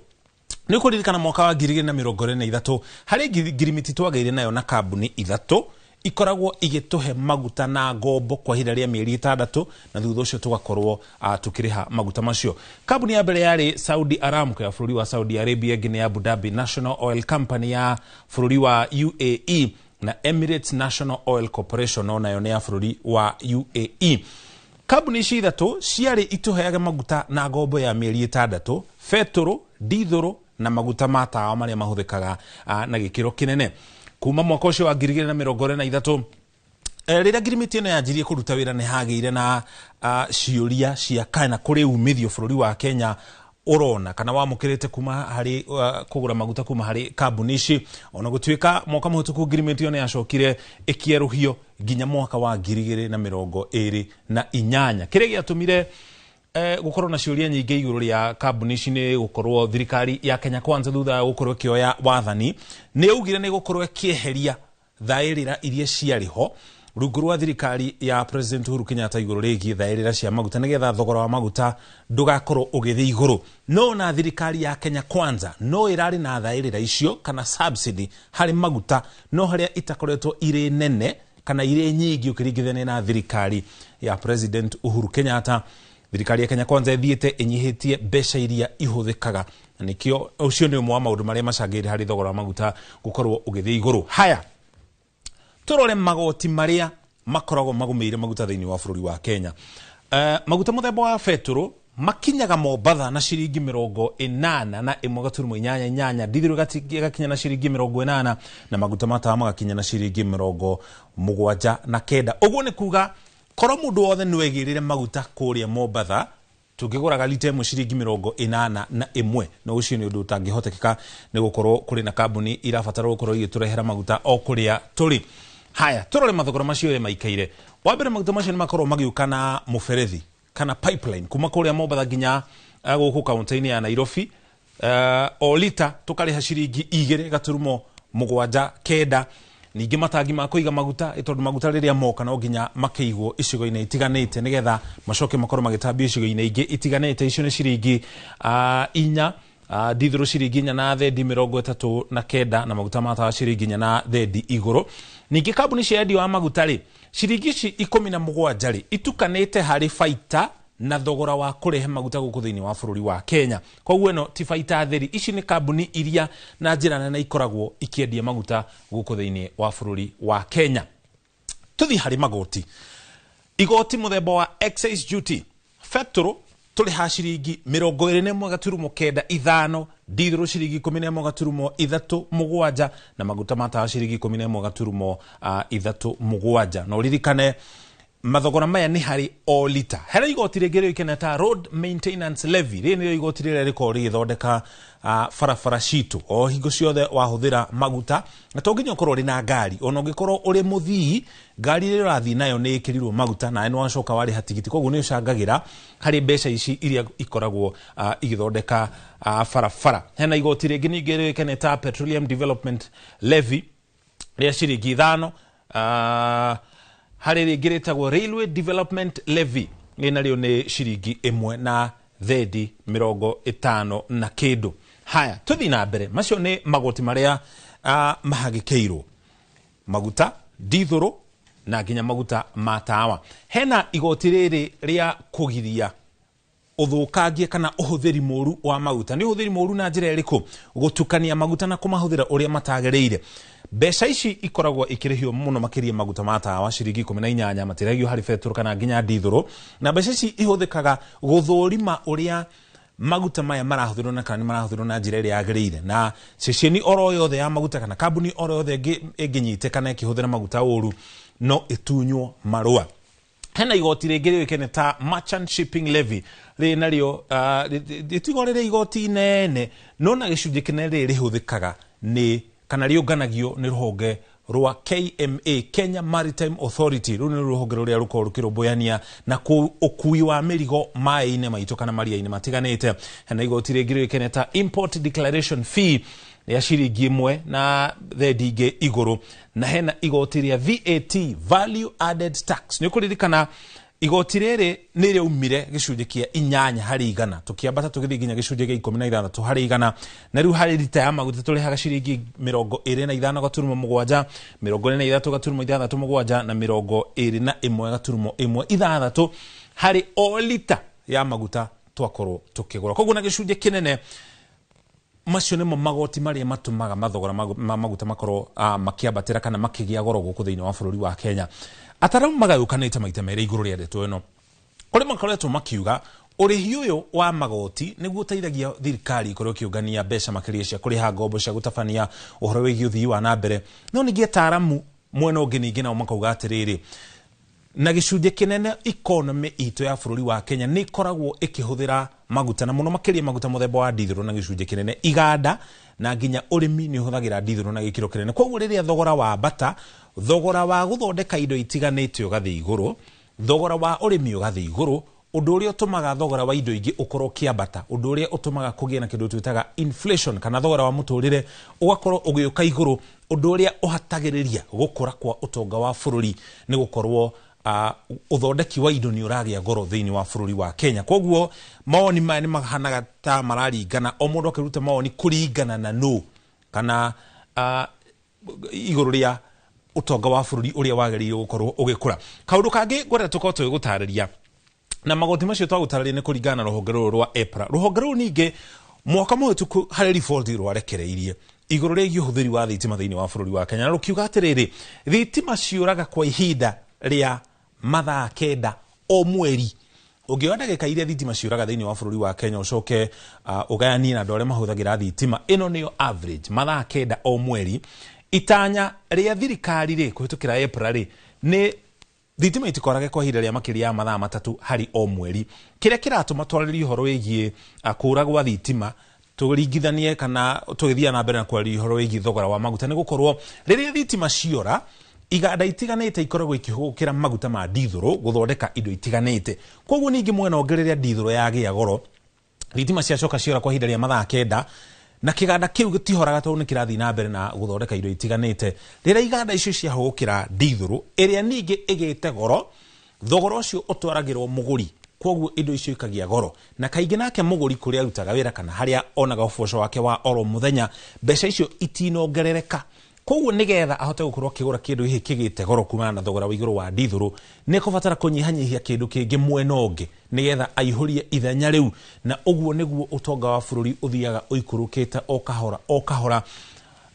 Nĩ ũkũririkana mwaka wa 2023 harĩ ngirimiti twagĩire nayo na kambuni ithatũ ikoragwo igĩtũhe maguta na ngombo kwa ihinda rĩa mĩeri 6, na thutha ũcio tũgakorwo tukĩrĩha maguta macio. Kambuni ya mbere yarĩ Saudi Aramco ya bũrũri wa Saudi Arabia, ĩngĩ nĩ Abu Dhabi National Oil Company ya bũrũri wa UAE, na Emirates National Oil Corporation onayo nĩ ya bũrũri wa UAE. Kambuni ici ithatũ ciarĩ itũheage maguta na ngombo ya mĩeri 6, betũrũ, ndithũrũ na maguta ma tawa marĩa mahũthĩkaga na gĩkĩro kĩnene. Kuma mwaka ũcio wa 2023 rĩrĩa ngirimiti ĩno yanjirie kũruta wĩra nĩ hagĩire na ciũria cia kana kũrĩ umithio bũrũri wa Kenya ũrona kana wamũkĩrĩte kuma harĩ kũgũra maguta kuma harĩ kambuni ici. Ona gũtuĩka mwaka mũhĩtũku ngirimiti ĩyo nĩ yacokire ĩkĩerũhio nginya mwaka wa 2028. Kĩrĩa gĩatũmire gũkorwo na ciũria nyingĩ igũrũ rĩa kambuni ici nĩ gũkorwo thirikari ya Kenya Kwanza thutha wa gũkorwo ĩkĩoya wathani nĩ yaugire nĩ gũkorwo ĩkĩeheria thaĩrĩra iria ciarĩ ho rungu rwa thirikari ya President Uhuru Kenyatta igũrũ rĩgiĩ thaĩrĩra cia maguta nĩgetha thogora wa maguta ndũgakorwo ũgĩthiĩ igũrũ. No na thirikari ya Kenya Kwanza no ĩrarĩ na thaĩrĩra icio kana subsidy harĩ maguta, no harĩa itakoretwo irĩ nene kana irĩ nyingĩ ũkĩringithania na thirikari ya President Uhuru Kenyatta. Thirikari ya Kenya Kwanza ĩthiĩte ĩnyihĩtie mbeca iria ihũthĩkaga, na nĩkĩo ũcio nĩ ũmwe wa maũndũ marĩa macangĩire harĩ thogora wa maguta gũkorwo ũgĩthiĩ igũrũ. Haya, tũrore magoti marĩa makoragwo magũmĩire maguta thĩinĩ wa bũrũri wa Kenya. Maguta mũthemba wa betũrũ makinyaga Mombatha na ciringi 81.88, ndithũrũ ĩgakinya na ciringi 80, na maguta ma tawa magakinya na ciringi 79. Ũguo nĩ kuga korwo mũndũ wothe nĩ wegĩrĩre maguta kũrĩa Mombatha Tũngĩgũraga lita ĩmwe ciringi 81, no ũcio nĩ ũndũ ũtangĩhotekeka nĩ gũkorwo kũrĩ na kambuni irabatara gũkorwo igĩtũrehera maguta o kũrĩa tũrĩ. Haya, tũrore mathogora macio ũrĩa maikaire. Wa mbere, maguta macio nĩ makorwo magĩũka na mũberethi kana pipeline kuma kũrĩa Mombatha nginya gũkũ kaunti-inĩ ya Nairobi. O lita tũkarĩha ciringi 2.79. Ningĩ matangi ma kũiga maguta, tondũ maguta rĩrĩa moka no nginya makĩigwo icigo-inĩ itiganĩte nĩgetha macoke makorwo magĩtambio icigo-inĩ ingĩ itiganĩte. Icio nĩ ciringi 4, ndithũrũ ciringi 4 na thendi 39, na maguta ma tawa ciringi 4 na thendi igũrũ. Ningĩ kambuni cia endia wa maguta rĩ, ciringi ici 17 rĩ, itukanĩte harĩ baita na thogora wa kũrehe maguta gũkũ thĩinĩ wa bũrũri wa Kenya. Koguo ĩno ti baita theri, ici nĩ kambuni iria na njĩra nene ikoragwo ikĩendia maguta gũkũ thĩinĩ wa bũrũri wa Kenya. Tũthiĩ harĩ magoti. Igoti mũthemba wa excise duty, betũrũ tũrĩha ciringi 21.95, ndithũrũ ciringi 11.37, na maguta ma tawa ciringi 11.37. Na ũririkane mathogora maya nĩ harĩ o lita. Harĩ igoti rĩngĩ rĩũĩkaine ta road maintenance levy. Rĩrĩ nĩrĩo igoti rĩrĩa rĩkoragwo rĩgĩthondeka barabara citũ. O hingo ciothe wahũthĩra maguta, na to nginya ũkorwo ũrĩ na ngari, ona ũngĩkorwo ũrĩ mũthii, ngari ĩrĩa ũrathiĩ nayo nĩ ĩkĩrirwo maguta nawe nĩ wacoka warĩha tigiti, koguo nĩ ũcangagĩra harĩ mbeca ici iria ikoragwo igĩthondeka barabara. Hena igoti rĩngĩ ningĩ rĩũĩkaine ta petroleum development levy rĩa ciringi 5. Harĩ rĩngĩ rĩtagwo railway development levy, rĩ narĩo nĩ ciringi 1 na thendi 50 na kĩndũ. Haya, tũthiĩ na mbere. Macio nĩ magoti marĩa mahagĩkĩirwo maguta, ndithũrũ na nginya maguta ma tawa. Hena igoti rĩrĩ rĩa kũgiria ũthũkangia kana ũhũthĩri mũru wa maguta. Nĩ ũhũthĩri mũru na njĩra ĩrĩkũ? Gũtukania maguta na kũmahũthĩra ũrĩa matagĩrĩire. Mbeca ici ikoragwo ikĩrĩhio mũno makĩria maguta ma tawa, ciringi 18, matiragio harĩ betũrũ kana nginya ndithũrũ. Na mbeca ici ihũthĩkaga gũthũrima ũrĩa maguta maya marahũthĩrwo na kana nĩ marahũthĩrwo na njĩra ĩrĩa yagĩrĩire. Na ceceni oro yothe ya maguta kana kambuni oro yothe ĩngĩnyitĩkana ĩkĩhũthĩra maguta ũru, no ĩtunywo marũa. Hena igoti rĩngĩ rĩũĩkaine ta merchant shipping levy. Rĩrĩ narĩo rĩtigwo rĩrĩ igoti inene, no na gĩcunjĩ kĩnene rĩrĩ rĩhũthĩkaga nĩ kana rĩũnganagio nĩ rũhonge rwa KMA, Kenya Maritime Authority. Rũu nĩ rũhonge rũrĩa rũkoragwo rũkĩrũmbũyania na ũkui wa mĩrigo maĩ-inĩ maitũ kana maria-inĩ matiganĩte. Hena igoti rĩngĩ rĩũĩkaine ta import declaration fee rĩa ciringi 1 na thendi ingĩ igũrũ. Na hena igoti rĩa VAT, value added tax. Nĩ ũkũririkana igoti rĩrĩ nĩ rĩaumire gĩcunjĩ kĩa 8%, tũkĩambata tũgĩthiĩ nginya gĩcunjĩ kĩa 16%, na rĩu harĩ rita ya maguta tũrĩhaga ciringi 25.7, 23.67 na 21.16 harĩ o lita ya maguta twakorwo tũkĩgũra. Koguo na gĩcunjĩ kĩnene macio nĩmo magoti marĩa matũmaga mathogora ma maguta makorwo makĩambatĩra kana makĩgĩa goro gũkũ thĩinĩ wa bũrũri wa Kenya. Ataramu magayũkanĩte maita merĩ igũrũ rĩa ndeto ĩno. Kũrĩ makoretwo makiuga ũrĩhi ũyũ wa magoti nĩguo ũteithagia thirikari ĩkorwo ĩkĩũngania mbeca makĩria cia kũrĩha ngombo cia gũtabania ũhoro wĩgiĩ ũthii wa na mbere. No ningĩ ataramu mwena ũngĩ ningĩ nao makauga atĩrĩrĩ, na gĩcunjĩ kĩnene economy itũ ya bũrũri wa Kenya nĩ ĩkoragwo ĩkĩhũthĩra maguta, na mũno makĩria maguta mũthemba wa ndithũrũ na gĩcunjĩ kĩnene. Iganda na nginya ũrĩmi nĩ ũhũthagĩra ndithũrũ na gĩkĩro kĩnene. Koguo rĩrĩa thogora wambata, thogora wa gũthondeka indo itiganĩte ũgathiĩ igũrũ, thogora wa ũrĩmi ũgathiĩ igũrũ, ũndũ ũrĩa ũtũmaga thogora wa indo ingĩ ũkorwo ũkĩambata, ũndũ ũrĩa ũtũmaga kũgĩe na kĩndũ twĩtaga inflation, kana thogora wa mũtũrĩre ũgakorwo ũgĩũka igũrũ, ũndũ ũrĩa ũhatagĩrĩria gũkũra kwa ũtonga wa bũrũri, nĩ gũkorwo ũthondeki wa indo nĩ ũragĩa goro thĩinĩ wa bũrũri wa Kenya. Koguo mawoni maya nĩ mahanaga ta mararingana, o mũndũ akĩruta mawoni kũringana na nũ kana igũrũ rĩa ũtonga wa bũrũri ũrĩa wagĩrĩirwo gũkorwo ũgĩkũra. Kaũndũ kangĩ ngwenda tũkorwo tũgĩgũtarĩria na magoti macio twagũtarĩria nĩ kũringana na rũhonge rũrũ rwa EPRA. Rũhonge rũrũ ningĩ mwaka mũhĩtũku harĩ riboti rwarekereirie igũrũ rĩgiĩ ũhũthĩri wa thitima thĩinĩ wa bũrũri wa Kenya, na rũkiuga atĩrĩrĩ, thitima ciũraga kwa ihinda rĩa mathaa 9 o mweri. Ũngĩoya ndagĩka iria thitima ciũraga thĩinĩ wa bũrũri wa Kenya, ũcoke ũgayanie na andũ arĩa mahũthagĩra thitima, ĩno nĩyo average, mathaa 9 o mweri. Itanya rĩa thirikari rĩ kũhĩtũkĩra EPRA rĩ nĩ Thitima itikorage kwa ihinda rĩa makĩria ya mathaa 3 harĩ o mweri. Kĩrĩa kĩratũma twarĩrie ũhoro wĩgiĩ kũra gwa thitima tũringithanie kana tũgĩthiĩ na mbere na kwaria ũhoro wĩgiĩ thogora wa maguta nĩ gũkorwo rĩrĩa thitima ciora iganda itiganĩte ikoragwo ikĩhũthĩra maguta ma ndithũrũ gũthondeka indo itiganĩte. Koguo ningĩ mwena ũngĩ rĩrĩa ndithũrũ yagĩa goro thitima ciacoka ciora kwa ihinda rĩa mathaa 9 na kĩganda kĩu gĩtihoraga tondũ nĩ kĩrathiĩ na mbere na gũthondeka indo itiganĩte. Rĩrĩa iganda icio ciahũgũkĩra ndithũrũ ĩrĩa ningĩ ĩgĩte goro, thogora ũcio ũtwaragĩrwo mũgũri, koguo indo icio ikagĩa goro, na kaingĩ nake mũgũri kũrĩa arutaga wĩra kana harĩa onaga ũboco wake wa oro mũthenya mbeca icio itinongerereka. Koguo nigetha ahote gũkorwo akĩgũra kĩndũ gĩkĩ kĩgĩte goro kumana na thogora wa igũrũ wa ndithũrũ nĩ kũbatara kũnyihanyihia kĩndũ kĩngĩ mwena ũngĩ nigetha aihũrie ithenya rĩu, na ũguo nĩguo ũtonga wa bũrũri ũthiaga ũikũrũkĩte o kahora o kahora.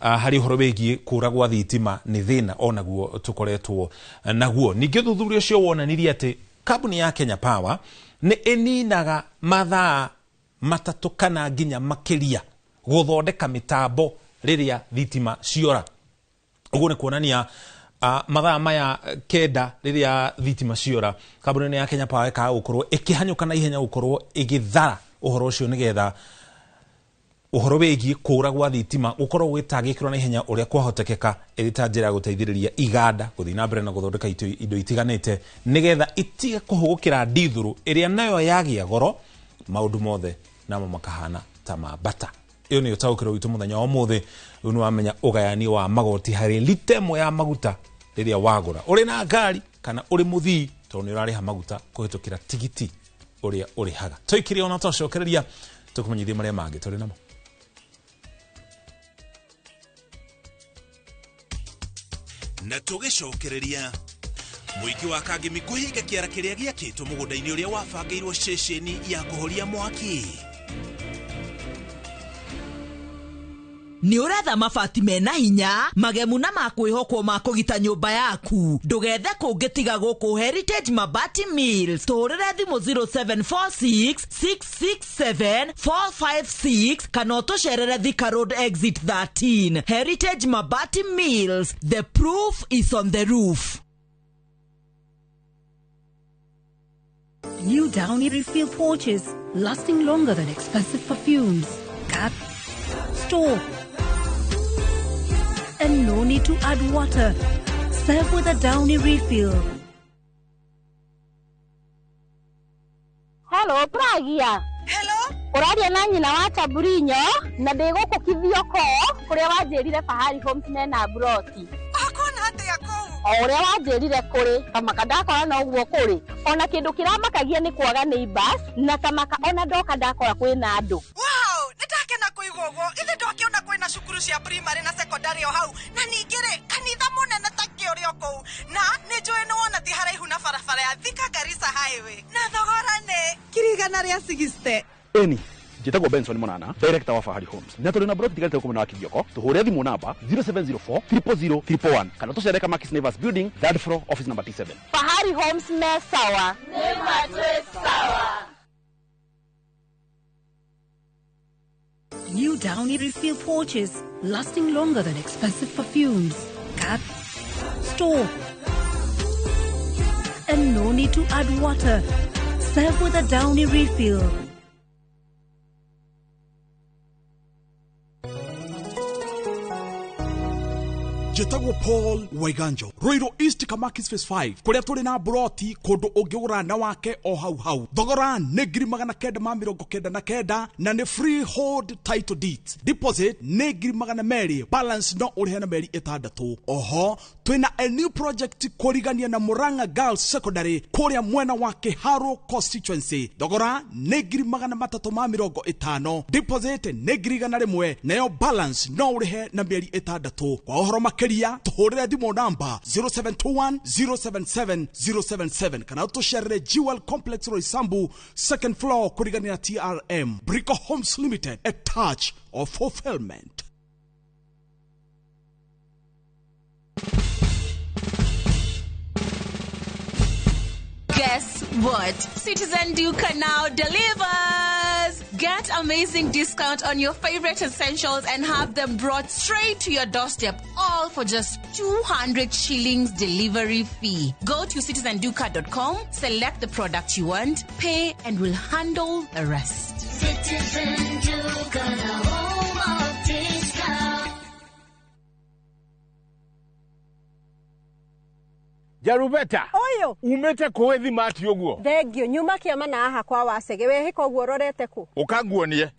Harĩ ũhoro wĩgiĩ kũra gwa thitima nĩ thĩna onaguo tũkoretwo naguo. Ningĩ ũthuthuria ũcio wonanirie atĩ kambuni ya Kenya Power nĩ ĩninaga mathaa 3 kana nginya makĩria gũthondeka mĩtambo rĩrĩa thitima ciora. Ũguo nĩ kuonania mathaa maya 9 rĩrĩa thitima ciora kambuni ya Kenya Power ĩkaga gũkorwo ĩkĩhanyũka na ihenya gũkorwo ĩgĩthara ũhoro ũcio nĩgetha ũhoro wĩgiĩ kũra gwa thitima gũkorwo gwĩtangĩkĩrwo na ihenya ũrĩa kwahotekeka ĩrĩ ta njĩra ya gũteithĩrĩria iganda gũthiĩ na mbere na gũthondeka indo itiganĩte nĩgetha itige kũhũgũkĩra ndithũrũ ĩrĩa nayo yagĩa goro maũndũ mothe namo makahana ta mambata. Ĩyo nĩyo ũtaũkĩrwo witũ mũthenya wa ũmũthĩ. Rĩu nĩ wamenya ũgayani wa magoti harĩ lita ĩmwe ya maguta rĩrĩa wagũra ũrĩ na ngari kana ũrĩ mũthii, tondũ nĩ ũrarĩha maguta kũhĩtũkĩra tigiti ũrĩa ũrĩhaga. Tũikire ona twacokereria tũkũmenyithie marĩa mangĩ tũrĩ namo. Na tũgĩcokereria mũingĩ wa Kangemi kũhinga kĩara kĩrĩa gĩakĩtwo mũgũnda-inĩ ũrĩa wabangĩirwo ceceni ya kũhoria mwaki. Nĩ ũretha mabati mena hinya magemu na makwĩhokwo ma kũgita nyũmba yaku, ndũgethe kũngĩ tiga gũkũ Heritage Mabati Mills. Tũhũrĩre thimũ 0746 667 456 kana ũtũcerere Thika Road Exit 13. Heritage Mabati Mills, the proof is on the roof. New Downy refill pouches lasting longer than expensive perfumes. Cut, store, and no need to add water. Serve with a Downy refill. Hello, Pragia. Hello. Ũraria na nyina wa Chaburinyo na ndĩ gũkũ Kithioko kũrĩa wanjĩrire Fahari Homes mena broti. Akona atĩa kũu? O ũrĩa wanjĩrire kũrĩ kamaka ndakora no ũguo kũrĩ. Ona kĩndũ kĩramakagia nĩ kwaga neighbors na kamaka ona ndoka ndakora kwĩna andũ. Wow, nĩndakena kũigua ũguo. Ithe ndwakĩona kwĩna cukuru cia primary na secondary o hau na ningĩ rĩ kanitha mũnene ta kĩ ũrĩ o kũu na nĩ njũĩ nĩ wona ti haraihu na barabara ya Thika Garissa Highway na thogora nĩ 160,000. Eni njĩtagwo Benson Monana, director wa Fahari Homes, na tũrĩ na broti tigarĩte gũkũ mwena wa Kithioko. Tũhũre thimũ namba 0704 000 111 kana tũcere Kamakis Neighbors Building, third floor, office number T7. Fahari Homes me sawa. Nĩ matwĩ sawa. New Downy refill pouches lasting longer than expensive perfumes. Cut, store, and no need to add water. Serve with a Downy refill. Njĩtagwo Paul Waiganjo, Ruiru East Kamakis Phase 5 kũrĩa tũrĩ na broti kũndũ ũngĩgũra na wake o hau hau. Thogora nĩ 999 na nĩ freehold title deeds. Deposit nĩ 200,000, balance no ũrĩhe na mĩeri 6. Oho twĩna a new project kũrigania na Murang'a Girls Secondary kũrĩa mwena wa Kĩharũ constituency. Thogora nĩ 350,000, deposit nĩ 100,000 nayo balance no ũrĩhe na mĩeri 6. Kwa ũhoro makĩria tũhũrĩre thimũ namba 0721 077 077 kana tũcerere Jewel Complex Roysambu second floor kũrigania na TRM. Brico Homes Limited, a touch of fulfillment. Guess what? Citizen Duka now delivers! Get amazing discount on your favorite essentials and have them brought straight to your doorstep, all for just 200 shillings delivery fee. Go to citizenduka.com, select the product you want, pay, and we'll handle the rest. Citizen Duka, the home of discount. Jarubeta. Oyo. Umete kũĩ thimati ũguo. Thengio nyuma kĩama na haha kwa wacege wehĩka ũguo ũrorete kũ? Ũkanguonie.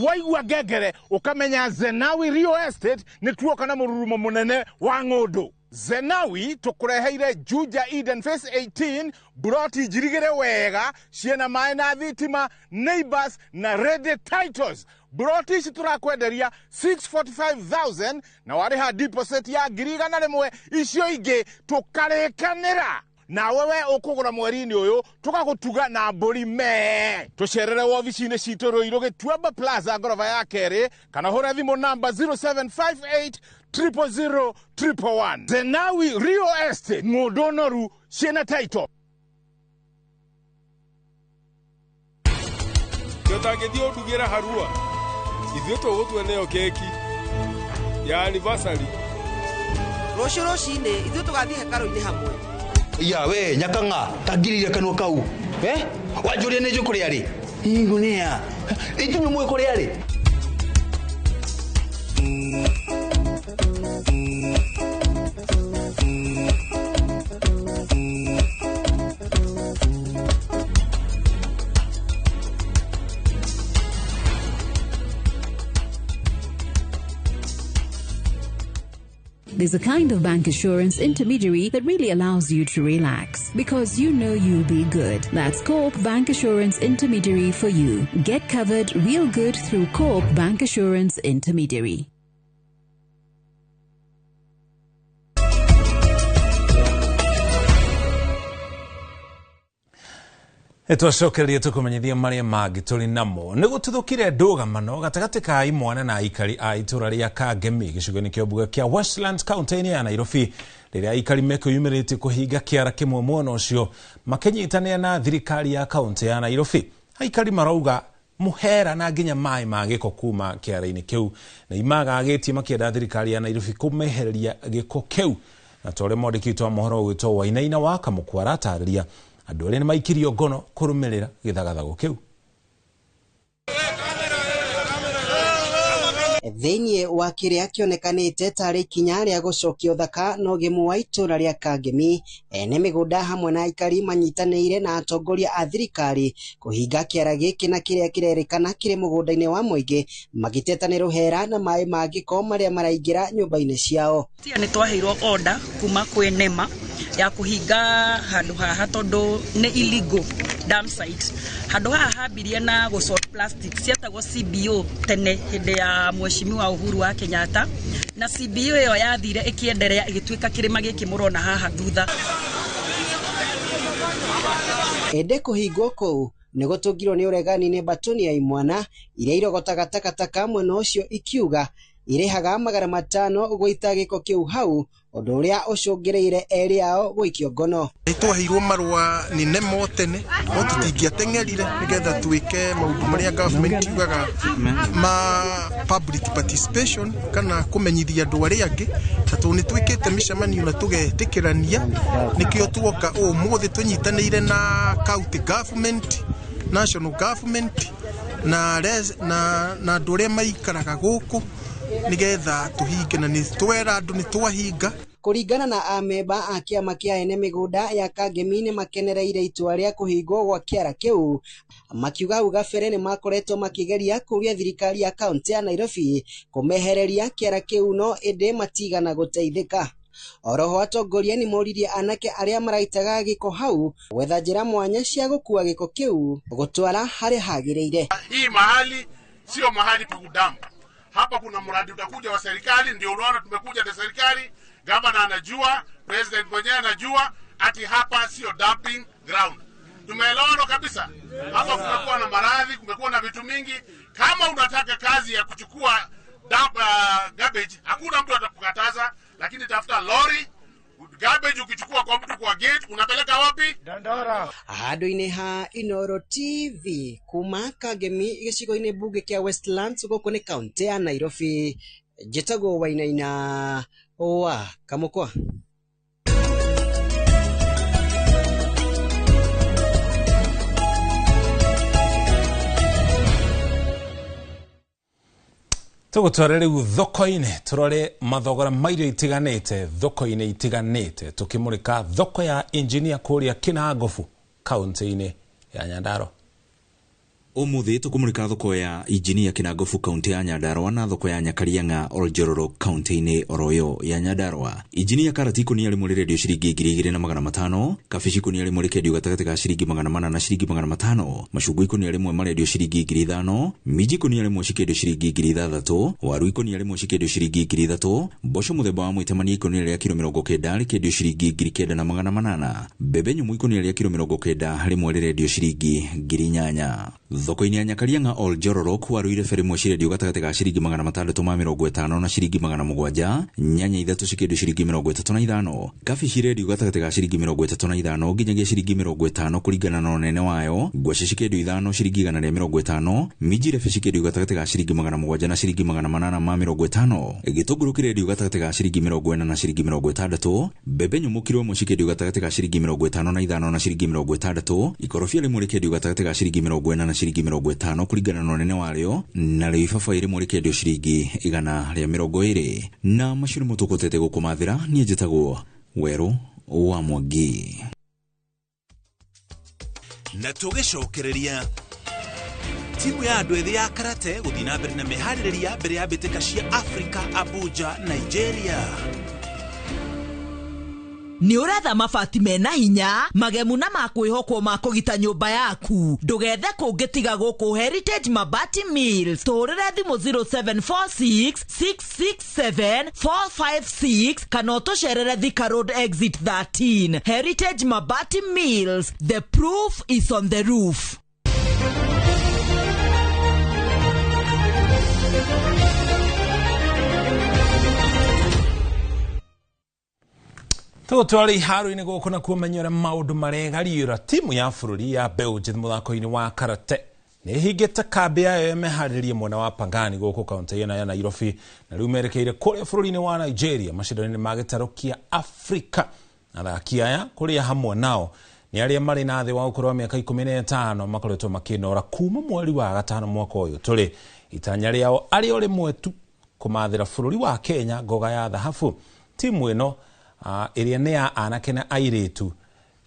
Waigua ngengere ũkamenya Zenawi Real Estate nĩ tuoka na mũrurumo mũnene wa ng'ũndũ. Zenawi tũkũreheire Juja Eden Phase 18 buroti njirigĩre wega ciĩna maĩ na thitima, neighbors na ready titles. Buroti ici tũrakwenderia 645,000 na warĩha deposit ya 100,000, icio ingĩ tũkarĩkanĩra. Nawe we ũkũgũra mweri-inĩ ũyũ tũgagũtuga na mbũri mee. Tũcerere wobici-inĩ citũ Ruiru Gĩtuamba Plaza ngoroba ya kerĩ, kana hũre thimũ namba 0758 000 111. Zenawi Real Estate, ng'ũndũ noru ciĩna title. Tũtangĩthiĩ ũndugĩra harua ithuĩ tũgũtua nĩyo keki ya anniversary. Rũciũ rũcinĩ ithuĩ tũgathiĩ hekarũ-inĩ hamwe. Ya we nyakanga tagiriria kanua kau wanjũria nĩ njũ kũrĩa rĩ ingunia itunyũ mwe kũrĩa rĩ. There's a kind of bank assurance intermediary that really allows you to relax because you know you'll be good. That's Co-op Bank Assurance Intermediary for you. Get covered real good through Co-op Bank Assurance Intermediary. Twacokereria tũkũmenyithia marĩa mangĩ tũrĩ namo. Nĩ gũtuthũkire ndũgamano gatagatĩ ka imwana na aikari a itũra rĩa Kangemi gĩcigo-inĩ kĩa mbunge kĩa Westlands kaunti-inĩ ya Nairobi rĩrĩa aikari mekwĩyumĩrĩtie kũhinga kĩara kĩmwe mwena ũcio makĩnyitanĩra na thirikari ya kaunti ya Nairobi. Aikari marauga mũhera na nginya maĩ ma gĩko kuma kĩara-inĩ kĩu na imagagĩtie makĩenda thirikari ya Nairobi kũmehereria gĩko kĩu. Na ta ũrĩa mwandĩki witũ wa mohoro ũgwĩtwo Wainaina wa Kamũkũ aratarĩria, andũ arĩa nĩ maikirio ngono kũrũmĩrĩra gĩthagathago kĩu. Thĩinĩ wa kĩrĩa kĩonekanĩte tarĩ ikinya rĩa gũcokia ũthaka na ũgemu wa itũra rĩa Kangemi, ene mĩgũnda hamwe na aikari manyitanĩire na atongoria a thirikari kũhinga kĩara gĩkĩ na kĩrĩa kĩrerĩkana kĩrĩ mũgũnda-inĩ wa mũingĩ magĩteta nĩ rũhera na maĩ ma gĩko marĩa maraingĩra nyũmba-inĩ ciao. Nĩ twaheirwo order kuma kwĩ NEMA ya kũhinga handũ haha tondũ nĩ illegal dam site. Handũ haha hambirie na gũ sort plastic cietagwo CBO tene hĩndĩ ya Mheshimiwa Uhuru wa Kenyatta, na CBO ĩyo yathire ĩkĩenderea ĩgĩtuĩka kĩrĩma gĩkĩ mũrona haha thutha. Ĩndĩ kũhingwo kũu nĩ gũtũngirwo nĩ ũregani nĩ mbatũni ya imwana iria irogotaga takataka mwena ũcio ikiuga irĩhaga 500 gũita gĩko kĩu hau, ũndũ ũrĩa ũcũngĩrĩire erĩ ao gũikio ngono. Nĩ twaheirwo marũa nĩ NEMO tene no tũtingĩateng'erire nĩgetha twĩke maũndũ marĩa government yugaga ma public participation kana kũmenyithia andũ arĩa angĩ, na tondũ nĩ twĩkĩte mĩcemanio na tũgetĩkĩrania nĩkĩo tuoka ũmũthĩ tũnyitanĩire na county government, national government na andũ arĩa maikaraga gũkũ nĩgetha tũhinge, na nĩ twera andũ nĩ twahinga. Kũringana na amemba a kĩama kĩa ene mĩgũnda ya Kangemi nĩ makenereire itua rĩa kũhingwo gwa kĩara kĩu, makiuga hau gabere nĩ makoretwo makĩgeria kũria thirikari ya kaunti ya Nairobi kũmehereria kĩara kĩu no ĩndĩ matigana gũteithĩka. Oroho atongoria nĩ moririe anake arĩa maraitaga gĩko hau gwetha njĩra mwanya cia gũkua gĩko kĩu gũtwara harĩa hagĩrĩire. Hii mahali sio mahali pa kudampa. Hapa kuna mradi utakuja wa serikali, ndio unaona tumekuja na serikali, gavana anajua, president mwenyewe anajua ati hapa sio dumping ground. Tumeelewana kabisa. Hapa kumekuwa na maradhi, kumekuwa na vitu mingi. Kama unataka kazi ya kuchukua dump, garbage, hakuna mtu atakukataza, lakini tafuta lori, Garbage ukichukua kwa mtu kwa gate unapeleka wapi? Dandora. Handũ-inĩ ha Inooro TV kuma Kangemi gĩcigo-inĩ mbunge kĩa Westlands gũkũ nĩ kaũntĩ ya Nairobi, njĩtagwo Wainaina wa Kamũkwa. Tũgũtware rĩu thoko-inĩ tũrore mathogora ma irio itiganĩte thoko-inĩ itiganĩte tũkĩmũrĩka thoko ya engineer kũrĩa Kinangofu kaunti-inĩ ya Nyandarua. Umuthi tukumurika thoko ya injinia Kinangofu kaunti ya Nyandarua na thoko ya Nyakariang'a Oljororo kaunti-inĩ oroyo ya Nyandarua. Injinia karati ikunia rimwe rĩrendio ciringi 2500, kabici ikunia rimwe rĩkendio gatagatĩ ka ciringi 800 na ciringi 500, macungwa ikunia rimwe marendio ciringi 5000, minji ikunia rimwe cikendio ciringi 6000, waru ikunia rimwe cikendio ciringi 3000, mboco mũthemba wa mwĩtemania ikunia rĩa kiro 90 rĩkendio ciringi 9800, mbembe nyũmũ ikunia rĩa kiro 90 rĩmwe rĩrendio ciringi 8000. Thoko-inĩ ya Nyakariang'a Oljororo waru irebe rĩmwe cirendio gatagatĩ ka ciringi 650 na ciringi 700, nyanya ithatũ cikĩendio ciringi 35, kabici irendio gatagatĩ ka ciringi 35 nginyagia ciringi 50 kũringana na ũnene wayo, ngwacĩ cikĩendio ithano ciringi 150, minji irebe cikĩendio gatagatĩ ka ciringi 700 na ciringi 850, gĩtũngũrũ kĩrendio gatagatĩ ka ciringi 40 na ciringi 60, mbembe nyũmũ kiro ĩmwe cikĩendio gatagatĩ ka ciringi 55 na ciringi 60, ikorobia rĩmwe rĩkĩendio gatagatĩ ka ciringi 40 na ciringi 50 kũringana na ũnene warĩo, na rĩo ibabaĩ rĩmwe rĩkĩendio ciringi 120. Na macio nĩmo tũkũtete gũkũmathĩra. Niĩ njĩtagwo Werũ wa Mwangi. Na tũgĩcokereria timu ya andũ ethĩ ya karate gũthiĩ na mbere na mĩharĩrĩria mbere ya mbĩtĩka cia Africa Abuja, Nigeria. Nĩ ũretha mabati mena hinya magemu na ma kwĩhokwo ma kũgita nyũmba yaku, ndũgethe kũngĩ tiga gũkũ Heritage Mabati Mills. Tũhũrĩre thimũ 0746 667 456 kana ũtũcerere Thika Road exit 13. Heritage Mabati Mills, the proof is on the roof. Tũgũtwara iharo-inĩ gũkũ na kũmenya ũrĩa maũndũ maregariũra. Timu ya bũrũri ya Belgium mũthako-inĩ wa karate nĩ ĩhingĩte kambĩ yayo ya mĩharĩrĩria mwena wa Pangani gũkũ kaunti ĩno ya Nairobi, na rĩu merekeire kũrĩa bũrũri-inĩ wa Nigeria macindano-inĩ ma gĩtarũ kĩa Afrika. Athaki aya kũrĩa hamwe nao nĩ arĩa marĩ na thĩ wa ũkũrũ wa mĩaka 15 makoretwo makĩnora kuma mweri wa gatano mwaka ũyũ tũrĩ. Itanya rĩao arĩ o rĩmwe tu, kũmathĩra bũrũri wa Kenya ngoga ya thahabu. Timu ĩno ĩrĩa nĩ ya anake na airĩtu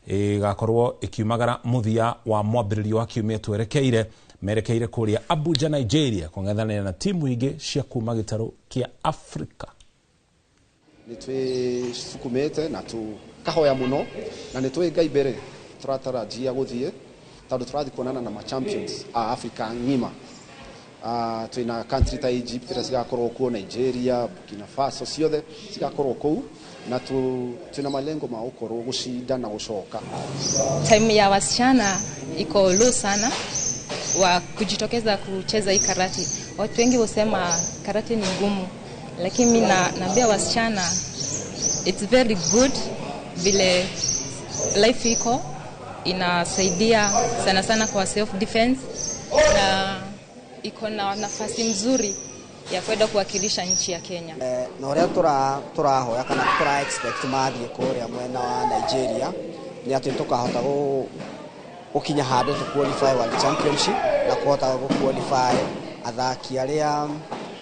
ĩgakorwo ĩkiumagara mũthia wa mwambĩrĩrio wa kiumia twerekeire, merekeire kũrĩa Abuja, Nigeria kũng'ethanĩra na timu ingĩ cia kuma gĩtarũ kĩa Afrika. Nĩ twĩsukumĩte na tũkahoya mũno na nĩ twĩ Ngai mbere tũratarajia gũthiĩ tondũ tũrathiĩ kuonana na ma champions a Africa ng'ima. Twĩna country ta Egypt iria cigakorwo kuo, Nigeria, Burkina Faso, ciothe cigakorwo kũu, na tuna malengo ma gũkorwo gũcinda na gũcoka. Time ya wasichana iko low sana wa kujitokeza kucheza hii karate. Watu wengi husema karate ni ngumu, lakini mimi naambia wasichana it's very good vile life iko inasaidia sana sana kwa self defense, na iko na nafasi nzuri ya kwenda kuwakilisha nchi ya Kenya. Na ũrĩa tũrahoya kana tũra expect mathiĩ kũrĩa mwena wa Nigeria nĩ atĩ tũkahota gũkinya handũ tũ qualify World Championship na kũhota gũ qualify athaki arĩa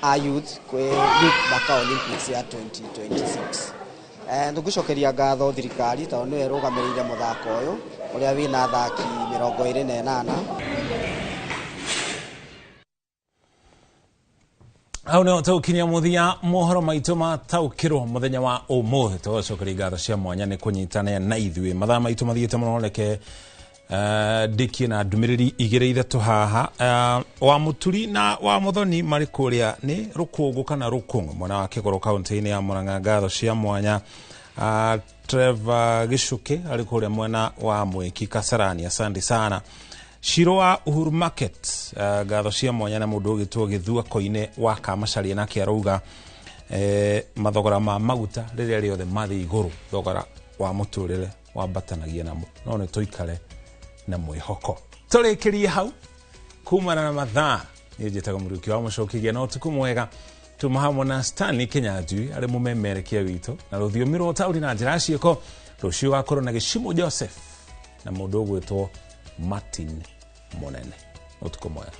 a youth kwĩ Youth Dakar Olympics ya 2026. Tũngĩcokeria ngatho thirikari tondũ nĩyo ĩrũgamĩrĩire mũthako ũyũ ũrĩa wĩna athaki 28. Hau nĩho tũgũkinyia mũthia mohoro maitũ mataũkĩrwo mũthenya wa ũmũthĩ. Tũgacokeria ngatho cia mwanya nĩ kũnyitanĩra na ithuĩ. Mathaa maitũ mathiĩte mũno, reke ndikie na ndũmĩrĩri igĩrĩ ithatũ haha. Wa Mũturi na wa Mũthoni marĩ kũrĩa nĩ Rũkũngũ kana Rũkũngũ mwena wa Kĩgoro kaunti-inĩ ya Murang'a. Ngatho cia mwanya. Trevor Gĩcũkĩ arĩ kũrĩa mwena wa Mwĩki Kasarani, asante sana. Shiro wa Uhuru Market, ngatho cia mwanya na mũndũ ũgĩtwo Gĩthua Koine wa Kamacaria, nake arauga mathogora ma maguta rĩrĩa rĩothe mathiĩ igũrũ, thogora Wa mũtũrĩre wambatanagia namo, no nĩ tũikare na mwĩhoko. Tũrĩkĩrie hau kumana na mathaa. Niĩ njĩtagwo Mũriũki wa Mũcokigia, na ũtukũ mwega. Tuma hamwe na Stanley Kinyanjui arĩ mũmemerekia witũ na rũthiomi rwa ũtaũri na njĩra ya ciĩko. Rũciũ gakorwo na Gĩcimo Joseph na mũndũ ũgwĩtwo Martin Mũnene. Ũtukũ mwega.